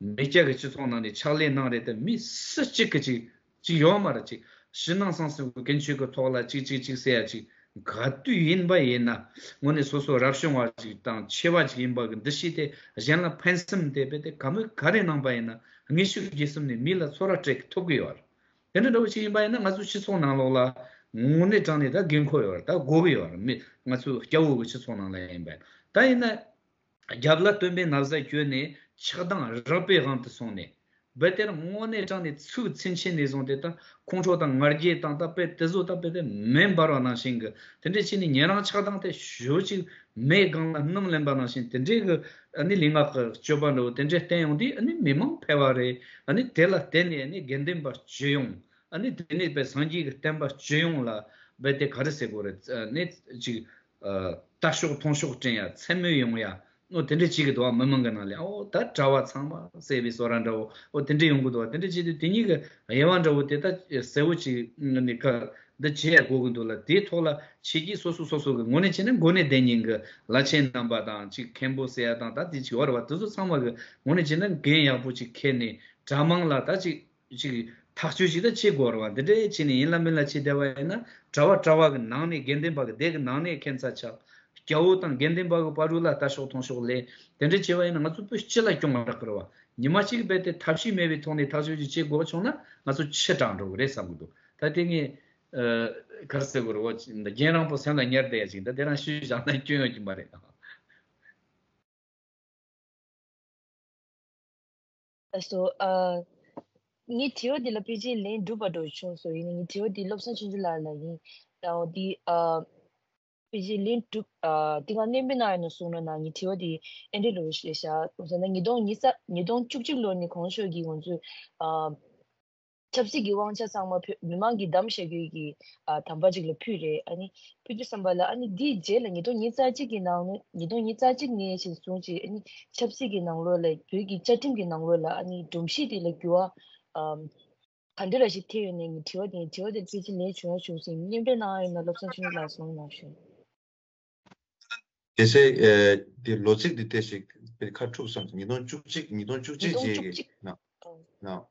མི་སྐྱ་གི་སྤྱི་ཚོགས་ནང་ནས་ཕྱག་ལས་གནང་རེད་དེ་མི་སུ་གཅིག་གིས་ཅིག་ ཅིག་ཡོད་མ་རེད། ཅིག་ཕྱི་ནང་གསང་གསུམ་གྱི་ཀུན་སྤྱོད་ཀྱི་ཐོག་ལ་ཅིག་ཅིག་ཅིག་ཟེར་ཡ་ཅིག་ག་དུས་ཡིན་པ་ཡིན་ན་དངོས་གནས་སོ་སོ་རབ་བྱུང་བ་ཅིག་དང་ཆེ་བ་ཅིག་ཡིན་པ་གི་འདུ་ཤེས་དེ་གཞན་ལ་ཕན་སེམས་དེ་རྦད་དེ་ག་མོས་ག་རེ་གནང་པ་ཡིན་ན་དངོས་ཤུགས་བརྒྱུད་གསུམ་ནས་མི་ལ་ཚོར་བ་སྤྲད་ཐུབ་ཀྱི་ཡོད་རེད། དེ་འདྲ་འདྲ་བོ་ཅིག་ཡིན་པ་ཡིན་ན་ང་ཚོ་སྤྱི་ཚོགས་ནང་ལོགས་ལ་དངོས་གནས་དྲང་གནས་ད་དགོས་མཁོ་ཡོད་རེད། ད་དགོས་ཀྱི་ཡོད་རེད། མི་ང་ཚོའི་སྐྱ་བོ་གི་སྤྱི་ཚོགས་ནང་ལ་ཡིན་པ་ཡིན་ན། ད་ཡིན་ན། རྒྱབ་ལ་སྟོན་པའི་ན་བཟའ་གྱོན་ནས་ཆགས་སྡང་རགས་པའི་དབང་དུ་སོང་ནས། རྦད་དེར་དངོས་གནས་དྲང་གནས་ཚིག་ཚིག་ཆེན་ནས་བཟུང་སྟེ་ད་ཁོང་ཁྲོ་དང་ང་རྒྱལ་དང་ད་དཔེ་དེ་ཚོ་ད་དཔེ་དེ་མེ་འབར་བ་ནང་བཞིན་གྱི་དེ་འདྲས་བྱས་ནས་ཉན་རང་ཆགས་སྡང་དེ་ཞོ་ཅིག་མེ་སྒང་ལ་སྣུམ་ལེན་པ་ནང་བཞིན་དེ་འདྲས་ཀྱི་ཨ་ནི་ལུས་ངག་གི་སྤྱོད་པ་འདྲ་བོ་དེ་འདྲས་བསྟན་ཡོང་དུས་ཨ་ནི་མི་མང་ཕལ་བ་རེད། ཨ་ནི་དེ་ལ་བརྟེན་ནས་ཨ་ནི་དགེ་འདུན་པ་སྤྱི་ཡོངས། ཨ་ནི་དེ་ནས་པའི་སངས་རྒྱས་ཀྱི་བསྟན་པ་སྤྱི་ཡོངས་ལ་རྦད་དེ་ག་རེ་ཟེར་དགོས་རེད། ཨ་ནི་ཅིག་ལྟ་ཕྱོགས་མཐོང་ཕྱོགས་སྤྲད་ཡ་མཚན་སྨོད་ཡོང་ཡ་ནོ་དེ་འདྲས་ཅིག་གི་འདུག་བ། མི་མང་གི་ནང་ལ་ཨོ་ད་གྲྭ་བ་ཚང་མ་ཟེར་བའི་བཟོ་འདྲ་འདྲ་བོ་ཨོ་དེ་འདྲས་ཡོང་གི་འདུག་བ། དེ་འདྲས་བྱེད་དུས་དེ་གཉིས་ཀྱི་དབྱེ་བ་འདྲ་བོ་དེ་ད་གསལ་བོ་ཅིག་ནི་ཁ་འདི་བྱེད་ཡ་དགོས་ཀྱི་འདུག་ལ། དེའི་ཐོག་ལ་ཆོས་བརྒྱུད་སོ་སོ་སོ་སོ་གི་ངོས་ནས་བྱས་ན་འགོ་ནས་བསྡད་མཁན་གྱི་བླ་ཆེན་རྣམ་པ་དང་ཅིག་མཁན་པོ་ཟེར་ཡ་དང་ད་དེ་ཅིག་ཡོད་རེད་བ། དེ་ཚོ་ཚང་མ་གི་ངོས་ནས་བྱས་ན་འགན་ཡག་པོ་ཅིག་འཁྱེར་ནས་གྲྭ་མང་ལ་ད་ཅིག་ཅིག་ཐག་གཅོད་ཅིག་ད་བྱེད་དགོས་རེད་བ། འདི་འདྲའི་བྱས་ནས་ཡིན་ལ་མིན་ལ་བྱེད་བསྡད་པ་ཡིན་ན་གྲྭ་བ་གྲྭ་བ་གི་ནང་ནས་དགེ་འདུན་པ་གི་སྡེ་གི་ནང་ནས་ཁྱད་མཚར་ཆགས། སྐྱ་བོ་དང་དགེ་འདུན་པ་གི་བར་རུ་ལ་ལྟ་ཕྱོགས་མཐོང་ཕྱོགས་ལས་དེ་འདྲ་བྱས་པ་ཡིན་ན་ང་ཚོ་བོད་སྤྱི་ལ་གྱོང་རག་གི་རེད་བ། ཉི་མ་གཅིག་རྦད་དེ་ཐབས་ཤེས་མེད་པའི་ཐོག་ནས་ཐག་གཅོད་ཅིག་བྱེད་དགོས་བྱུང་ན་ང་ཚོ་ཕྱི་དྲགས་འགྲོ་གི་རེད་བསམ་གི་འདུག་ད་དེ་ངས་ཨ་ག་རེ་ཟེར་དགོས་རེད་བ། རྒན་རང་པོ་སེམས་ལ་ཉར་བསྡད་ཡ་ཅིག་ད་དེ་རང་ཞུས་བཞག་ན་སྐྱོན་ཡོད་ཀྱི་མ་རེད། ལགས་སོ། ཨ། ངའི་དྲི་བ་འདི་ལ་ཕལ་ཆེར་ལན་གྲུབ་པ་འདྲ་བྱུང་སོང་། ཡིན་ནའི་ངའི་དྲི་བ་འདི་བློ་བཟང་ཆོས་འཛིན་ལགས་ལ་ཡིན། ཨོ་འདི་ཨ། ཕལ་ཆེར་ལན་གྲུབ་ཨ། འདི་ག་གནས་མི་ནང་ཡིན་ན་གསུང་ན་ན་ངའི་དྲི་བ་འདི་ཨེ་འདྲ་འདྲ་བོ་ཞིག་རེད་ཤག་གང་ཟེར་ན་ཉིས་སྟོང་ཉི་ཤུ་ཉིས་སྟོང་བཅུ་གཅིག་ལོ་ནས་གོང་ཞུས་ཀྱི་ང་ཚོས་ཨ། ཆབ་སྲིད་ཀྱི་དབང་ཆ་ཚང་མ་བོད་མི་མང་གིས་བདམས་བཞག་རྒྱུ་གི་ཨ་དམ་པ་ཅིག་ལ་ཕུལ་རེད། ཨ་ནི་ཕུལ་དུས་ཙམ་པ་ལ་ཨ་ནི་འདིའི་རྗེས་ལ་ཉིས་སྟོང་ཉི་ཤུ་རྩ་གཅིག་གི་ནང་ནས་ཉིས་སྟོང་ཉི་ཤུ་རྩ་གཅིག་ནས་བྱས་བཟུང་ཅིག་ཨ་ནི་ཆབ་སྲིད་ཀྱི་ནང་ལོགས་ལ་བོད་ཀྱི་བཅའ་ཁྲིམས་ཀྱི་ནང་ལོགས་ལ་ཨ་ནི་སྒྲོམ་གཞི་དེ་ལ་འགྱུར་བ་ཨམ་ག་འདྲ་ར་ཞིག་ཐེབས་ཡོད་ནས་ངའི་དྲི་བ་དེ་དྲི་བ་དེ་ཕལ་ཆེར་ལན་བྱུང་བ་བྱུང་ཟིན་མཉམ་འབྲེལ་གནང་ཡོད་ན་བློ་བཟང་ཆོས་འཛིན་ལགས་གསུང་གནང་ཞུ། དེ་ཚེ་ཨེ་དེ་ལོ་ཚིགས་འདི་ལྟས་ཤིག་ཁ་འཁྲུག་སོང་། ཉིས་སྟོང་བཅུ་གཅིག་ཉིས་སྟོང་བཅུ་གཅིག་ཉིས་སྟོང་བཅུ་གཅིག་རྗེས་ཀྱི་ནང་ནང་།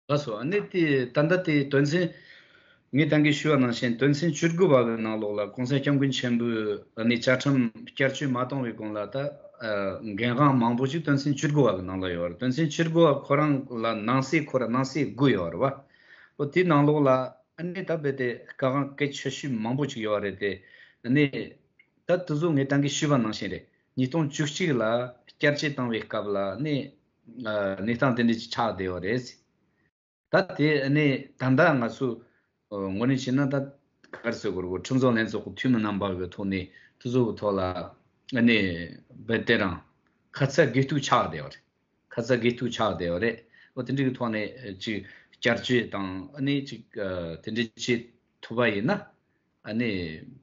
ལགས་སོ། ཨ་ནི་དེ་ད་ལྟ་དེ་དོན་ཚན་ངས་ད་གིན་ཞུས་པ་ནང་བཞིན་དོན་ཚན་བཅུ་དགུ་པ་གི་ནང་ལོགས་ལ་༸གོང་ས་༸སྐྱབས་མགོན་ཆེན་པོས་ཨ་ནི་བཅའ་ཁྲིམས་བསྐྱར་བཅོས་མ་གཏོང་བའི་གོང་ལ་ད་ཨ་འགན་དབང་མང་པོ་ཞིག་དོན་ཚན་བཅུ་དགུ་པ་གི་ནང་ལ་ཡོད་རེད། དོན་ཚན་བཅུ་དགུ་པ་ཁོ་རང་ལ་ནང་གསེས་ཁོ་ར་ནང་གསེས་དགུ་ཡོད་རེད་བ། ཨོ་དེའི་ནང་ལོགས་ལ་ཨ་ནི་ད་རྦད་དེ་དཀའ་ངལ་གལ་ཆེ་ཤོས་མང་པོ་ཅིག་ཡོད་རེད་དེ། ཨ་ནི་ད་དེ་ཚོ་ངས་ད་གིན་ཞུས་པ་ནང་བཞིན་རེད། ཉིས་སྟོང་བཅུ་གཅིག་ལ་བསྐྱར་བཅོས་བཏང་བའི་སྐབས་ལ་ཨ་ནི་ཨ་གནས་སྟངས་དེ་འདྲ་ཅིག་ཆགས་བསྡད་ཡོད་རེད། ད་དེ་ཨ་ནི་ད་ལྟ་ང་ཚོ་ཨ་ངོས་ནས་བྱས་ན་ད་ག་རེ་ཟེར་དགོས་རེད། ཁྲིམས་བཟོ་ལྷན་ཚོགས་ཀྱི་འཐུས་མི་རྣམ་པ་གི་ཐོག་ནས་དེ་ཚོ་གི་ཐོག་ལ་ཨ་ནི་རྦད་དེ་རང་ཁ་ཚ་དགོས་གཏུགས་ཆགས་བསྡད་ཡོད་རེད། ཁ་ཚ་དགོས་གཏུགས་ཆགས་བསྡད་ཡོད་རེད། འོ་དེ་འདྲ་གི་ཐོག་ནས་ཅིག་བསྐྱར་བཅོས་དང་ཨ་ནི་ཅིག་ཨ་དེ་འདྲ་བྱེད་ཐུབ་པ་ཡིན་ན་ཨ་ནི་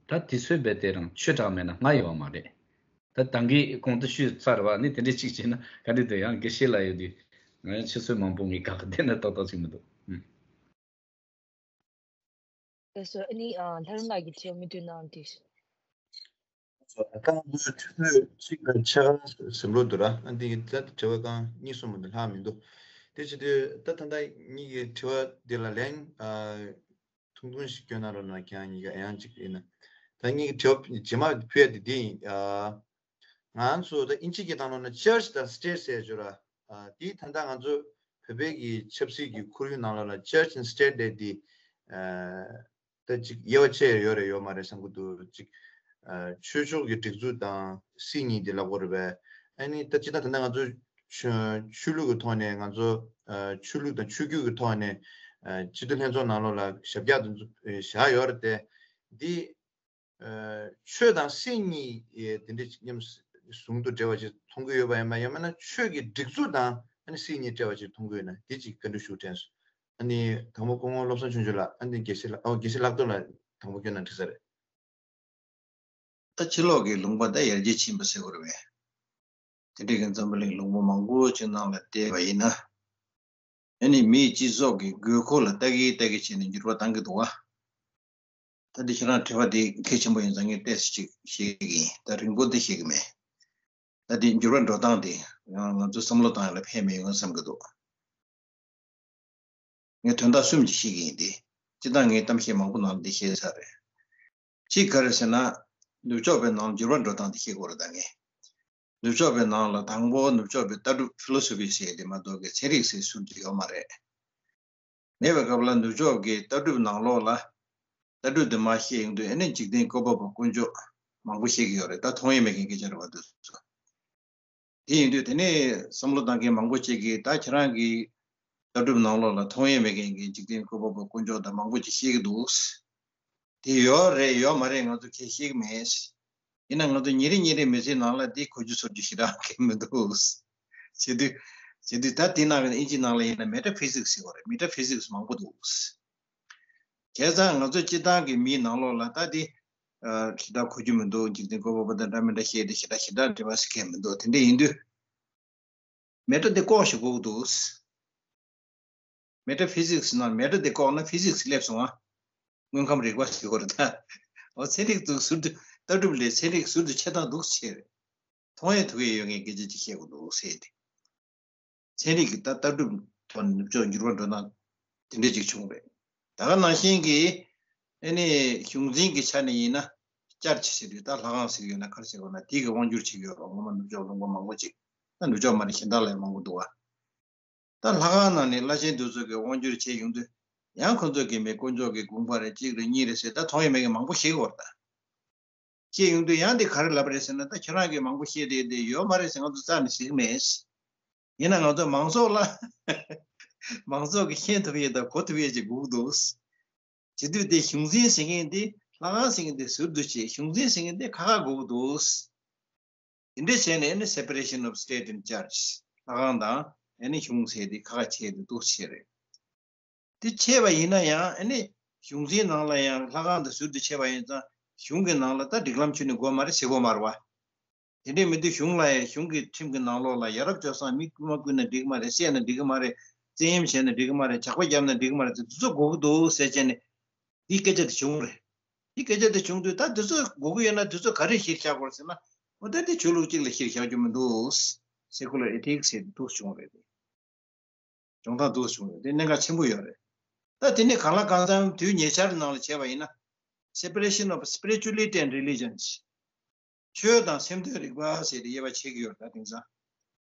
ད་དུས་ཚོད་རྦད་དེ་རང་ཆོས་དྲག་མེད་ན་སྔ་ཡོད་མ་རེད། ད་ད་གིན་གོང་དུ་ཞུས་ཚར་བ་ནི་དེ་འདྲ་ཅིག་བྱས་ན་ག་འདྲ་འདུག་ཡང་དགེ་བཤེས་ལགས་ཡོད་དུས་ང་ཡང་ཆུ་ཚོད་མང་པོ་ངས་བཀག་གི་བསྡད་ན་ཏག་ཏག་ཅིག་མི་འདུག་ཨུམ། ལགས་སོ། ཨ་ནི་ཨ་ལྷ་རམས་ལགས་ཀྱིས་དྲི་བ་མུ་མཐུད་གནང་དེ། ད་ང་ཚོའི་དུས་ཚོད་གཅིག་དང་ཕྱེད་ཀ་ཟིན་འགྲོ་འདུག་ར། ཨ་འདི་ད་དྲི་བ་གང་གཉིས་གསུམ་མ་གཏོགས་ལྷག་མི་འདུག་དེ་བྱེད་དུས་ད་ད་ལྟ་ངེད་ཀྱི་དྲི་བ་འདི་ལ་ལན་ཨ་ཐུང་ཐུང་ཞིག་སྐྱོན་གནང་རོགས་གནང་། ཁྱེད་རང་གཉིས་ཀ་ཡང་གཅིག་ཡིན་ན། ད་ངེད་ཀྱི་དྲི་བ་རྗེས་མ་ཕུལ་ཡ་དེ་འདི་ཡིན། ཨ་ང་ཚོ་ད་དབྱིན་ཇི་སྐད་ནང་ལོགས་ན་church་དང་state་ཟེར་ཡ་ཅིག་ཡོད་ར། ཨ་དེ་ད་ལྟ་ང་ཚོ་བོད་པའི་གི་ཆབ་སྲིད་ཀྱི་ཁོར་ཡུག་ནང་ལོགས་ལ་church and state་ཟེར་དེ་འདི་ཨ་ད་ཅིག་དབྱེ་བ་ཕྱེ་ཡ་ཡོད་རེད་ཡོད་མ་རེད་བསམ་གྱི་འདུག་ཅིག་ཨ་ཆོས་ཕྱོགས་ཀྱི་སྒྲིག་འཛུགས་དང་སྲིད་གཉིས་དེ་ལབ་དགོས་རེད་པས། ཨ་ནི་ད་སྤྱིར་བཏང་ད་ལྟ་ང་ཚོ་ཆོས་ཆོས་ལུགས་ཀྱི་ཐོག་ནས་ང་ཚོ་ཨ་ཆོས་ལུགས་དང་ཆོས་བརྒྱུད་ཀྱི་ཐོག་ནས་ཨ་སྤྱི་འཐུས་ལྷན་ཚོགས་ནང་ལོགས་ལ་ཞབས་བཀྱག་དེ་ཚོ་བཞག་ཡོད་རེད་དེ། འདི་ཨ་ཆོས་དང་སྲིད་གཉིས་དེ་འདྲ་ཅིག་མཉམ་ཟུང་དུ་འབྲེལ་བ་ཅིག་མཐོང་གི་ཡོད་པ་ཡིན་པ། ཡང་མིན་ན་ཆོས་ཀྱི་སྒྲིག་འཛུགས་དང་ཨ་ནི་སྲིད་གཉིས་འབྲེལ་བ་ཅིག་མཐོང་གི་ཡོད་ན་དེ་ཅིག་བཀའ་འདྲི་ཞུ་དྲན་སོང་། ཨ་ནི་དང་པོ་སྐུ་ངོ་བློ་བཟང་ཆོས་འབྱོར་ལགས། ཨ་ནི་དགེ་བཤེས་ལགས། ཨོ་དགེ་བཤེས་ལྷག་རྡོར་ལགས་དང་པོ་སྐྱོན་ན་འགྲིག་ས་རེད། ད་ཕྱི་ལོགས་ཀྱི་ལུང་པ་ད་ཡར་རྒྱས་ཕྱིན་པ་ཟེར་དགོས་རེད་པས། དེ་འདྲའི་གི་འཛམ་བུ་གླིང་ལུང་པ་མང་པོ་ཅིག་ནང་ལ་བལྟས་པ་ཡིན་ན། ཨ་ནི་མིའི་སྤྱི་ཚོགས་ཀྱི་དགོས་མཁོ་ལ་ལྟ་གི་ལྟ་གི་བྱས་ནས་འགྱུར་བ་བཏང་གི་འདུག་བ། ད་འདི་ཁྱེད་རང་དྲི་བ་འདི་གལ་ཆེན་པོ་ཡིན་ཙང་ངས་ཏོག་ཙམ་ཅིག་བཤད་ཀྱི་ཡིན། ད་རིང་པོ་འདི་བཤད་ཀྱི་མེད། ད་འདི་འགྱུར་བ་འགྲོ་སྟངས་འདི་ང་ང་ཚོ་བསམ་བློ་བཏང་ཡ་ལ་ཕན་མི་ཡོང་བསམ་གྱི་འདུག་ངས་དོན་དག་གསུམ་ཅིག་བཤད་ཀྱི་ཡིན་ཏེ། སྤྱིར་བཏང་ངའི་གཏམ་བཤད་མང་པོ་ནང་ལ་འདི་བཤད་ཚར་རེད། གཅིག་ག་རེ་ཟེར་ན། ནུབ་ཕྱོགས་པའི་ནང་འགྱུར་བ་འགྲོ་སྟངས་འདི་བཤད་དགོས་རེད་ད་ངས། ནུབ་ཕྱོགས་པའི་ནང་ལ་དང་པོ་ནུབ་ཕྱོགས་པའི་ལྟ་གྲུབ་ཕི་ལོ་སོ་ཕི་ཟེར་དེ་མ་གཏོགས་ཀྱི་ཚན་རིག་ཟེར་ཟུར་དུ་ཡོད་མ་རེད། མེད་པའི་སྐབས་ལ་ནུབ་ཕྱོགས་ཀྱི་ལྟ་གྲུབ་ནང་ལོགས་ལ། ལྟ་གྲུབ་དེ་མར་བཤད་ཡོང་དུས་ཨ་ནི་འཇིག་རྟེན་བཀོད་པ་པོ་དཀོན་མཆོག་མང་པོ་བཤད་ཀྱི་ཡོད་རེད། ད་མཐོང་ཡས་མེད་མཁན་སྐད་ཆ་རེད་བ་འདུག་སོ། དེ་ཡིན་དུས་དེ་ནས་བསམ་བློ་བཏང་མཁན་མང་པོ་ཅིག་གིས་ད་ཁྱེད་རང་གི་ལྟ་གྲུབ་ནང་ལོགས་ལ་མཐོང་ཡས་མེད་མཁན་གྱི་འཇིག་རྟེན་བཀོད་པ་པོ་དཀོན་མཆོག་དང་མང་པོ་ཅིག་བཤད་ཀྱི་འདུག་དེ་ཡོད་རེད་ཡོད་མ་རེད་ང་ཚོ་ཁས་ཤེས་ཀྱི་མེད། ཡིན་ན་ང་ཚོ་ཉིན་རེ་ཉིན་རེ་མི་ཚེའི་ནང་ལ་དེ་གོ་རྒྱུ་ཚོར་རྒྱུ་ཞེ་དྲག་གང་མི་འདུག་བྱེད་དུས། བྱེད་དུས་ད་དེ་ནང་གི་ཨིན་ཇི་ནང་ལ་ཡིན་ན་མེ་ཊ་ཕི་ཟིག་སི་ཟེར་བ་རེད། མེ་ཊ་ཕི་ཟིག་སི་མང་པོ་འདུག་བྱས་ཙང་ང་ཚོ་སྤྱི་བཏང་གི་མིའི་ནང་ལོགས་ལ་ད་དེ་ཞེ་དྲག་གོ་རྒྱུ་མི་འདུག་འཇིག་རྟེན་བཀོད་པ་པོ་དང་འདྲ་མི་འདྲ་བཤད་དེ་ཞེ་དྲག་ཞེ་དྲག་འབྲེལ་བ་ཟེར་མཁན་མི་འདུག་དེ་འདྲ་ཡིན་དུས། མེ་ཊ་དེ་ལྐོག་ཞིག་དགོས་ཀྱི་འདུག་མེ་ཊ་ཕི་ཟིག་སི་ནང་མེ་ཊ་དེ་ལྐོག་ན་ཕི་ཟིག་སི་ལེབ་སོང་ང་། དངོས་ཁམས་རིག་པ་ཟེར་བ་རེད་ད། འོ་ཚན་རིག་ཏུ་ཟུར་དུ་ལྟ་གྲུབ་ལས་ཚན་རིག་ཟུར་དུ་ཆེ་ཐག་འདུག་ཆེ་རེད། མཐོང་ཡས་ཐུག་ཡས་ཡོད་མཁན་སྐད་ཆ་ཅིག་བཤད་དགོས་འདུག་ཟེར་ཏེ། ཚན་རིག་གི་ད་ལྟ་གྲུབ་ཐོག་ནས་ནུབ་ཕྱོགས་འགྱུར་བ་འགྲོ་སྟངས་དེ་འདྲ་ཅིག་བྱུང་རེད། ད་ག་ནང་བཞིན་གྱི་ཨ་ནི་གཞུང་འཛིན་གྱི་ཆ་ནས་ཡིན་ན་བཅར་ཆ་ཟེར་དུས་ད་ལྷ་ཁང་ཟེར་གྱི་ཡོད་ན་ག་རེ་ཟེར་དགོས་ན་དེ་གི་དབང་སྒྱུར་བྱེད་ཀྱི་ཡོད་རེད། ངོ་མ་ནུབ་ཕྱོགས་ལུང་པ་མང་པོ་ཅིག་ད་ནུབ་ཕྱོགས་མ་རེད་གཞན་དག་ལ་ཡང་མང་པོ་འདུག་བ། ད་ལྷ་ཁང་ནང་ནས་བླ་ཆེན་དེ་ཚོ་གིས་དབང་སྒྱུར་བྱེད་ཡོང་དུས། ཡང་ཁོ་ཚོ་གིས་མི་དཀོན་མཆོག་གི་དགོངས་པ་རེད་གཅིག་རེད་གཉིས་རེད་ཟེར་ད་མཐོང་ཡས་མེད་མཁན་མང་པོ་ཞིག་ཡོད་རེད་ད། བཤད་ཡོང་དུས་ཡང་འདི་ག་རེ་ལབ་རེད་ཟེར་ན་ད་ཁྱེད་རང་གིས་མང་པོ་བཤད་བསྡད་དེ་ཡོད་མ་རེད་ཟེར་ང་ཚོ་རྩ་ནས་ཟེར་གྱི་མེད། ཡིན་ན་ང་ཚོ་མང་ཚོགས་ལ་མང་ཚོགས་ཀྱིས་ཤེས་ཐུབ་ཡས་དང་གོ་ཐུབ་ཡས་ཅིག་དགོས་ཀྱི་འདུག་བྱེད་དུས་དེ་གཞུང་འཛིན་ཟེར་མཁན་དེ་ལྷ་ཁང་ཟེར་མཁན་དེ་ཟུར་དུ་བྱས་གཞུང་འཛིན་ཟེར་མཁན་དེ་ཁ་ཁ་དགོས་ཀྱི་འདུག་དེ་འདྲ་བྱས་ནས་ཨ་ནི་separation of state and church ལྷ་ཁང་དང་ཨ་ནི་གཞུང་ཟེར་དེ་ཁ་ཁ་ཕྱེ་དེ་འདུག་བྱས་རེད། དེ་ཕྱེ་བ་ཡིན་ན་ཡང་ཨ་ནི་གཞུང་འཛིན་ནང་ལ་ཡང་ལྷ་ཁང་དང་ཟུར་དུ་ཕྱེ་བ་ཡིན་ཙང་གཞུང་གི་ནང་ལ་ད་སྒྲིག་ལམ་ཁྱོན་ནས་དགོས་མ་རེད་ཟེར་དགོས་མ་རེད་བ། དེ་འདྲས་མི་འདུག་གཞུང་ལ་ཡང་གཞུང་གི་ཁྲིམས་ཀྱི་ནང་ལོགས་ལ་ཡ་རབས་སྤྱོད་བཟང་མི་རྐུ་མ་རྐུ་ན་འགྲིག་གི་མ་རེད། བསད་ན་འགྲིག་གི་མ་རེད། བཙན་གཡེམ་བྱས་ན་འགྲིག་གི་མ་རེད། ཇག་པ་བརྒྱབ་ན་འགྲིག་གི་མ་རེད། དེ་ཚོ་དགོས་ཀྱི་འདུག་ཟེར་བྱས་ནས་འདིའི་སྐད་ཆ་དེ་བྱུང་རེད། འདིའི་སྐད་ཆ་དེ་བྱུང་དུས་ད་དེ་ཚོ་དགོས་ཀྱི་ཡོད་ན་དེ་ཚོ་ག་རེ་གཞིར་བཞག་དགོས་ཟེར་ན། འོ་ད་དེ་ཆོས་ལུགས་གཅིག་ལ་གཞིར་བཞག་རྒྱུ་མི་འདུག Secular ethics ཟེར་དེ་འདུག་བྱུང་རེད། སྦྱོང་སྟངས་འདུག་བྱུང་རེད། དེ་གནད་འགག་ཆེན་པོ་ཡོད་རེད། ད་དེ་ནས་གང་ལ་གང་འཚམ་དུས་ཉེ་ཆར་ནང་ལ་བྱས་པ་ཡིན་ན། Separation of spirituality and religions ཆོས་དང་སེམས་དོན་རིག་པ་ཟེར་དེ་དབྱེ་བ་ཕྱེ་གི་ཡོད་རེད་ད་དེང་སང་།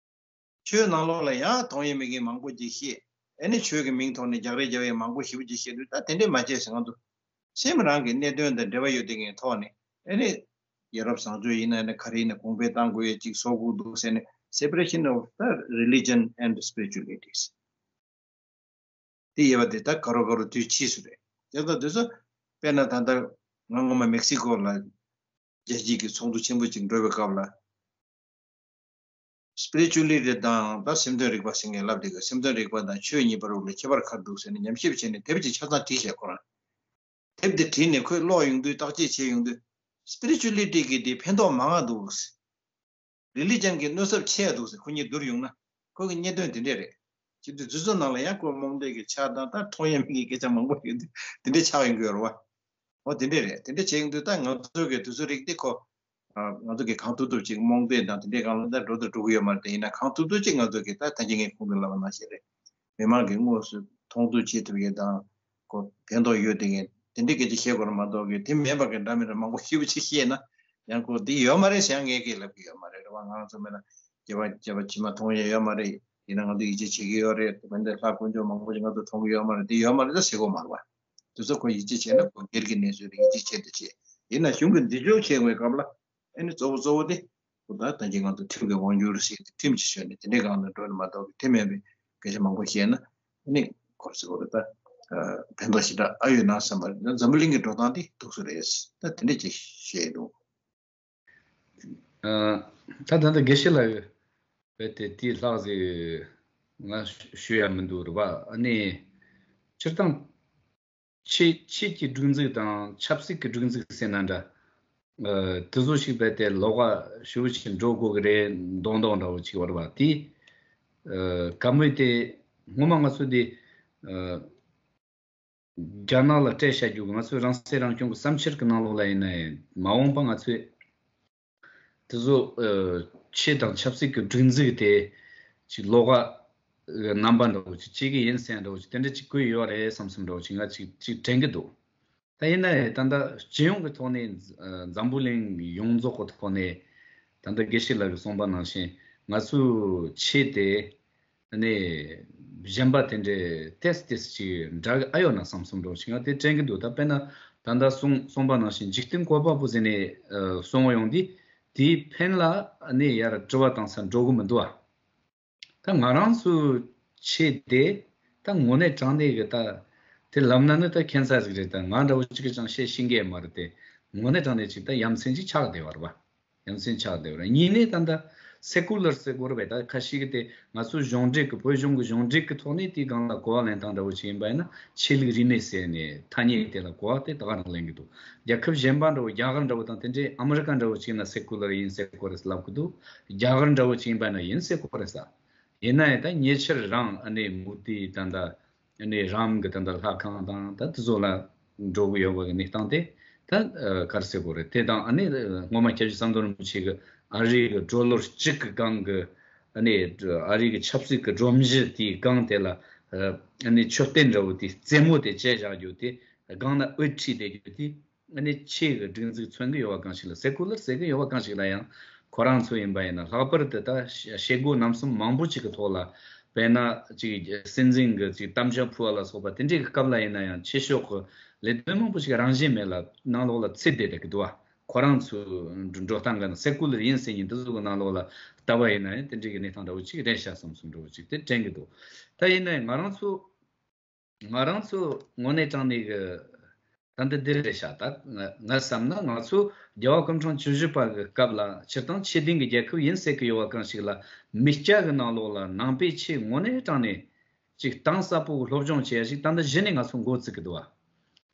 ཆོས་ནང་ལོགས་ལ་ཡང་མཐོང་ཡས་མེད་མཁན་མང་པོ་ཅིག་བཤད། ཨ་ནི་ཆོས་ཀྱི་མིང་ཐོག་ནས་རྒྱག་རེས་རྒྱག་ཡས་མང་པོ་ཞེ་པོ་ཅིག་བཤད་དུས་ད་དེ་འདྲས་མ་བྱས་ཟེར་ང་ཚོ། སེམས་རང་གི་གནད་དོན་དང་འབྲེལ་བ་ཡོད་དེ་ངའི་ཐོག་ནས་ཨ་ནི། ཡ་རབས་བཟང་སྤྱོད་ཡིན་ན་ནི་ག་རེ་ཡིན་ན་གོང་འཕེལ་གཏང་དགོས་ཡས་ཅིག་བཟོ་དགོས་འདུག་ཟེར་ནས་Separation of the religion and spiritualities དེ་དབྱེ་བ་དེ་ད་ག་རོ་ག་རོ་དུས་ཕྱིས་སུ་རེད། དེ་ལྟ་དུས་སུ་དཔེར་ན་ད་ལྟ་ང་སྔོན་མ་མེག་སི་ཀོ་ལ་རྒྱལ་སྤྱིའི་གི་ཚོགས་འདུ་ཆེན་པོ་ཅིག་འགྲོ་བའི་སྐབས་ལ། Spirituality དང་ད་སེམས་དོན་རིག་པ་ཟེར་མཁན་ལབ་དེ་ག་སེམས་དོན་རིག་པ་དང་ཆོས་གཉིས་བར་ལ་ཁྱད་པར་ག་རེ་འདུག་ཟེར་ནས་ཉམས་ཞིབ་བྱས་ནས་དེབ་ཅིག་ཆ་ཚང་བྲིས་བྱས་ཁོ་རང་། དེབ་དེ་བྲིས་ནས་ཁོས་ཀློག་ཡོང་དུས་བརྟག་དཔྱད་བྱས་ཡོང་དུས། Spirituality གི་དེ་ཕན་ཐོགས་མང་ང་འདུག Religion གི་གནོད་ཚབས་ཆེ་ཡ་འདུག་ཟེར་ཁོ་གཉིས་བསྡུར་ཡོང་ན། ཁོ་གི་གནད་དོན་དེ་འདྲས་རེད། བྱེད་དུས་དུས་ཚོད་ནང་ལ་ཡང་ཁོ་རྨོངས་དད་ཀྱི་ཆ་དང་ད་མཐོང་ཡས་མེད་ཀྱི་སྐད་ཆ་མང་པོ་ཡོད་དུས་དེ་འདྲས་ཆགས་ཡོང་གི་ཡོད་རེད་བ། འོ་དེ་འདྲས་རེད། དེ་འདྲས་བྱས་ཡོང་དུས་ད་ང་ཚོ་གི་དུས་ཚོད་རིག་དེ་ཁོ། ང་ཚོ་གི་གང་ཐུབ་ཐུབ་ཅིག་རྨོངས་དད་དང་དེ་འདྲས་སྒང་ལ་ད་འགྲོ་དང་འགྲོ་གི་ཡོད་མ་རེད། དེ་ཡིན་ན་གང་ཐུབ་ཐུབ་ཅིག་ང་ཚོ་གི་ད་ད་གིན་ངས་གོང་དུ་ལབ་པ་ནང་བཞིན་རེད། མི་མང་གི་དངོས་སུ་མཐོང་ཚུལ་བྱེད་ཐུབ་མཁན་དང་། ཁོ་ཕན་ཐོགས་ཡོད་དེ་མཁན་དེ་འདྲའི་སྐད་ཆ་བཤད་དགོས་རེད་མ་གཏོགས་ཀྱི་དེ་མེད་པ་གི་འདྲ་མི་འདྲ་མང་པོ་ཞེ་པོ་ཅིག་བཤད་ན། ཡང་ཁོ་འདི་ཡོད་མ་རེད་ཟེར་ཡང་ངས་སྐད་ལབ་ཀྱི་ཡོད་མ་རེད། རེད་བ། ང་རང་ཚོ་མེད་ན་སྐྱེ་བ་སྐྱེ་བ་ཕྱི་མ་མཐོང་ཡས་ཡོད་མ་རེད། ཡིན་ན་ང་ཚོ་ཡིད་ཆེས་བྱེད་ཀྱི་ཡོད་རེད། དེ་འདྲ་ལྷ་དཀོན་མཆོག་མང་པོ་ཞིག་ང་ཚོ་མཐོང་གི་ཡོད་མ་རེད། འདི་ཡོད་མ་རེད་ད་ཟེར་དགོས་མ་རེད་བ། དེ་ཚོ་ཁོ་ཡིད་ཆེས་བྱས་ན་ཁོ་སྒེར་གྱི་གནས་ཚུལ་རེད། ཡིད་ཆེས་བྱས་ཏེ་བྱས། ཡིན་ན་གཞུང་གི་འཛིན་སྐྱོང་བྱེད་དགོས་སྐབས་ལ། ཨ་ནི་གཙོ་བོ་གཙོ་བོ་དེ། ཁོ་ད་ད་གིན་ང་ཚོ་ཁྲིམས་ཀྱི་དབང་སྒྱུར་ཟེར་ཏེ་ཁྲིམས་ཀྱི་ཆོས་ནས་དེ་འདྲའི་སྒང་ལ་འགྲོ་ནས་མ་གཏོགས་ཀྱི་དེ་མེད་པའི་སྐད་ཆ་མང་པོ་བཤད་ན། ཨ་ནི་ཁོ་ཚོ་ད་ཕན་ཐོགས་ཞེ་དྲག་ཨ་ཡོད་ན་བསམ་པ་རེད། ད་འཛམ་བུ་གླིང་གི་འགྲོ་སྟངས་དེ་འདུག་སེ་རེད། ད་དེ་འདྲ་ཅིག་བཤད་འདུག་ཨ། ད་ད་ལྟ་དགེ་བཤེས་ལགས་རྦད་དེ་དེའི་ལྷག་ཟིག་ང་ཞུ་ཡ་མི་འདུག་རེད་བ། ཨ་ནི་སྤྱིར་བཏང་ཆོས་ཆོས་ཀྱི་སྒྲིག་འཛུགས་དང་ཆབ་སྲིད་ཀྱི་སྒྲིག་འཛུགས་ཟེར་ན་འདྲ། ཨ། དེ་ཚོ་ཞིག་རྦད་དེ་ལོགས་ཀ་ཞེ་པོ་ཅིག་འགྲོ་དགོས་ཀྱི་རེད་མདོག་མདོག་འདྲ་བོ་ཅིག་ཡོད་རེད་བ། དེ། ཨ། ག་མོ་དེ་སྔོན་མ་ང་ཚོ་དེ། ཨ། རྒྱ་ནག་ལ་སྤྲད་བཞག་རྒྱུ་ང་ཚོའི་རང་སྲིད་རང་སྐྱོང་གི་བསམ་འཆར་གྱི་ནང་ལོགས་ལ་ཡིན་ནའི་མ་འོངས་པ་ང་ཚོས་དེ་ཚོ། ཨ། ཆོས་དང་ཆབ་སྲིད་ཀྱི་སྒྲིག་འཛུགས་དེ་ཅིག་ལོགས་ཀ་ རྣམ་པ་འདྲ་བོ་ཅིག་གཅིག་གི་ཡིན་ཟེར་འདྲ་བོ་ཅིག་དེ་འདྲ་ཅིག་བཀོད་ཡོད་རེད་བསམ་བསམ་འདྲ་བོ་ཅིག་ང་ཅིག་ཅིག་དྲན་གི་འདུག་ད་ཡིན་ན་ཡང་ད་ལྟ་སྤྱི་ཡོངས་ཀྱི་ཐོག་ནས་འཛམ་བུ་གླིང་ཡོངས་རྫོགས་ཀྱི་ཐོག་ནས་ད་ལྟ་དགེ་བཤེས་ལགས་ཀྱིས་གསུངས་པ་ནང་བཞིན་ང་ཚོའི་ཆོས་དེ་ནས་གཞན་པ་དེ་འདྲའི་ཏེས་ཏེས་ཅིག་འདྲ་གི་ཨ་ཡོད་ན་བསམ་བསམ་འདྲ་བོ་ཅིག་ང་དེ་དྲན་གི་འདུག་ད་དཔེར་ན་ད་ལྟ་གསུང་གསུངས་པ་ནང་བཞིན་འཇིག་རྟེན་བཀོད་པ་པོ་ཟེར་ནས་གསུང་བ་ཡོང་དུས་དེའི་ཕན་ལ་ནས་ཡར་དྲི་བ་བཏང་ས་འགྲོ་གི་མི་འདུག་ཨ། ད་ང་རང་ཚོའི་ཆོས་དེ་ད་དངོས་གནས་དྲང་གནས་ཀྱི་ད་དེ་ལབ་ན་ནི་ད་ཁྱད་མཚར་ཞིག་རེད། ད་ང་འདྲ་བོ་གཅིག་གིས་ཀྱང་བཤད་ཤེས་ཀྱི་མ་རེད་དེ། དངོས་གནས་དྲང་གནས་ཅིག་ད་ཡ་མཚན་ཅིག་ཆགས་བསྡད་པ་རེད་པ། ཡ་མཚན་ཆགས་བསྡད་པ་རེད། གཉིས་ནས་ད་ད་སེ་ཀུ་ལར་ཟེར་དགོས་རེད་པས། ད་ཁ་ཤས་ཀྱིས་དེ་ང་ཚོའི་གཞུང་འབྲེལ་གྱི་བོད་གཞུང་གི་གཞུང་འབྲེལ་གྱི་ཐོག་ནས་དེའི་སྒང་ལ་གོ་བ་ལེན་སྟངས་འདྲ་བོ་ཅིག་ཡིན་པ་ཡིན་ན་ཆོས་ལུགས་རིས་མེད་ཟེར་ནས་ཐ་སྙད་དེ་ལ་གོ་བ་དེ་ད་ག་རང་ལེན་གྱི་འདུག་རྒྱལ་ཁབ་གཞན་པ་འདྲ་བོ་རྒྱ་གར་འདྲ་བོ་དང་དེ་འདྲའི་ཨ་མི་རི་ཀ་འདྲ་བོ་ཅིག་ཡིན་ན་སེ་ཀུ་ལར་ཡིན་ཟེར་དགོས་རེད་ལབ་ཀྱི་འདུག་རྒྱ་གར་འདྲ་བོ་ཅིག་ཡིན་པ་ན་ཡིན་ཟེར་དགོས་རེད་ས། ཡིན་ན་ཡང་ད་ཉེ་ཆར་རང་ཨ་ནེ་མུ་ཏི་ད་ལྟ་ཨ་ནེ་རམ་གི་ད་ལྟ་ལྷ་ཁང་དང་ད་དེ་ཚོ་ལ་འགྲོ་གི་ཡོད་པ་གི་གནས་སྟངས་དེ་ད་ག་རེ་ཟེར་དགོས་རེད། དེ་དང་ཨ་ནེ་སྔོན་མ་སྐྱབས་རྗེ་ཟམ་གདོང་རིན་པོ་ཆེ་གི་ཨ་རི་གི་ཌོ་ལར་གཅིག་གི་སྒང་གི་ཨ་ནེ་ཨ་རི་གི་ཆབ་སྲིད་གི་སྒྲོམ་གཞི་དེའི་སྒང་དེ་ལ་ཨ་ནེ་མཆོད་རྟེན་འདྲ་བོ་དེ་རྩེ་མོ་དེ་བཅད་བཞག་རྒྱུ་དེ་སྒང་ན་དབུ་ཁྲིད་བསྡད་རྒྱུ་དེ། ཨ་ནི་ཆོས་ཀྱི་སྒྲིག་འཛུགས་མཚོན་གྱི་ཡོད་པ་གང་ཞིག་ལ་སེ་ཀུ་ལར་ཟེར་གྱི་ཡོད་པ་གང་ཞིག་ལ་ཡང་ཁོ་རང་ཚོ་ཡིན་པ་ཡིན་ན་ལྷག་པར་དུ་ད་བྱེད་སྒོ་རྣམ་གསུམ་མང་པོ་ཅིག་གི་ཐོག་ལ་དཔེར་ན་ཅིག་སྲིད་འཛིན་གྱི་ཅིག་གཏམ་བཤད་ཕུལ་བ་ལ་སོགས་པ་དེ་འདྲའི་གི་སྐབས་ལ་ཡིན་ན་ཡང་ཆོས་ཕྱོགས་ཀྱི་ལས་དོན་མང་པོ་ཞིག་རང་བཞིན་མེད་ལ་ནང་ལོགས་ལ་ཚུད་བསྡད་བསྡད་ཀྱི་འདུག་བ། ཁོ་རང་ཚོའི་འགྲོ་སྟངས་ག་ན་སེ་ཀུ་ལར་ཡིན་ཟེར་མཁན་འདི་ཚོ་གི་ནང་ལོགས་ལ་ལྟ་བ་ཡིན་ན་ཡང་དེ་འདྲའི་གི་གནས་སྟངས་འདྲ་བོ་ཅིག་རེད་ཤག་བསམ་བསམ་འདྲ་བོ་ཅིག་དེ་དྲན་གྱི་འདུག་ད་ཡིན་ན་ཡང་ང་རང་ཚོ། ང་རང་ཚོ་དངོས་གནས་དྲང་གནས་ཀྱི་ད་འདི་འདི་རེད་ཤག་ད་ང་ང་བསམ་ན་ང་ཚོ་རྒྱལ་བ་སྐུ་ཕྲེང་བཅུ་བཞི་པ་གི་སྐབས་ལ་སྤྱིར་བཏང་ཆོས་ལྡན་གྱི་རྒྱལ་ཁབ་ཡིན་ཟེར་གི་ཡོད་པ་གང་ཞིག་ལ་མི་སྐྱ་གི་ནང་ལོགས་ལ་ནང་པའི་ཆོས་དངོས་གནས་དྲང་གནས་ཅིག་གཏིང་ཟབ་པོ་གི་སློབ་སྦྱོང་བྱེད་ཡ་ཞིག་ད་ལྟ་གཞི་ནས་ང་ཚོ་འགོ་བཙུགས་གི་འདུག་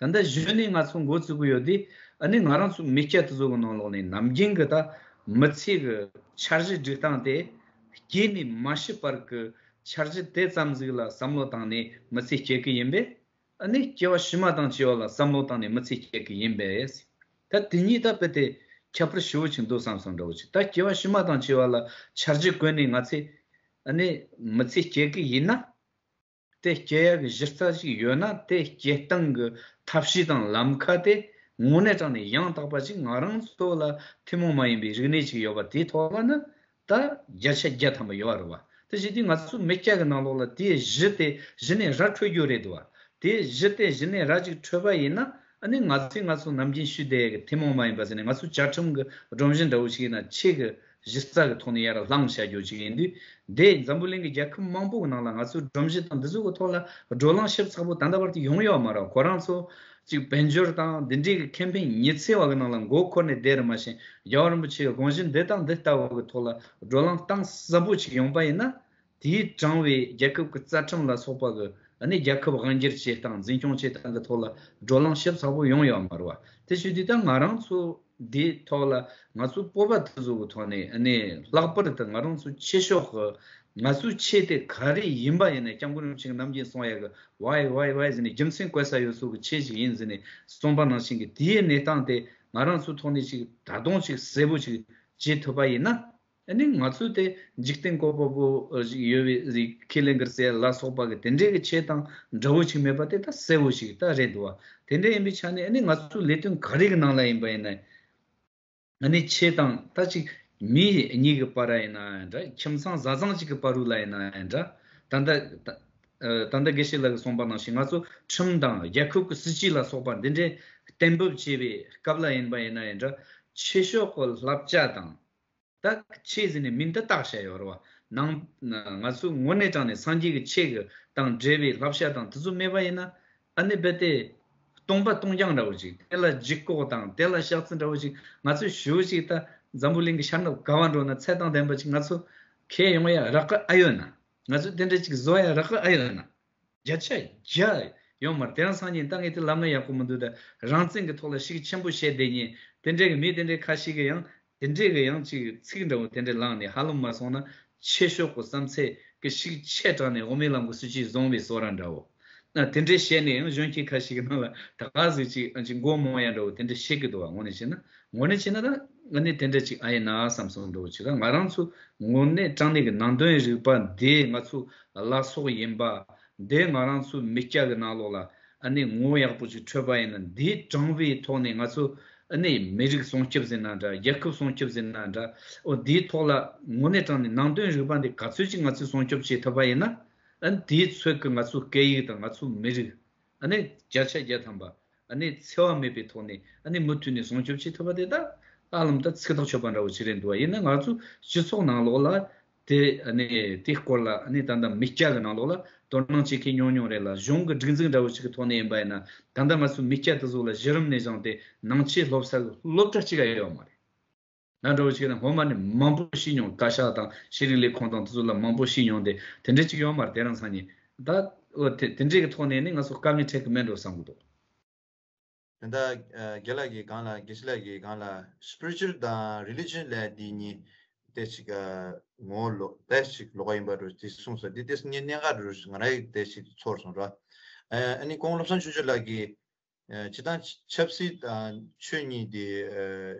བ། ད་ལྟ་གཞི་ནས་ང་ཚོ་འགོ་བཙུགས་གི་ཡོད་དུས་ཨ་ནི་ང་རང་ཚོ་མི་སྐྱ་དེ་ཚོ་གི་ནང་ལོགས་ནས་ནམ་རྒྱུན་གི་ད་མི་ཚེ་གི་འཆར་གཞི་སྒྲིག་སྟངས་དེ་སྐྱེས་ནས་མ་ཤི་བར་གི་འཆར་གཞི་དེ་ཙམ་ཟིག་ལ་བསམ་བློ་བཏང་ནས་མི་ཚེ་སྐྱེལ་གི་ཡིན་པས། ཨ་ནི་སྐྱེ་བ་ཕྱི་མ་དང་བཅས་པ་ལ་བསམ་བློ་བཏང་ནས་མི་ཚེ་སྐྱེལ་གི་ཡིན་པས། ད་དེ་གཉིས་ད་དཔེ་དེ་ཁྱད་པར་ཞེ་པོ་ཅིག་འདུག་བསམ་བསམ་འདྲ་བོ་ཅིག་ད་སྐྱེ་བ་ཕྱི་མ་དང་བཅས་པ་ལ་འཆར་གཞི་བཀོད་ནས་ང་ཚེ་ཨ་ནི་མི་ཚེ་སྐྱེལ་གི་ཡིན་ན། དེ་སྐྱེལ་ཡག་གི་གཞི་རྩ་ཞིག་ཡོད་ན་དེ་སྐྱེལ་སྟངས་ཀྱི་ཐབས་ཤེས་དང་ལམ་ཁ་དེ་དངོས་གནས་དྲང་གནས་ཡང་དག་པ་ཅིག་ང་རང་ཚོ་ལ་ཐུན་མོང་མ་ཡིན་པའི་རིག་གནས་ཅིག་ཡོད་པ་དེའི་ཐོག་ལ་ནི་ད་བརྒྱ་ཆ་བརྒྱ་ཐམ་པ་ཡོད་རེད་བ། དེ་བྱེད་དུས་ང་ཚོ་མི་སྐྱ་གི་ནང་ལོགས་ལ་དེའི་གཞི་དེ་གཞི་ནས་ར་འཕྲོད་རྒྱུ་རེད་འདུག་བ། དེའི་གཞི་དེ་གཞི་ནས་ར་ཅིག་འཕྲོད་པ་ཡིན་ན་ཨ་ནི་ང་ཚོས་ང་ཚོ་ནམ་རྒྱུན་ཞུས་བསྡད་ཡག་གི་ཐུན་མོང་མ་ཡིན་པ་ཟེར་ནས་ང་ཚོ་བཅའ་ཁྲིམས་ཀྱི་སྒྲོམ་གཞི་འདྲ་བོ་ཞིག་ཡིན་ན་ཆེད་ཀྱི་གཞི་རྩ་གི་ཐོག་ནས་ཡར་ལངས་བྱ་རྒྱུ་ཅིག་ཡིན་དུས། འདི་འཛམ་བུ་གླིང་གི་རྒྱལ་ཁབ་མང་པོ་གི་ནང་ལ་ང་ཚོའི་སྒྲོམ་གཞི་དང་འདི་ཚོ་གི་ཐོག་ལ་བགྲོ་གླེང་ཞིབ་ཚགས་པོ་ད་ལྟ་བར་དུ་ཡོང་ཡོད་མ་རེད། ཁོ་རང་ཚོ་ཅིག་དཔལ་འབྱོར་དང་འདི་འདྲའི་གི་ཁེ་ཕན་ཉི་ཚེ་བ་གི་ནང་ལ་མགོ་འཁོར་ནས་བསྡད་རེད་མ་གཞི་རྒྱལ་བ་རིན་པོ་ཆེ་གི་དགོངས་གཞི་འདི་དང་འདི་ལྟ་བུ་གི་ཐོག་ལ་བགྲོ་གླེང་གཏིང་ཟབ་པོ་ཅིག་ཡོང་པ་ཡིན་ན། དེའི་དྲང་བའི་རྒྱལ་ཁབ་ཀྱི་རྩ་ཁྲིམས་ལ་སོགས་པ་གི་ཨ་ནི་རྒྱལ་ཁབ་དབང་སྒྱུར་བྱེད་སྟངས་འཛིན་སྐྱོང་བྱེད་སྟངས་ཀྱི་ཐོག་ལ་བགྲོ་གླེང་ཞིབ་ཚགས་པོ་ཡོང་ཡོད་མ་རེད་བ། དེ་བྱེད་དུས་ད་ང་རང་ཚོ་འདིའི་ཐོག་ལ་ང་ཚོ་སྤོབས་པ་དེ་ཚོ་གི་ཐོག་ནས་ཨ་ནི་ལྷག་པར་དུ་ང་རང་ཚོ་ཆོས་ཕྱོགས་ཀྱི་ང་ཚོའི་ཆོས་དེ་ག་རེ་ཡིན་པ་ཡིན་ནའི་སྐྱབས་མགོན་རིན་པོ་ཆེ་གི་ནམ་རྒྱུན་གསུང་ཡག་གི་ཝའི་ཝའི་ཝའི་ཟེར་ནས་རྒྱུ་མཚན་བཀོད་ས་ཡོད་ཚུལ་གི་ཆོས་ཅིག་ཡིན་ཟེར་ནས་གསུངས་པ་ནང་བཞིན་གི་དེའི་གནས་སྟངས་དེ་ང་རང་ཚོའི་ཐོག་ནས་ཅིག་ད་དུང་ཅིག་གསལ་པོ་ཅིག་བྱེད་ཐུབ་པ་ཡིན་ན། ཨ་ནི་ང་ཚོས་དེ་འཇིག་རྟེན་བཀོད་པ་པོ་ཞིག་ཡོད་པའི་རིགས་ཁས་ལེན་གི་ཟེར་ལ་སོགས་པ་གི་དེ་འདྲའི་གི་ཆོས་དང་འདྲ་བོ་ཞིག་མེད་པ་དེ་ད་གསལ་བོ་ཞིག་ད་རེད་འདུག་བ། དེ་འདྲ་ཡིན་པའི་ཆ་ནས་ཨ་ནི་ང་ཚོའི་ལས་དོན་ག་རེ་གི་ནང་ལ་ཡིན་པ་ཡིན་ན། ཨ་ནི་ཆོས་དང་ད་ཅིག་མི་གཉིས་ཀྱི་བར་ཡིན་ན་ཡང་འདྲ། ཁྱིམ་ཚང་བཟའ་ཚང་གཅིག་གི་བར་རུ་ལ་ཡིན་ན་ཡང་འདྲ། ད་ལྟ་ད་ད་ལྟ་དགེ་བཤེས་ལགས་ཀྱིས་གསུངས་པ་ནང་བཞིན་ང་ཚོ་ཁྲིམས་དང་རྒྱལ་ཁབ་ཀྱི་སྲིད་ཇུས་ལ་སོགས་པ་འདི་འདྲའི་གཏན་འབེབས་བྱས་པའི་སྐབས་ལ་ཡིན་པ་ཡིན་ན་ཡང་འདྲ། ཆོས་ཕྱོགས་ཀྱི་བསླབ་བྱ་དང་། ད་ཆོས་ཟེར་ནས་མིང་འདི་བཏགས་བཞག་ཡོད་རེད་བ། ནང་ང་ཚོའི་དངོས་གནས་དྲང་གནས་སངས་རྒྱས་ཀྱི་ཆོས་ཀྱི་དང་འབྲེལ་བའི་བསླབ་བྱ་དང་དེ་ཚོ་མེད་པ་ཡིན་ན་ཨ་ནི་རྦད་དེ་སྟོང་པ་སྟོང་རྐྱང་འདྲ་བོ་ཅིག་དེ་ལ་ལྗིད་ཁོག་དང་དེ་ལ་ཤ་ཚ་འདྲ་བོ་ཅིག་ང་ཚོས་ཞུ་ཅིག་ད་འཛམ་བུ་གླིང་གི་ཤར་ནུབ་ག་བ་འགྲོ་ན་ཚད་དང་ལྡན་པ་ཅིག་ང་ཚོ་ཁས་ཡོང་ཡ་རག་གི་ཨ་ཡོད་ན། ང་ཚོས་དེ་འདྲ་ཅིག་བཟོ་ཡ་རག་གི་ཨ་ཡོད་ན། བརྒྱ་ཆ་བརྒྱ་ཡོང་མར་དེ་རང་སང་ཉིན་ད་ངས་དེ་ལབ་ན་ཡག་པོ་མི་འདུག་ད་རང་བཙན་གྱི་ཐོག་ལ་ཤུགས་ཆེན་པོ་བཤད་བསྡད་ཉིན་དེ་འདྲའི་གི་མི་དེ་འདྲའི་ཁ་ཤས་ཀྱི་ཡང་དེ་འདྲའི་གི་ཡང་ཅིག་ཚིག་འདྲ་བོ་དེ་འདྲའི་ལངས་ནས་ཧ་ལམ་མ་སོང་ན་ཆོས་ཕྱོགས་ཀྱི་བསམ་ཚད་ཀྱི་ཤུགས་ཆེ་དྲགས་ནས་དབུ་མའི་ལམ་གྱི་སྲིད་ཇུས་བཟུང་བའི་བཟོ་འདྲ་འདྲ་བོ། ན་དེ་འདྲའི་བཤད་ནས་ཡང་གཞོན་སྐྱེས་ཁ་ཤས་ཀྱི་ནང་ལ་ད་ག་ཟིག་ཅིག་ཅིག་མགོ་རྨོངས་ཡ་འདྲ་བོ་དེ་འདྲ་བཤད་གི་འདུག་བ། དངོས་གནས་བྱས་ན་དངོས་གནས་བྱས་ན་ད། ཨ་ནི་དེ་འདྲ་ཅིག་ཨ་ཡིན་ན་བསམ་སོང་འགྲོ་ཅིག་ང་རང་ཚོ་དངོས་གནས་དྲང་གནས་ཀྱི་ནང་དོན་རིག་པ་འདི་ང་ཚོ་བླ་སྲོག་ཡིན་པ། འདི་ང་རང་ཚོའི་མི་སྐྱ་གི་ནང་ལོགས་ལ་ཨ་ནི་ངོ་ཡག་པོ་ཅིག་འཕྲོད་པ་ཡིན་ན། འདིའི་དྲང་བའི་ཐོག་ནས་ང་ཚོ་ཨ་ནི་མི་རིགས་སྲུང་སྐྱོབ་ཟེར་ན་འདྲ། རྒྱལ་ཁབ་སྲུང་སྐྱོབ་ཟེར་ན་འདྲ། འོ་འདིའི་ཐོག་ལ་དངོས་གནས་དྲང་གནས་ནང་དོན་རིག་པ་འདི་ག་ཚོད་ཅིག་ང་ཚོས་སྲུང་སྐྱོབ་བྱེད་ཐུབ་པ་ཡིན་ན། ཨ་ནི་དེའི་ཚོད་ཀྱིས་ང་ཚོའི་སྐད་ཡིག་དང་ང་ཚོའི་མི་རིགས་ཨ་ནི་བརྒྱ་ཆ་བརྒྱ་ཐམ་པ་ཨ་ནི་འཚེ་བ་མེད་པའི་ཐོག་ནས་ཨ་ནི་མུ་མཐུད་ནས་སྲུང་སྐྱོབ་བྱེད་ཐུབ་པ་དེ་ད་ཧ་ལམ་ད་ཚིག་ཐག་ཆོད་པ་འདྲ་བོ་ཞིག་རེད་འདུག་བ། ཡིན་ན་ང་ཚོ་སྤྱི་ཚོགས་ནང་ལོགས་ལ་དེ་ཨ་ནི་དེའི་སྐོར་ལ་ཨ་ནི་ད་ལྟ་མི་སྐྱ་གི་ནང་ལོགས་ལ་དོ་སྣང་བྱེད་མཁན་ཉུང་ཉུང་རེད་ལ། གཞུང་གི་སྒྲིག་འཛུགས་འདྲ་བོ་ཞིག་གི་ཐོག་ནས་ཡིན་པ་ཡིན་ན། ད་ལྟ་ང་ཚོ་མི་སྐྱ་དེ་ཚོ་ལ་གཞི་རིམ་ནས་བཟུང་སྟེ་ནང་ཆོས་སློབ་ས་གི་སློབ་གྲྭ་གཅིག་ཡང་ཡོད་མ་རེད། ང་འདྲ་བོ་ཞིག་ན་སྔོན་མ་ནས་མང་པོ་ཤེས་མྱོང་། བཀའ་ཤག་དང་ཤེས་རིག་ལས་ཁུངས་དང་དེ་ཚོ་ལ་མང་པོ་ཤེས་མྱོང་སྟེ་དེ་འདྲ་ཅིག་ཡོད་མ་རེད། དེ་རིང་སང་ཉིན་ད་འོ་དེ་དེ་འདྲའི་གི་ཐོག་ནས་ནི་ང་ཚོ་དཀའ་ངལ་འཕྲད་གི་མེད་འགྲོ་བསམ་གི་འདུག་དེ་འདྲ་ཨ་རྒན་ལགས་ཀྱིས་གང་ལ་དགེ་བཤེས་ལགས་ཀྱིས་གང་ལ་spiritual་དང་religion་ལབ་དེ་གཉིས་དེ་ཞིག་ཨ་ངོ་ལོག་དེ་ཞིག་ལོགས་ཀ་ཡིན་པ་རུ་དེ་གསུངས་སོང་། དེ་དེ་ངས་གནད་འགག་རུ་ང་རང་ཡིས་དེ་ཞིག་ཚོར་སོང་ར། ཨ་ནི་ཁོང་བློ་བཟང་ཆོས་སྐྱིད་ལགས་ཀྱིས། ཨ་སྤྱིར་བཏང་ཆབ་སྲིད་དང་ཆོས་གཉིས་དེ་ཨ་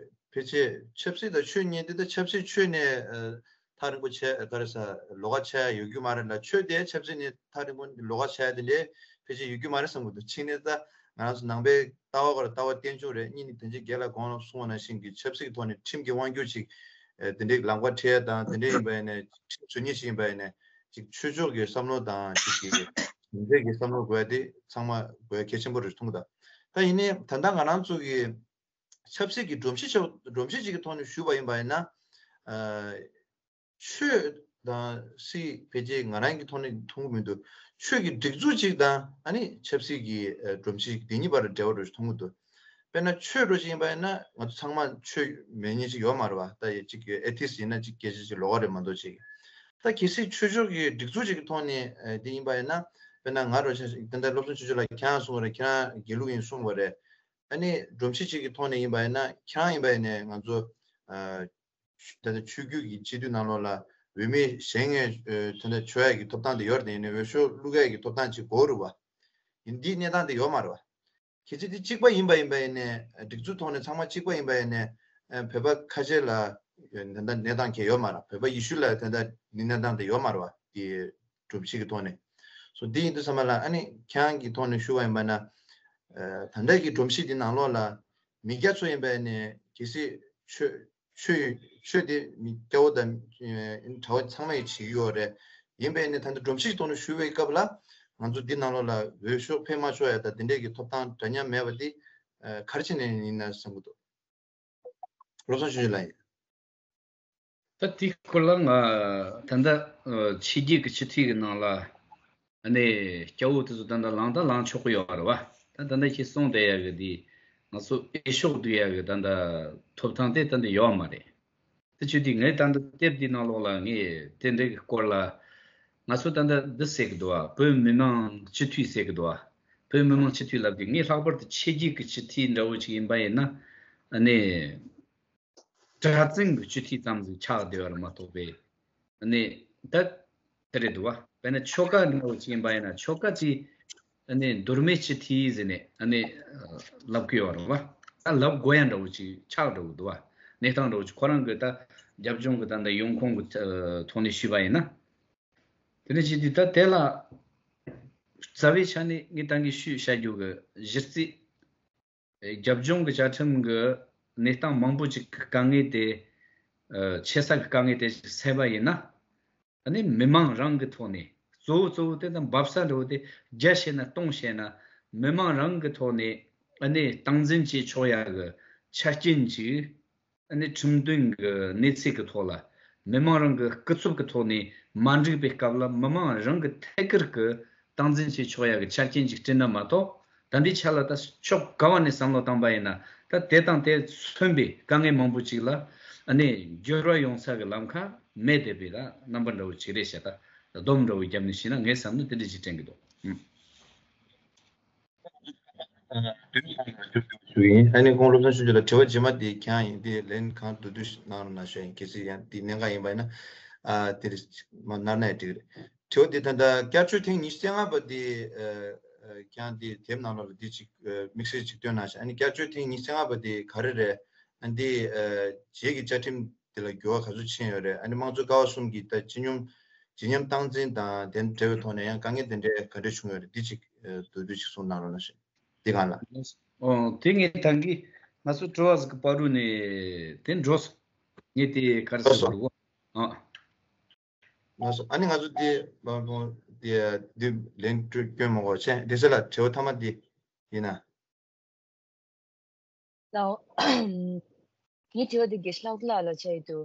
ཕལ་ཆེར་ཆབ་སྲིད་དང་ཆོས་གཉིས་དེ་ད་ཆབ་སྲིད་ཆོས་ནས་ཨ་ཐག་རིང་པོ་ཆགས་ག་རེ་ཟ་ལོགས་ཀ་ཆགས་ཡོད་རྒྱུ་མ་རེད་ལ། ཆོས་དེ་ཆབ་སྲིད་ནས་ཐག་རིང་པོ་ལོགས་ཀ་ཆགས་དེ་འདྲའི་ཕལ་ཆེར་ཡོད་རྒྱུ་མ་རེད་བསམ་གི་འདུག་གཅིག་ནས་ད་ང་རང་ཚོ་ནང་པའི་ལྟ་བ་ག་རེ་ལྟ་བ་རྟེན་འབྱུང་རེད། གཉིས་ནས་དེ་འདྲའི་རྒན་ལགས་གོང་ལ་གསུངས་པ་ནང་བཞིན་གྱི་ཆབ་སྲིད་ཀྱི་ཐོག་ནས་ཁྲིམས་ཀྱི་དབང་སྒྱུར་ཅིག་ཨ་དེ་འདྲའི་ལམ་ཁ་ཁྲིད་ཡ་དང་དེ་འདྲའི་ཡིན་པ་ཡིན་ནས་ཁྲིམས་བཟོ་མཁན་ཞིག་ཡིན་པ་ཡིན་ནས་ཅིག་ཆོས་ཕྱོགས་ཀྱི་བསམ་བློ་དང་ཅིག་གི་གཞུང་འབྲེལ་གྱི་བསམ་བློ་དགོས་ཡ་དེ་ཚང་མ་དགོས་ཡ་གལ་ཆེན་པོ་རེད་མཐོང་གི་འདུག་ད་ཡིན་ནའི་ད་ལྟ་ང་རང་ཚོ་གི་ཆབ་སྲིད་ཀྱི་སྒྲོམ་གཞི་ཆེ་སྒྲོམ་གཞི་ཅིག་གི་ཐོག་ནས་ཞུས་པ་ཡིན་པ་ཡིན་ན། ཨ་ཆོས་དང་སྲིད་ཕལ་ཆེར་ང་རང་གི་ཐོག་ནས་མཐོང་གི་མི་འདུག་ཆོས་ཀྱི་སྒྲིག་འཛུགས་ཅིག་དང་ཨ་ནི་ཆབ་སྲིད་ཀྱི་ཨ་སྒྲོམ་གཞི་དེ་གཉིས་བར་འབྲེལ་བ་རེད་མཐོང་གི་འདུག་དཔེར་ན་ཆོས་འདྲ་ཅིག་ཡིན་པ་ཡིན་ན་ང་ཚོ་ཚང་མ་ཆོས་མེད་མཁན་ཅིག་ཡོད་མ་རེད་བ། ད་ཡ་གཅིག་གི་ཨེ་ཐིསྟ་ཡིན་ན་གཅིག་སྐད་ཆ་ཅིག་ལོགས་ཀ་རེད་མ་གཏོགས་ཅིག་ད་གལ་སྲིད་ཆོས་ཕྱོགས་ཀྱི་སྒྲིག་འཛུགས་ཅིག་གི་ཐོག་ནས་ཨ་དེ་ཡིན་པ་ཡིན་ན། དཔེར་ན་ང་འདྲ་ཆ་ཞིག་དེ་འདྲ་བློ་བཟང་ཆོས་སྐྱིད་ལགས་ཁྱེད་རང་གསུངས་པ་རེད། ཁྱེད་རང་དགེ་ལུགས་ཡིན་གསུངས་པ་རེད། ཨ་ནི་སྒྲོམ་གཞི་ཅིག་གི་ཐོག་ནས་ཡིན་པ་ཡིན་ན་ཁྱེད་རང་ཡིན་པ་ཡིན་ནའི་ང་ཚོ་ཨ་ད་ལྟ་ཆོས་བརྒྱུད་ཀྱི་སྤྱི་འཐུས་ནང་ལོགས་ལ་འོས་མི་གཞན་ངས་ཨ་དེ་འདྲ་བྱོས་ཡ་གི་ཐོབ་ཐང་དེ་ཡོད་རེད། ཡིན་ནའི་འོས་ཤོག་བླུག་ཡ་གི་ཐོབ་ཐང་ཅིག་དགོས་རེད་བ། ཡིན་འདིའི་གནས་སྟངས་དེ་ཡོད་མ་རེད་བ། གལ་སྲིད་དེ་གཅིག་པ་ཡིན་པ་ཡིན་པ་ཡིན་ནའི་སྒྲིག་འཛུགས་ཐོག་ནས་ཚང་མ་གཅིག་པ་ཡིན་པ་ཡིན་ནའི་ཨ་བོད་པ་ཁ་ཤས་ལ་དེ་འདྲ་གནས་སྟངས་གང་ཡང་ཡོད་མ་རེད། བོད་པ་ཡེ་ཤུ་ལ་དེ་འདྲ་གནས་སྟངས་དེ་ཡོད་མ་རེད་བ། དེ་སྒྲོམ་གཞི་གི་ཐོག་ནས། སོ་དེ་ཡིན་དུས་ཙམ་པ་ལ་ཨ་ནི་ཁྱེད་རང་གི་ཐོག་ནས་ཞུ་བ་ཡིན་པ་ན། ཨ་ད་ལྟ་གི་སྒྲོམ་གཞི་དེ་ནང་ལོགས་ལ་མི་སྐྱ་ཚོ་ཡིན་པ་ཡིན་ནའི་གལ་སྲིད་ཆོས་ཆོས་ཆོས་དེ་མི་སྐྱ་བོ་དང་ཨ་གྲྭ་བ་ཚང་མས་བྱེད་ཀྱི་ཡོད་རེད། ཡིན་པས་ནི་ད་ལྟ་སྒྲོམ་གཞི་ཐོག་ནས་ཞུ་བའི་སྐབས་ལ་ང་ཚོ་འདི་ནང་ལོགས་ལ་འོས་ཤོག་འཕེན་མ་ཆོག་ཡ་དང་དེ་འདྲས་ཀྱི་ཐོབ་ཐང་འདྲ་མཉམ་མེད་པ་འདི་ཨ་ག་རེ་བྱས་ནས་ཡིན་ན་བསམ་གྱི་འདུག་བློ་བཟང་ཆོས་སྐྱིད་ལགས་ཡིན། ད་དེའི་སྐོར་ལ་ང་ད་ལྟ་ཨ་ཕྱི་རྒྱལ་གྱི་སྤྱི་འཐུས་ཀྱི་ནང་ལ་ཨ་ནི་སྐྱ་བོ་དེ་ཚོ་ད་ལྟ་ལངས་ད་ལངས་ཆོག་གི་ཡོད་རེད་བ། ད་ད་ལྟ་ཁྱེད་གསུངས་བསྡད་ཡ་གི་འདི་ང་ཚོ་འོས་ཤོག་བསྡུ་ཡ་གི་ད་ལྟ་ཐོབ་ཐང་དེ་ད་ལྟ་ཡོད་མ་རེད། དེ་བྱས་དུས་ངས་ད་ལྟ་དེབ་འདི་ནང་ལོགས་ལ་ངས་དེ་འདྲའི་གི་སྐོར་ལ་ང་ཚོ་ད་ལྟ་འདི་ཟེར་གི་འདུག་བ། བོད་མི་མང་སྤྱི་འཐུས་ཟེར་གི་འདུག་བ། བོད་མི་མང་སྤྱི་འཐུས་ལབ་དུས་ངས་ལྷག་པར་དུ་ཕྱི་རྒྱལ་གི་སྤྱི་འཐུས་འདྲ་བོ་ཅིག་ཡིན་པ་ཡིན་ན་ཨ་ནི་གྲྭ་བཙུན་གི་སྤྱི་འཐུས་ཙམ་ཟིག་ཆགས་བསྡད་པ་རེད་མ་གཏོགས་པའི་ཨ་ནི་ད་དེ་རེད་འདུག་བ། དཔེར་ན་ཆོལ་ཁ་འདྲ་བོ་ཅིག་ཡིན་པ་ཡིན་ན་ཆོལ་ཁ་ཅིག་ཨ་ནི་མདོ་སྨད་སྤྱི་འཐུས་ཟེར་ནས་ཨ་ནི་ལབ་གི་ཡོད་རེད་བ། ད་ལབ་དགོས་ཡ་འདྲ་བོ་ཅིག་ཆགས་འགྲོ་གི་འདུག་བ། གནས་སྟངས་འདྲ་བོ་ཅིག་ཁོ་རང་གི་ད་རྒྱབ་ལྗོངས་གི་ད་ད་ཡོང་ཁུངས་གི་ཐོག་ནས་ཞུས་པ་ཡིན་ན། དེ་ནས་ཅི་དུས་ད་དེ་ལ་རྩ་བའི་ཆ་ནས་ངས་ད་གིན་ཞུས་བཤད་རྒྱུ་གི་གཞི་རྩའི་རྒྱབ་ལྗོངས་ཀྱི་བཅའ་ཁྲིམས་ཀྱི་གནས་སྟངས་མང་པོ་ཅིག་གི་དཀའ་ངལ་དེ་ཨ་ཆེ་ས་གི་དཀའ་ངལ་དེ་ཅིག་སེལ་བ་ཡིན་ན། ཨ་ནི་མི་མང་རང་གི་ཐོག་ནས་གཙོ་བོ་གཙོ་བོ་དེ་དང་འབབ་ས་འདྲ་བོ་དེ་བརྒྱ་བཤད་ན་སྟོང་བཤད་ན་མི་མང་རང་གི་ཐོག་ནས་ཨ་ནི་སྟངས་འཛིན་བྱེད་ཆོག་ཡ་གི་ཆ་རྐྱེན་ཅིག་ཨ་ནི་ཁྲིམས་དོན་གྱི་གནས་ཚད་ཀྱི་ཐོག་ལ་མི་མང་རང་གི་སྐུ་ཚབ་ཀྱི་ཐོག་ནས་མ་འགྲིག་པའི་སྐབས་ལ་མི་མང་རང་གི་ཐད་ཀར་གྱི་སྟངས་འཛིན་བྱེད་ཆོག་ཡ་གི་ཆ་རྐྱེན་ཅིག་བསྐྲུན་ན་མ་གཏོགས། ད་འདི་ཆ་ལ་ད་ཕྱོགས་ག་བ་ནས་བསམ་བློ་བཏང་པ་ཡིན་ན་ད་དེ་དང་དེ་མཚོན་པའི་དཀའ་ངལ་མང་པོ་ཅིག་ལ་ཨ་ནི་འགྱུར་བ་ཡོང་ས་གི་ལམ་ཁ་མེད་བསྡད་པའི་ད་རྣམ་པ་འདྲ་བོ་ཅིག་རེད་ཤག་ད་སྡོམ་འདྲ་བོ་བརྒྱབ་ནས་ཤེས་ན་ངའི་བསམ་ན་དེ་འདྲ་ཅིག་དྲན་གི་འདུག་ཨུམ། ཨ་ནི་ཁོང་བློ་བཟང་ཆོས་སྐྱིད་ལ་དྲི་བ་རྗེས་མ་དེ་ཁྱེད་རང་ཡིན་དེ་ལན་གང་བསྡུ་བསྡུ་ཞིག་གནང་རོགས་གནང་ཞུ་ཡིན། གལ་སྲིད་ཡང་དེ་གནད་འགག་ཡིན་པ་ཡིན་ན་ཨ་དེ་རེད་མ་གནང་ན་ཡང་འགྲིག་རེད། དྲི་བ་དེ་ད་ལྟ་བསྐྱར་བཅོས་ཐེངས་ཉི་ཤུ་རྩ་ལྔ་པ་དེ་ཨ་ཨ་ཁྱེད་རང་དེ་དེབ་ནང་ལོགས་ལ་དེ་ཅིག་ཨ་དམིགས་བསལ་ཅིག་བཏོན་གནང་ཤག་ཨ་ནི་བསྐྱར་བཅོས་ཐེངས་ཉི་ཤུ་རྩ་ལྔ་པ་དེ་ག་རེ་རེད། ཨ་འདི་ཨ་རྗེས་ཀྱི་བཅའ་ཁྲིམས་དེ་ལ་འགྱུར་བ་ག་ཚོད་ཕྱིན་ཡོད་རེད། ཨ་ནི་དམངས་གཙོ་ཀ་བ་གསུམ་གྱི་ད་སྤྱི་སྙོམས་བརྗིད་ཉམས་སྟངས་འཛིན་དང་དེ་འབྲེལ་བའི་ཐོག་ནས་ཡང་དཀའ་ངལ་དེ་འདྲའི་ག་འདྲ་བྱུང་ཡོད་རེད། འདི་ཅིག་ཨ་མདོར་བསྡུས་ཅིག་གསུངས་གནང་རོགས་གནང་ཞུ། འདི་གང་ལ། ཨོ་དེ་ངས་ད་གིན་ང་ཚོ་དྲི་བ་ཟིག་གི་བར་དུ་ནས་དེ་འགྲོ་སོང་། ངས་དེ་ག་རེ་ཟེར་དགོས་རེད་གོ། ཨ། ང་ཚོ་ཨ་ནི་ང་ཚོ་དེ་མ་མོ་དེ་དེ་ལན་སྐྱོན་མ་གོ་ཆེ་དེ་ཚོ་ལ་དྲི་བ་ཐ་མ་དེ་ཡིན་ན། ལའོ། ངའི་དྲི་བ་དེ་དགེ་བཤེས་ལྷག་རྡོར་ལགས་ལ་བྱས་ཡོད་དོ།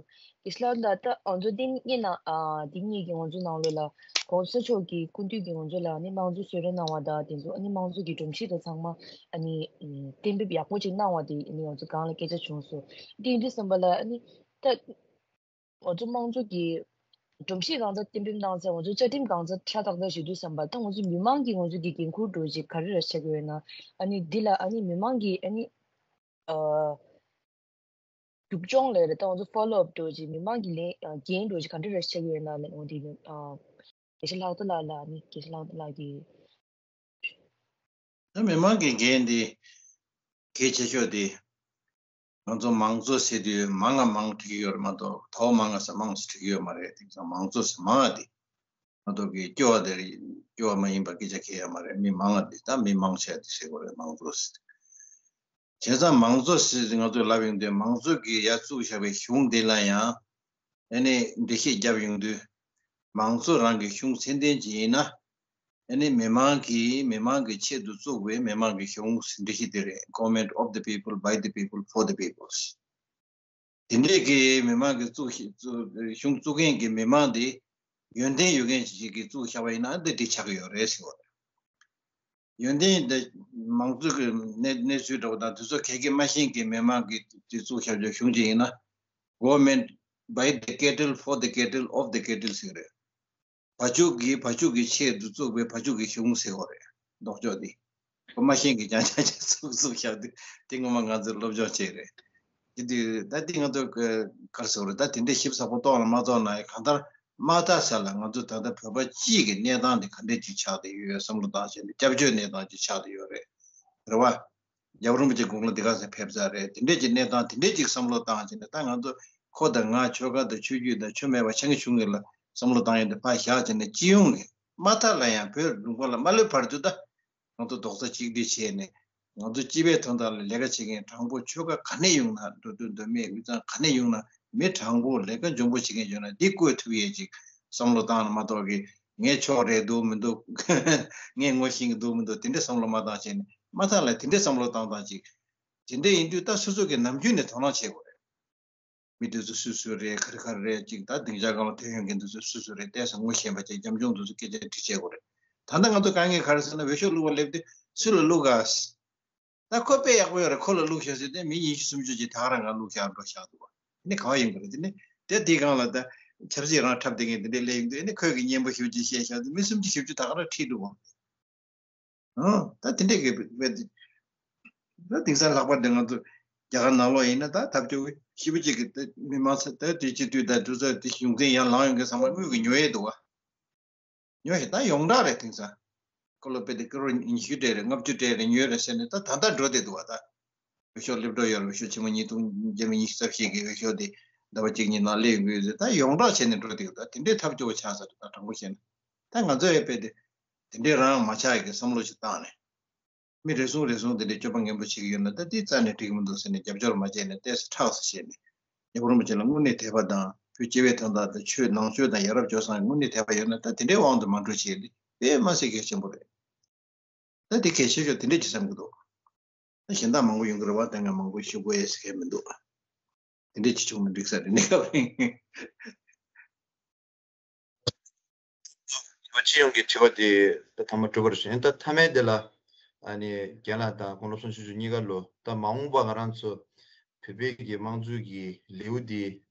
དགེ་བཤེས་ལྷག་རྡོར་ལགས་ད་ང་ཚོ་འདི་གཉིས་ན་ཨ་འདི་གཉིས་ཀྱི་ང་ཚོ་ནང་ལོགས་ལ་གོང་ས་མཆོག་གི་སྐུ་མདུན་གྱི་ང་ཚོ་ལ་ནི་དམངས་གཙོ་གསོལ་རས་གནང་བ་དང་དེ་ཚོ་ཨ་ནི་དམངས་གཙོ་གི་སྒྲོམ་གཞི་དང་ཚང་མ་ཨ་ནི་གཏན་འབེབས་ཡག་པོ་ཅིག་གནང་བ་དེ་ཨ་ནི་ང་ཚོ་སྒང་ལ་སྐད་ཆ་བྱུང་སོང་། འདི་ཡིན་དུས་ཙམ་པ་ལ་ཨ་ནི་ད། ང་ཚོ་དམངས་གཙོ་གི་སྒྲོམ་གཞི་གང་ཙམ་གཏན་འབེབས་གནང་ཚེ་ང་ཚོ་བཅའ་ཁྲིམས་གང་ཙམ་ཧྲ་ཏག་ཏག་ཞིག་འདུག་བསམ་པ་ད་ང་ཚོ་མི་མང་གིས་ང་ཚོ་གི་འགན་ཁུར་འགྲོ་ཅིག་ག་རེ་རེ་བྱེད་དགོས་ཡོད་ན། ཨ་ནི་འདི་ལ་ཨ་ནི་མི་མང་གིས་ཨ་ནི་ཨ་རྒྱུག་སྦྱོང་ལས་རེད་ད་ང་ཚོ་ཕོ་ལོ་ཨབ་འགྲོ་ཅིག་མི་མང་གི་ལས་འགན་འགྲོ་ཅིག་ག་འདྲ་རེ་བྱེད་དགོས་ཡོད་ན་ལས་འོ་འདི་ཨ་དགེ་བཤེས་ལྷག་རྡོར་ལགས་ལ་ཨ་ནི་དགེ་བཤེས་ལྷག་རྡོར་ལགས་ཀྱིས། ད་མི་མང་གི་འགན་འདི་གལ་ཆེ་ཤོས་དེ། ང་ཚོ་མང་གཙོ་ཟེར་དུས་མང་ང་མང་བྲིས་ཡོད་རེད་མ་གཏོགས་ད་མང་ང་ས་མང་ཟེར་བྲིས་ཡོད་མ་རེད། དེང་སང་མང་གཙོ་ཟེར་མང་ང་དེ་མ་གཏོགས་ཀྱི་སྐྱོ་བ་དེ་རེད་སྐྱོ་བ་མ་ཡིན་པ་སྐད་ཆ་གལ་ཡོད་མ་རེད། མི་མང་ང་དེ་ད་མི་མང་ཆེ་དེ་ཟེར་དགོས་རེད་མང་གཙོ་ཟེར། བྱས་ཙང་མང་གཙོ་ཟེར་ང་ཚོས་ལབ་ཡོང་དུས་མང་གཙོ་གི་ཡར་བཙུགས་བཞག་པའི་གཞུང་དེ་ལ་ཡང་ཨ་ནི་འགྲེལ་བཤད་བརྒྱབ་ཡོང་དུས་མང་གཙོ་རང་གི་གཞུང་ཚད་ལྡན་ཅིག་ཡིན་ན། ཨ་ནི་མི་མང་གིས་མི་མང་གི་ཆེད་དུ་བཙུགས་པའི་མི་མང་གི་གཞུང་འདི་ཞིག་དེ་རེད། Government of the people, by the people, for the people། དེ་འདྲས་ཀྱི་མི་མང་གི་བཙུགས་ཤིག་བཙུགས་གཞུང་བཙུགས་མཁན་གྱི་མི་མང་དེ་ཡོན་ཏན་ཡོད་མཁན་ཞིག་གིས་བཙུགས་བཞག་པ་ཡིན་ན་འདི་འགྲིག་ཆགས་ཀྱི་ཡོད་རེད་ཟེར་བ་རེད། ཡོན་ཏན་འདི་མང་གཙོ་གི་གནས་གནས་ཚུལ་འདྲ་བོ་དང་དེ་ཚོ་གལ་གལ་མ་ཤེས་མཁན་མི་མང་གིས་དེ་བཙུགས་བཞག་རྒྱུ་གཞུང་ཅིག་ཡིན་ན། Government by the cattle, for the cattle, of the cattle ཟེར་གི་རེད། བ་ཕྱུགས་ཀྱི་བ་ཕྱུགས་ཀྱི་ཆེད་དུ་བཙུགས་པའི་བ་ཕྱུགས་ཀྱི་གཞུང་ཟེར་བ་རེད། ལྡོག་ཕྱོགས་འདི། ཁོ་མ་ཤེས་ཀྱི་ཅང་ཅང་ཅང་བཙུགས་བཙུགས་བཞག་དུས་དེ་ངོ་མ་ང་ཚོས་སློབ་སྦྱོང་བྱས་རེད། དེ་དུས་ད་དེ་ང་ཚོ་ག་རེ་ཟེར་བ་རེད། ད་དེ་འདྲའི་ཞིབ་ཚགས་པོ་རྟོགས་ལ་མ་རྟོགས་ན་གང་ལྟར་མ་མཐའ་ས་ལ་ང་ཚོ་ད་ལྟ་བོད་པ་སྤྱི་གི་གནས་སྟངས་དེ་ག་འདྲས་ཅིག་ཆགས་བསྡད་ཡོད་བསམ་བློ་བཏང་བྱས་ནས་སྐྱབས་བཅོལ་གནས་སྟངས་ཅིག་ཆགས་བསྡད་ཡོད་རེད། རེད་བ། རྒྱལ་བ་རིན་པོ་ཆེ་དགུང་ལ་འདི་ག་ཚོད་ཕེབས་ཚར་རེད། དེ་འདྲས་ཀྱི་གནས་སྟངས་དེ་འདྲས་ཅིག་བསམ་བློ་བཏང་བྱས་ནས་ད་ང་ཚོ་ཁོ་དང་ང་ཆོལ་ཁ་དང་ཆོས་བརྒྱུད་དང་ཆོས་མེད་པ་ཆང་གི་ཆུང་ངེ་ལ་བསམ་བློ་བཏང་ཡོད་དེ་ཕར་བཞག་བྱས་ནས་སྤྱི་ཡོངས་ཀྱི་མ་མཐའ་ལ་ཡང་བོད་ལུང་པ་ལ་མ་སླེབས་བར་དུ་ད་ང་ཚོ་རྡོག་རྩ་གཅིག་སྒྲིལ་བྱས་ནས་ང་ཚོ་སྤྱི་པའི་དོན་དག་ལ་ལས་ཀ་བྱེད་མཁན་དྲང་པོ་ཆོལ་ཁ་ག་ནས་ཡོང་ན་འགྲོ་དོན་འདོད་མེད་དབུས་གཙང་ག་ནས་ཡོང་ན་མི་དྲང་པོ་ལས་ཀ་འཇོན་པོ་བྱེད་མཁན་ཡོང་ན་འདི་བསྐོས་ཐུབ་ཡས་ཅིག་བསམ་བློ་བཏང་ན་མ་གཏོགས་ཀྱི། ངས་ཆོག་རེད་འདུག་མི་འདུག་ངས་ངོ་ཤེས་ཀྱི་འདུག་མི་འདུག་དེ་འདྲ་བསམ་བློ་མ་བཏང་བྱས་ནས་མ་མཐའ་ལ་དེ་འདྲ་བསམ་བློ་བཏང་བཏང་ཅིག་དེ་འདྲ་ཡིན་དུས་ད་སོ་སོ་གི་ནམ་རྒྱུན་ནས་དོ་སྣང་བྱེད་དགོས་རེད། མི་དེ་ཚོ་སུ་སུ་རེད་ག་རེ་ག་རེ་རེད་ཅིག་ད་སྡིངས་ཆ་སྒང་ལ་ཐོན་ཡོང་མཁན་དེ་ཚོ་སུ་སུ་རེད་བལྟས་ས་ངོ་ཤེས་པ་ཅིག་རྒྱབ་ལྗོངས་དེ་ཚོ་སྐད་ཆ་དྲི་བྱེད་དགོས་རེད། ད་ལྟ་ང་ཚོ་དཀའ་ངལ་ག་རེ་ཟེར་ན་འོས་ཤོག་བླུགས་པ་སླེབས་དུས་སུ་ལ་བླུགས་ག་ད་ཁོ་དཔེ་ཡག་པོ་ཡོད་རེད། ཁོ་ལ་བླུགས་ཤོག་ཟེར་ཏེ་མི་ཉི་ཤུ་སུམ་ཅུ་ཅིག་ད་ག་རང་ང་བླུགས་ཤག་འགྲོ་ཤག་འདུག་བ། དེ་ནི་ག་བ་ཡིན་པ་རེད། དེ་ནི་དེ་དེའི་སྒང་ལ་ད་ཆབ་སྲིད་རང་འཁྲབ་བསྡད་མཁན་དེ་འདྲའི་སླེབས་ཡོང་དུས་ཨ་ནི་ཁོས་ཀྱི་སྙན་པོ་ཞེ་པོ་ཅིག་བཤད་ཤག་དེ་མི་སུམ་ཅུ་བཞི་བཅུ་ད་ག་རང་ཁྲིད་འདུག་བ། ཨང་ད་དེ་འདྲས་ཀྱི་དཔེ་དེ་ད་དེང་སང་ལྷག་པར་དུ་ང་ཚོ་རྒྱ་གར་ནང་ལོགས་ཡིན་ན་ད་ཐབས་སྐྱོ་ཞེ་པོ་ཅིག་གི་ད་མི་མང་ཚོ་ད་དེ་སྤྱི་འཐུས་ད་དུས་ཚོད་དེ་གཞུང་འཛིན་ཡར་ལངས་ཡོང་མཁན་ཚང་མ་དངུལ་གྱི་ཉོ་ཡས་འདུག་བ། ཉོ་ཞིག་ད་ཡོངས་གྲགས་རེད་དེང་སང་། ཁོ་ལོ་དཔེ་དེ་ཀི་རོ་ཉི་ཤུ་སྤྲད་རེད་ལྔ་བཅུ་སྤྲད་རེད་ཉོས་རེད་ཟེར་ནས་ད་ད་ལྟ་འགྲོ་བསྡད་འདུག་བ་ད། འོས་ཤོག་སླེབས་འགྲོ་ཡོད་རེད། འོས་ཤོག་ཆེན་མོ་ཉིས་སྟོང་བརྒྱ་མེད་ཉི་ཤུ་རྩ་བཞི་གི་འོས་ཤོག་དེ་ཟླ་བ་གཅིག་གཉིས་ནང་སླེབས་ཡོང་གི་ཡོད་ཟེར་ད་ཡོངས་གྲགས་བྱས་ནས་འགྲོ་བསྡད་ཡོད་ད་དེ་འདྲའི་ཐབས་སྐྱོ་བོ་ཆགས་ས་རེད་ད་དྲང་པོ་བཤད་ན། ད་ང་ཚོ་ཡང་དཔེ་དེ་དེ་འདྲའི་རང་མ་ཆགས་ཀྱི་བསམ་བློ་ཞིག་བཏང་ནས། མི་རེ་ཟུང་རེ་ཟུང་དེ་འདྲའི་སྤྱོད་པ་ངན་པོ་བྱེད་ཀྱི་ཡོད་ན་ད་དེ་རྩ་ནས་འགྲིག་གི་མི་འདུག་ཟེར་ནས་རྒྱབ་སྐྱོར་མ་བྱས་ནས་ཏོག་ཙམ་ཁྲག་ཙམ་བཤད་ནས་རྒྱལ་བ་རིན་པོ་ཆེ་ལ་དངོས་གནས་དད་པ་དང་བོད་སྤྱི་པའི་དོན་དག་དང་ཆོས་ནང་ཆོས་དང་ཡ་རབས་སྤྱོད་བཟང་གི་དངོས་གནས་དད་པ་ཡོད་ན་ད་དེ་འདྲའི་དབང་དུ་མ་འགྲོ་བྱས་ཏེ་དཔེ་མ་སྲིད་གལ་ཆེན་པོ་རེད། ད་དེ་གལ་ཆེ་ཤོས་དེ་འདྲས་ཅིག་བསམ་གྱི་འདུག་ད་གཞན་དག་མང་པོ་ཡོང་གི་རེད་བ་ད་ང་མང་པོ་ཞུ་དགོས་ཡས་ཟེར་མཁན་མི་འདུག་དེ་འདྲས་ཅིག་བྱུང་ན་འགྲིག་ས་རེད་གནས་སྐབས་རིང་། སྤྱི་ཡོངས་ཀྱི་དྲི་བ་དེ་ད་ཐ་མ་གྲུབ་པར་ཞུ། ད་མཐའ་མའི་དེ་ལ་ཨ་ནི་རྒན་ལགས་དང་དགུང་ལོ་སུམ་ཅུ་གཉིས་ཀ་ལོ་ད་མ་འོངས་པ་ང་རང་ཚོ་བོད་པའི་གི་དམངས་གཙོའི་གི་ལེའུ་འདི་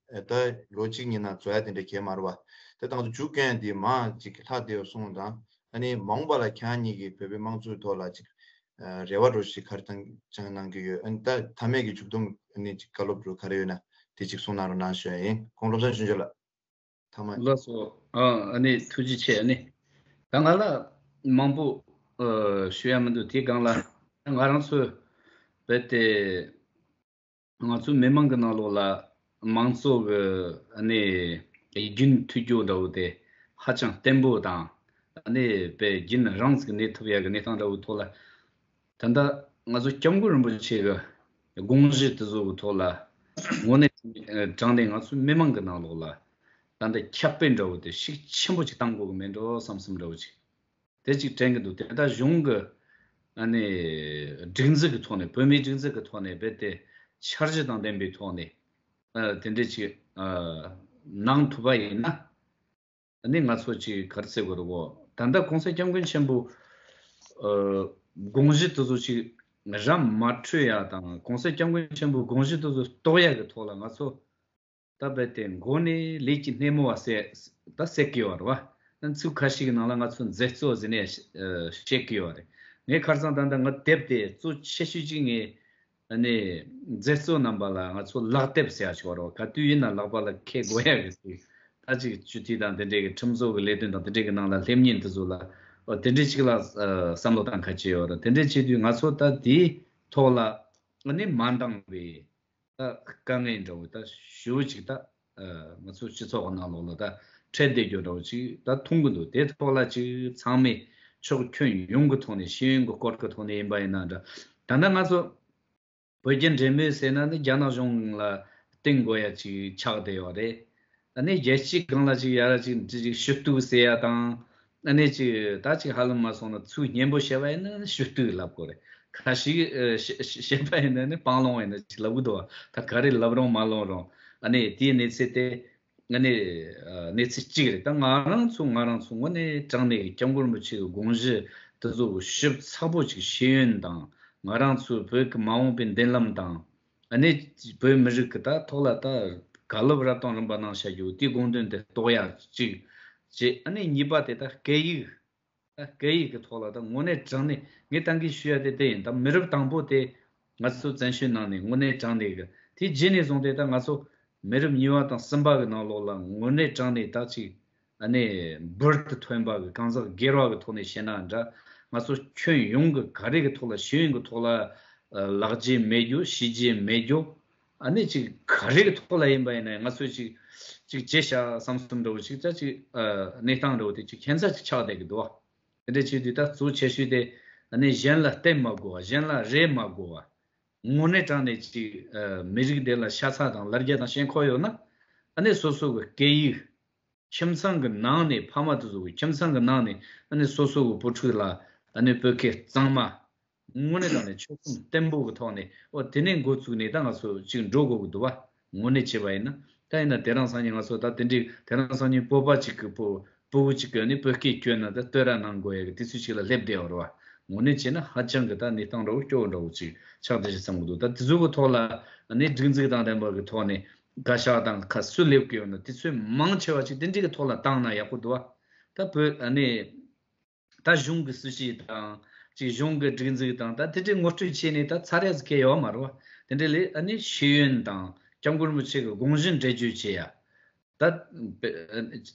ད་ལོ་གཅིག་གཉིས་ནང་རྫོགས་ཡ་དེ་འདྲ་གས་མ་རེད་བ། དེ་ད་ང་ཚོ་མཇུག་སྐྱོན་འདི་མང་ཅིག་ལྷག་བསྡད་ཡོད་གསུངས་དང་ཨ་ནི་མ་འོངས་པ་ལ་ཁྱེད་རང་གཉིས་ཀྱི་བོད་པའི་དམངས་གཙོའི་ཐོག་ལ་ཅིག་རེ་བ་རོ་ཞིག་ག་རེ་བཏང་གནང་གི་ཡོད། ཨ་ནི་ད་མཐའ་མའི་གི་མཇུག་སྡོམ་ཨ་ནི་ཅིག་བཀའ་སློབ་རུ་ག་རེ་ཡོད་ན་དེ་ཅིག་གསུང་གནང་རོགས་གནང་ཞུ་ཡ་ཡིན། དགུང་ལོ་སུམ་ཅུ་ལ། ཐ་མ། ལགས་སོ། ཨ་ཨ་ནི་ཐུགས་རྗེ་ཆེ། ཨ་ནི་ད་ང་ལ་མང་པོ་ཨ་ཞུ་ཡ་མི་འདུག་དེའི་སྒང་ལ་ང་རང་ཚོས་རྦད་དེ་ ང་ཚོའི་མི་མང་གི་ནང་ལོགས་ལ་མང་གཙོ་གི་ཨ་ནི་རྒྱུན་མཐུད་རྒྱུ་འདྲ་བོ་དེ་ཧ་ཅང་བརྟན་པོ་དང་། ཨ་ནི་དཔེ་རྒྱུན་རིང་ཟིག་གནས་ཐུབ་ཡ་གི་གནས་སྟངས་འདྲ་བོའི་ཐོག་ལ། ད་ལྟ་ང་ཚོ་སྐྱབས་མགོན་རིན་པོ་ཆེ་གི་དགོངས་གཞི་དེ་ཚོ་གི་ཐོག་ལ་དངོས་གནས་དྲང་གནས་ང་ཚོའི་མི་མང་གི་ནང་ལོགས་ལ་ད་ལྟ་ཁྱབ་སྤེལ་འདྲ་བོ་དེ་ཤུགས་ཆེན་པོ་ཅིག་བཏང་དགོས་གི་མེད་འགྲོ་བསམ་བསམ་འདྲ་བོ་ཅིག་དེ་གཅིག་དྲན་གི་འདུག་དེ་ལྟར་གཞུང་གི་ཨ་ནི་སྒྲིག་འཛུགས་ཀྱི་ཐོག་ནས། བོད་མིའི་སྒྲིག་འཛུགས་ཀྱི་ཐོག་ནས་རྦད་དེ་འཆར་གཞི་དང་ལྡན་པའི་ཐོག་ནས་ཨ་དེ་འདྲས་ཅིག་ཨ་གནང་ཐུབ་པ་ཡིན་ན། ཨ་ནི་ང་ཚོ་ཅིག་ག་རེ་ཟེར་དགོས་རེད་གོ། ད་ལྟ་གོང་ས་སྐྱབས་མགོན་ཆེན་པོ་ཨ་དགོངས་གཞི་དེ་ཚོ་ཅིག་ར་མ་འཕྲོད་ཡ་དང་། གོང་ས་སྐྱབས་མགོན་ཆེན་པོའི་དགོངས་གཞི་དེ་ཚོ་རྟོགས་ཡ་གི་ཐོག་ལ་ང་ཚོ་ད་རྦད་དེ་མགོ་ནས་ལས་ཀྱི་སྣེ་མོ་བ་ཟེར་ད་ཟེར་གི་ཡོད་རེད་བ། ཚིག་ཁ་ཤས་ཀྱི་ནང་ལ་ང་ཚོ་མཛད་གཙོ་ཟེར་ནས་བཤད་ཀྱི་ཡོད་རེད། ངས་ཁ་སང་ད་ལྟ་ང་དེབ་དེ་གཙོ་ཆེ་ཤོས་ཅིག་ངས་ཨ་ནི་མཛད་གཙོ་རྣམ་པ་ལ་ང་ཚོ་ལག་དེབ་ཟེར་ཡ་ཞིག་ཡོད་རེད་བ། ག་དུས་ཡིན་ན་ལག་པ་ལ་འཁྱེར་དགོས་ཡ་གི་ཅིག་ད་ཅིག་སྤྱི་འཐུས་དང་དེ་འདྲས་ཀྱི་ཁྲིམས་བཟོ་གི་ལས་དོན་དང་དེ་འདྲས་ཀྱི་ནང་ལ་སླེབས་ཉིན་དེ་ཚོ་ལ་འོ་དེ་འདྲས་ཅིག་ལ་བསམ་བློ་བཏང་ཁ་ཆེ་ཡོད་རེད། དེ་འདྲས་བྱེད་དུས་ང་ཚོ་ད་དེའི་ཐོག་ལ་ཨ་ནི་མ་འདང་བའི་ད་དཀའ་ངལ་འདྲ་བོ་ད་ཞེ་པོ་ཅིག་ད་ཨ་ང་ཚོ་སྤྱི་ཚོགས་ཀྱི་ནང་ལོགས་ལ་ད་འཕྲད་བསྡད་རྒྱུ་འདྲ་བོ་ཅིག་ད་མཐོང་གི་འདུག་དེ་ཐོག་ལ་ཅིག་ཚང་མས་ཕྱོགས་ཁྱོན་ཡོངས་ཀྱི་ཐོག་ནས། ཤེས་ཡོན་གྱི་སྐོར་གྱི་ཐོག་ནས་ཡིན་པ་ཡིན་ན་འདྲ། ད་ལྟ་ང་ཚོ་བོད་རྒྱ་འབྲེལ་མོལ་ཟེར་ན་ནི་རྒྱ་ནག་གཞུང་ལ་བརྟེན་དགོས་ཡ་ཅིག་ཆགས་བསྡད་ཡོད་རེད། ཨ་ནི་རྒྱལ་སྤྱིའི་སྒང་ལ་ཅིག་ཡ་ར་ཅིག་འདི་ཅིག་ཞུ་གཏུག་ཟེར་ཡ་དང་། ཨ་ནི་ཅིག་ད་ཅིག་ཧ་ལམ་མ་སོང་ན་ཚུར་སྙན་པོ་བཤད་པ་ཡིན་ན་ནི་ཞུ་གཏུག་ལབ་དགོས་རེད། ཁ་ཤས་ཨ་བཤད་བཤད་པ་ཡིན་ན་ནི་སྤང་བླང་ཡིན་ན་ཅིག་ལབ་གི་འདུག་བ། ད་ག་རེ་ལབ་རུང་མ་ལབ་རུང་། ཨ་ནི་དེའི་གནས་ཚུལ་དེ་ཨ་ནི་ཨ་གནས་ཚུལ་གཅིག་རེད། ད་ང་རང་ཚོ་ང་རང་ཚོ་དངོས་གནས་དྲང་གནས་ཀྱི་སྐྱབས་མགོན་རིན་པོ་ཆེ་གི་དགོངས་གཞི་དེ་ཚོ་ཞིབ་ཚགས་པོ་ཅིག་ཤེས་ཡོན་དང་། ང་རང་ཚོའི་བོད་ཀྱི་མ་འོངས་པའི་མདུན་ལམ་དང་། ཨ་ནི་བོད་མི་རིགས་ཀྱི་ད་ཐོག་ལ་ད་བཀའ་སློབ་རབ་དང་རིམ་པ་གནང་བཞག་རྒྱུ་དེའི་དགོངས་དོན་དེ་རྟོགས་ཡ་གཅིག་བྱས། ཨ་ནི་གཉིས་པ་དེ་ད་སྐད་ཡིག་ད་སྐད་ཡིག་གི་ཐོག་ལ་ད་དངོས་གནས་དྲང་གནས་ངས་ད་གིན་ཞུ་ཡ་དེ་དེ་ཡིན། ད་མི་རབས་དང་པོ་དེ་ང་ཚོ་བཙན་བྱོལ་ནང་ནས་དངོས་གནས་དྲང་གནས་ཀྱི། དེ་རྗེས་ནས་བཟུང་སྟེ་ད་ང་ཚོ་མི་རབས་གཉིས་པ་དང་གསུམ་པ་གི་ནང་ལོགས་ལ་དངོས་གནས་དྲང་གནས་ད་ཅིག་ཨ་ནི་འབུར་དུ་ཐོན་པ་གི་གང་ཟག་སྒེར་བ་གི་ཐོག་ནས་བཤད་ན་འདྲ། ང་ཚོ་ཁྱོན་ཡོངས་ཀྱི་ག་རེ་གི་ཐོག་ལ་ཤེས་ཡོན་གི་ཐོག་ལ་ཨ་ལག་རྗེས་མེད་རྒྱུ། ཤེས་རྗེས་མེད་རྒྱུ། ཨ་ནི་ཅིག་ག་རེ་གི་ཐོག་ལ་ཡིན་པ་ཡིན་ན་ང་ཚོས་ཅིག་ཅིག་བྱས་ཤག་བསམ་བསམ་འདྲ་བོ་ཅིག་ད་ཅིག་ཨ་གནས་སྟངས་འདྲ་བོ་དེ་ཅིག་ཁྱད་མཚར་ཅིག་ཆགས་བསྡད་ཀྱི་འདུག་བ། དེ་འདྲ་བྱེད་དུས་ད་གཙོ་ཆེ་ཤོས་དེ་ཨ་ནི་གཞན་ལ་བརྟེན་མ་དགོས་པ། གཞན་ལ་རེ་མ་དགོས་པ། དངོས་གནས་དྲང་གནས་ཅིག་ཨ་མི་རིགས་དེ་ལ་ཤ་ཚ་དང་ལ་རྒྱ་དང་ཞེན་ཁོག་ཡོད་ན། ཨ་ནི་སོ་སོ་གི་སྐད་ཡིག་ཁྱིམ་ཚང་གི་ནང་ནས། ཕ་མ་དེ་ཚོ་གི་ཁྱིམ་ཚང་གི་ནང་ནས་ཨ་ནི་སོ་སོ་གི་བུ་ཕྲུག་ལ་ཨ་ནི་བོད་སྐད་གཙང་མ། དངོས་གནས་དྲང་གནས་ཆོད་སེམས་བརྟན་པོ་གི་ཐོག་ནས། འོ་དེ་ནས་འགོ་བཙུགས་ནས་ད་ང་ཚོ་ཅིག་འགྲོ་དགོས་ཀྱི་འདུག་བ། དངོས་གནས་བྱས་པ་ཡིན་ན། ད་ཡིན་ན་དེ་རིང་སང་ཉིན་ང་ཚོ་ད་དེ་འདྲའི་དེ་རིང་སང་ཉིན་བོད་པ་ཅིག་གི་བུ་བུ་གུ་ཅིག་གིས་ནི་བོད་སྐད་བསྐྱོན་ན་ད་བསྟོད་ར་གནང་དགོས་ཡ་གི་དུས་ཚོད་ཅིག་ལ་སླེབས་བསྡད་ཡོད་རེད་བ། དངོས་གནས་བྱས་ན་ཧ་ཅང་གི་ད་གནས་སྟངས་འདྲ་བོ་སྐྱོ་བོ་འདྲ་བོ་ཅིག་ཆགས་བསྡད་ཤག་བསམ་གི་འདུག་ད་དེ་ཚོ་གི་ཐོག་ལ་ནི་སྒྲིག་འཛུགས་དང་ལྡན་པ་གི་ཐོག་ནས་བཀའ་ཤག་དང་ཁ་སུ་སླེབས་ཀྱི་ཡོད་ན། དུས་ཚོད་མང་ཆེ་བ་ཅིག་དེ་འདྲའི་གི་ཐོག་ལ་བཏང་ན་ཡག་པོ་འདུག་བ། ད་བོད་ཨ་ནི། ད་གཞུང་གི་སྲིད་བྱུས་དང་ཅིག་གཞུང་གི་སྒྲིག་འཛུགས་དང་ད་དེ་འདྲའི་ངོ་སྤྲོད་བྱས་ནས་ད་ཚར་ཡ་ཟིག་གལ་ཡོད་མ་རེད་བ། དེ་འདྲ་ལས་ཨ་ནི་ཤེས་ཡོན་དང་སྐྱབས་མགོན་རིན་པོ་ཆེ་གི་དགོངས་གཞི་འགྲེལ་བརྗོད་བྱེད་ཡ། ད་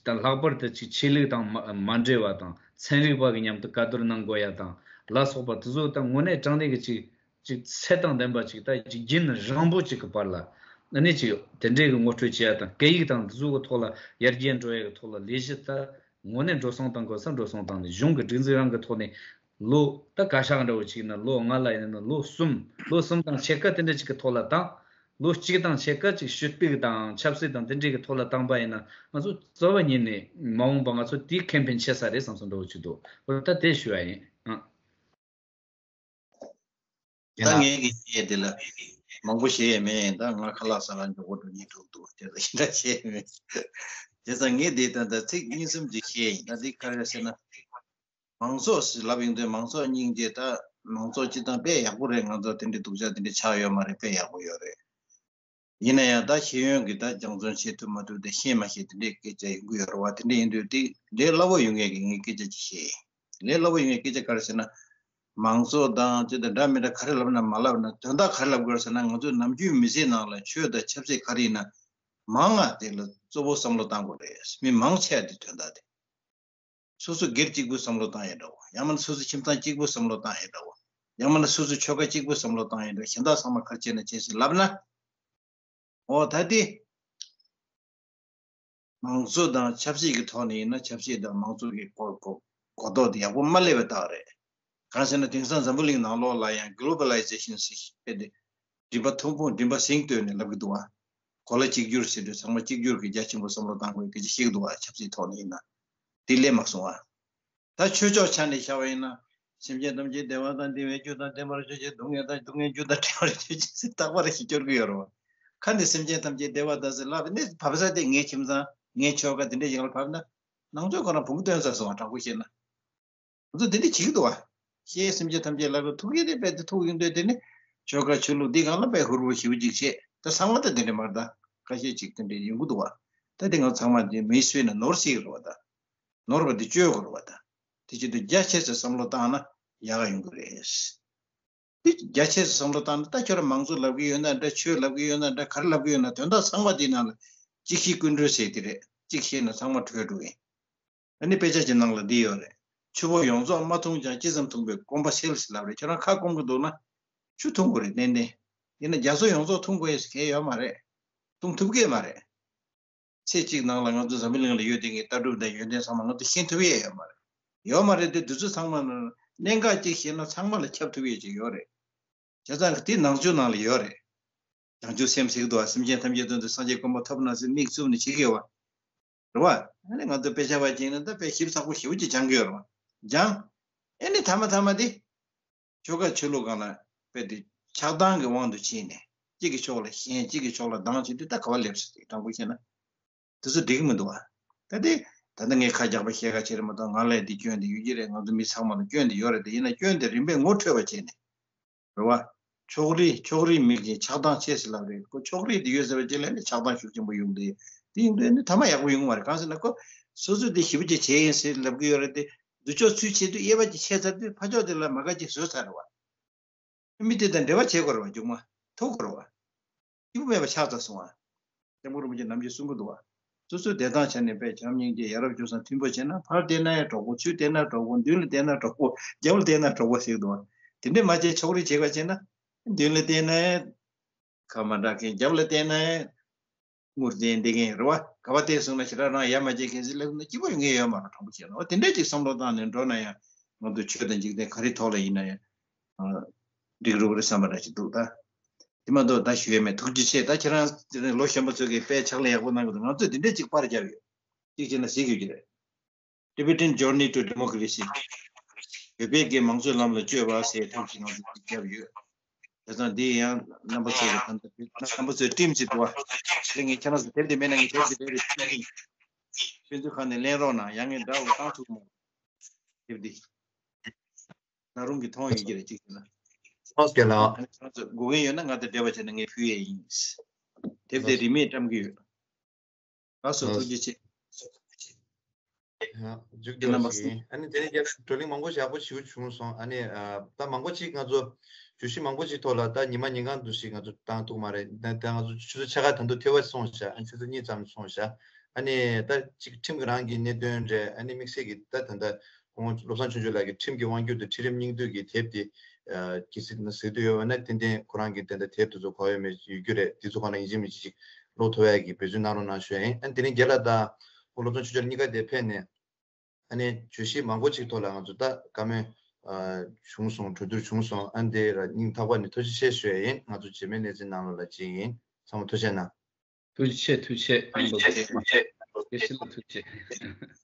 ད་ལྷག་པར་དུ་ཅིག་ཆོས་ལུགས་དང་མ་མ་འབྲེལ་བ་དང་། ཚན་རིག་པ་གི་མཉམ་དུ་བཀའ་བསྡུར་གནང་དགོས་ཡ་དང་ལ་སོགས་པ་དེ་ཚོ་ད་དངོས་གནས་དྲང་གནས་ཀྱི་ཅིག་ཅིག་ཚད་དང་ལྡན་པ་ཅིག་ད་ཅིག་རྒྱུན་རིང་པོ་ཅིག་གི་བར་ལ་ཨ་ནི་ཅིག་དེ་འདྲའི་གི་ངོ་སྤྲོད་བྱེད་ཡ་དང་། སྐད་ཡིག་དང་དེ་ཚོ་གི་ཐོག་ལ་ཡར་རྒྱས་འགྲོ་ཡ་གི་ཐོག་ལ་ལས་གཞི་ད་དངོས་གནས་འགྲོ་སོང་བཏང་དགོས་ས་འགྲོ་སོང་བཏང་ནས། གཞུང་གི་སྒྲིག་འཛུགས་རང་གི་ཐོག་ནས་ལོ་ད་བཀའ་ཤག་འདྲ་བོ་ཅིག་ན་ལོ་ལྔ་ལ་ཡིན་ན་ལོ་གསུམ། ལོ་གསུམ་དང་ཕྱེད་ཀ་དེ་འདྲ་ཅིག་གི་ཐོག་ལ་བཏང་། ལོ་གཅིག་དང་ཕྱེད་ཀ་ཅིག་ཞུ་གཏུག་དང་ཆབ་སྲིད་དང་དེ་འདྲའི་གི་ཐོག་ལ་བཏང་པ་ཡིན་ན། ང་ཚོ་རྩ་བ་ཉིད་ནས་མ་འོངས་པ་ང་ཚོ་དེའི་ཁེ་ཕན་ཆེ་ས་རེད་བསམ་བསམ་འདྲ་བོ་ཅིག་འདུག་འོ་ད་དེ་ཞུ་ཡ་ཡིན། ཨ། ད་ངས་ཀྱི་བཤད་དེ་ལ་མང་པོ་བཤད་ཡས་མེད། ད་ང་ཁ་ལག་ཟ་ལ་འཇོག་གོ་འགྲོ་ཉིད་འགྲོ་འདུག་དེ་ལ་ཤིན་ཏུ་བཤད་ཡས་མེད། བྱས་ཙང་ངས་དེ་ད་ད་ཚིག་གཉིས་གསུམ་ཅིག་བཤད་ཡིན། ད་འདི་ག་རེ་ཟེར་ན། མང་ཚོགས་ཟེར་ལབ་ཡོང་དུས་མང་ཚོགས་སྙིང་རྗེ། ད་མང་ཚོགས་སྤྱི་བཏང་དཔེ་ཡག་པོ་རེད། ང་ཚོ་དེ་འདྲའི་སྡུག་ཅག་དེ་འདྲའི་ཆགས་ཡོད་མ་རེད། དཔེ་ཡག་པོ་ཡོད་རེད། ཡིན་ན་ཡང་ད་ཤེས་ཡོན་གྱི་ད་སྦྱང་བརྩོན་བྱེད་ཐུབ་མ་ཐུབ་དེ་ཤེས་མ་ཤེས་དེ་འདྲའི་སྐད་ཆ་ཡོང་གི་ཡོད་རེད་བ། དེ་འདྲ་ཡིན་དུས་དེ་ལས་སླ་བོ་ཡོང་ངེས་ཀྱི་ངས་སྐད་ཆ་ཅིག་བཤད་ཡིན། ལས་སླ་བོ་ཡོང་ངེས་སྐད་ཆ་ག་རེ་ཟེར་ན། མང་ཚོགས་དང་ཅི་དང་འདྲ་མི་འདྲ་ག་རེ་ལབ་ན་མ་ལབ་ན་དོན་དག་ག་རེ་ལབ་དགོས་རེད་ཟེར་ན། ང་ཚོའི་ནམ་རྒྱུན་མི་ཚེའི་ནང་ལ་ཆོས་དང་ཆབ་སྲིད་ག་རེ་ཡིན་ན་མང་ང་དེ་ལ་གཙོ་བོ་བསམ་བློ་བཏང་དགོས་རེད། མི་མང་ཆེ་བ་དེ་དོན་དག་དེ། སོ་སོ་སྒེར་གཅིག་པུས་བསམ་བློ་བཏང་ཡས་འདྲ་བོ། ཡང་མིན་ན་སོ་སོ་ཁྱིམ་ཚང་གཅིག་པུས་བསམ་བློ་བཏང་ཡས་འདྲ་བོ། ཡང་མིན་ན་སོ་སོ་ཆོལ་ཁ་གཅིག་པུས་བསམ་བློ་བཏང་ཡས་འདྲ་བོ། གཞན་དག་ཚང་མ་ག་རེ་བྱས་ན་བྱས་ཟེར་ལབ་ན། འོ་ད་དེ། མང་གཙོ་དང་ཆབ་སྲིད་ཀྱི་ཐོག་ནས་ཡིན་ན་ཆབ་སྲིད་དང་མང་གཙོ་གི་གོ་གོ་གོ་རྟོགས་དེ་ཡག་པོ་མ་སླེབས་པའི་རྟགས་རེད། གང་ཟེར་ན་དེང་སང་འཛམ་བུ་གླིང་ནང་ལོགས་ལ་ཡང་གོ་ལོ་བྷ་ལའི་ཟེ་ཤན་ཟེར་བྱས་ཏེ། མགྲིན་པ་མཐོན་པོ་མགྲིན་པ་ཟིང་བཏོན་ནས་ལབ་ཀྱི་འདུག་བ། གོ་ལ་གཅིག་གྱུར་ཟེར་དུས་ཚང་མ་གཅིག་གྱུར་གྱི་རྒྱ་ཆེན་པོ་བསམ་བློ་བཏང་དགོས་སྐད་ཆ་བཤད་ཀྱི་འདུག་བ། ཆབ་སྲིད་ཐོག་ནས་ཡིན་ན། དེ་སླེབས་མ་སོང་བ། ད་ཆོས་ཕྱོགས་ཆ་ནས་བྱ་བ་ཡིན་ན། སེམས་ཅན་ཐམས་ཅད་བདེ་བ་དང་བདེ་བའི་རྒྱུ་དང་བདེ་བར་གྱུར་ཅིག་སྡུག་བསྔལ་དང་སྡུག་བསྔལ་རྒྱུ་དང་བྲལ་བར་གྱུར་ཅིག་ཟེར་རྟག་པར་ཞིག་སྐྱོར་གྱི་ཡོད་རེད་བ། ཁ་ནས་སེམས་ཅན་ཐམས་ཅད་བདེ་བ་དང་ཟེར་ལབ་ནས་བབས་ས་དེ་ངའི་ཁྱིམ་ཚང་ངའི་ཆོལ་ཁ་དེ་འདྲ་ཞིག་ལ་བབས་ན། ནང་ཆོས་ཁོ་རང་བུང་བཏོན་ཚར་སོང་བ། དྲང་པོ་བཤད་ན། ང་ཚོ་དེ་འདྲ་བྱེད་ཀྱི་འདུག་བ། ཤེས་སེམས་ཅན་ཐམས་ཅད་ལ་ཐུག་ཡས་དེ་རྦད་དེ་ཐུག་ཡོང་དུས་དེ་ནི། ཆོལ་ཁ་ཆོས་ལུགས་འདི་སྒང་ལ་རྦད་ཧུར་པོ་ཞེ་པོ་ཅིག་བྱས། ད་ཚང་མ་ད་དེ་འདྲ་མ་རེད་ད། ཁ་ཤས་ཅིག་དེ་འདྲ་ཡོང་གི་འདུག་བ། ད་དེ་ང་ཚང་མ་དེ་མི་གསོས་ན་ནོར་སྲིད་རེད་བ་ད། ནོར་བ་དེ་བཅོས་དགོས་རེད་བ་ད། དེ་བྱེད་དུས་རྒྱ་ཆེ་ས་བསམ་བློ་བཏང་ན་ཡག་ག་ཡོང་གི་རེད། དེ་རྒྱ་ཆེ་ས་བསམ་བློ་བཏང་ན་ད་ཁྱོད་རང་མང་གཙོ་ལབ་ཀྱི་ཡོད་ན་འདྲ། ཆོས་ལབ་ཀྱི་ཡོད་ན་འདྲ། ག་རེ་ལབ་ཀྱི་ཡོད་ན་དོན་དག་ཚང་མ་དེའི་ནང་ལ་གཅིག་ཤེས་ཀུན་གྲོལ་ཟེར་དེ་རེད། གཅིག་ཤེས་ན་ཚང་མ་གྲོལ་འགྲོ་ཡིན། ཨ་ནི་དཔེ་ཆ་གྱི་ནང་ལ་འདི་ཡོད་རེད། ཆུ་བོ་ཡོངས་རྫོགས་མ་འཐུང་ཀྱང་ཅི་ཙམ་འཐུང་བའི་སྐོམ་པ་སེལ་ཟེར་ལབ་རེད། ཁྱོད་རང་ཁ་སྐོམ་གྱི་འདུག་ན། ཆུ་འཐུང་དགོས་རེད་ཏན་ཏན། ཡིན་ན་རྒྱ་མཚོ་ཡོངས་རྫོགས་འཐུང་དགོས་ཡས་གལ་ཡོད་མ་རེད། འཐུང་ཐུབ་ཀྱི་མ་རེད། ཚེ་གཅིག་ནང་ལ་ང་ཚོ་འཛམ་བུ་གླིང་ལ་ཡོད་དེ་ངའི་ལྟ་གྲུབ་དང་ཡོན་ཏན་ཚང་མ་ང་ཚོ་ཤེས་ཐུབ་ཡས་ཡོད་མ་རེད། ཡོད་མ་རེད་དེ་དུས་ཚོད་ཚང་མ་ནང་གནད་འགག་ཅིག་ཤེས་ན་ཚང་མ་ལ་ཁྱབ་ཐུབ་ཡས་ཅིག་ཡོད་རེད། བྱས་ཙང་དེ་ནང་ཆོས་ནང་ལ་ཡོད་རེད། བྱང་ཆུབ་སེམས་ཟེར་གི་འདུག་བ། སེམས་ཅན་ཐམས་ཅད་དོན་དུ་སངས་རྒྱས་གོ་འཕང་ཐོབ་ན་ཟེར་དམིགས་བཙུམ་ནས་བྱེད་ཀྱི་ཡོད་བ། རེད་བ། ཨ་ནི་ང་ཚོ་དཔེ་ཆ་བ་ཅིག་ཡིན་ན་ད་དཔེ་ཞིབ་ཚགས་པོ་ཞེ་པོ་ཅིག་སྦྱང་གི་ཡོད་རེད་བ། སྦྱང་། ཨ་ནི་མཐའ་མ་མཐའ་མ་དེ། ཆོལ་ཁ་ཆོས་ལུགས་སྒང་ལ་དཔེ་དེ་ཆགས་སྡང་གི་དབང་དུ་ཕྱིན་ནས་གཅིག་གི་ཕྱོགས་ལ་ཞེན། གཅིག་གི་ཕྱོགས་ལ་སྡང་བྱེད་དུས་ད་ག་བ་སླེབས་སོང་། དེ་དྲང་པོ་བཤད་ན། དེ་ཚོ་འགྲིག་གི་མི་འདུག་བ། ད་དེ་ད་ལྟ་ངས་ཁ་རྒྱག་པ་བཤད་ག་བྱེད་རེད་མ་གཏོགས་ང་ལ་དེ་སྐྱོན་དེ་ཡོད་ཀྱི་རེད། ང་ཚོ་མི་ཚང་མ་ལ་སྐྱོན་དེ་ཡོད་རེད། དེ་ཡིན་ན་སྐྱོན་དེ་རིམ་པས་ངོ་འཕྲོད་པ་བྱས་ནས། རེད་བ། ཕྱོགས་རིས་ཕྱོགས་རིས་མེད་ཅིང་ཆགས་སྡང་ཆེ་ཟེར་ལབ་རེད། ཁོ་ཕྱོགས་རིས་དེ་ཡོད་ཟེར་བ་ཅིག་ལ་ནི་ཆགས་སྡང་ཤུགས་ཆེན་པོ་ཡོང་དུས། དེ་ཡིན་དུས་ནི་ཐ་མ་ཡག་པོ་ཡོང་གི་མ་རེད། གང་ཟེར་ན་ཁོ་སོ་སོས་དེ་ཞེ་པོ་ཅིག་བྱས་ཡིན་ཟེར་ལབ་ཀྱི་ཡོད་རེད་དེ། འདུ་ཕྱོགས་ཚུར་ཕྱེ་དུས་དབྱེ་བ་ཅིག་ཕྱེ་ཚར་དུས་ཕར་ཕྱོགས་དེ་ལ་མ་དགའ་ཅིག་བཟོས་ཚར་རེད་བ། མི་དེ་དང་འབྲེལ་བ་བྱེད་དགོས་རེད་བ། མཇུག་མ་ཐུག་དགོས་རེད་བ། སྐྱིད་པོ་མེད་པ་ཆགས་ཚར་སོང་བ། སྐྱབས་མགོན་རིན་པོ་ཆེ་ནམ་རྒྱུན་གསུང་གི་འདུག་བ། སོ་སོའི་བདེ་ཐང་ཆ་ནས་དཔེ་བྱམས་སྙིང་རྗེ་ཡ་རབས་སྤྱོད་བཟང་མཐུན་པོ་བྱས་ན། ཕར་བལྟས་ན་ཡང་གྲོགས་པོ། ཚུར་བལྟས་ན་གྲོགས་པོ། མདུན་ལ་བལྟས་ན་གྲོགས་པོ། རྒྱབ་ལ་བལྟས་ན་གྲོགས་པོ་ཟེར་གི་འདུག་བ། དེ་འདྲས་མ་བྱས་ཕྱོགས་རིས་བྱེད་པ་བྱས་ན། མདུན་ལ་བལྟས་ན་ཡང་ཁ་མ་གྲག་མཁན། རྒྱབ་ལ་བལྟས་ན་ཡང་ངུར་བལྟས་བསྡད་མཁན་རེད་བ། ག་བ་བལྟས་སོང་ན་ཞེ་དྲག་རང་ཡ་མ་བྱེད་མཁན་ཟེར་ལབ་ན་སྐྱིད་པོ་ཡོང་མཁན་ཡོད་མ་རེད། དྲང་པོ་བཤད་ན། འོ་དེ་འདྲས་ཅིག་བསམ་བློ་བཏང་ནས་འགྲོ་ན་ཡང་ང་ཚོ་ཆོས་དང་འཇིག་རྟེན་ག་རེ་ཐོག་ལ་ཡིན་ན་ཡང་འགྲིག་རུ་རེད་བསམ་པ་འདྲ་ཅིག་འདུག་ད། དེ་མ་གཏོགས་ད་ཞུ་ཡས་མེད། ཐུགས་རྗེ་ཆེ། ད་ཁྱེད་རང་ལོ་གཞོན་པ་ཚོས་ཀྱི་དཔེ་ཕྱག་ལས་ཡག་པོ་གནང་གི་འདུག་ང་ཚོས་དེ་འདྲས་ཅིག་པར་བརྒྱབ་ཡོད། གཅིག་བྱས་ན་གཟིགས་དགོས་ཀྱི་རེད། Tibetan Journey to Democracy། བོད་པའི་གི་མང་གཙོའི་ལམ་ལ་བསྐྱོད་པ་ཟེར་ཐུགས་ཀྱི་ང་ཚོ་བརྒྱབ་ཡོད། བྱས་ཙང་འདི་ཡང་རྣམ་པ་ཚོས་ཀྱི་ད་ལྟ་རྣམ་པ་ཚོས་ཊིམ་ཅིག་འདུག་བ། དེ་ངས་ཁྱེད་རང་ཚོ་དེབ་དེ་མེད་ན་ངས་དེབ་དེ་སྤྲད་རེད། ཕན་ཚུན་ཁ་ནས་ལེན་རོགས་གནང་། ཡང་ངས་འདྲ་བོ་བཏང་ཐུབ་མོ། དེབ་འདི་ད་རུང་གི་མཐོང་ཡོད་ཀྱི་རེད། གཅིག་བྱས་ན། ལགས་སོ། ཨ་ནི་ཁྱེད་རང་ཚོ་དགོས་མཁན་ཡོད་ན་ང་དང་འབྲེལ་བ་བྱས་ན་ངས་ཕུལ་ཡས་ཡིན། དེབ་དེ་རིན་མེད་བཀྲམ་གྱི་ཡོད། ལགས་སོ། ཐུགས་རྗེ་ཆེ། མཇུག་སྐྱོར་ཞིག་ཡིན། ཨ་ནི་དེ་ནས་རྒྱབ་བགྲོ་གླེང་མང་པོ་ཞིག་ཡག་པོ་ཞིག་བྱུང་སོང་། ཨ་ནི་ད་མང་པོ་ཅིག་ང་ཚོ་བརྗོད་གཞི་མང་པོ་ཅིག་ཐོག་ལ་ད་ཉི་མ་ཉིན་གང་འདུག་ཞིག་ང་ཚོ་བཏང་ཐུབ་མ་རེད། ད་ད་ང་ཚོ་ཆུ་ཚོད་ཕྱེད་ཀ་ད་དུང་ཐེ་བ་སོང་ཤག་ཨ་ནི་ཆུ་ཚོད་གཉིས་ཙམ་སོང་ཤག་ཨ་ནི་ད་ཅིག་ཁྲིམས་ཀྱི་རང་གི་གནད་དོན་རེད། ཨ་ནི་དམིགས་བསལ་གྱི་ད་ད་ལྟ་ཁོང་བློ་བཟང་ཆོས་འབྱོར་ལགས་ཀྱི་ཁྲིམས་ཀྱི་དབང་སྒྱུར་དང་ཁྲིམས་རིམ་སྙིང་བསྡུས་ཀྱི་དེབ་དེ་གལ་སྲིད་ན་གཟིགས་འདོད་ཡོད་པ་ན་ཏན་ཏན་ཁོ་རང་གི་ཏན་ཏན་དེབ་དེ་ཚོ་གོ་ཡོད་མེད་ཡོད་རྒྱུ་རེད། དེ་ཚོ་གང་ལ་ཡིན་གཅིག་མིན་གཅིག་ཀློག་ཐུབ་ཡ་གི་འབད་བརྩོན་གནང་རོགས་གནང་ཞུ་ཡ་ཡིན། ཨ་ནི་དེ་རིང་རྒན་ལགས་དང་ཁོང་བློ་བཟང་ཆོས་འབྱོར་གཉིས་ཀ་དེ་ཕེབས་ནས་ཨ་ནི་བརྗོད་གཞི་མང་པོ་ཅིག་ཐོག་ལ་ང་ཚོ་ད་བཀའ་མོལ་བྱུང་སོང་། གྲོས་བསྡུར་བྱུང་སོང་། ཨ་ནི་དེ་ར་སྙིང་ཐག་པ་ནས་ཐུགས་རྗེ་ཆེ་ཞུ་ཡ་ཡིན། ང་ཚོ་རྗེས་མའི་གནས་ཚུལ་ནང་ལོགས་ལ་མཇལ་ཡིན། ཚང་མ་ཐུགས་རྗེ་གནང་། ཐུགས་རྗེ་ཆེ། ཐུགས་རྗེ་ཆེ། ཐུགས་རྗེ་ཆེ། ཐུགས་རྗེ་ཆེ།